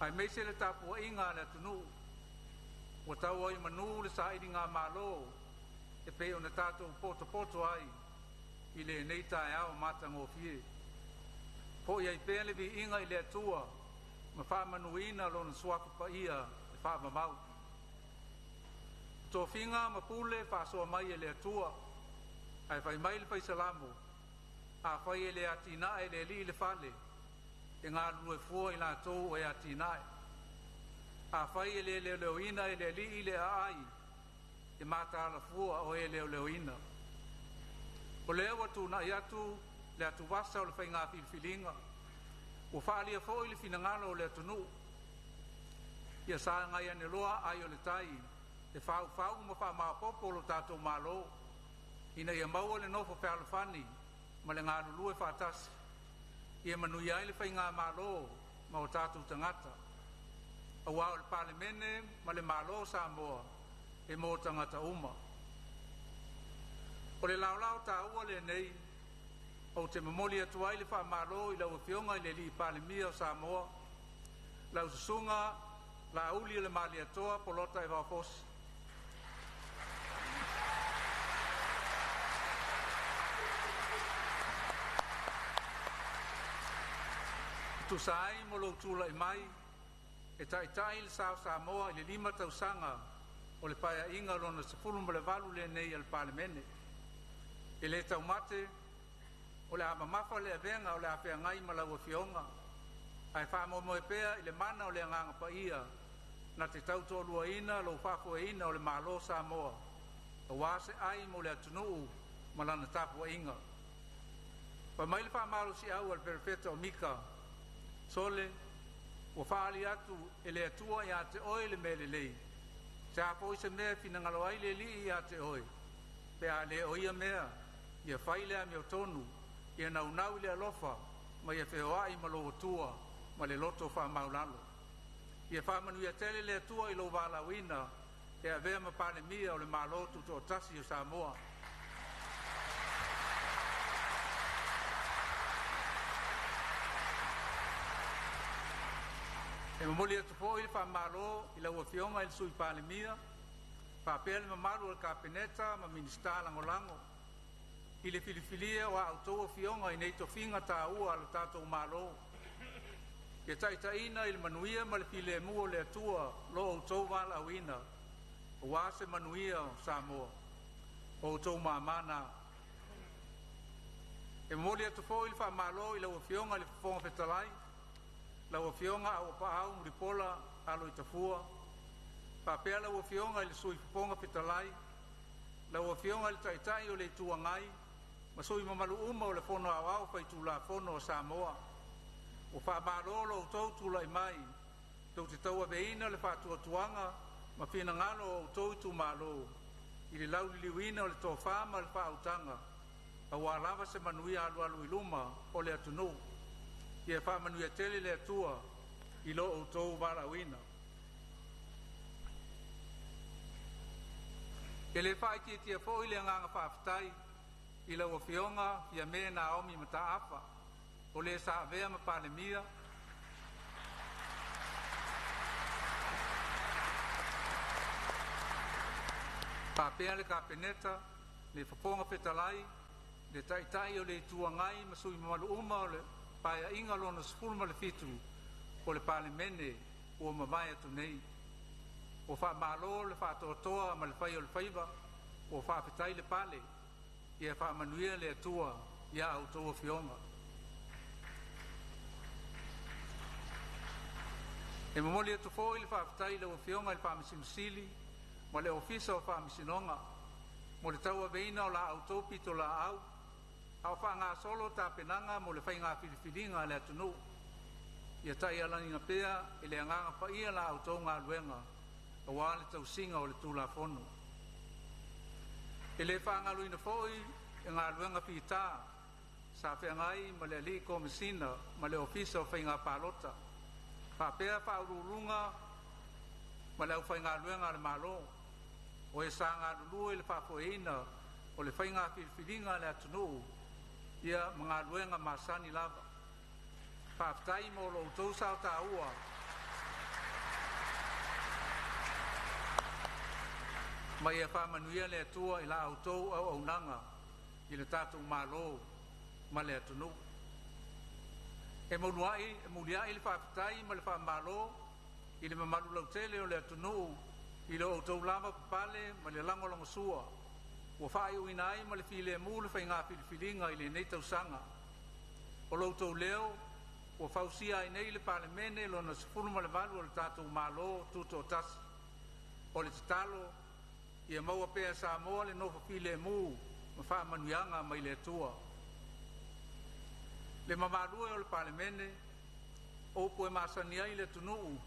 aemaise le tapuaiga a le atunuu ua tau ai manu le sailigamalo e pei ona tatou potopoto ai i lenei taeao matagofie. Foi ai pea le viiga i le Atua ma faamanuina Lona Suafa Paia e faavavau. Tofiga ma pule faasoa mai e le Atua, ae fai mai le Fai Salamo, afai e le atinae e le Alii le fale, e galulue fua i latou e atinae. Afai e le leoleoina e le Alii le aai, e mataala fua o e leoleoina. O lea ua tuunai atu le atuvasa o le faiga filifiliga, ua faaalia foi le finagalo o le atunuu. Ia sagai ane loa ai o le tai e faufau ma faamaopoopo lo tatou Malo ina ia maua le nofo fealofani ma le galulue faatasi ia manuia ai le faigamalo ma o tatou tagata. Aua o le Palemene ma le Malo o Samoa e mo tagata uma. O le laolao taua lenei ou te momoli atu ai le faamalo i lau Afioga i le Palemia o Samoa, lau Susuga Laauli Bolota Evao Fosi. Tusa ai ma lou tulai mai e taitai le sa o Samoa i le 5 tausaga o le Paeaiga Lona XVIII lenei a le Palemene, e le taumate o le a mamafa le avega o le a feagai ma lau Afioga, ae faamoemoe pea i le mana o le Agaga Paia na te tautoaluaina lou faafoeina o le Malo o Samoa aua se ai mo le atunuu ma lana tapuaiga. Fai mai le faamalosiau a le Perofeta o Mika, “Sole, ua faaali atu e le Atua ia te oe le mea lelei. Se a foi se mea e finagalo ai le Alii ia te oe, pe a le o ia mea ia fai le amiotonu, ia naunau i le alofa ma ia feoai ma lou Atua ma le loto faamaualalo.” Ia faamanuia tele le Atua i lou valaauina e avea ma Palemia o le Malo Tutoatasi o Samoa. E momoli atu foi le faamalo i lau Afioga i le Sui Palemia faapea le mamalu o le Kapeneta ma Minisita Lagolago i le filifilia o a outou afioga i nei tofiga taua a lo tatou Malo. Ia taitaiina i le manuia ma le filemu o le Atua lo outou valaauina aua se manuia o Samoa. O outou mama na. E momoli atu foi le faamalo i lau Afioga i le Fofoga Fetalai, lau Afioga Auuapaau Mulipola Aloitafua, faapea lau Afioga i le Sui Fofoga Fetalai, lau Afioga i le Taitai o le Itu Agai ma sui usufono mamalu uma o le Fono Aoao Faitulafono a Samoa. Ua faamalo lo outou tulai mai tou te tauaveina le faatuatuaga ma finagalo o outou itumalo i le lauliliuina o le tofa ma le faautaga aua lava se manuia alualu i luma o le atunuu. Ia faamanuia tele le Atua i lo outou valaauina. E le faaitiitia foi le agaga faafetai i lau Afioga Fiame Naomi Mataafa, o le sa avea ma Palemia, faapea le Kapeneta, le Fofoga Fetalai, le Taitai o le Itu Agai ma sui usufono mamalu uma o le Paeaiga Lona XVII o le Palemene ua mavae atu nei. Ua faamalo le faatoatoa ma le fai o le faiva, ua faafetai le pale. Ia faamanuia le Atua ia outou afioga. E momoli atu foi le faafetai i lau Afioga i le Faamasino Sili ma le Ofisa o Faamasinoga mo le tauaveina o la outou pitolaau a o faagasolo tapenaga mo le faiga filifiliga a le atunuu. Ia taialaina pea e le Agaga Paia la outou galuega aua le tausiga o le Tulafono. E le faagaloina foi le galuega fita sa feagai ma le Alii Komesina ma le Ofisa o Faiga Palota, faapea Faauluuluga ma le aufaigaluega a le Malo, o e sa galulue i le faafoeina o le faiga filifiliga a le atunuu ia ma galuega masani lava. Faafetai mo lo outou sao taua ma ia faamanuia le Atua i la outou auaunaga i le tatou Malo ma le atunuu. E muliai le faafetai ma le faamalo i le mamalu lautele o le atunuu i lo outou lavapapale ma le lagolagosua ua faaiuina ai ma le filemu le faiga filifiliga i lenei tausaga. O lo outou leo ua fausia ai nei le Palemene Lona XVIII o le tatou Malo Tutoatasi. O le tatalo ia maua pea e Samoa le nofo filemu ma faamanuiaga mai le Atua. Le mamalu e o le Palemene, o upu e masani ai le atunuu,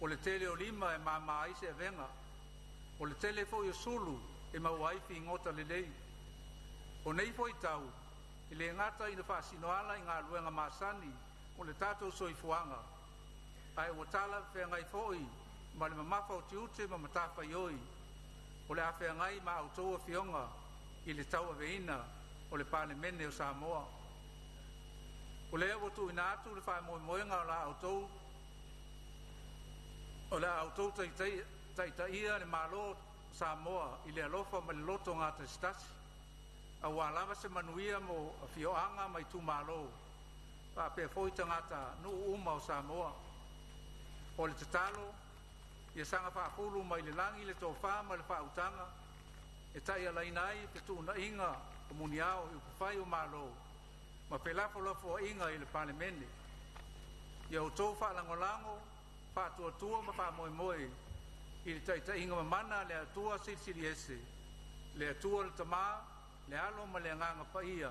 o le tele o lima e mama ai se avega, o le tele foi o sulu e maua ai figota lelei. O nei foi tau, e le gata ina faasinoala i galuega masani o le tatou soifuaga, ae ua talafeagai foi ma le mamafa o tiute ma matafaioi o le a feagai ma a outou afioga i le tauaveina o le Palemene o Samoa. O lea ua tuuina atu le faamoemoega o
O le a outou taitaia le Malo o Samoa i le alofa ma le loto gatasitasi, auā lava se manuia mo afioaga ma itumalo faapea foi tagatanuu uma o Samoa. O le tatalo ia saga faafulu mai le lagi le tofa ma le faautaga e taialaina ai fetuunaiga o muniao i upufai o Malo ma felafolafoaiga i le Palemene. Ia outou faalagolago, faatuatua ma faamoemoe i le taitaiga mamana a le Atua Silisili Ese, le Atua le Tama, le Alo ma le Agaga Paia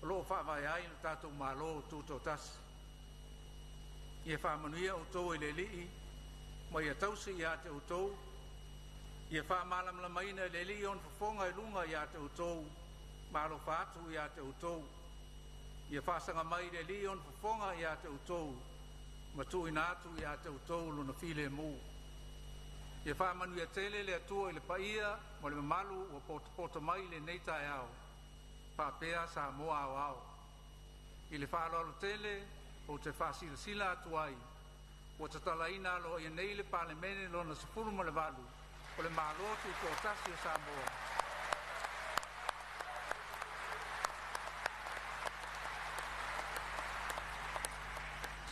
o lo o faavae ai lo tatou Malo Tutoatasi. Ia faamanuia outou e le Alii ma ia tausi ia te outou. Ia faamalamalamaina e le Alii ona fofoga i luga ia te outou ma alofa atu ia te outou. Ia faasaga mai le Alii ona fofoga ia te outou ma tuuina atu ia te outou lona filemu. Ia faamanuia tele le Atua i le paia ma le mamalu ua potopoto mai i lenei taeao faapea Samoa aoao. I le faaaloalo tele ou te faasilasila atu ai ua tatalaina aloaia nei le Palemene Lona XVIII o le Malo Tutoatasi o Samoa.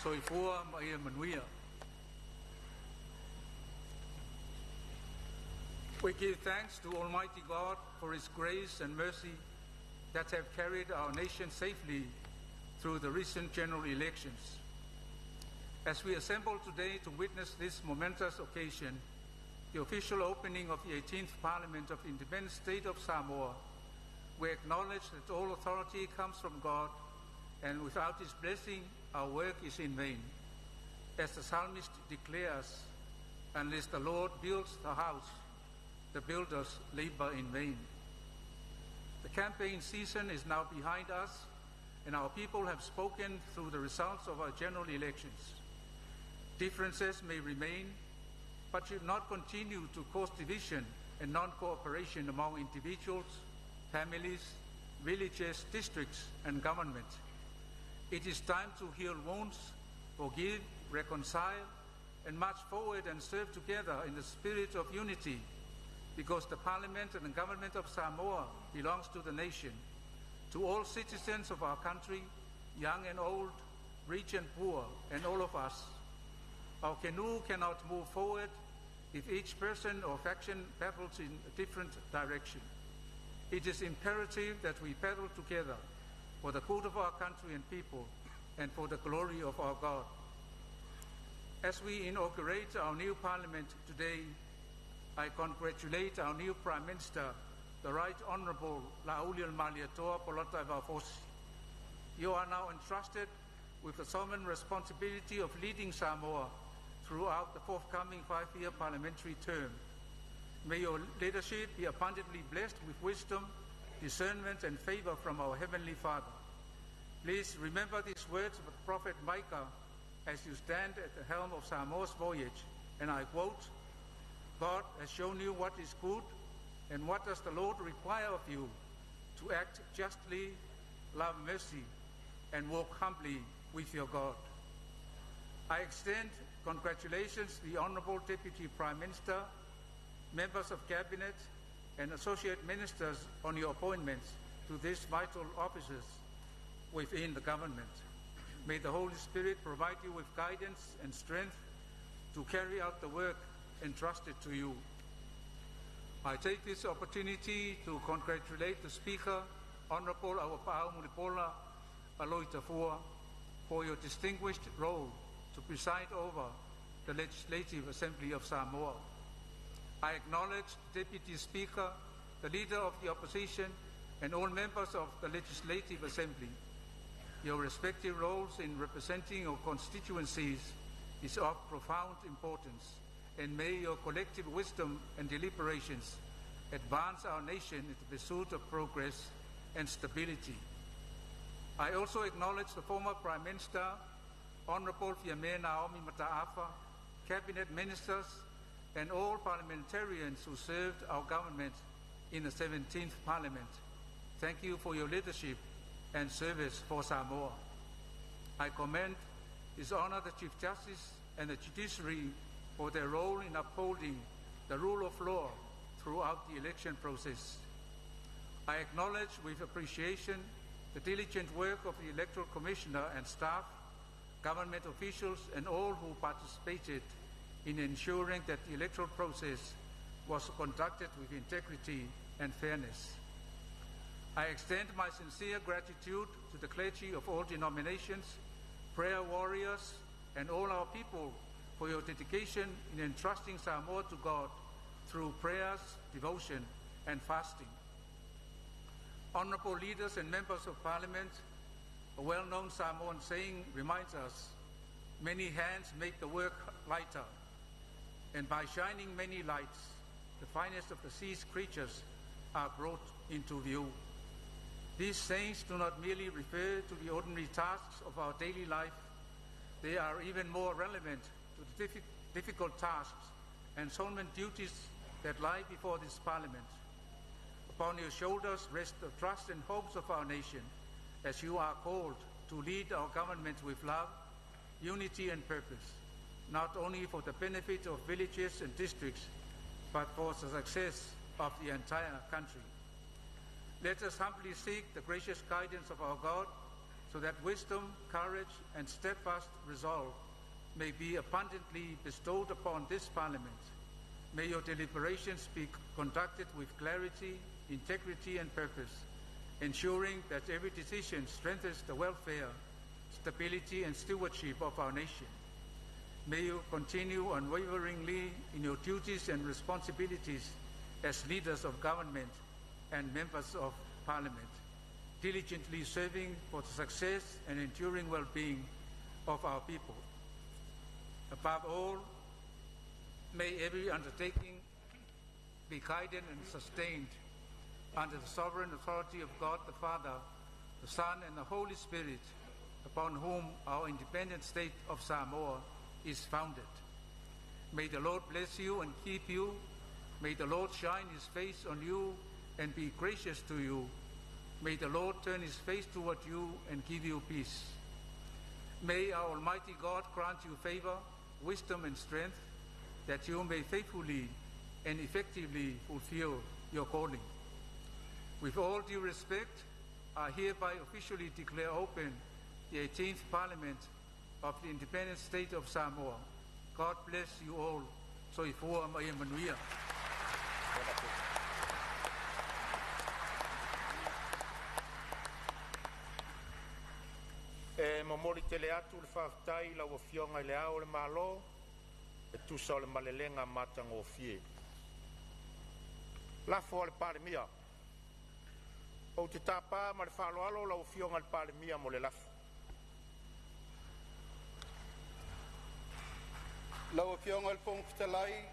Soifua ma ia manuia. We give thanks to Almighty God for His grace and mercy that have carried our nation safely through the recent general elections. As we assemble today to witness this momentous occasion, the official opening of the 18th Parliament of the Independent State of Samoa, we acknowledge that all authority comes from God, and without His blessing, our work is in vain. As the psalmist declares, unless the Lord builds the house, the builders labor in vain. The campaign season is now behind us, and our people have spoken through the results of our general elections. Differences may remain, but should not continue to cause division and non-cooperation among individuals, families, villages, districts, and government. It is time to heal wounds, forgive, reconcile, and march forward and serve together in the spirit of unity, because the Parliament and the government of Samoa belongs to the nation, to all citizens of our country, young and old, rich and poor, and all of us. Our canoe cannot move forward if each person or faction paddles in a different direction. It is imperative that we paddle together for the good of our country and people and for the glory of our God. As we inaugurate our new parliament today, I congratulate our new Prime Minister, the Right Honourable Laaulialemalietoa Polataivao Fosi. You are now entrusted with the solemn responsibility of leading Samoa throughout the forthcoming 5-year parliamentary term. May your leadership be abundantly blessed with wisdom, discernment, and favor from our Heavenly Father. Please remember these words of the prophet Micah as you stand at the helm of Samoa's voyage, and I quote, God has shown you what is good, and what does the Lord require of you? To act justly, love mercy, and walk humbly with your God. I extend congratulations to the Honourable Deputy Prime Minister, members of Cabinet, and associate ministers on your appointments to these vital offices within the government. May the Holy Spirit provide you with guidance and strength to carry out the work entrusted to you. I take this opportunity to congratulate the Speaker, Honourable Auapaau Mulipola Aloitafua, Tafua, for your distinguished role to preside over the Legislative Assembly of Samoa. I acknowledge the Deputy Speaker, the Leader of the Opposition, and all members of the Legislative Assembly. Your respective roles in representing your constituencies is of profound importance, and may your collective wisdom and deliberations advance our nation in the pursuit of progress and stability. I also acknowledge the former Prime Minister, Honorable Fiame Naomi Mataafa, Cabinet Ministers, and all parliamentarians who served our government in the 17th Parliament. Thank you for your leadership and service for Samoa. I commend His Honor the Chief Justice and the Judiciary
for their role in upholding the rule of law throughout the election process. I acknowledge with appreciation the diligent work of the Electoral Commissioner and staff, government officials, and all who participated in ensuring that the electoral process was conducted with integrity and fairness. I extend my sincere gratitude to the clergy of all denominations, prayer warriors, and all our people for your dedication in entrusting Samoa to God through prayers, devotion, and fasting. Honorable leaders and members of parliament, a well-known Samoan saying reminds us, many hands make the work lighter, and by shining many lights, the finest of the sea's creatures are brought into view. These sayings do not merely refer to the ordinary tasks of our daily life, they are even more relevant to the difficult tasks and solemn duties that lie before this parliament. Upon your shoulders rest the trust and hopes of our nation, as you are called to lead our government with love, unity and purpose, not only for the benefit of villages and districts, but for the success of the entire country. Let us humbly seek the gracious guidance of our God, so that wisdom, courage, and steadfast resolve may be abundantly bestowed upon this parliament. May your deliberations be conducted with clarity, integrity, and purpose, ensuring that every decision strengthens the welfare, stability, and stewardship of our nation. May you continue unwaveringly in your duties and responsibilities as leaders of government and members of parliament, diligently serving for the success and enduring well-being of our people. Above all, may every undertaking be guided and sustained under the sovereign authority of God the Father, the Son, and the Holy Spirit, upon whom our independent state of Samoa is founded. May the Lord bless you and keep you. May the Lord shine his face on you and be gracious to you. May the Lord turn his face toward you and give you peace. May our Almighty God grant you favor, wisdom, and strength, that you may faithfully and effectively fulfill your calling. With all due respect, I hereby officially declare open the 18th Parliament of the Independent State of Samoa. God bless you all. Soifua ma ia manuia.
E momoli tele atu le faafetai i lau Afioga i le Ao o le Malo e tusa o le malelega matagofie. Lafo a le Palemia. Ou te tapa ma le faaaloalo lau Afioga i le Palemia mo le lafo.
Lau Afioga i le Fofoga Fetalai,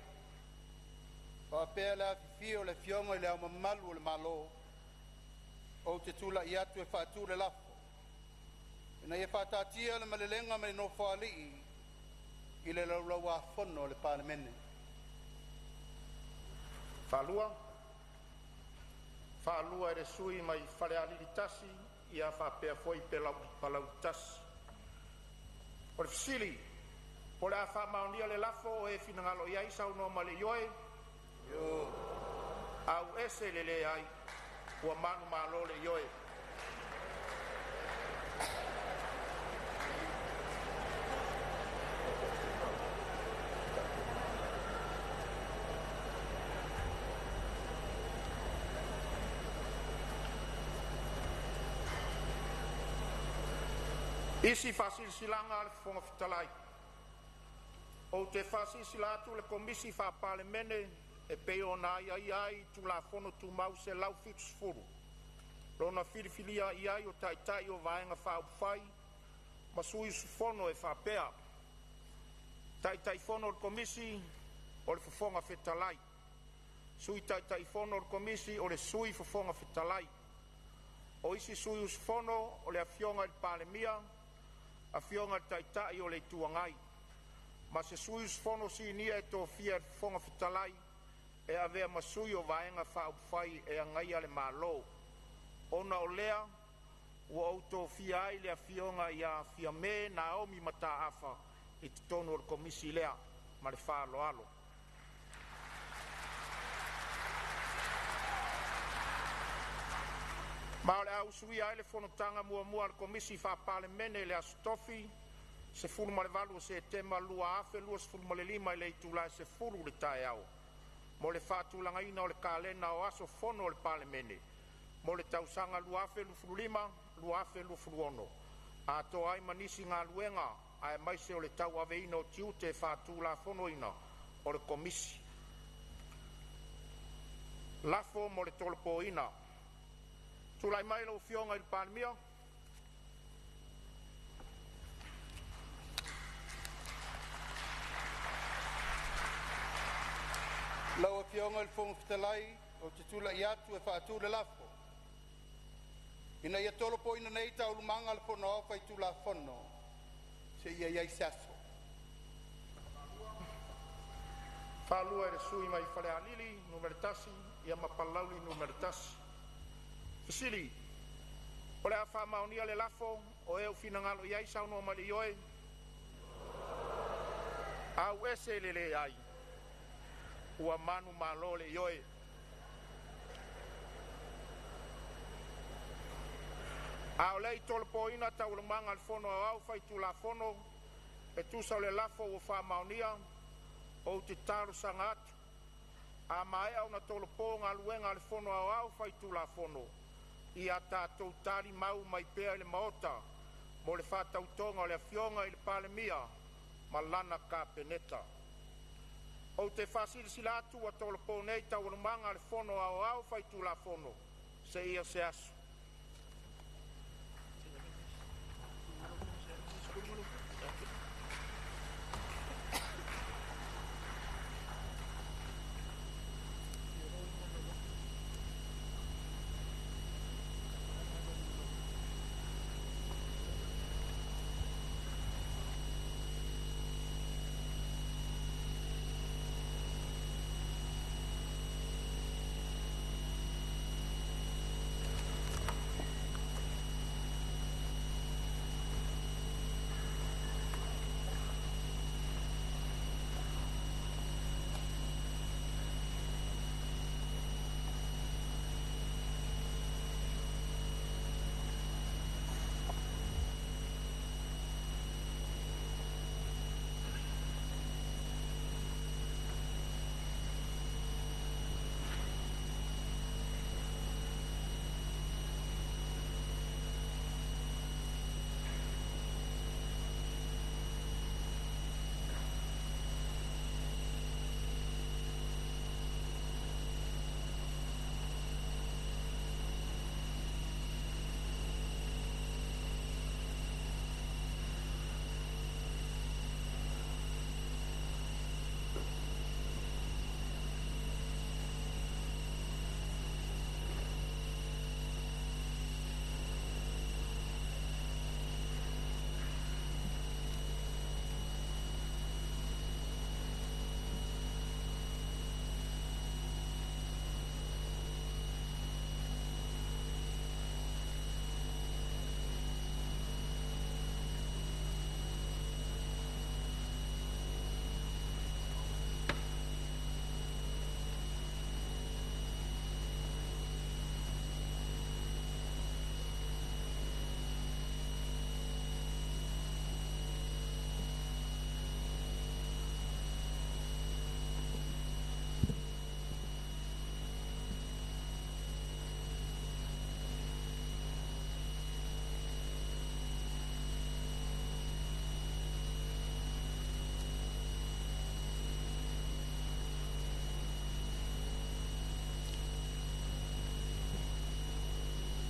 faapea le afifio o le Afioga i le Ao Mamalu o le Malo, ou te tulai atu e faatu le lafo, Ina ia faataatia le malelega ma le Nofoalii i le Laulau-a-Fono a le Palemene.
Faalua e le sui usufono mai Falealili 1 ia faapea foi Palauli 1. O le fesili, po o le a faamaonia le lafo o e finagalo i ai saunoa ma le ioe. Au ese le leai, ua manumalo le ioe. Isi faasilasilaga a le Fofoga Fetalai. Ou te faasilasila atu le Komisi Faa-Palemene e pei ona aiaia ai i Tulafono Tumau 170, lona filifilia i ai o Taitai o Vaega Faaupufai ma sui usufono e faapea: Taitaifono o le Komisi, o le Fofoga Fetalai; Sui Taitaifono o le Komisi, o le Sui Fofoga Fetalai. O isi sui usufono o le Afioga i le Palemia, Afioga i le Taitai o le Itu Agai, ma se sui usufono sinia e tofia e le Fofoga Fetalai e avea ma sui o Vaega Faaupufai e Agaia le Malo. Ona o lea, ua ou tofia ai le Afioga ia Fiame Naomi Mataafa i totonu o le Komisi lea.
ma le faaaloalo. Ma o le a usuia ai le fonotaga muamua a le Komisi Faa-Palemene i le Aso Tofi, 18 o Setema 2025 i le itula e 10:00 i le taeao mo le faatulagaina o le kalena o aso fono o le Palemene mo le tausaga 2025/2026, atoa ai ma nisi galuega aemaise o le tauaveina o tiute faatulafonoina o le Komisi. Lafo mo le Tolopoina. Tulai mai lau Afioga i le Palemia.
Lau Afioga i le Fofoga Fetalai, ou te tulai atu e faatu le lafo, Ina ia tolopoina nei Taualumaga a le Fono Aoao Faitulafono seia i ai se aso.
Faalua e le sui usufono mo Falealili 1 ma Palauli 1. Fesili. O le a faamaonia le lafo? O e ua finagalo i ai saunoa mai i le ioe. Auese le leai. Ua manumalo le ioe. A o le i tolopoina Taualumaga a le Fono Aoao Faitulafono e tusa o le lafo ua faamaonia, ou te talosaga atu, a maea ona tolopo Galuega a le Fono Aoao Faitulafono, ia tatou talimau mai pea i le Maota mo le faatautoga o le Afioga i le Palemia ma lana Kapeneta. Ou te faasilasila atu ua tolopo nei Taualumaga a le Fono Aoao Faitulafono seia se aso.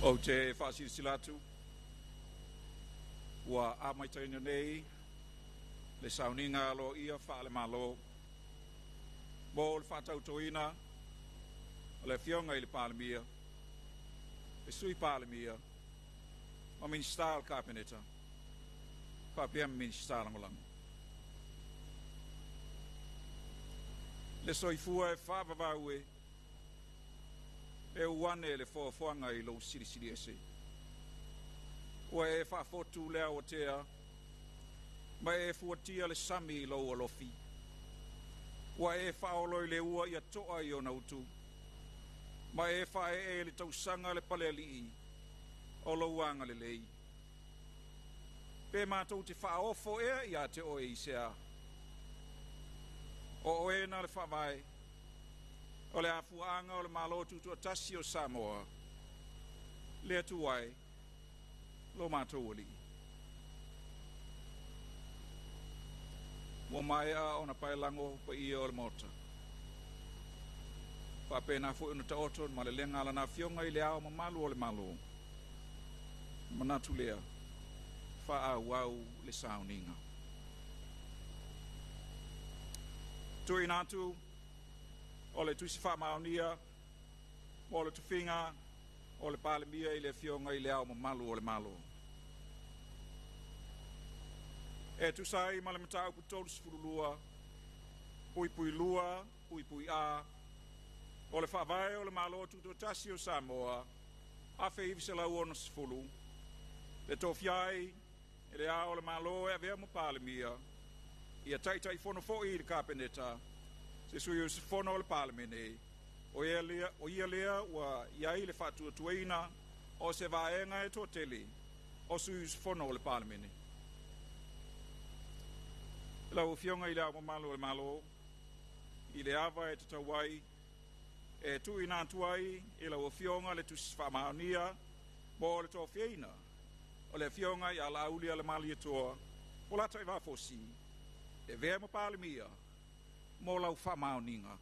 Ou te faasilasila atu ua amataina nei le Sauniga Aloaia faale-Malo mo le faatautoina o le Afioga i le Palemia, le Sui Palemia ma Minisita o le Kapeneta faapea ma Minisita Lagolago. Le soifua e faavavau e, e ua ane le foafoaga i lou silisili ese. Ua e faafotu le aoatea ma e fuatia le sami i lou alofi. Ua e faaolo i le ua ia to'a i ona utu, ma e faaee i le tausaga le palealii o lou agalelei. Pe matou te faaofo ea ia te oe i sea. O oe na le faavae, o le afuaaga o le Malo Tutoatasi o Samoa, le Atua e, lo matou Alii. Ua maea ona paelago paia o le Maota. Faapena foi ona taoto le malelega a lana Afioga i le Ao Mamalu o le Malo. Manatu lea, faaauau le sauniga. Tuuina atu o le tusi faamaonia mo le tofiga o le Palemia i le Afioga i le Ao Mamalu o le Malo. E tusa ai ma le mataupu 32, puipui 2, puipui A, o le faavae o le Malo Tutoatasi o Samoa, 1960, le tofia ai e le Ao o le Malo e avea ma Palemia, ia Taitaifono foi i le Kapeneta, se sui usufono o le Palemene, o ia lea ua i ai le faatuatuaina o se vaega e toatele o sui usufono o le Palemene. Lau Afioga i le Ao Mamalu o le Malo, i le ava e tatau ai, e tuuina atu ai i lau Afioga le tusi faamaonia mo le tofiaina o le Afioga ia Laaulialemalietoa Polataivao Fosi e avea ma Palemia mo lau faamaoniga.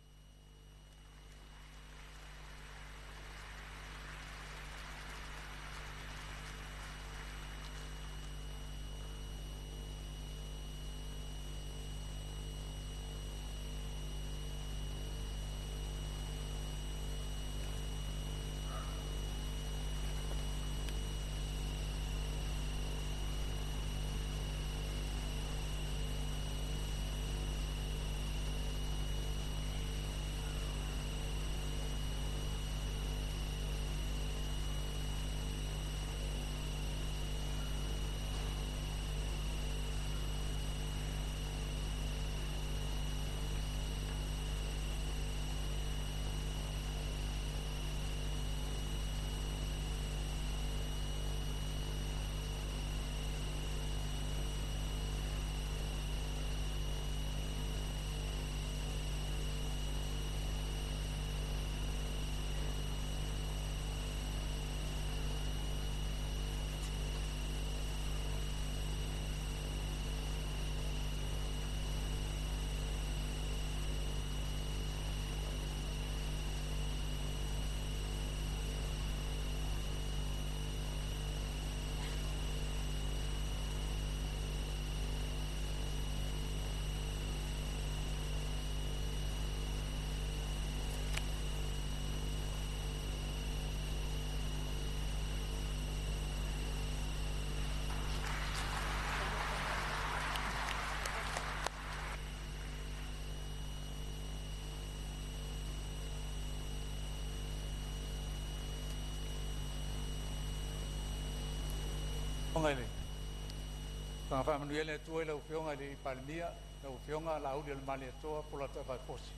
Soga faamanuia le Atua i lau Afioga i le Palemia, lau Afioga Laaulialemalietoa Polataivao Fosi.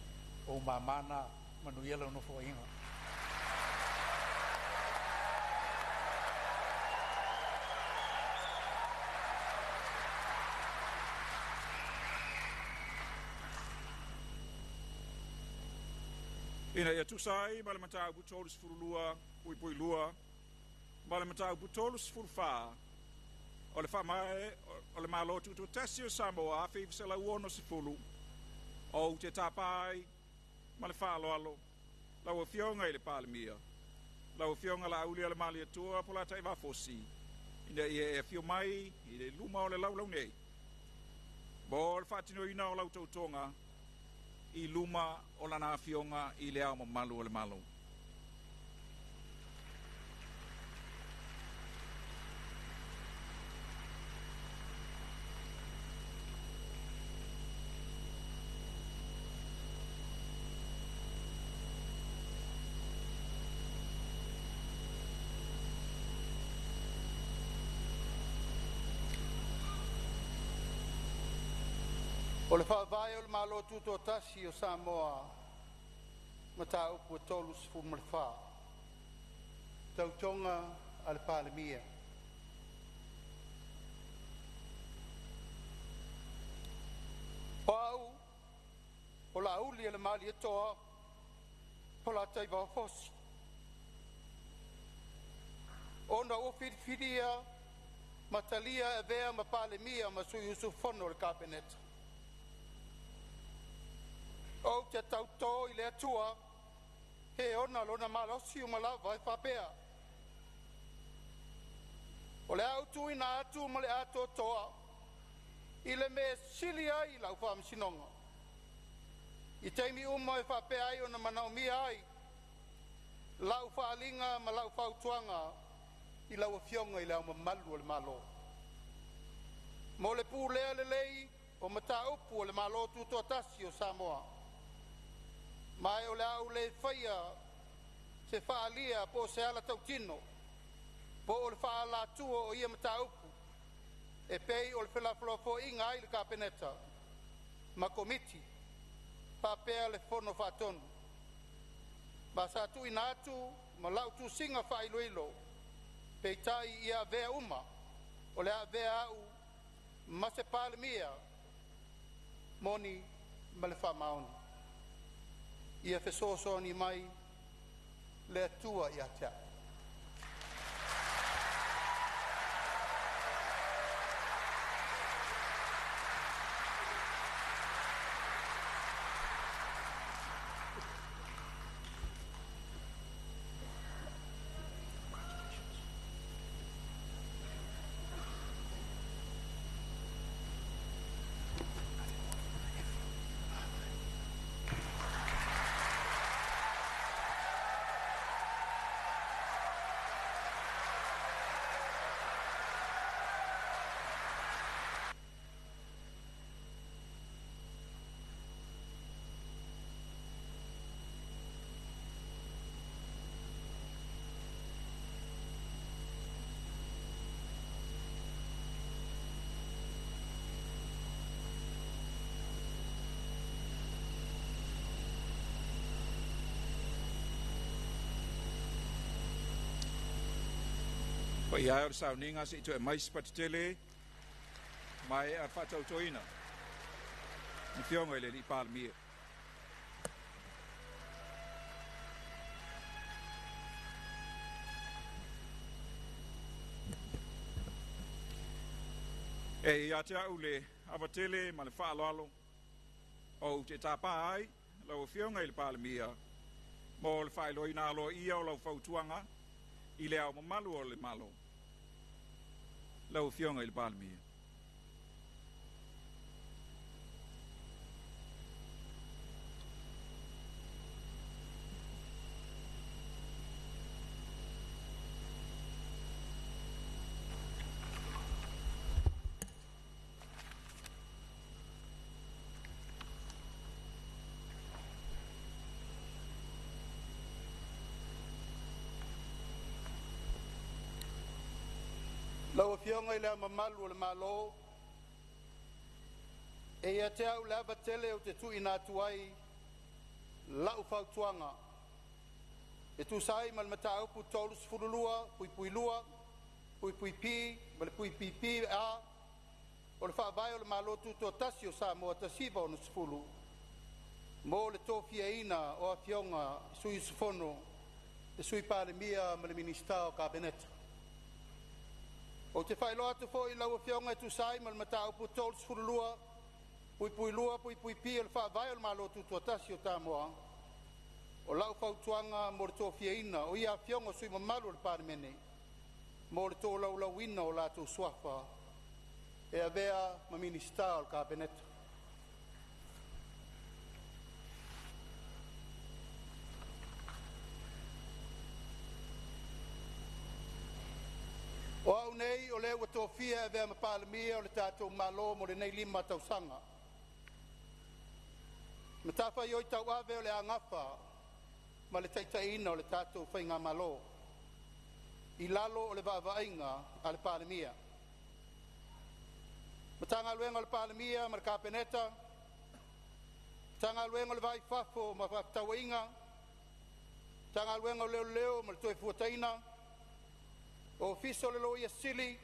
O ou mama na, manuia lau nofoaiga.
Ina ia tusa ai ma le mataupu 32 puipui 2 ma le mataupu 34 o le Faavae o le Malo Tutoatasi o Samoa 1960, ou te tapa ai ma le faaaloalo lau Afioga i le Palemia, lau Afioga Laaulialemalietoa Polataivao Fosi, ina ia e afio mai i le luma o le laulau nei mo le faatinoina o lau tautoga i luma o lana Afioga i le Ao Mamalu o le Malo.
O le Faavae o le Malo Tutoatasi o Samoa, Mataupu 34, Tautoga a le Palemia. O Au, o Laaulialemalietoa Polataivao Fosi, ona ua filifilia ma talia e avea ma Palemia ma Sui Usufono o le Kapeneta, ou te tauto i le Atua e ona lona malosi uma lava e faapea, o le a ou tuuina atu ma le atoatoa i le mea e sili ai lau faamasinoga i taimi uma e faapea ai ona manaomia ai la'u faaaliga ma la'u fautuaga i lau Afioga i Le Ao Mamalu o le Malo, mo le pulea lelei o mataupu a le Malo Tutoatasi o Samoa. Ma e o le a ou le faia se faaalia po o se ala tautino po o le faaalatua o ia mataupu e pei o felafolafoaiga ai le Kapeneta ma Komiti faapea le Fono Faatonu. Ma sa tuuina atu ma lau tusiga faailoilo, peitai ia avea uma o le a avea au ma se Palemia moni ma le faamaoni. Ia fesoasoani mai le Atua ia te a'u.
Paia e o le sauniga se i toe mai se patitele ma e a faatautoina le Afioga i le Alii Palemia. E ia te au le avatele ma le faaaloalo ou te tapā ai lau Afioga i le Palemia mo le faailoaina aloaia o lau fautuaga i le Ao Mamalu o le Malo. Lau Afioga i le Palemia.
Lau Afioga i Le Ao Mamalu o le Malo, e ia te au le ava tele ou te tuuina atu ai lau fautuaga e tusa ai ma le Mataupu 32(2)(p) ma le (pp) (a) o le Faavae o le Malo Tutoatasi o Samoa 1960 mo le tofiaina o Afioga i Sui Usufono, le Sui Palemia ma le Minisita o Kapeneta. Ou te faailoa atu foi i lau Afioga e tusa ai ma le Mataupu 32(2)(p) o le Faavae o le Malo Tutoatasi o Samoa, o lau fautuaga mo le tofiaina o ia Afioga i sui usufono mamalu o le Palemene mo le tolaulauina o latou suafa e avea ma Minisita o le Kapeneta. O a'u nei o le ua tofia e avea ma Palemia o le tatou Malo mo lenei 5 tausaga. Matafaioi tauave o le a nafa ma le taitaiina o le tatou faigamalo i lalo o le vaavaaiga a le Palemia, Matagaluega a le Palemia ma le Kapeneta. Matagaluega o le Va i Fafo ma Fefaatauaiga, Matagaluega o Leoleo ma le Toefuataina, Ofisa o le Loia Sili,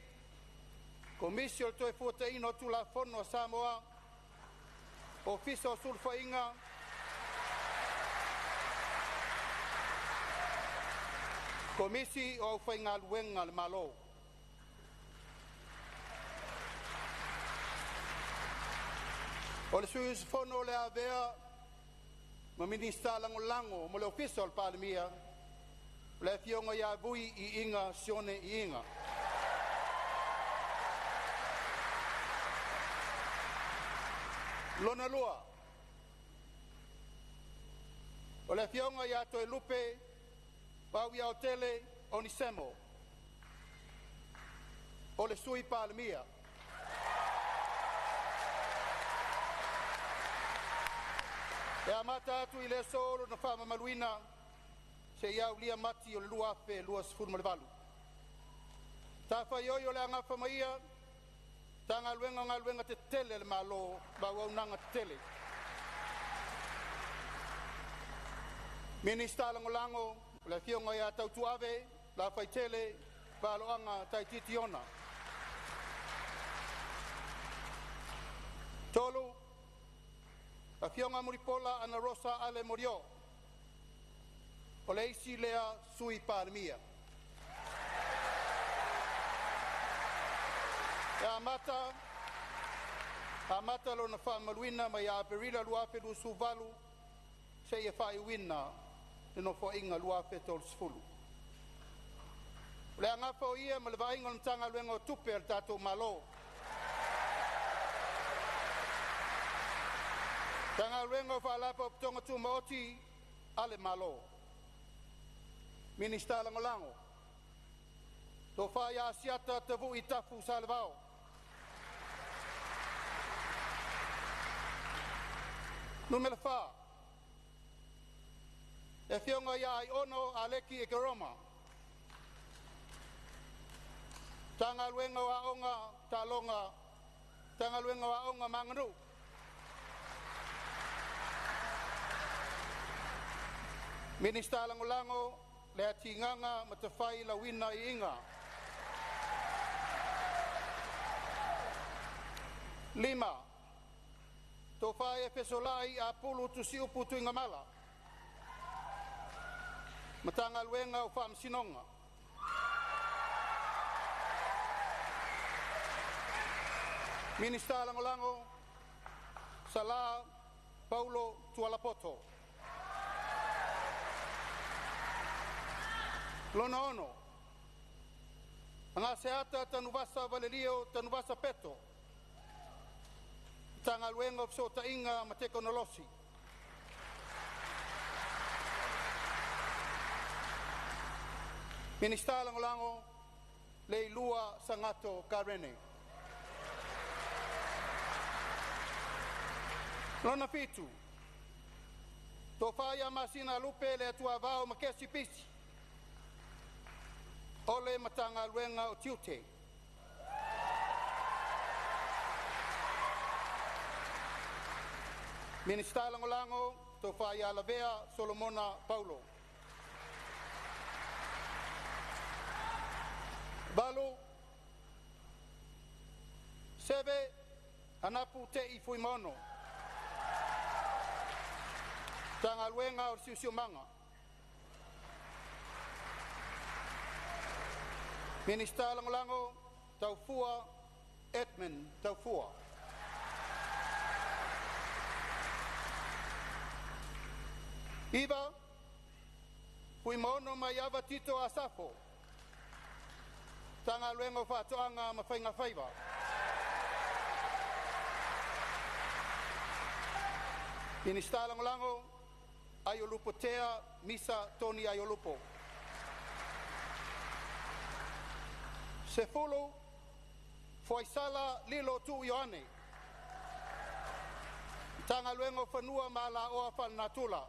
Komisi o le Toefuataina o Tulafono a Samoa, Ofisa o Sulufaiga, Komisi o Aufaigaluega a le Malo. O le sui usufono o le a avea ma Minisita Lagolago mo le Ofisa o le Palemia, o le Afioga ia Vui Iiga Sione Iiga. Lona lua, o le Afioga ia Toelupe Poiautele Onesemo, o le Sui Palemia. E amata atu i le aso lona faamamaluina seia aulia Mati o le 2028. Matafaioi o le a nafa ma ia, Matagaluega o Galuega Tetele a le Malo ma Auaunaga Tetele. Minisita Lagolago: Afioga Tautuave Lafaitele Valoaga Taititi Ona. 3. Afioga Mulipola Anarosa Ale Molioo, o le isi lea Sui Palemia. E amata lona faamamaluina mai ia Aperila 2028 seia faaiuina le Nofoaiga 2030. O le a nafa o ia ma le vaaiga o le Matagaluega o Tupe a le Tatou Malo, Matagaluega o Faalapotopotoga Tumaoti a le Malo. Minisita Lagolago: Tofa Asiata Tavui Tafu Salevao. 4. Afioga Aiono Aleki Ekeroma, Matagaluega o Aoga, Matagaluega o Aoga ma Aganuu. Minisita Lagolago Leatigaga Matafai Lauina Iiga. 5. Tofa Fesolai Apulu Tusiupu Tuigamala. Matagaluega o Faamasinoga. Minisita Lagolago: Sala Paulo Tualapoto. 6. Agaseata Tanuvasa Valelio Tanuvasa Peto, Matagaluega o Fesootaiga ma Tekonolosi. Minisita Lagolago: Leilua Sagatto Karene. 7. Tofa Masina Lupe Leatuavao Makesi Pisi, o le Matagaluega o Tiute. Minisita Lagolago: Tofa Lavea Solomona Paulo. 8. Seve Anapu Te'i Fuimaono, Matagaluega o le Siosiomaga. Minisita Lagolago: Taufua Edmund Taufua. 9. Fuimaono Maiava Tito Asafo, Matagaluega o Faatoaga ma Faiga Faiva. Minisita Lagolago: Aiolupo Tea Misa Tony Aiolupo. 10. Foaisala Lilo Tuu Ioane, Matagaluega o Fanua ma Alaoa Faalenatura.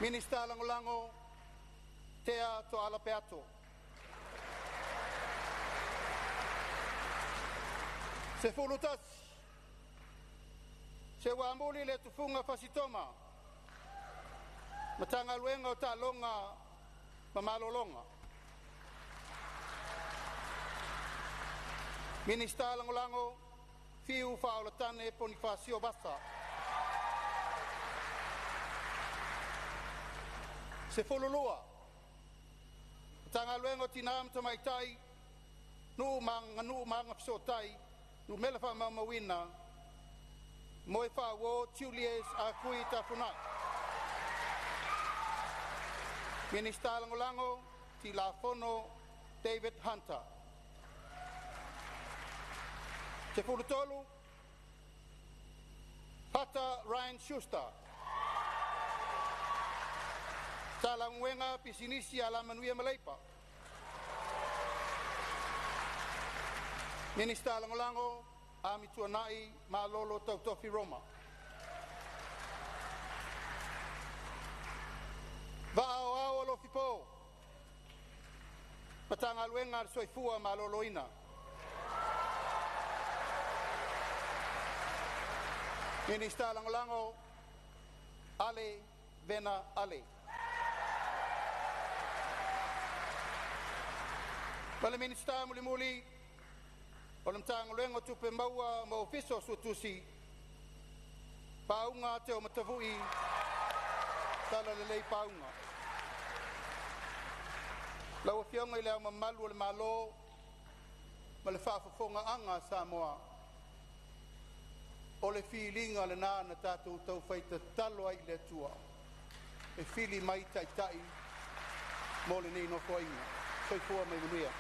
Minisita Lagolago: Tea Tooala Peato. 11. Seuamuli le Tufuga Fasitoma, Matagaluega o Taaloga ma Malologa. Minisita Lagolago, Fiu Faaolatane Ponifasio Vasa. 12. Matagaluega o Tinā ma Tamaitai, Nuu ma Aganuu ma Agafesootai, Numera Faamaumauina, Moefaauo Julius Akui Tafuna'i. Minisita Lagolago, Tilafono David Hunter. 13. Fata Ryan Schuster. Talauega Pisinisi Alamanuia ma Leipa. Minista Lagolago, Amituanai Malolo Tautofi Roma. Va'aoao Alofipo, Matagaluega a le Soifua Maloloina. Minista Lagolago, Ale Vena Ale. Ma le Minisita mulimuli o le Matagaluega o Tupe Maua ma Ofisa o Suetusi, Pauga Teo Matavu'i Talalelei Pauga. Lau Afioga i le Ao Mamalu o le Malo ma le faafofogaaga a Samoa, o le filiga lena na tatou taufai tatalo ai i le Atua e fili mai taitai mo lenei Nofoaiga. Soifua ma ia manuia.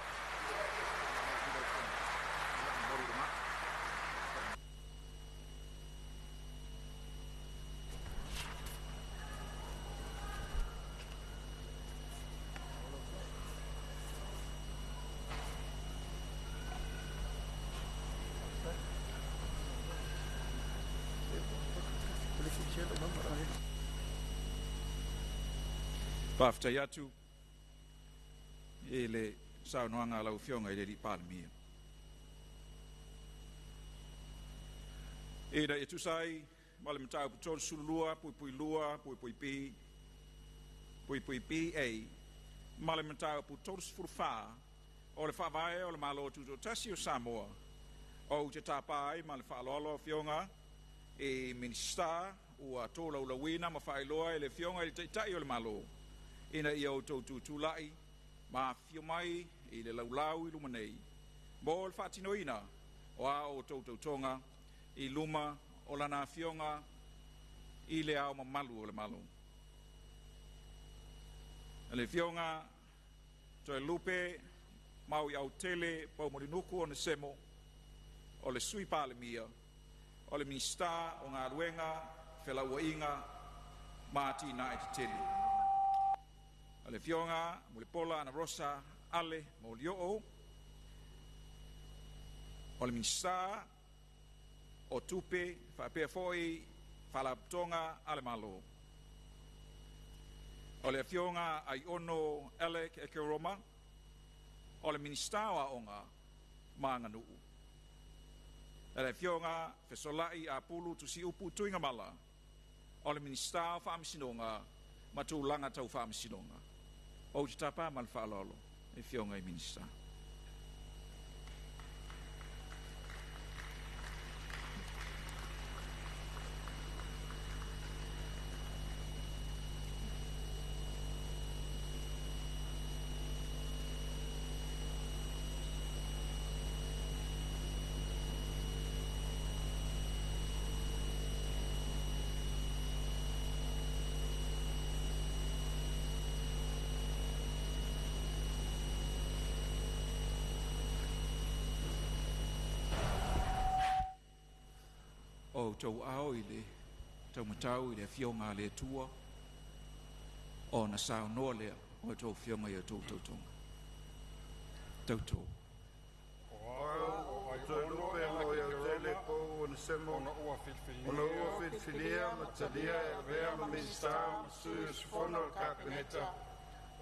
Faafetai atu i le saunoaga a lau Afioga i le alii Palemia. Ina ia tusa ai ma le mataupu 32.2 puipui B puipui BA ma le mataupu 34 o le Faavae o le Malo Tutoatasi o Samoa, ou te tapa ai ma le faaaloalo Afioga i Minisita ua tolaulauina ma faailoa e le Afioga i le Taitai o le Malo ina ia outou tutulai ma afifio mai i le laulau i luma nei mo le faatinoina o a outou tautoga i luma o lana Afioga i le Ao Mamalu o le Malo. Le Afioga Toelupe Mauiautele Poumulinuku Onesemo, o le Sui Palemia, o le Minisita o Galuega, Felauaiga ma Atinae Tetele. O le Afioga Mulipola Anarosa Ale Molioo, o le Minisita o Tupe faapea foi Faalapotopotoga a le Malo. O le Afioga Aiono Alec Ekeroma, o le Minisita o Aoga ma Aganuu. Le Afioga Fesolai Apulu Tusiupu Tuigamala, o le Minisita o Faamasinoga ma Tulaga Tau Faamasinoga. Ou te tapa ma le faaaloalo i Afioga i Minisita. O outou ao i le taumatau i le afioga a le Atua, ona saunoa lea o outou afioga i a outou tautoga. Tauto.
O au Toelupe Mauiautele Pou Onesemo, ona ua filifilia ma talia e avea ma Minisita ma sui usufono o le Kapeneta,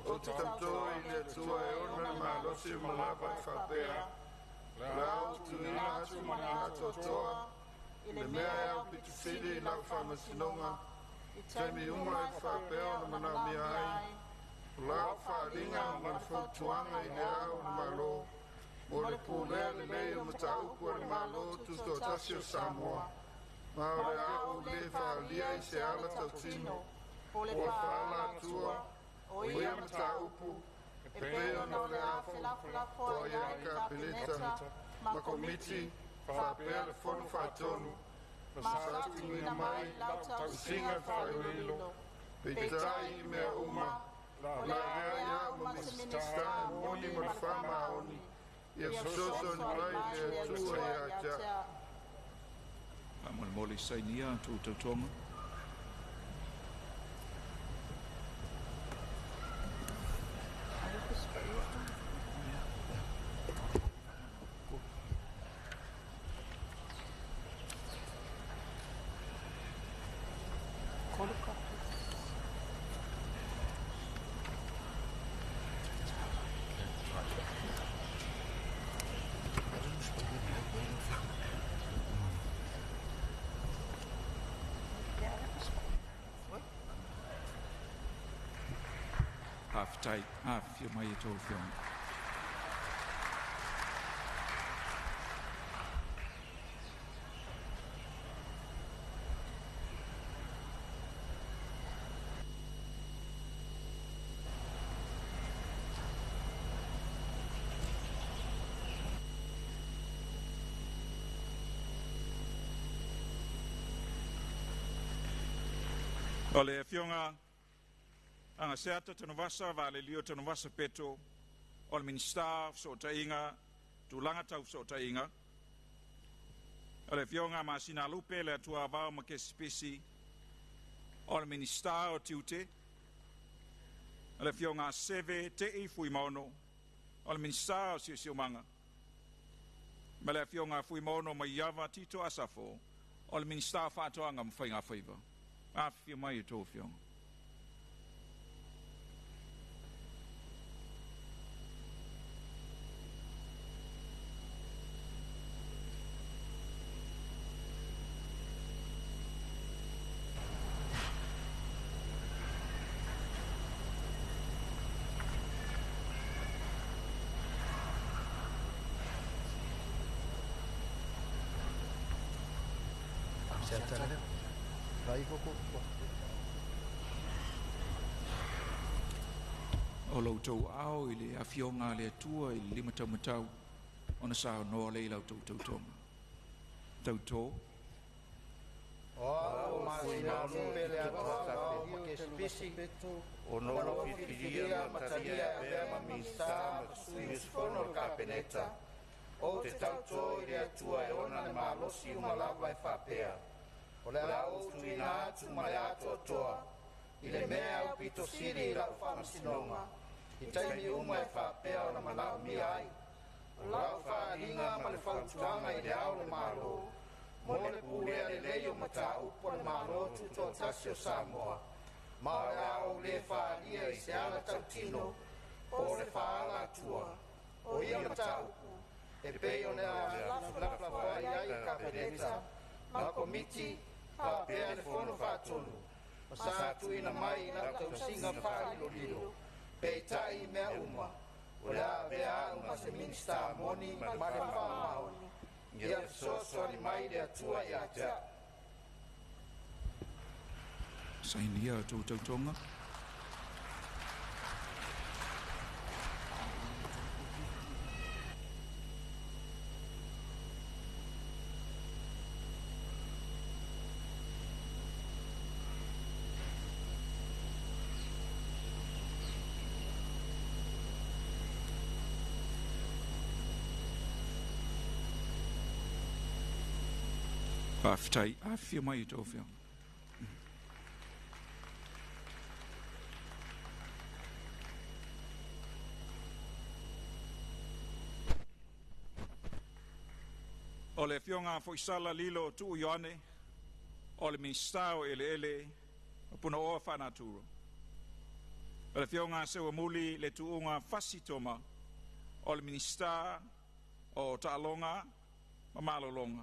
ou te tauto i le Atua e ona le malosi ma lava e faapea, o le a ou tuuina atu ma le atoatoa I le mea e aupito sili i lau faamasinoga, i taimi uma e faapea ona manaomia ai, o lau faaaliga ma le fautuaga i le Ao o le Malo, mo le pulea lelei o mataupu a le Malo Tutoatasi o Samoa, ma o le a ou lē faaalia i se ala tautino po o le faaalatua o ia mataupu e pei ona o le a felafolafoai ai le Kapeneta ma Komiti faapea le Fono Faatonu ma sa tuuina mai lau tausiga faailoilo. Peitai i mea uma, o le a avea ai au ma Minisita e moni ma le faamaoni, ia fesoasoani mai le Atua ia te au.
Faamolemole sainia a outou tautoga. Faafetai, afifio mai a outou afioga. O le Afioga Agaseata Tanuvasa Valelio Tanuvasa Peto, o le Minisita o Fesootaiga, Tulaga Tau Fesootaiga. O le Afioga Masinalupe le Atuavao Makesi Pisi, o le Minisita o Tiute. O le Afioga Seve Te'i Fuimaono, o le Minisita o Siosiomaga. Ma le Afioga Fuimaono Maiava Tito Asafo, o le Minisita o Faatoaga ma Faigafaiva. Afifio mai a outou afioga. O lo outou ao i le afioga a le Atua i le limataumatau ona saunoa lea i la outou tautoga. Tautō.
O au o Masinalupe le Atuavao Makesi Pisi, ona ou filifilia ma talia e avea ma Minisita ma sui usufono o le Kapeneta, ou te tautō i le Atua e ona le malosi uma lava e faapea, o le a ou tuuina atu ma le atoatoa i le mea e aupito sili i lau faamasinoga, i taimi uma e faapea ona manaomia ai, o lau faaaliga ma le fautuaga i le Ao o le Malo, mo le pulea lelei o mataupu a le Malo Tutoatasi o Samoa, ma o le a ou lē faaalia i se ala tautino po o le faaalatua o ia mataupu e pei ona felafolafoai ai le Kapeneta ma Komiti faapea le Fono Faatonu ma sa tuuina mai i lau tausiga faalilolilo. Peitai i mea uma, o le a avea au ma se Minisita moni ma le faamaoni, ia fesoasoani mai le Atua ia te au.
Sainia a outou tautoga. Faafetai, afifio mai a outou afioga. O le Afioga Foisala Lilo Tuu Ioane, o le Minisita o Eleele ma Punaoa Faanatura. O le Afioga Seuamuli Le Tuuga Fasi Toma, o le Minisita o Taaloga ma Malologa.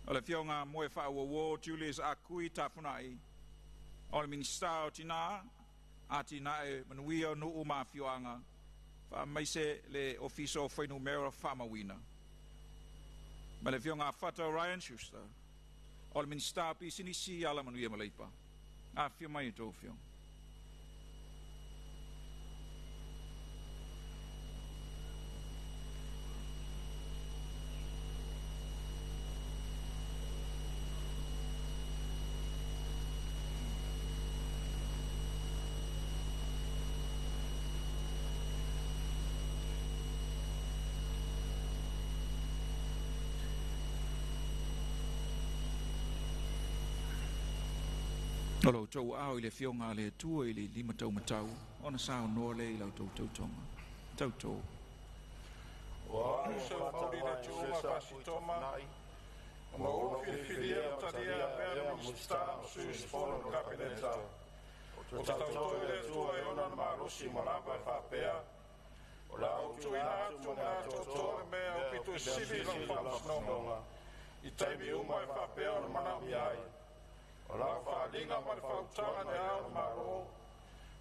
O le Afioga Moefaauouo Julius Ah Kui Tafuna'i, o le Minisita o Tinā, Atinae Manuia o Nuu ma Afioaga, faamaise le Ofisa o Fuainumera Faamauina. Ma le Afioga Fata Ryan Schuster, o le Minisita o Pisinisi, Alamanuia ma Leipa. Afifio mai a outou afioga. O lo outou aao i le Afioga a le Atua i le limataumatau ona saunoa lea i la outou tautoga. Tautō.
O au sa fauli le tuuga Fasitoma, ma ua filifilia ma talia e avea ma Minisita ma sui usufono o le Kapeneta. Ou te tauto i le Atua e ona le malosi uma lava e faapea, o le a ou tuuina atu ma le atoatoa le mea aupito sili i lau faamasinoga i taimi uma e faapea ona manaomia ai. O lau faaaliga ma le faautaga i Le Ao o le Malo,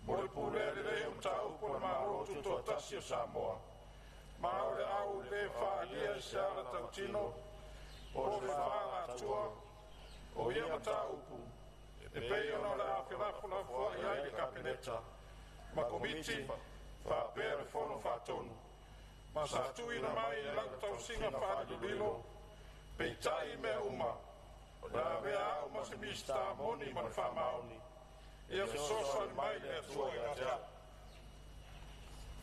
mo le pulea lelei o mataupu a le Malo Tutoatasi o Samoa, ma o le a ou le faaalia i se ala tautino po o se faaalatua o ia mataupu e pei ona o le a felafolafoai ai le Kapeneta ma Komiti faapea le Fono Faatonu, ma sa tuuina mai i lau tausiga faalilolilo. Peitai i mea uma, o le a avea au ma se Minisita moni ma le faamaoni. Ia fesoasoani mai le Atua ia te au.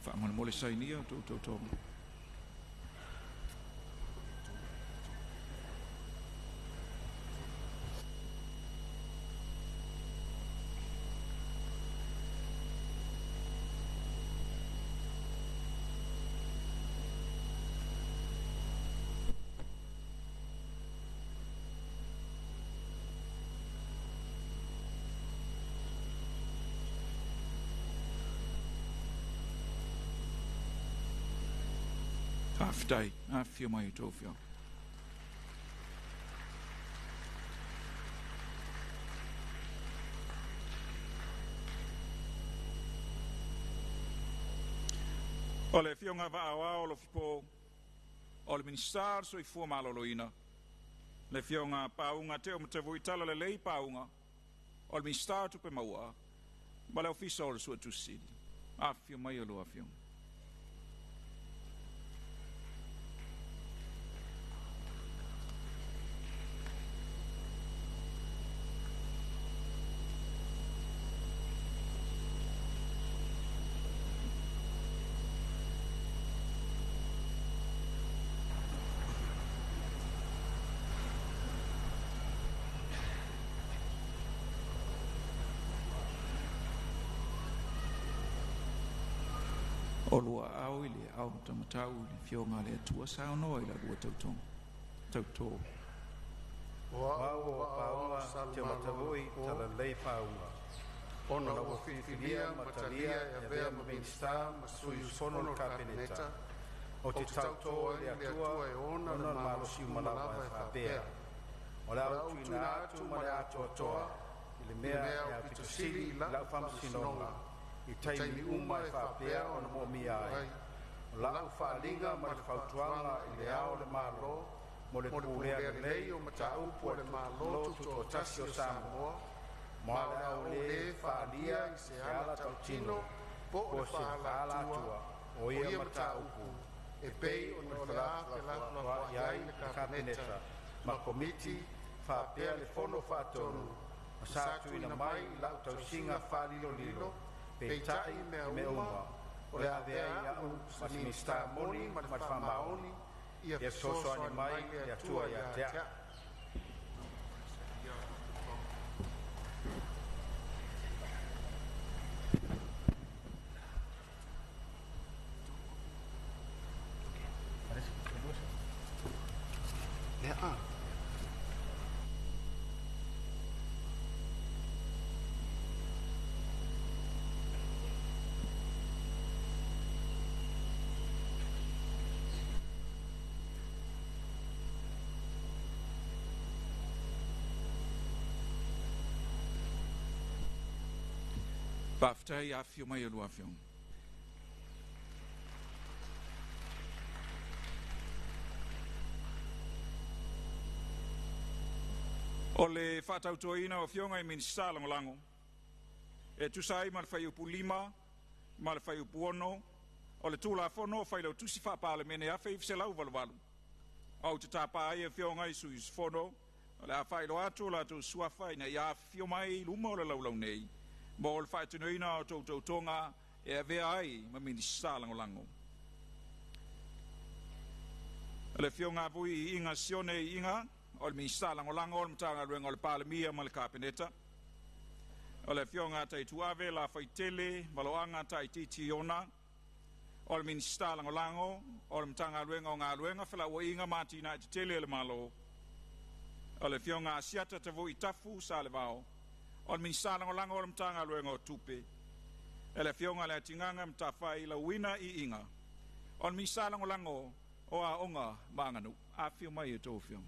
Faamolemole sainia o outou tautoga. Faafetai. Afifio mai a outou afioga. O le Afioga Vaaoao Alofipo, o le Minisita o le Soifua Maloloina. Le Afioga Pauga Te'o Talalelei Pauga, o le Minisita o Tupe Maua ma le Ofisa o le Suetusi Sili. Afifio mai a oulua afioga. O lua aao i le aao matamatau i le Afioga a le Atua saunoa i la lua tautoga. Tautō.
O au o Pauga Teomatavui Talalelei Pauga, ona ua filifilia ma talia e avea ma Minisita ma sui usufono o le Kapeneta, ou te tautō i le Atua e ona le malosi uma lava e faapea, o le a ou tuuina atu ma le atoatoa i le mea e aupito sili i lau faamasinoga i taimi uma e faapea ona moomia ai. O lau faaaliga ma le fautuaga i Le Ao o le Malo mo le pulea lelei o mataupu a le Malo Tutoatasi o Samoa, ma o le a ou le faaalia i se ala tautino po o se faaalatua o ia mataupu e pei ona o le a felafolafoai ai le Kapeneta ma Komiti faapea le Fono Faatonu, ma sa tuuina mai i lau tausiga faalilolilo. Peitai i mea uma, o le a avea ai au ma se Minisita moni ma le faamaoni. Ia fesoasoani mai le Atua ia te au.
Faafetai afifio mai a lua afioga. O le faatautoina o afioga i Minisita Lagolago e tusa ai ma le Fuaiupu 5 ma le Fuaiupu 6 o le Tulafono o Failautusi Faa-Palemene 1988, ou te tapa ai afioga i sui usufono o le a faailoa atu o latou suafa ina ia afifio mai i luma o le laulau nei mo le faatinoina o outou tautoga e avea ai ma Minisita Lagolago. O le Afioga Vui Iiga Sione Iiga, o le Minisita Lagolago o le Matagaluega o le Palemia ma le Kapeneta. O le Afioga Taituave Lafaitele Valoaga Taititi Ona, o le Minisita Lagolago o le Matagaluega o Galuega, Felauaiga ma Atinae Tetele a le Malo. O le Afioga Asiata Tavui Tafu Salevao, o le Minisita Lagolago o le Matagaluega o Tupe. E le Afioga Leatigaga Matafai Lauina Iiga, o le Minisita Lagolago o Aoga ma Aganuu. Afifio mai a outou afioga.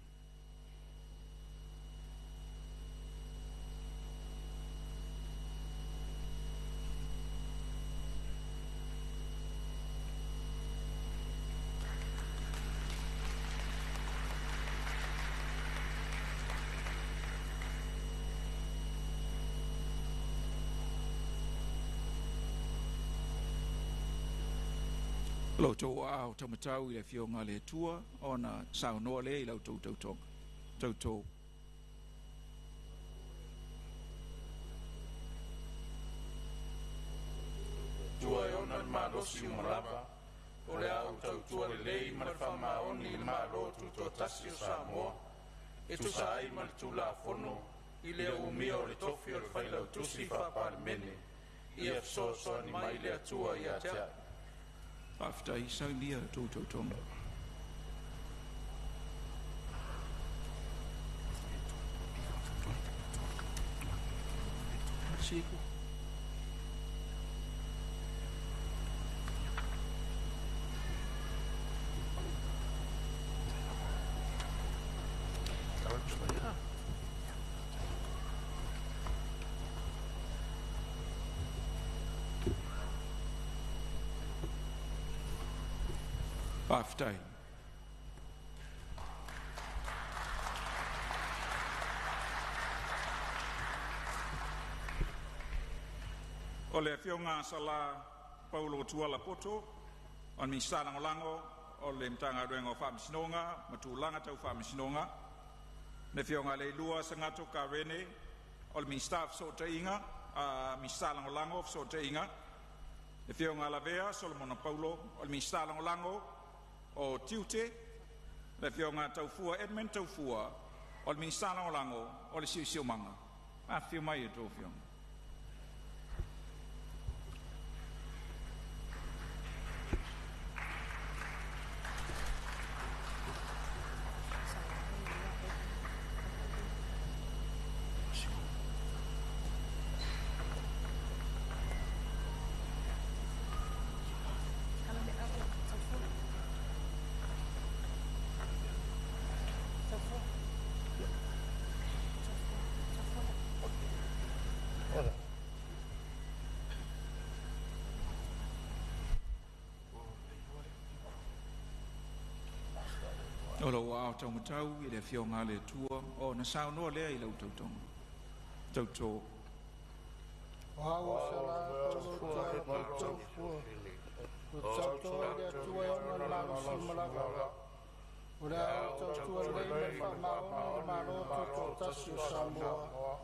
Lo outou aao taumatau i le Afioga a le Atua ona saunoa lea i la outou tautoga. Tauto.
Atua e ona le malosi uma lava, o le a ou tautua lelei ma le faamaoni i le Malo Tutoatasi o Samoa, e tusa ai ma le Tulafono i le umia o le tofi o le Failautusi Faa-Palemene. Ia fesoasoani mai le Atua ia te a'u.
Faafetai, saunia outou tautoga. Faafetai. O le Afioga Sala Paulo Tuala Poto, o le Minisita Lagolago o le Matagaluega o Faamasinoga ma Tulaga Tau Faamasinoga. Le Afioga Leilua Sagatto Karene, o le Minisita o Fesootaiga, Minisita Lagolago o Fesootaiga. Le Afioga Lavea Solomona Paulo, o le Minisita Lagolago o Tiute. Le Afioga Taufua Edmund Taufua, o le Minisita Lagolago o le Siosiomaga. Afifio mai a outou afioga. O lou aao taumatau i le Afioga a le Atua ona saunoa lea i lau tautoga. Tauto.
O au o Sala Paulo Tuala Poto, o tautoa i le Atua e ona le malosi uma lava, o le a ou tautua lelei ma le faamaoni i le Malo Tutoatasi o Samoa,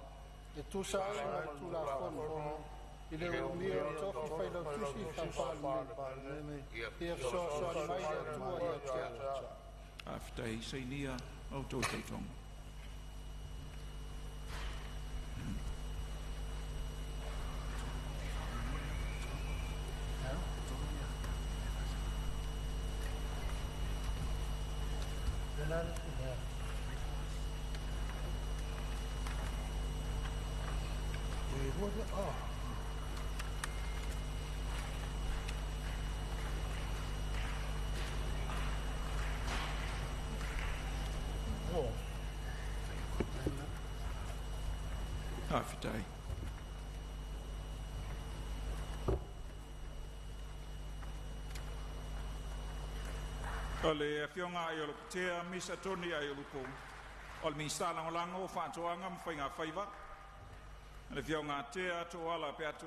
e tusa ai ma le Tulafono i le umia o le tofi Failautusi Faa-Palemene. Ia fesoasoani mai le Atua ia te a'u.
Faafetai, sainia outou tautoga. Faafetai. O le Afioga Aiolupotea Misa Tony Aiolupo, o le Minisita Lagolago o Faatoaga ma Faiga Faiva. Le Afioga Tea Tooala Peato,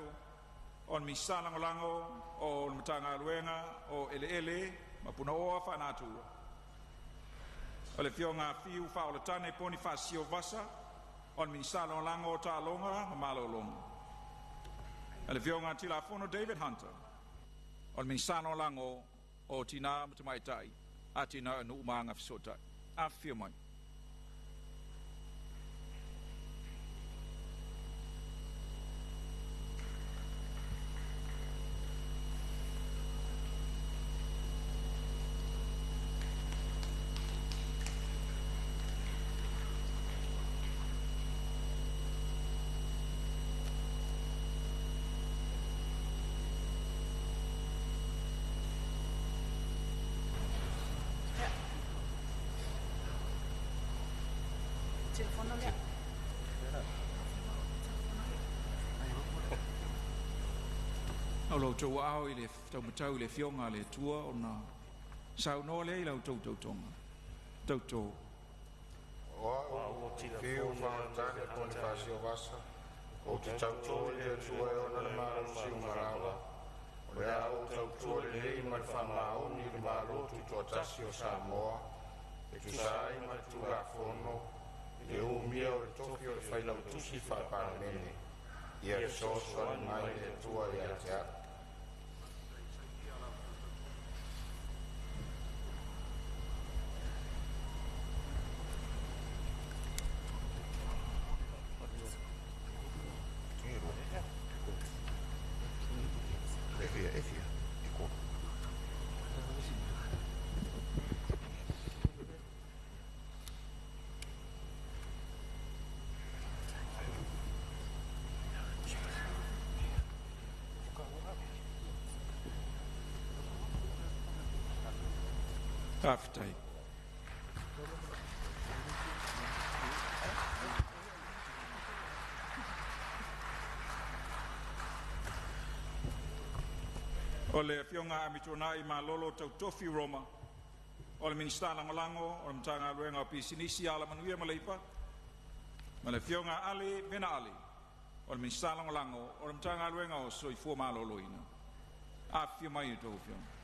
o le Minisita Lagolago o le Matagaluega o Eleele ma Punaoa Faalenatura. O le Afioga Fiu Faaoletane Ponifasio Vasa, o le Minisita Lagolago o Taaloga ma Malologa. Le Afioga Tilafono David Hunter, o le Minisita Lagolago o Tina ma Tamaitai, Atinae o Nuu ma Agafesootai. Afifio mai. O lo outou aao i le taumatau i le Afioga a le Atua ona saunoa lea i la outou tautoga. Tautō.
O au, Fiu Faaoletane Ponifasio Vasa, ou te tautō i le Atua e ona le malosi uma lava, o le a ou tautua lelei ma le faamaoni i le Malo Tutoatasi o Samoa, e tusa ai ma le Tulafono, i le umia o le tofi o le Failautusi Faa-Palemene. Ia fesoasoani mai le Atua ia te au.
Faafetai. O le Afioga Amituanai Malolo Tautofi Roma, o le Minisita Lagolago o le Matagaluega o Pisinisi, Alamanuia ma Leipa, ma le Afioga Ale Vena Ale, o le Minisita Lagolago o le Matagaluega o Soifua Maloloina. Afifio mai a outou afioga.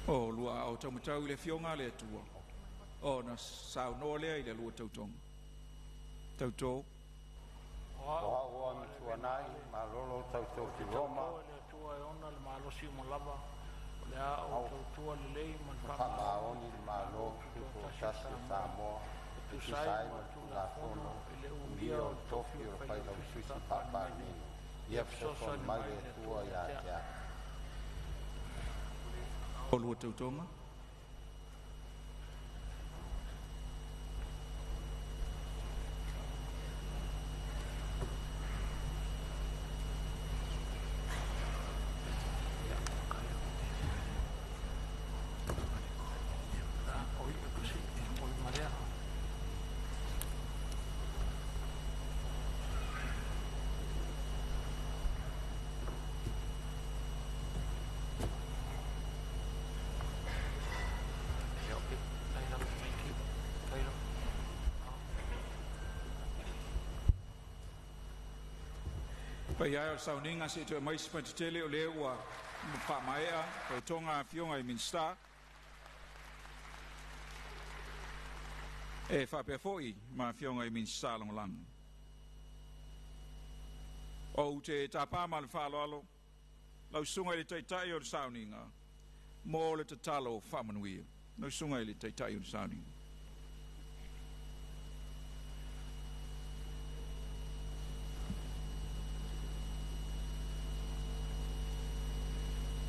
O lua o taumatau i le Afioga a le Atua ona saunoa lea i le lua tautoga. Tautō.
O au o Amituanai Malolo Tautofi Roma,
le Atua e ona le malosi uma lava, o le a ou tautua lelei ma le
faamaoni i le Malo Tutoatasi o Samoa, e tusa ai ma le Tulafono, i le umia o le tofi o le Failautusi Faa-Palemene. Ia fesoasoani mai le Atua ia te au.
O lua tautoga. Paia e o le sauniga se i toe aumai se patetele o lea ua faamaea tautoga a afioga i Minisita e faapea foi ma afioga i Minisita Lagolago. Ou te tapa ma le faaaloalo lau susuga i le Taitai o le sauniga mo le tatalo faamanuia. Lau susuga i le Taitai o le sauniga.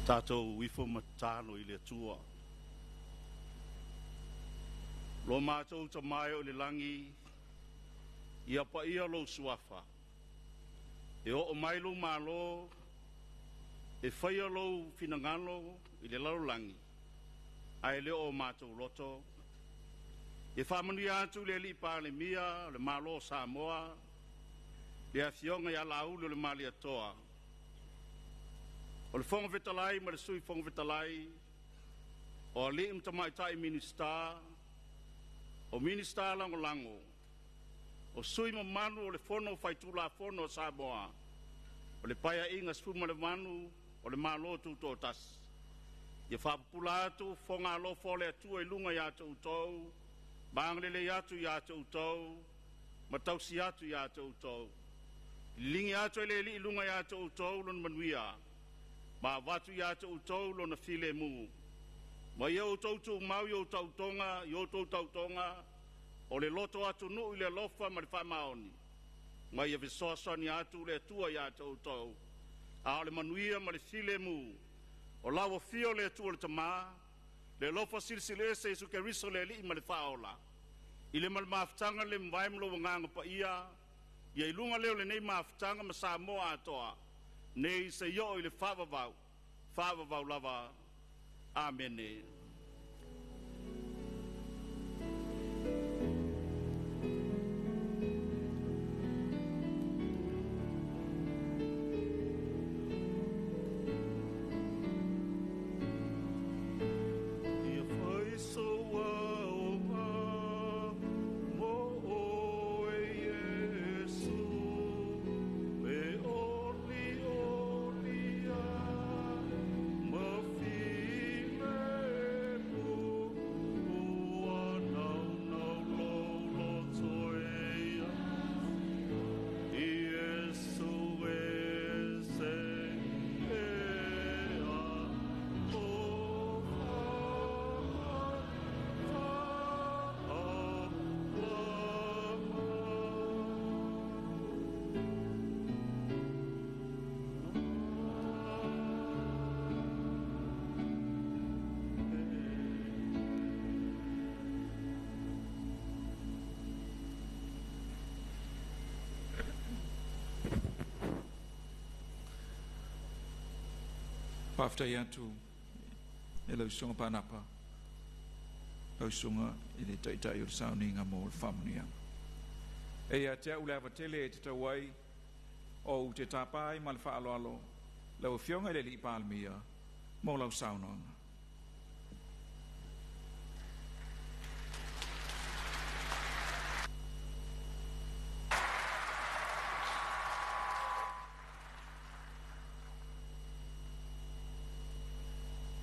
Tatou ifo ma tatalo i le Atua. Lo mātou tamae o le langi, ia pa ia lou suafa. E o o mai lou malo, e whaia lou finangalo i le lalolagi, ae le o mātou loto. E whaamanuia atu le Alii Palemia o le Malo o Samoa, le Afioga ia Laauli o le Malietoa, o le Fofoga Fetalai ma le Sui Fofoga Fetalai, o alii ma tamaitai Minisita, o Minisita Lagolago, o sui usufono mamalu o le Fono Faitulafono a Samoa o le Paeaiga 18 o le Malo Tutoatasi. Ia faapupula atu fofoga alofa o le Atua i luga ia te outou ma agalelei atu ia te outou ma tausi atu ia te outou. Liligi atu e le Alii i luga ia te outou lona manuia ma avatu ia te outou lona filemu. Ma ia outou tumau i outou tautoga o le loto atunuu i le alofa ma le faamaoni, ma ia fesoasoani atu le Atua ia te outou, a o le manuia ma le filemu o lau afio le Atua le Tama, le alofa Silisili Ese Iesu Keriso le Alii ma le Faaola, i le ma le mafutaga le mavae ma lou Agaga Paia, ia i luga lea o lenei mafutaga ma Samoa atoa, nei seia oo i le faavavau, faavavau lava. Amene. Ia fai sou aoga mo oe Iesu, e oli oli ai ma filemu, ua naunau lou loto e ia Iesu e se ea o
Faafetai atu e lau Susuga Panapa, lau Susuga i le Taitai o le Sauniga mo le faamanuiaga. E ia te au le ava tele e tatau ai o ou te tapa ai ma le faaaloalo lau Afioga i le Alii Palemia mo lau saunoaga.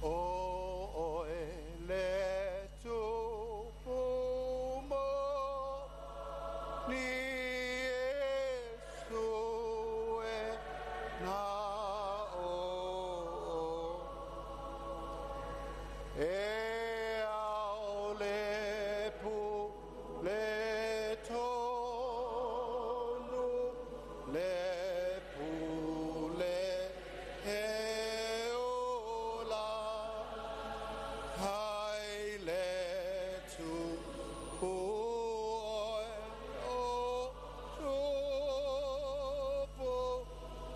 O oe le tupu moni Iesu e na o e au le pu le tonu le pu le he ola hai le tu pu oe o tupu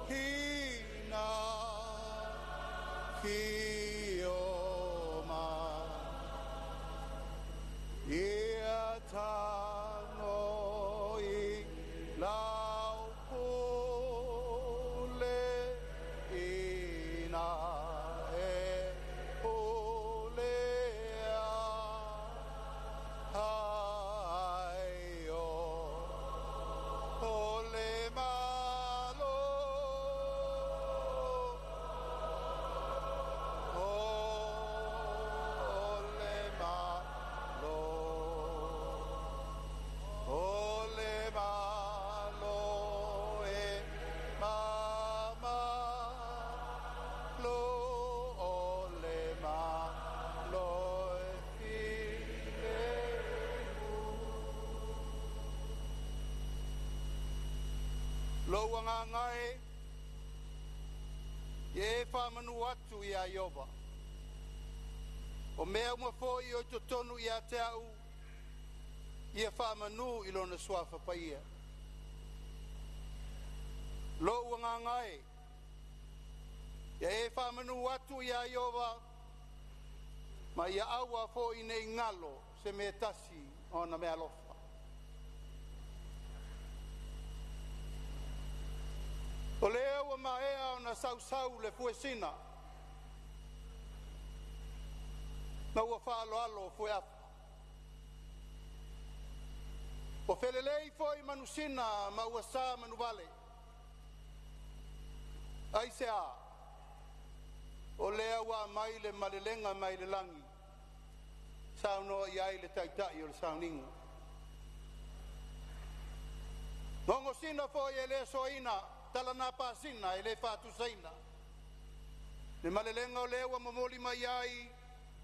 hina ki o ma ia tango i lau pule ina e pule a ai o o le malo o le malo o le malo e mama lo o le malo e filemu. Lou agaga e, ia e faamanu atu iā Ieova, o mea uma foi o i totonu ia te a'u. Ia faamanu i lona suafa paia. Lou agaga e, ia e faamanu atu ia Ieova, ma ia aua foi nei galo se mea tasi o ona meaalofa. O lea ua maea ona sausau le fuesina ma ua faaaloalo fueafu. Ua felelei foi manusina ma ua sa manuvale. Aisea? O lea ua aumai le malelega mai le lagi, saunoa i ai le Taitai o le sauniga. Gogosina foi e le soaina, talana pasina e le faatusaina, le malelega o lea ua momoli mai ai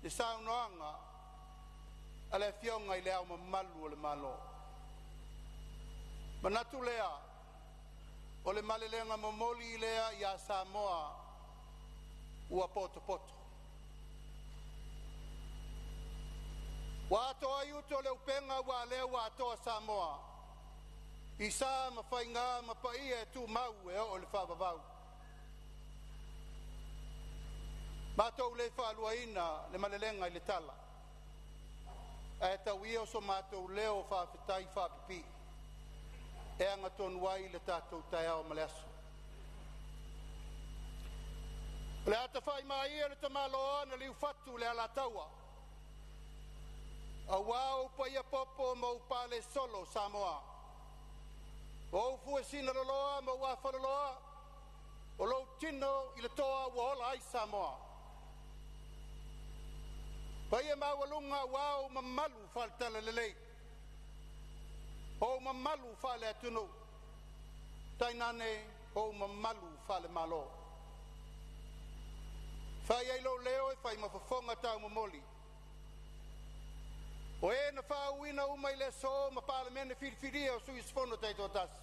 le saunoaga a le Afioga i Le Ao Mamalu o le Malo. Manatu lea o le malelega momoli lea ia Samoa ua potopoto. Ua atoa ai utu o le upega aua o lea ua atoa Samoa i sa ma faiga ma paia e tumau e oo i le faavavau. Matou le faaluaina le malelega i le tala, ae tau ia o so matou leo faafetai faapipii e agatonu ai le tatou taeao ma le aso. O le a tafa'imaʻia le tamaloa na liufatu e le Alataua, auā ou paia popo ma ou palesolo Samoa, o ou fuesina loloa ma ou afaloloa, o lou tino i le toa ua ola ai Samoa. Paia maualuga aua ou mamalu faale-Talalelei, ou mamalu faale-atunuu, tainane ou mamalu faale-Malo. E fai ai lou leo e fai ma fofoga taumomoli, o e na faauuina uma i le aso ma Palemene filifilia o sui usufono taitoatasi,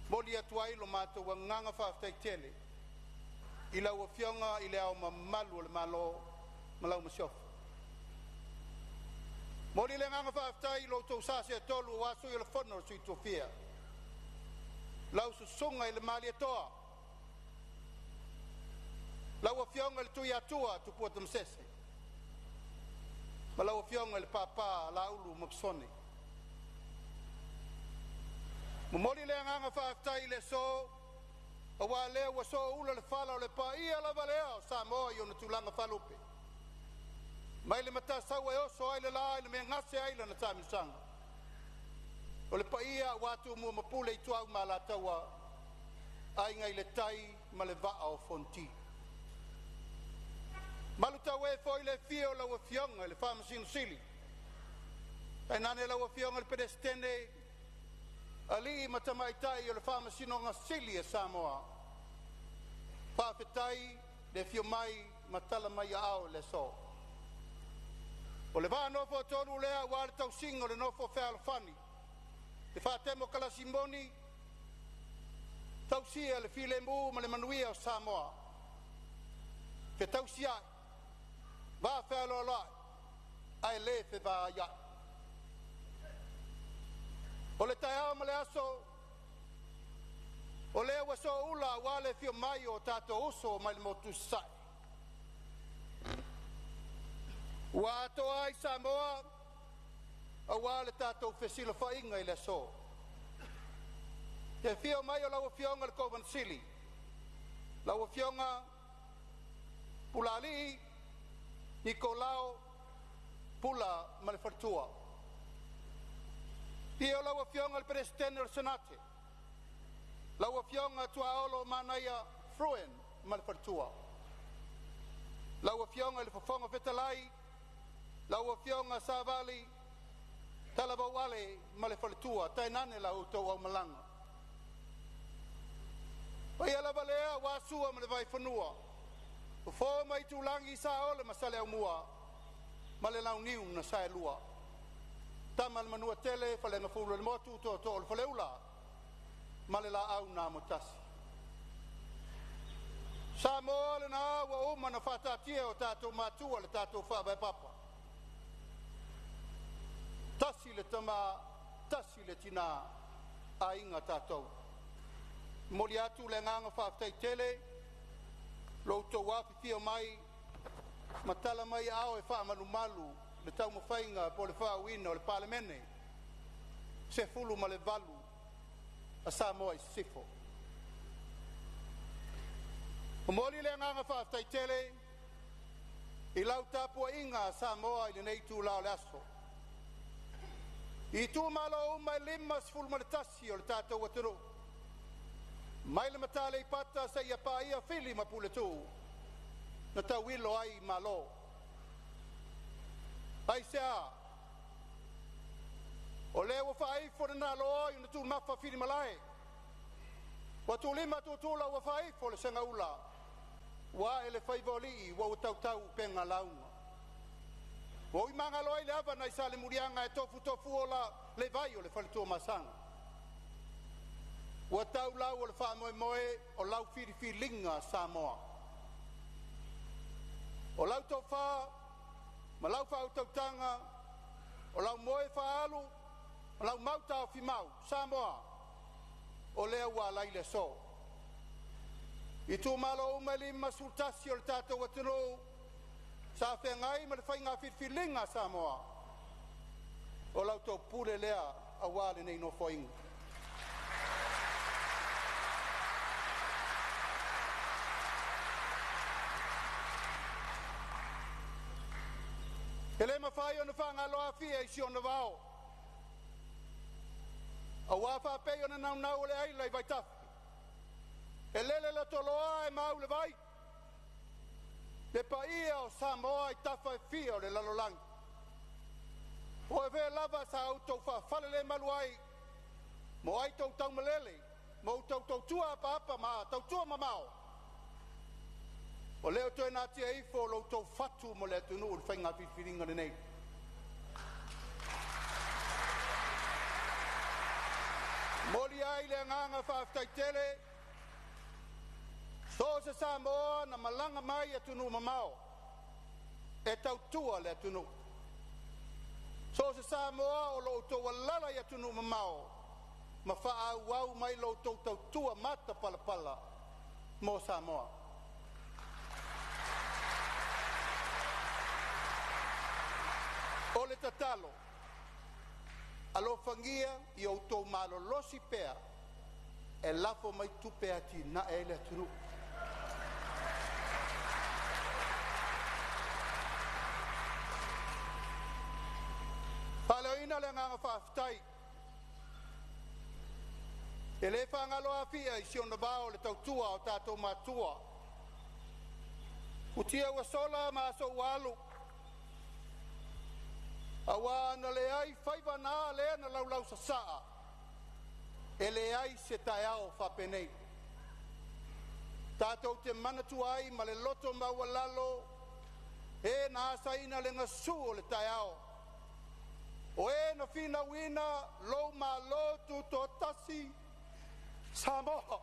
momoli atu ai lo matou agaga faafetai tele i lau Afioga i Le Ao Mamalu o le Malo ma lau Masiofo. Momoli le agaga faafetai i lo outou sa seetolu aua Sui o le Fono a Sui Tofia, lau Susuga i le Malietoa, lau Afioga i le Tuiatua Tupua Tamasese ma lau Afioga i le Papa Laulu Matisone. Momoli le agaga faafetai i le aso, aua o lea ua soua le fala o le paia lava lea o Samoa i ona tulaga faalupe, mai le Matasaua e oso ai le la i le mea e gase ai lana taamilosaga. O le paia aua Tumua ma Pule, Ituau ma Alataua, Aiga i le Tai ma le Vaa o Fonoti. Malutaue foi le afio o lau Afioga i le Faamasino Sili, tainane lau Afioga i le Peresetene, alii ma tamaitai o le Faamasinoga Sili a Samoa. Faafetai le afio mai ma tala mai aao i le aso. O le va nofo a tolu lea aua le tausiga o le nofo fealofani, le faatemokalasi moni, tausia le filemu ma le manuia o Samoa. Fetausiai, va fealoaloai ae le fevaaiai. O le taeao ma le aso, o lea ua soua aua le afio mai o tatou uso mai le motu i Sasae. Ua atoa ai Samoa aua le tatou fesilafaiga i le aso. Le afio mai o lau Afioga i le Kovana Sili, lau Afioga Pulaalii Nikolao Pula ma le faletua. Afio lau Afioga i le Peresetene o le Senate, lau Afioga Tuaolo Manaia Fruen ma le faletua. Lau Afioga i le Fofoga Fetalai, lau Afioga Savali Talavou Ale ma le faletua, tainane la outou aumalaga. Paia lava lea aua Sua ma le Vaifanua, Fofo ma Aitulagi, Saole ma Saleaumua ma le Launiu na Saelua. Tama a le Manuatele, Faleagafulu o le Motu, Tootoo o le Faleula ma le Laau na Amotasi. Samoa lena ua uma ona faataatia e o tatou matua le tatou faavae papa. Tasi tamā, tasi le tinā, aiga tatou. Momoli atu le agaga faafetai tele lo outou afifio mai ma tala mai aao e faamalumalu le taumafaiga po o le faauuina o le Palemene 18 a Samoa i Sisifo. Momoli le agaga faafetai tele i lau tapuaiga Samoa i lenei itula o le aso. I itumalo uma e 51 o le tatou atunuu, mai le Mata Aleipata seia paia Fili ma Puletuu na tauilo ai Malo. Aisea? O lea ua faaifo le naloa i ona tumafa filimalae, ua tuulima tutula ua faaifo le segaula, ua ae le faiva o alii ua ua tautau upega lauga. Ua ui magalo ai le ava nai Salemuliaga e tofutofuola le vai o le faletuamasaga. Ua tau lau o le faamoemoe o lau filifiliga Samoa. O lau tofa ma lau faautautaga, o lau moe faaalu ma lau taofimau Samoa, o lea ua ala ai le aso. Itumalo uma e 51 o le tatou atunuu sa feagai ma le faiga filifiliga a Samoa, o la outou pule lea aua lenei Nofoaiga. E le mafai ona faagalo Afia i si ona vao, aua faapei ona naunau o le aila i vaitafe, e lele le toloa ae mau le vai, le paia o Samoa i tafa e fia o le lalolagi. Po o fea lava sa outou faafalelemalu ai, mo ai outou taumalele ma outou tautua apaapa ma tautua mamao, o lea ua toe natia ifo lo outou fatu mo le atunuu i le faiga filifiliga lenei. Momoli ai le agaga faafetai tele so o se Samoa na malaga mai i atunuu mamao e tautua le atunuu. So o se Samoa o lo o outou alaala i atunuu mamao ma faaauau mai lo outou tautua matapalapala mo Samoa. O le tatalo, alofagia ia outou malolosi pea e lafo mai tupe e atinae ai le atunuu. Faaleoina le agaga faafetai e le faagalo Afia i si ona vao i le tautua a o tatou matua. Futia ua sola ma aso ua alu, aua a na leai faiva na lea na laulausasaa, e leai se taeao faapenei. Tatou te manatua ai ma le loto maualalo e na asaina le gasu o le taeao, o e na finauina lou Malo Tutoatasi Samoa.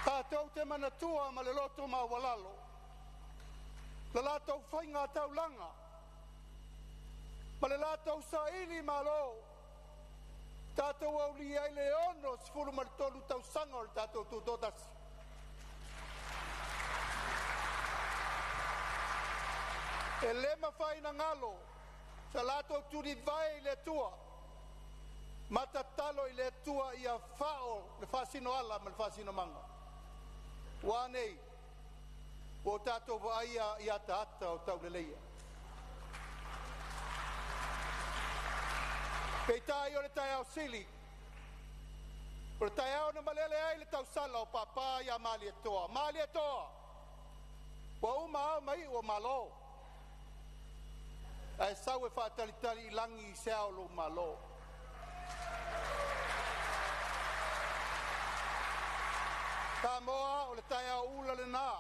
Tatou te manatua ma le loto maualalo la latou faiga taulaga ma le latou saili malo, tatou aulia ai le 63 tausaga o le tatou Tutoatasi. E le mafai ona galo sa latou tulivae i le Atua ma tatalo i le Atua ia fao le faasinoala ma le faasinomaga. Ua a nei? Ua o tatou vaaia i ataata o tauleleia. Peitai o le taeao sili, o le taeao na malele ai le tausala o Papa ia Malietoa, Malietoa, ua uma ao ma iu o Malo, ae sau e faatalitali i lagi se ao o lou malo. Samoa o le taeao ula lena,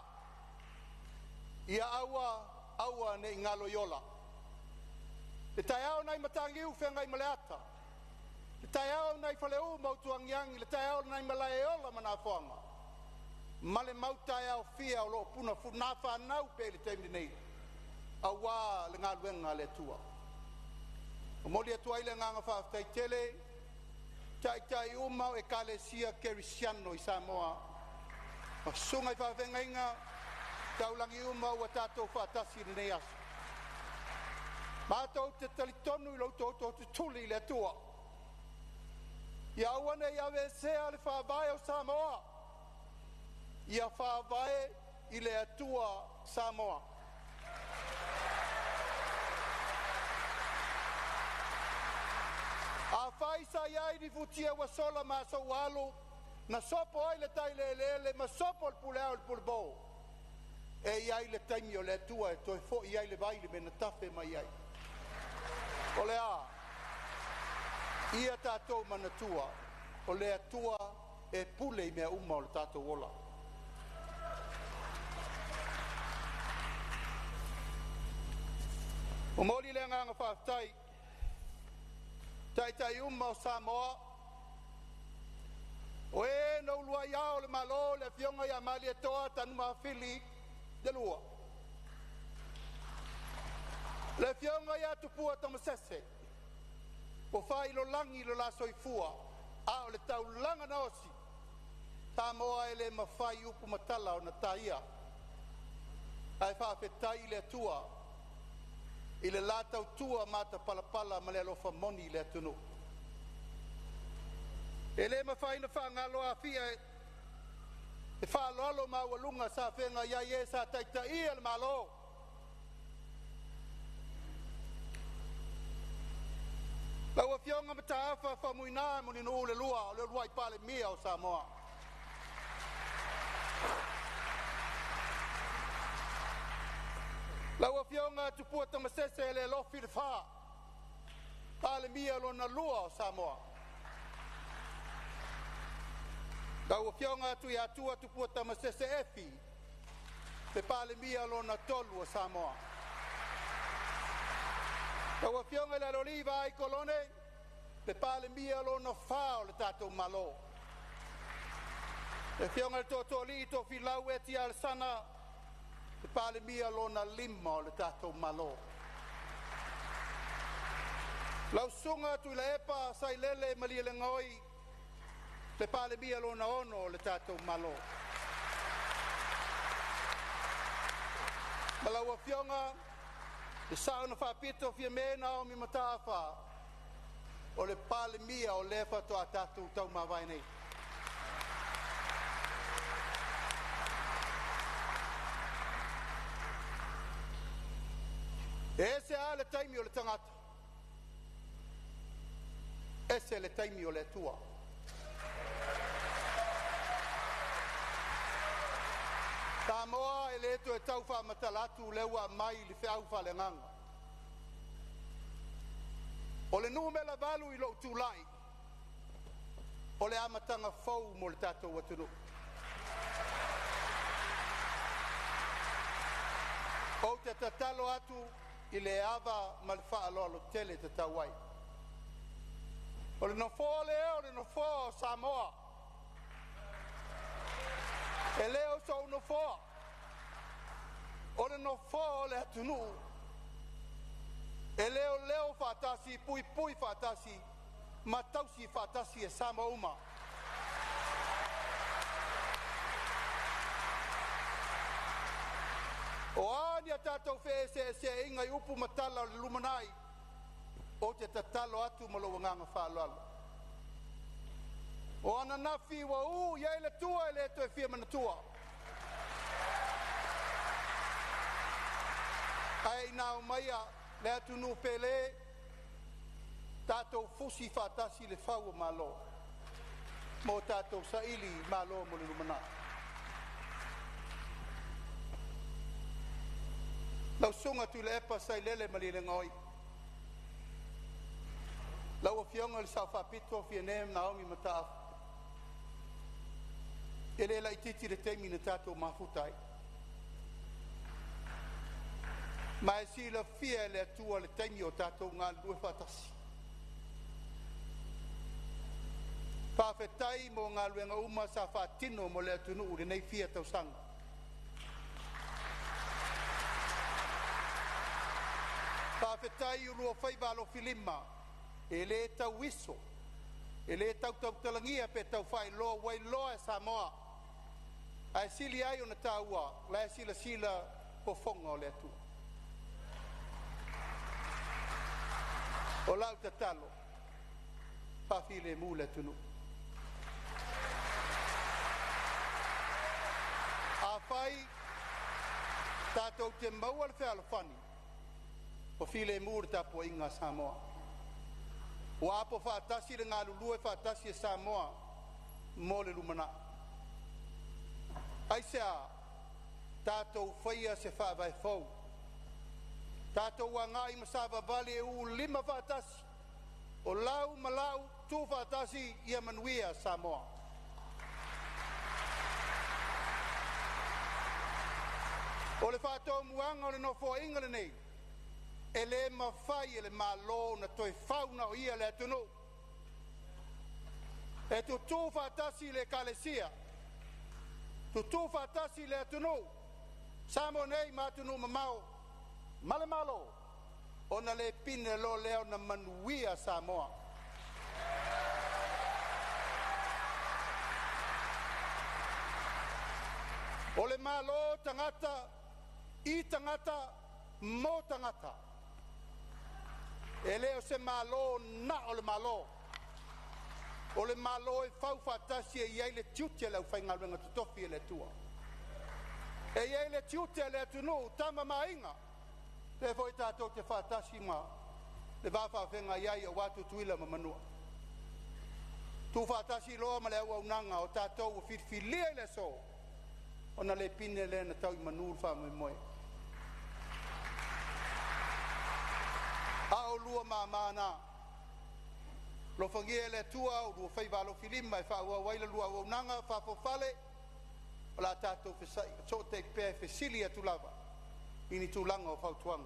ia aua aua ne i galo i ola. Le taeao nai Mataniu Feagaimaleata, le taeao nai Faleu ma Utuagiagi, le taeao nai Malaeola ma Nafoaga, ma le mau taeao fia o lo o puna fanau pea i le taimi nei auā le galuega a le Atua. Momoli atu ai le agaga faafetai tele taitai uma o Ekalesia Kerisiano i Samoa ma susuga i faafeagaiga taulagi uma ua tatou faatasi i lenei aso. Matou te talitonu i lo outou tootutuli i le Atua, ia aua ne i aveesea le faavae o Samoa, ia faavae i le Atua Samoa. Afai sa i ai ni futia ua sola ma aso ua alu na sopo ai le tai o le eleele ma sopo le pule ao i le pulepo, e i ai le taimi o le Atua e toe foi ai le vai i le mea na tafe mai ai. O le a? Ia tatou manatua, o le Atua e pule i mea uma o le tatou ola. Momoli le agaga faafetai i taitai uma o Samoa o e na uluai Ao o le Malo, le Afioga ia Malietoa Tanumafili II, le Afioga ia Tupua Tamasese ua faailoalagi lo la soifua a o le taulaga na osi, Samoa e le mafai upu ma tala ona taia, ae faafetai i le Atua i le la tautua matapalapala ma le alofa moni i le atunuu. E le mafai ona faagalo Afia e faaaloalo maualuga sa feagai ai e sa taitaia le Malo. Lau Afioga Mataafa Faumuina Mulinuu II o le uluai Palemia o Samoa. Lau Afioga Tupua Tamasese Lealofi Lefa, Palemia lona lua o Samoa. Lau Afioga Tuiatua Tupua Tamasese Efi, le Palemia lona tolu o Samoa. Lau Afioga i le Aloalii Vaai Kolone, le Palemia lona fa o le tatou Malo. Le Afioga i le Tootooalii Tofilau Eti Alesana, le Palemia lona lima o le tatou Malo. Lau Susuga Tuilaepa Sailele Malielegaoi, le Palemia lona ono o le tatou Malo. Ma lau Afioga le Sao na Faapito Fiame Naomi Mataafa, o le Palemia o lea faatoa tatou taumavae nei. E ese lava le taimi o le tagata, ese le taimi o le Atua. Samoa e le toe tau faamatala atu lea ua aumai le feau faaleagaga. O le numera 8 i lou tulai, o le amataga fou mo le tatou atunuu. Ou te tatalo atu i le ava ma le faaaloalo tele e tatau ai. O le nofoa lea o le nofoa o Samoa. E le o sou nofoa, o le nofoa o le atunuu e leoleo faatasi, puipui faatasi ma tausi faatasi e Samoa uma. O a ni a tatou feeseeseaiga i upu ma tala o le lumanai, ou te tatalo atu ma lou agaga faaaloalo. O ananafi ua uu i ai le tua e le toe fia manatua. Ae ina aumaia le atunuu pele, tatou fusi faatasi le fau o Malo mo tatou saili malo mo le lumanai. Lau Susuga Tuilaepa Sailele Malielegaoi, lau Afioga i le Sao Faapito Fiame Naomi Mataafa, e le laitiiti le taimi na tatou mafuta ai, ma e silafia e le Atua le taimi o tatou galulue faatasi. Faafetai mo galuega uma sa faatino mo le atunuu i lenei fia tausaga. Faafetai i oulua faiva alofilima e le tauiso, e le tau tautalagia pe tau faailoa ua iloa e Samoa, ae sili ai ona taua o la e silasila fofoga o le Atua. O lau tatalo, faafilemu le atunuu. Afai tatou te maua le fealofani, ua filemu le tapuaiga a Samoa, ua apo faatasi le galulue faatasi a Samoa mo le lumanai. Aisea? Tatou faia se faavae fou, tatou agai ma savavali e uu lima faatasi, o lau ma lau, tutu faatasi, ia manuia Samoa. O le faatomuaga o le Nofoaiga lenei, e le mafai e le Malo ona toe fau na o ia le atunuu. E tutu faatasi le Ekalesia, tutu faatasi le atunuu, Samoa nei ma atunuu mamao ma le Malo, ona le pine loa lea ona manuia Samoa. O le Malo o tagata i tagata mo tagata. E le o se Malo na o le Malo, o le Malo e faufaatasi e i ai le tiute o le aufaigaluega totofi a le Atua. E i ai le tiute a le atunuu, Tama ma Aiga, lea foi tatou te faatasi ma le va faafeagai ai aua Tutuila ma Manua. Tuufaatasi loa ma le auaunaga o tatou ua filifilia i le aso, ona le pine lea ona tau i manu le faamoemoe. A o oulua mama na, alofagia e le Atua oulua faiva alofilima e faaauau ai la oulua auaunaga faafoafale, o le a tatou fesootai pea e fesili atu lava i ni tulaga o fautuaga.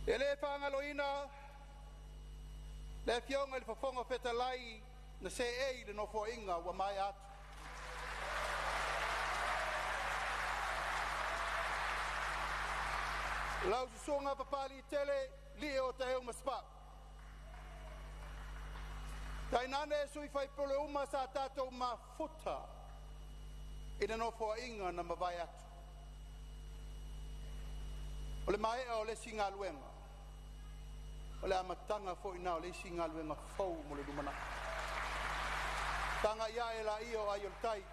E le faagaloina le Afioga i le Fofoga Fetalai na seei i le Nofoaiga ua maea atu, lau Susuga Papaliitele Lie Otaeu Masepau, tainane sui usufono uma sa tatou mafuta i le Nofoaiga na mavae atu. O le maea o le isi galuega, o le amataga foi lena o le isi galuega fou mo le lumanai. Tagai ae laia o ai o le tai,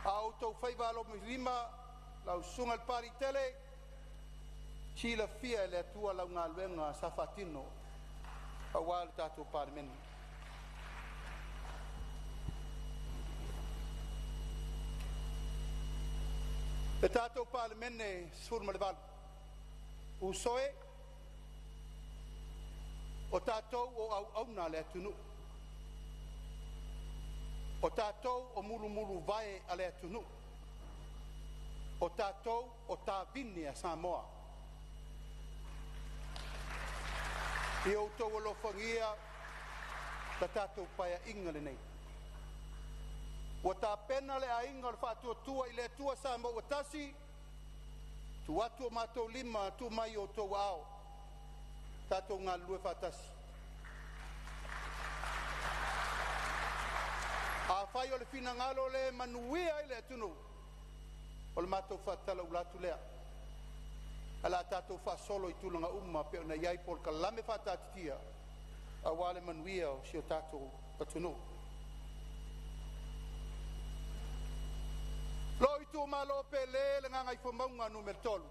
a o outou faiva alofilima, lau susuga i le Papaliitele, silafia e le Atua lau galuega sa faatino aua le tatou Palemene. Le tatou Palemene 18, uso e, o tatou o auauna a le atunuu, o tatou o mulumuluvae a le atunuu, o tatou o tavini a Samoa. Ia outou alofagia le tatou Paeaiga lenei, ua tapena le Aiga o le Faatuatua i le Atua Samoa ua Tasi, tuu atu o matou lima tuu mai i outou aao, tatou galulue faatasi. Afai o le finagalo lea e manuia ai le atunuu, o le matou faatalaula atu lea, ae o le a tatou faasolo i tulaga uma e pei ona i ai polokalame faataatitia aua le manuia o si o tatou atunuu. Lou itumalo pele, le Gagaifomauga Nu.3,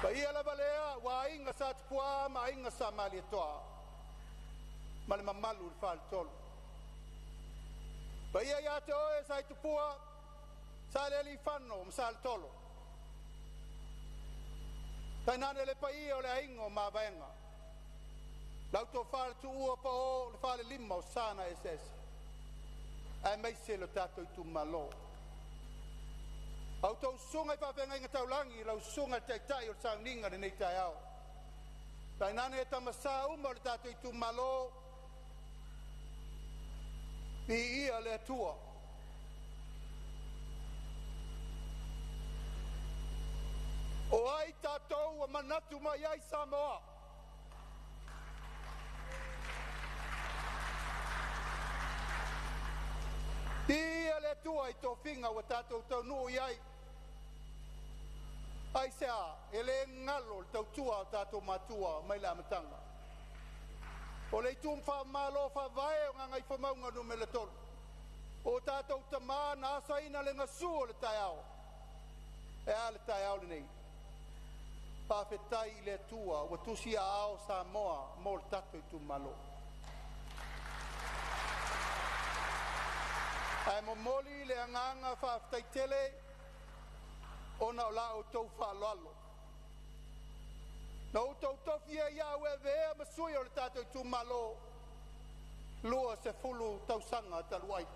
paia lava lea aua Aiga Sa Tupua ma Aiga Sa Malietoa ma le mamalu i le Faletolu. Paia ia te oe Sa Tupua, Salealiifano ma Saletolo, tainane le paia o le aiga o Mavaega, lau tofa le Tuua Pao, le falelima o Sa na Eseese, aemaise le tatou itumalo. A outou susuga i faafeagaiga taulagi, lau susuga i le taitai o le sauniga i lenei taeao. Tainane tama sa uma o le tatou itumalo, viia le Atua. O ai tatou ua manatu mai ai Samoa? Viia le Atua i tofiga ua tatou taunuu i ai. Aisea? E le galo le tautua a o tatou matua mai le amataga. O le itu faamalo faavae o Gagaifomauga Nu.3, o tatou tama na asaina le gasu o le taeao. E a le taeao lenei? Faafetai i le Atua ua tusi aao Samoa mo le tatou itumalo. Ae momoli le agaga faafetai tele ona o la outou faaaloalo na outou tofia ai au e avea ma sui o le tatou itumalo 20 tausaga talu ai.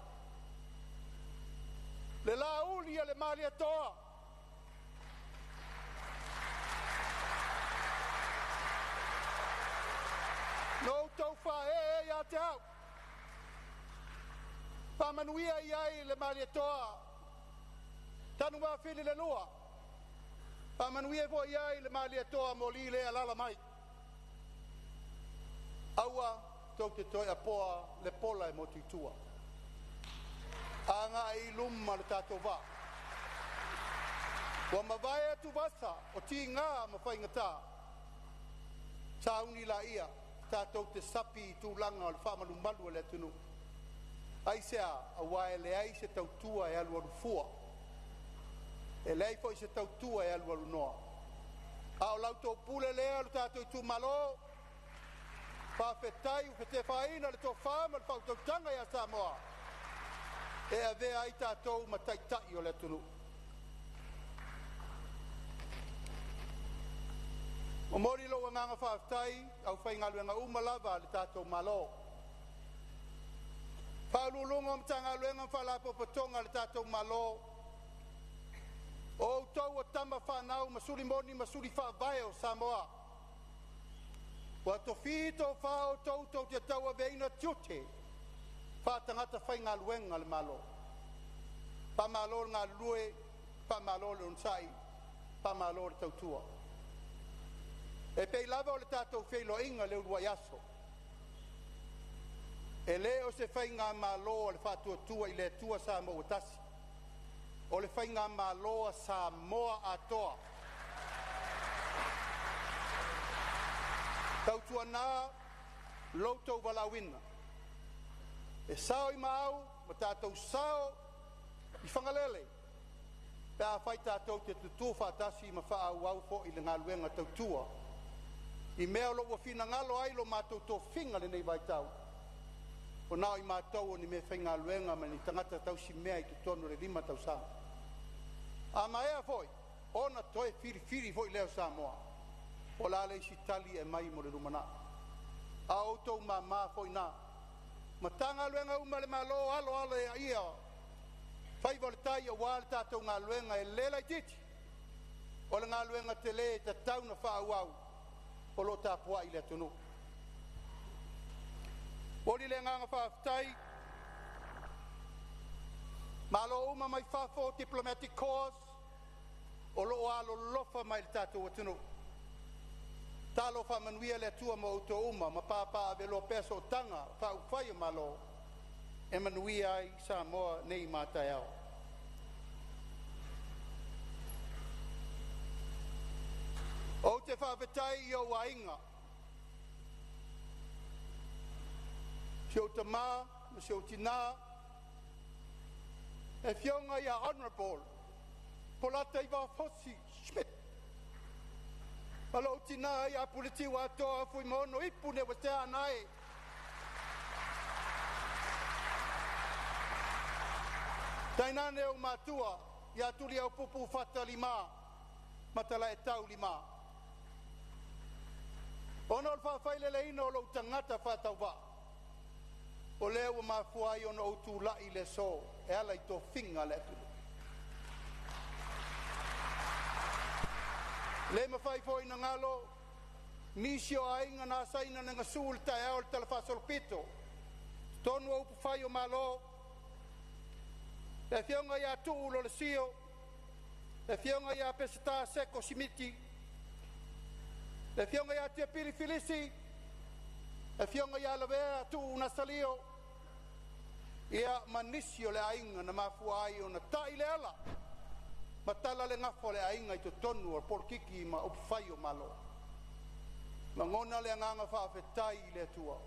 Le lauli a le Malietoa, na outou faaee ia te au, faamanuia i ai le Malietoa Tanuvafili le lua, faamanuia foi i ai le Malietoa Moli lea e alaala mai. Aua tou te toe apoa le pola e motu i tua, agai i luma le tatou vaa. Ua mavae atuvasa o tiga ma faigata, sauni laia tatou te sapi i tulaga o le faamalumalu a le atunuu. Aisea? Aua e leai se tautua e alualu fua, e leai foi se tautua e alualu noa. A o la outou pule lea lo tatou itumalo, faafetai ua fetefaaina le tofa ma le faautautaga ia Samoa e avea ai tatou ma taitai o le atunuu. Momoli lou agaga faafetai i aufaigaluega uma lava a le tatou Malo, Faauluuluga o Matagaluega ma Faalapotopotoga a le tatou Malo, o outou o tama fanau ma suli moni ma suli faavae o Samoa. Ua tofi tofa outou tou te tauaveina tiute faatagata faigaluega a le Malo. Faamalo le galulue, faamalo le onosai, faamalo le tautua. E pei lava o le tatou feiloaiga i le uluai aso, e le o se faigamalo a le Faatuatua i le Atua Samoa ua Tasi, o le faigamalo a Samoa atoa. Tautuana lo outou valaauina, e sao i maau ma tatou sao i Fagalele pe afai tatou te tutu faatasi ma faaauau foi le galuega tautua i mea o lo o ua finagalo ai lo matou tofiga i lenei vaitau. Ua na o i matou o ni meafaigaluega ma ni tagata tausimea i totonu o le 5 tausaga. A maea foi ona toe filifili foi lea o Samoa, o le a le isi tali e aumai mo le lumanai? A o outou mama foi na. Matagaluega uma a le Malo, alo alo ia faiva o le tai aua le tatou galuega e le laitiiti, o le galuega tele e tatau ona faaauau o lo o tapuai le atunuu. Momoli le agaga faafetai Malo uma mai fafo, Diplomatic Corps o lo o alolofa mai i le tatou atunuu. Talo faamanuia le Atua mo outou uma ma papaaveloa pea sootaga faaupufai o Malo e manuia ai Samoa nei ma a taeao. Ou te faafetai i ou aiga, si ou tama ma si ou tina, le afioga ia Honorable Polataivao Fosi Schmidt ma lou tina ia Puletiuatoa Fuimaono Ipu Leuatea Anae. Tainane ou matua ia Tuliaupupu Fata Lima ma Talaetau Lima. Ona o le faafaileleina o lou tagata faatauvaa, o lea ua mafua ai ona ou tulai i le aso e ala i tofiga a le atunuu. Le mafai foi ona galo nisi o aiga na asaina le gasu i le taeao o le talafaasolopito i totonu o upufai o Malo, le Afioga ia Tuu Lolesio, le Afioga ia Peseta Seko Simiti, le Afioga ia Tiapili Filisi, le Afioga ia Lavea Tuu Nasalio, ia ma nisi o le aiga na mafua ai ona tai le ala ma tala le gafa o le aiga i totonu o polokiki ma upufai o Malo. Lagona le agaga faafetai i le Atua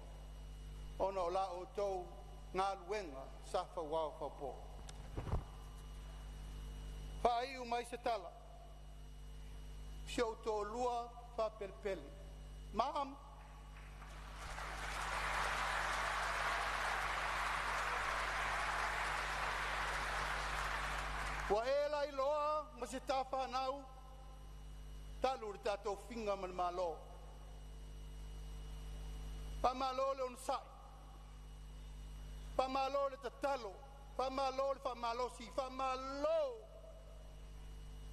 ona o la outou galuega sa fauao faupo. Faaiu mai se tala, si ou toalua faapelepele, Mom, ua e lailoa ma se ta fanau talu le tatou tofiga ma le Malo. Faamalo le onosai, faamalo le tatalo, faamalo le faamalosi, faamalo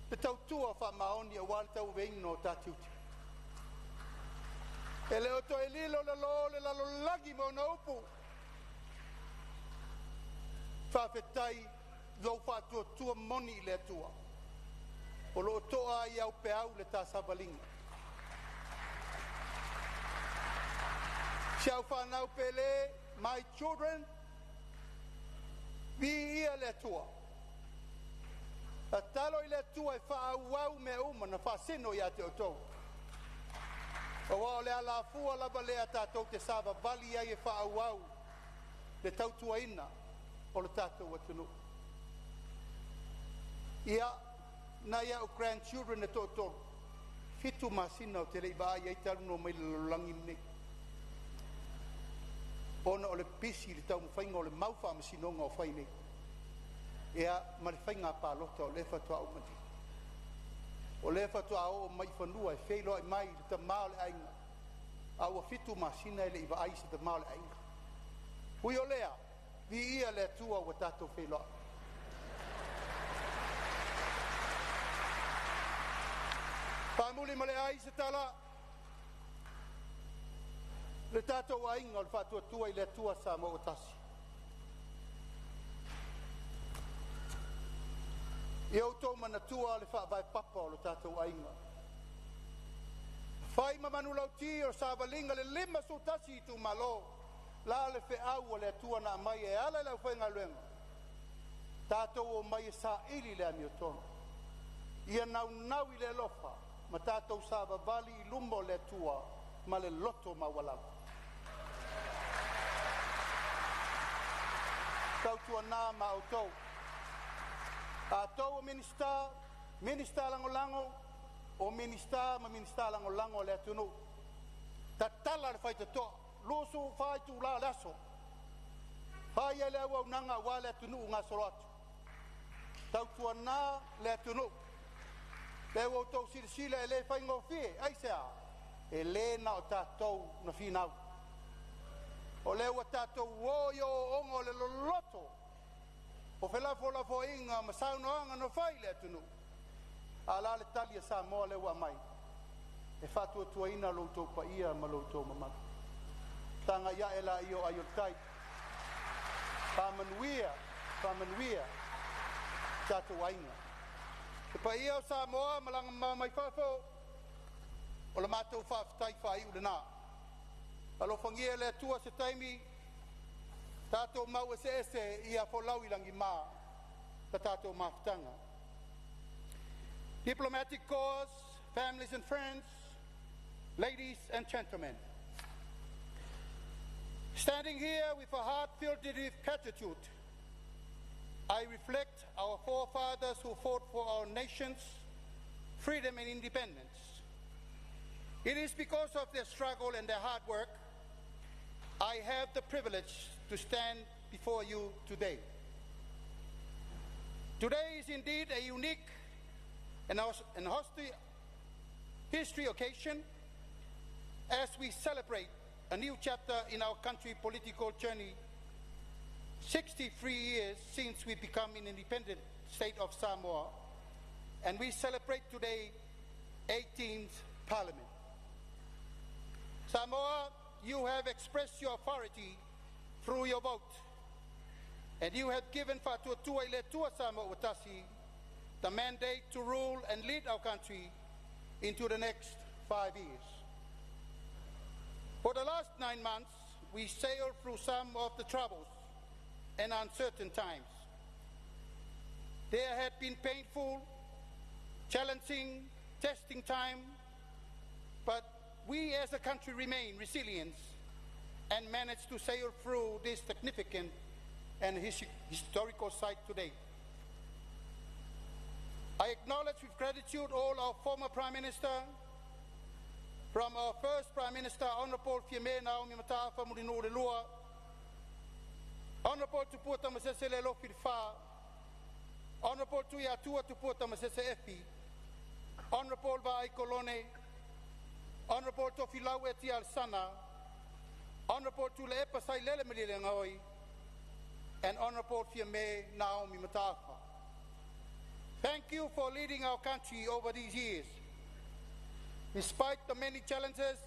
le tautua faamaoni aua le tauaveina o ta tiute. E le o toe lilo le lō o le lalolagi ma ona upu, faafetai i lou faatuatua moni i le Atua o lo o to'a ai au peau i le ta savaliga. Si au fanau pele, my children, viia le Atua. Tatalo i le Atua e faaauau mea uma na faasino ia te outou, aua o le alafua lava lea tatou te savavali ai e faaauau le tautuaina o le tatou atunuu. Ia, nai a'u grandchildren e toatolu, 7 masina ou te le i vaai ai talu ona omai i le lalolagi lenei ona o le pisi i le taumafaiga o le mau faamasinoga o fai nei, ia ma le faiga palota o lea faatoa uma nei. O lea faatoa oo mai i fanua e feiloai mai i le tama o le aiga, a ua 7 masina e le i vaai i se tama o le aiga. Ui o lea, viia le Atua ua tatou feiloai. Faamuli ma le ai se tala, le tatou aiga o le Faatuatua i le Atua Samoa ua tasi. Ia outou manatua le faavae papa o lo tatou aiga, fai ma manulauti o le savaliga i le 51 itumalo. O le a le feau a le Atua na aumai e ala i le aufaigaluega? Tatou omai e saili le amiotonu, ia naunau i le alofa ma tatou savavali i luma o le Atua ma le loto maualalo. Tautuana ma outou, tatou o Minisita, Minisita Lagolago, o Minisita ma Minisita Lagolago a le atunuu, tatala le faitotoa 24 itula o le aso, fai ai le auaunaga aua le atunuu gasolo atu. Tautuana le atunuu, lea ua outou silasila e le faigofie. Aisea? E le na o tatou na finau, o lea ua tatou o i ooooga o le loloto o felafolafoaiga ma saunoaga na fai i le atunuu. A o le a le tali a Samoa lea ua aumai? E faatuatuaina lo outou paia ma lo outou mamalu. Tagai ae laia o ai o le tai. Faamanuia, faamanuia tatou aiga. Le paia o Samoa malaga mamao mai fafo, o le matou faafetai faaiu lena. Alofagia e le Atua se taimi tatou mau eseese ia folau i lagima la tatou mafutaga. Diplomatic Corps, families and friends, ladies and gentlemen. Standing here with a heart filled with gratitude, I reflect our forefathers who fought for our nation's freedom and independence. It is because of their struggle and their hard work I have the privilege to stand before you today. Today is indeed a unique and history occasion as we celebrate a new chapter in our country political journey, 63 years since we become an independent state of Samoa, and we celebrate today 18th Parliament. Samoa, you have expressed your authority through your vote, and you have given Faatuatua i le Atua Samoa ua Tasi the mandate to rule and lead our country into the next 5 years. For the last 9 months, we sailed through some of the troubles and uncertain times. There had been painful, challenging, testing time, but we as a country remain resilient and managed to sail through this significant and historical site today. I acknowledge with gratitude all our former Prime Minister, from our first Prime Minister, Honorable Fiame Naomi Mataafa Mulinuu le II, Honorable Tupua Tamasese Lealofi Lefa, Honorable Tuiatua Tupua Tamasese Efi, Honorable Vaai Kolone, Honorable Tofilau Eti Alesana, Honorable Tuilaepa Sailele Malielegaoi, and Honorable Fiame Naomi Mataafa. Thank you for leading our country over these years. Despite the many challenges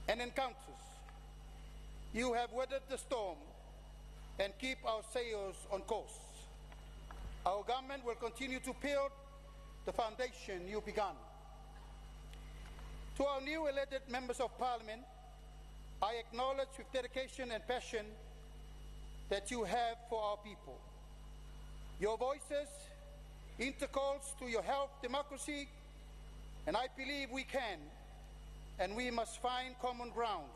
and encounters, you have weathered the storm and keep our sails on course. Our government will continue to build the foundation you began. To our new elected members of parliament, I acknowledge with dedication and passion that you have for our people. Your voices intercalls to your health democracy, and I believe we can and we must find common grounds.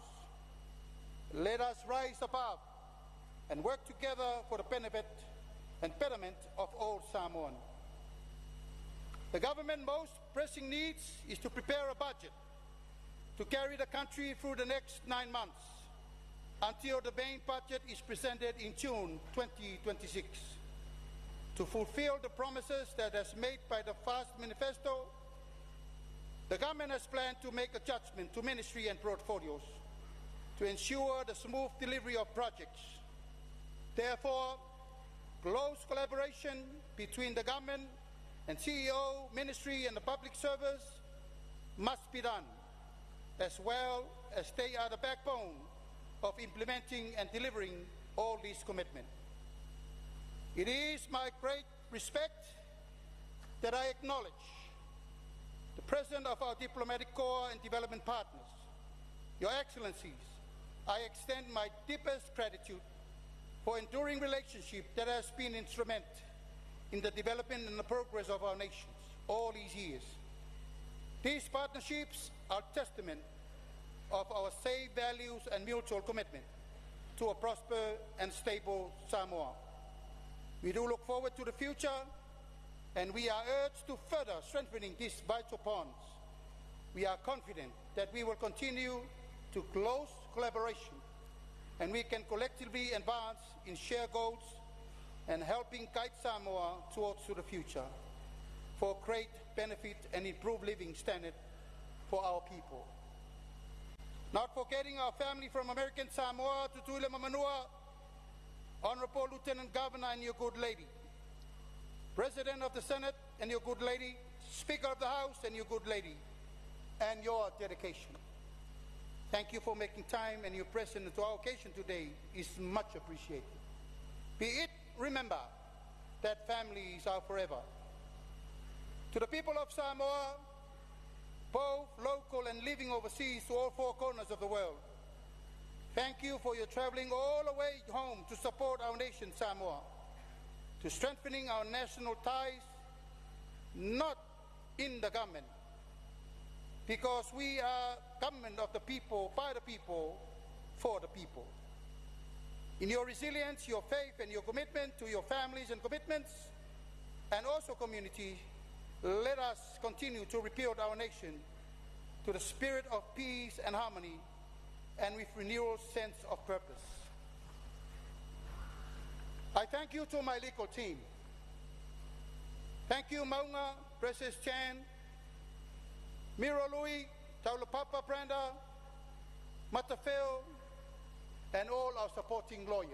Let us rise above and work together for the benefit and betterment of all Samoan. The government's most pressing needs is to prepare a budget to carry the country through the next 9 months until the main budget is presented in June 2026. To fulfill the promises that has made by the FAST Manifesto, the government has planned to make adjustment to ministry and portfolios to ensure the smooth delivery of projects. Therefore, close collaboration between the government and CEO, ministry and the public service must be done, as well as they are the backbone of implementing and delivering all these commitments. It is my great respect that I acknowledge the President of our diplomatic corps and development partners. Your Excellencies, I extend my deepest gratitude for enduring relationship that has been instrumental in the development and the progress of our nations all these years. These partnerships are testament of our same values and mutual commitment to a prosperous and stable Samoa. We do look forward to the future, and we are urged to further strengthening these vital bonds. We are confident that we will continue to close collaboration and we can collectively advance in shared goals and helping guide Samoa towards to the future for great benefit and improved living standard for our people. Not forgetting our family from American Samoa, Tutuila ma Manua, Honorable Lieutenant Governor and your good lady, President of the Senate and your good lady, Speaker of the House and your good lady, and your dedication. Thank you for making time, and your presence to our occasion today is much appreciated. Be it remember that families are forever. To the people of Samoa, both local and living overseas to all four corners of the world, thank you for your traveling all the way home to support our nation, Samoa, to strengthening our national ties, not in the government, because we are government of the people, by the people, for the people. In your resilience, your faith, and your commitment to your families and commitments, and also community, let us continue to rebuild our nation to the spirit of peace and harmony and with renewal sense of purpose. I thank you to my legal team. Thank you, Maunga, Precious Chan, Miro Louis, Taulapapa Brenda, Matafeo, and all our supporting lawyers.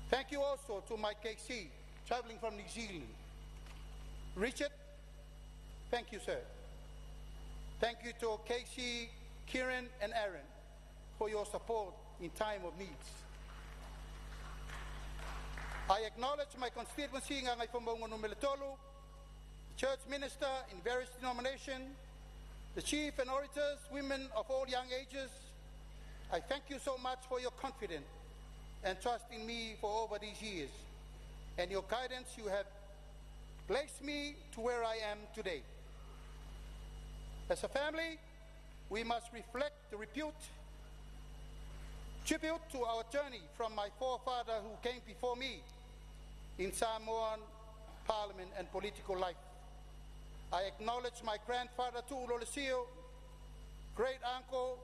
Thank you also to my KC, traveling from New Zealand, Richard, Thank you, sir. Thank you to Casey, Kieran, and Aaron for your support in time of needs. I acknowledge my constituency, Gagaifomauga Numera Tolu, the church minister in various denominations, the chief and orators, women of all young ages. I thank you so much for your confidence and trust in me for over these years, and your guidance you have placed me to where I am today. As a family, we must reflect the repute, tribute to our journey from my forefather who came before me in Samoan parliament and political life. I acknowledge my grandfather Tu'u Lolesio, great uncle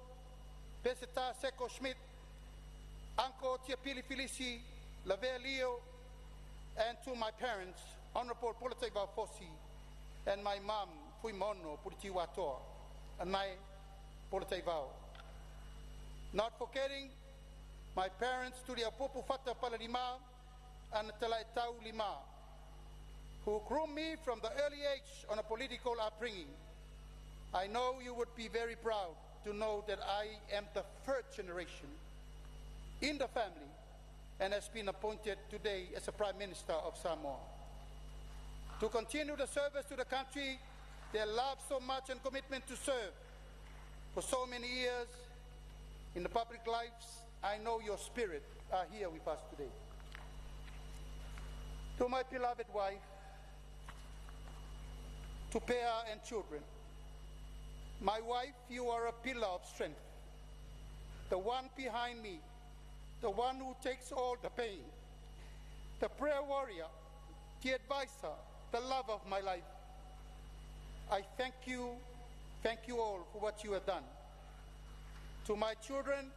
Peseta Seko Schmidt, Uncle Tiapili Filisi, Lavea Leo, and to my parents, Honorable Polataivao Fosi, and my mom, Fuimaono Puritiuatoa, and my Polataivao. Not forgetting my parents, Tuliaupupu Fata Palalima and Talaitau Lima, who groomed me from the early age on a political upbringing. I know you would be very proud to know that I am the third generation in the family and has been appointed today as a Prime Minister of Samoa. To continue the service to the country they love so much and commitment to serve for so many years in the public lives, I know your spirit are here with us today. To my beloved wife, to Pea and children, my wife, you are a pillar of strength, the one behind me, the one who takes all the pain, the prayer warrior, the advisor, the love of my life. I thank you all for what you have done. To my children,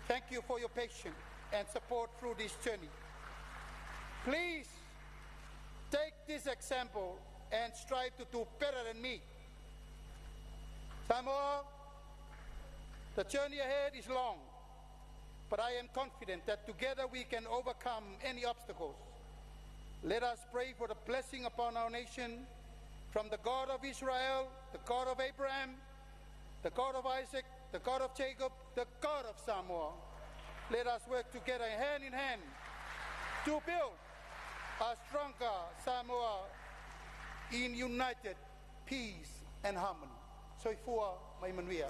thank you for your patience and support through this journey. Please take this example and strive to do better than me. Samoa, the journey ahead is long, but I am confident that together we can overcome any obstacles. Let us pray for the blessing upon our nation from the God of Israel, the God of Abraham, the God of Isaac, the God of Jacob, the God of Samoa. Let us work together hand in hand to build a stronger Samoa in united peace and harmony. Soifua ma ia manuia.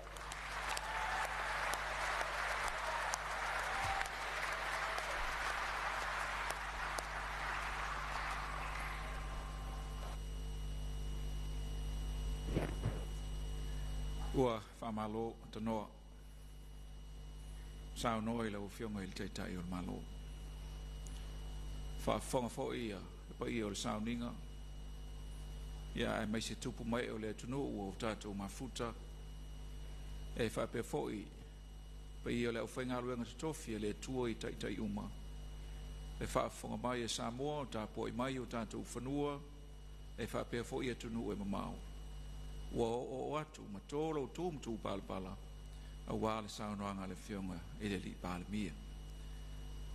Ua faamalo tanoa saunoa i lau Afioga i le Taitai o le Malo. Faafofoga foi ia le paia o le sauniga, ia aemaise tupu mai o le atunuu ua o tatou mafuta, e faapea foi paia o le aufaigaluega totofi a le Atua i taitai uma. Le faafofoga mai e Samoa o tapuai mai o tatou fanua, e faapea foi atunuu e mamao. Ua oo atu ma tō lo tū ma tū palapala auā le saunoaga a le Afioga i le Alii Palemia.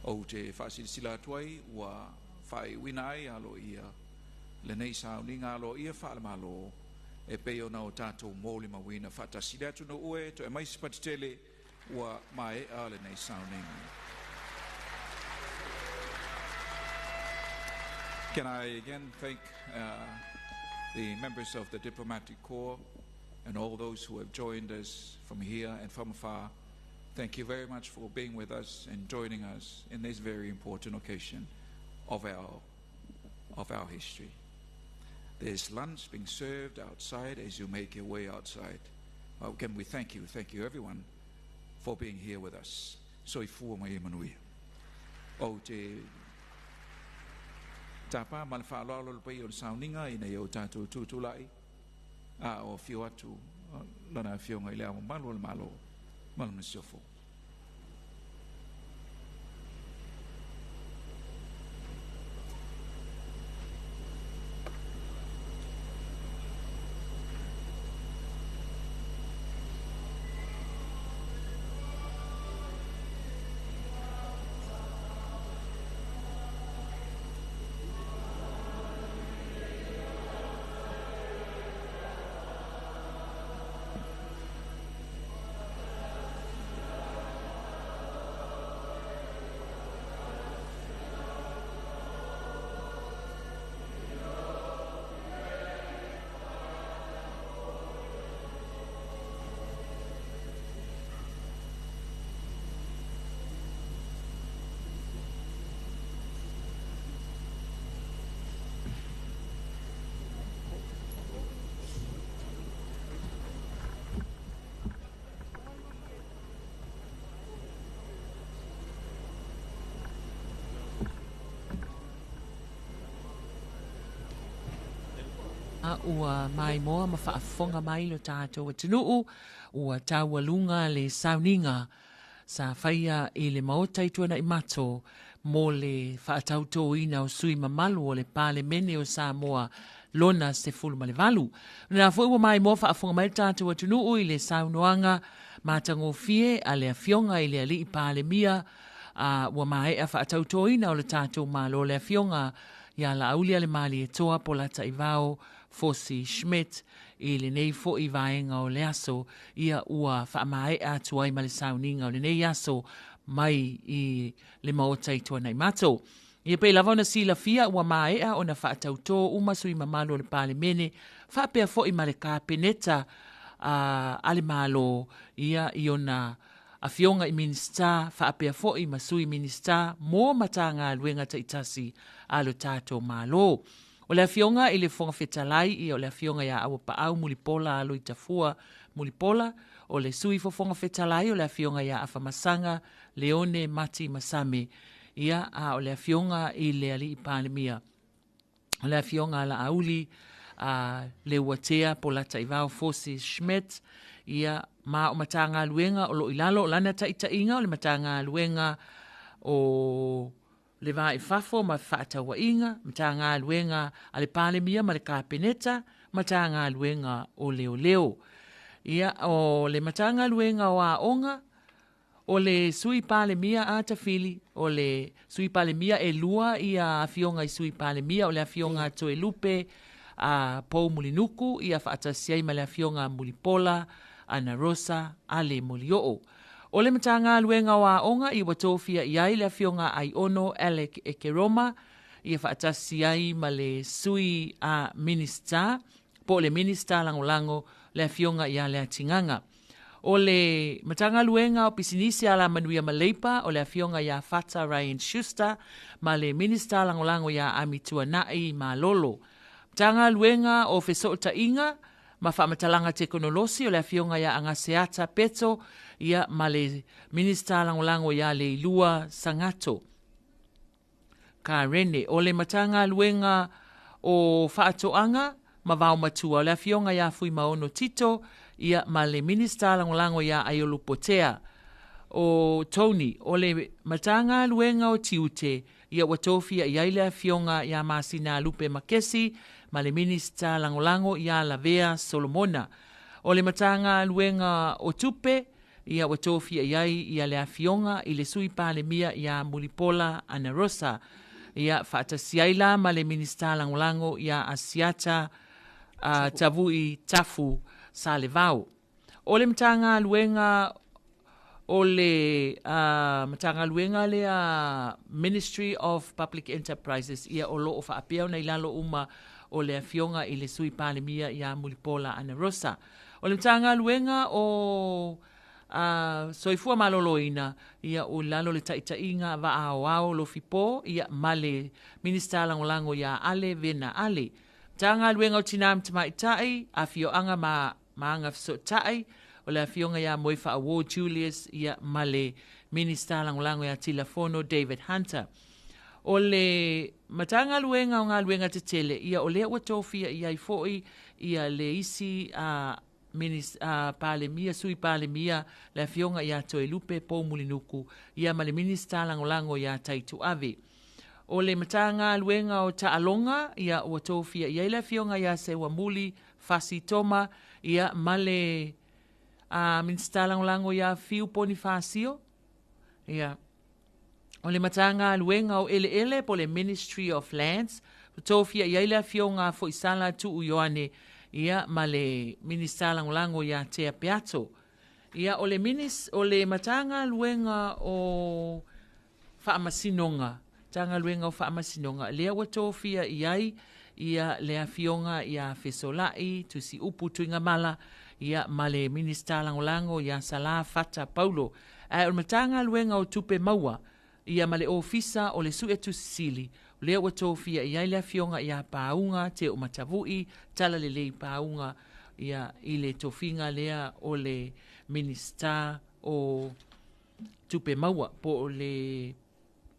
Ou te faasilasila atu ai ua faaiuina ai aloaia lenei sauniga aloaia faale-Malo e pei ona o tatou molimauina faatasi le atunuu e toe mai se patitele ua mae'a lenei sauniga. Can I again thank the members of the Diplomatic Corps and all those who have joined us from here and from afar. Thank you very much for being with us and joining us in this very important occasion of our history. There's lunch being served outside as you make your way outside. Again, we thank you. Thank you, everyone, for being here with us. Soifua ma ia manuia. Ou te tapa ma le faaaloalo le paia o le sauniga ina ia o tatou tutulai a o afio atu lana Afioga i le Ao Mamalu o le Malo ma lana Masiofo.
Ia, ua maimoa ma faafofoga mai lo tatou atunuu, ua taualuga le sauniga sa faia i le Maota i Tuanaimato mo le faatautōina o sui mamalu o le Palemene o Samoa lona 18. O lena foi ua maimoa faafofoga mai le tatou atunuu i le saunoaga matagofie a le Afioga i le Alii Palemia a ua maea faatautōina o le tatou Malo le Afioga ia Laaulialemalietoa Polataivao Fosi Schmidt i lenei foi vaega o le aso, ia ua faamaea atu ai ma le sauniga o lenei aso mai i le Maota i Tuanaimato. Ia pei lava ona silafia ua maea ona faatautō uma sui mamalu o le Palemene faapea foi ma le Kapeneta a le Malo ia i ona Afioga i Minisita faapea foi ma Sui Minisita mo Matagaluega taitasi a lo tatou Malo. O le Afioga i le Fofoga Fetalai, ia o le Afioga ia Auapaau Mulipola Aloitafua Mulipola, o le Sui Fofoga Fetalai o le Afioga ia Afamasaga Leone Mati Masame, ia a o le Afioga i le Alii Palemia, o le Afioga a Laauli a Leuatea Polataivao Fosi Schmidt, ia ma o Matagaluega o lo o i lalo o lana taitaiga o le Matagaluega o le Va i Fafo ma Fefaatauaiga, Matagaluega a le Palemia ma le Kapeneta, Matagaluega o Leoleo. Ia, o le Matagaluega o Aoga, o le Sui Palemia a Tafili, o le Sui Palemia e lua ia afioga i Sui Palemia, o le afioga a Toelupe a Pou Mulinuku, ia faatasi ai ma le afioga a Mulipola Ana Rosa Ale Molioo. O le Matagaluega o Aoga i ua tofia i ai le Afioga Aiono Alec Ekeroma ia faatasi ai ma le Sui a Minisita po o le Minisita Lagolago le Afioga ia Leatigaga. O le Matagaluega o Pisinisi Alamanuia ma Leipa o le Afioga ia Fata Ryan Schuster ma le Minisita Lagolago ia Amituanai Malolo. Matagaluega o Fesootaiga ma Faamatalaga Tekonolosi o le Afioga ia Agaseata Peto ia ma le Minisita Lagolago ia Leilua Sagato Karene. O le Matagaluega o Faatoaga ma Vaomatua o le Afioga ia Fuimaono Tito ia ma le Minisita Lagolago ia Aiolu Potea. O Tony, o le Matagaluega o Tiute Ia ua tofia i ai le Afioga ia Masinalupe Makesi ma le Minisita Lagolago ia Lavea Solomona. O le Matagaluega o Tupe, ia ua tofia i ai ia le Afioga i le Sui Palemia ia Mulipola Anarosa. Ia faatasi ai la ma le Minisita Lagolago ia Asiata Tavui Tafu Salevao. O le Matagaluega o le Matagaluega lea Ministry of Public Enterprises, ia o lo o faapea ona i lalo uma o le Afioga i le Sui Palemia ia Mulipola Anarosa. O le Matagaluega o Soifua Maloloina, ia o lalo le taitaiga Vaaoao Lofipo, ia ma le Minisita Lagolago ia Ale Vena Ale. Matagaluega o Tina ma Tamaitai, Afioaga ma ma Agafesootai, o le Afioga ia Moefaauo Julius ia ma le Minisita Lagolago ia Tilafono David Hunter. O le Matagaluega o Galuega Tetele, ia o lea ua tofia i ai foi ia le isi a Palemia, Sui Palemia, le Afioga ia Toelupe Poumulinuku, ia ma le Minisita Lagolago ia Taituave. O le Matagaluega o Taaloga, ia ua tofia i ai le Afioga ia Seuamuli Fasi Toma, ia, ma le Minisita Lagolago ia Fiu Ponifasio, ia. O le Matagaluega o Eleele po o le Ministry of Lands, ua tofia i ai le Afioga a Foisala Tuu Ioane, ia, ma le Minisita Lagolago ia Tea Peato. Ia, o le, o le Matagaluega o Faamasinoga, Matagaluega o Faamasinoga, lea ua tofia i ai ia le Afioga ia Fesolai Tusiupu Tuigamala, ia ma le Minisita Lagolago ia Salā Fata Paulo. Ae o le Matagaluega o Tupe Maua, ia ma le Ofisa o le Suetusi Sili, lea ua tofia i ai le Afioga ia Pāuga Teomatavui Talalelei Pāuga, ia i le tofiga lea o le Minisita o Tupe Maua po o le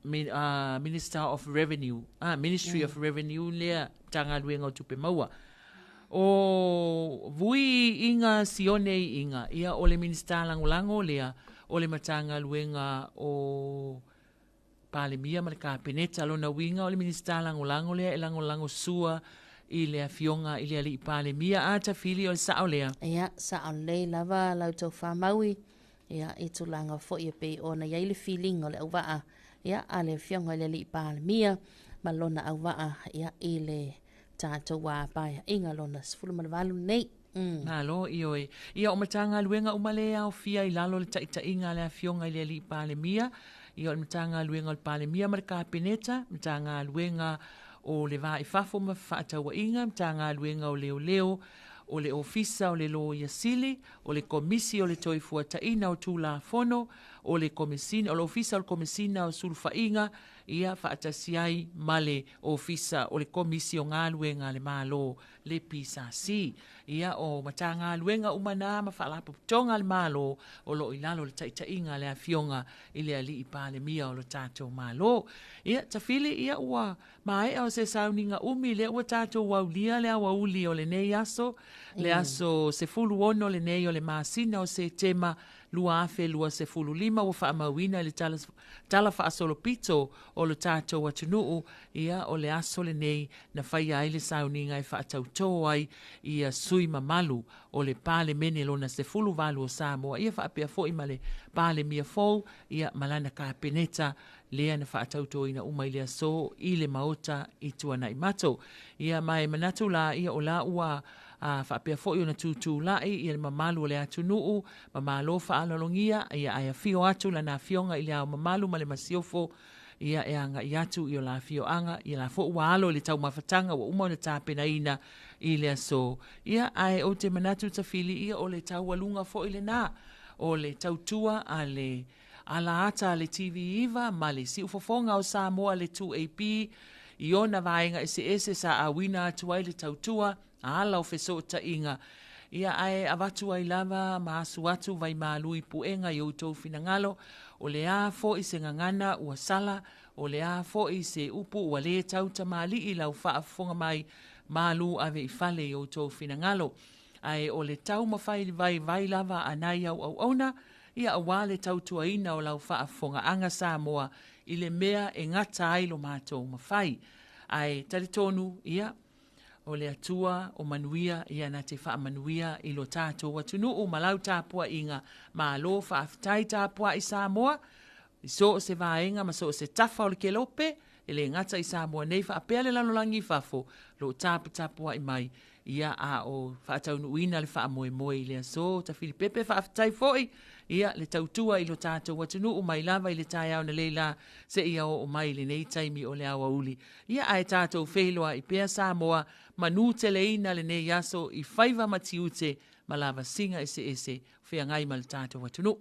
Minister of Revenue, Ministry of Revenue lea Matagaluega o Tupe Maua. O Vui Iga Sione Iiga, ia o le Minisita Lagolago lea o le Matagaluega o Palemia ma le Kapeneta. Lona uiga o le Minisita Lagolago lea e lagolago sua i le Afioga i le Alii Palemia. A Tafili o le sao lea?
Ia, sao lelei lava la outou faamaui, ia, i tulaga foi e pei ona i ai le filiga o le auvaa, ia, a le Afioga i le Alii Palemia ma lona auvaa, ia, i le tatou Paeaiga lona 18 lenei.
Malo, ioe. Ia, o Matagaluega uma lea e aofia i lalo o le taitaiga a le Afioga i le Alii Palemia, ia o le Matagaluega o le Palemia ma le Kapeneta, Matagaluega o le Va i Fafo ma Fefaatauaiga, Matagaluega o Leoleo, o le Ofisa o le Loia Sili, o le Komisi o le Toefuataiga o Tulafono, o le Komesina, o le Ofisa o le Komesina o Sulufaiga, ia faatasi ai ma le Ofisa o le Komisi o Galuega a le Malo, le PSC. Ia, o Matagaluega uma na ma Faalapotopotoga a le Malo o lo o i lalo o le taitaiga a le Afioga i le Alii Palemia o lo tatou Malo. Ia, Tafili, ia ua maea o se sauniga umi lea ua tatou aulia le aoauli o lenei aso, le aso 16 lenei o le masina o Setema 2025 ua faamauina i le tala, tala faasolopito o lo tatou atunuu, ia o le aso lenei na faia ai le sauniga e faatautō ai ia sui mamalu o le Palemene lona 18 o Samoa, ia faapea foi ma le Palemia fou, ia ma lana Kapeneta lea na faatautōina uma i le aso i le Maota i Tuanaimato. Ia ma e manatu la, ia o la ua a faapea foi ona tutulai ia le mamalu o le atunuu ma malo faaaloalogia, ia ae afio atu lana Afioga i Le Ao Mamalu ma le Masiofo, ia e agai atu i o la afioaga, ia la foi ua alo i le taumafataga ua uma ona tapenaina i le aso. Ia ae ou te manatu Tafili, ia o le taualuga foi lena o le tautua a le alaata a le TV9 ma le siufofoga o Samoa le 2AP i ona vaega eseese sa auina atu ai le tautua a ala o fesootaiga, ia ae avatu ai lava ma asu atu vaimalu i puega i outou finagalo, o le a foi se gagana ua sala, o le a foi se upu ua lē tau tamalii lau faafofoga mai, malu ave i fale i outou finagalo. Ae o le taumafai vaivai lava a nai au auauna, ia aua le tautuaina o lau faafofogaaga Samoa i le mea e gata ai lo matou mafai. Ae talitonu, ia, o le Atua o manuia, ia na te faamanuia i lo tatou atunuu ma lau tapuaiga. Malo faafetai tapuai Samoa i so o se vaega ma so o se tafa o le kelope, e le gata i Samoa nei faapea le lalolagi i fafo, lo o taputapuai mai, ia a o faataunuuina le faamoemoe i le aso. Tafilipepe faafetai foi, ia le tautua i lo tatou atunuu mai lava i le taeao na leila seia oo mai i lenei taimi o le aoauli. Ia ae tatou feiloai pea Samoa, manuteleina lenei aso i faiva ma tiute ma lavasiga eseese o feagai ma le tatou atunuu.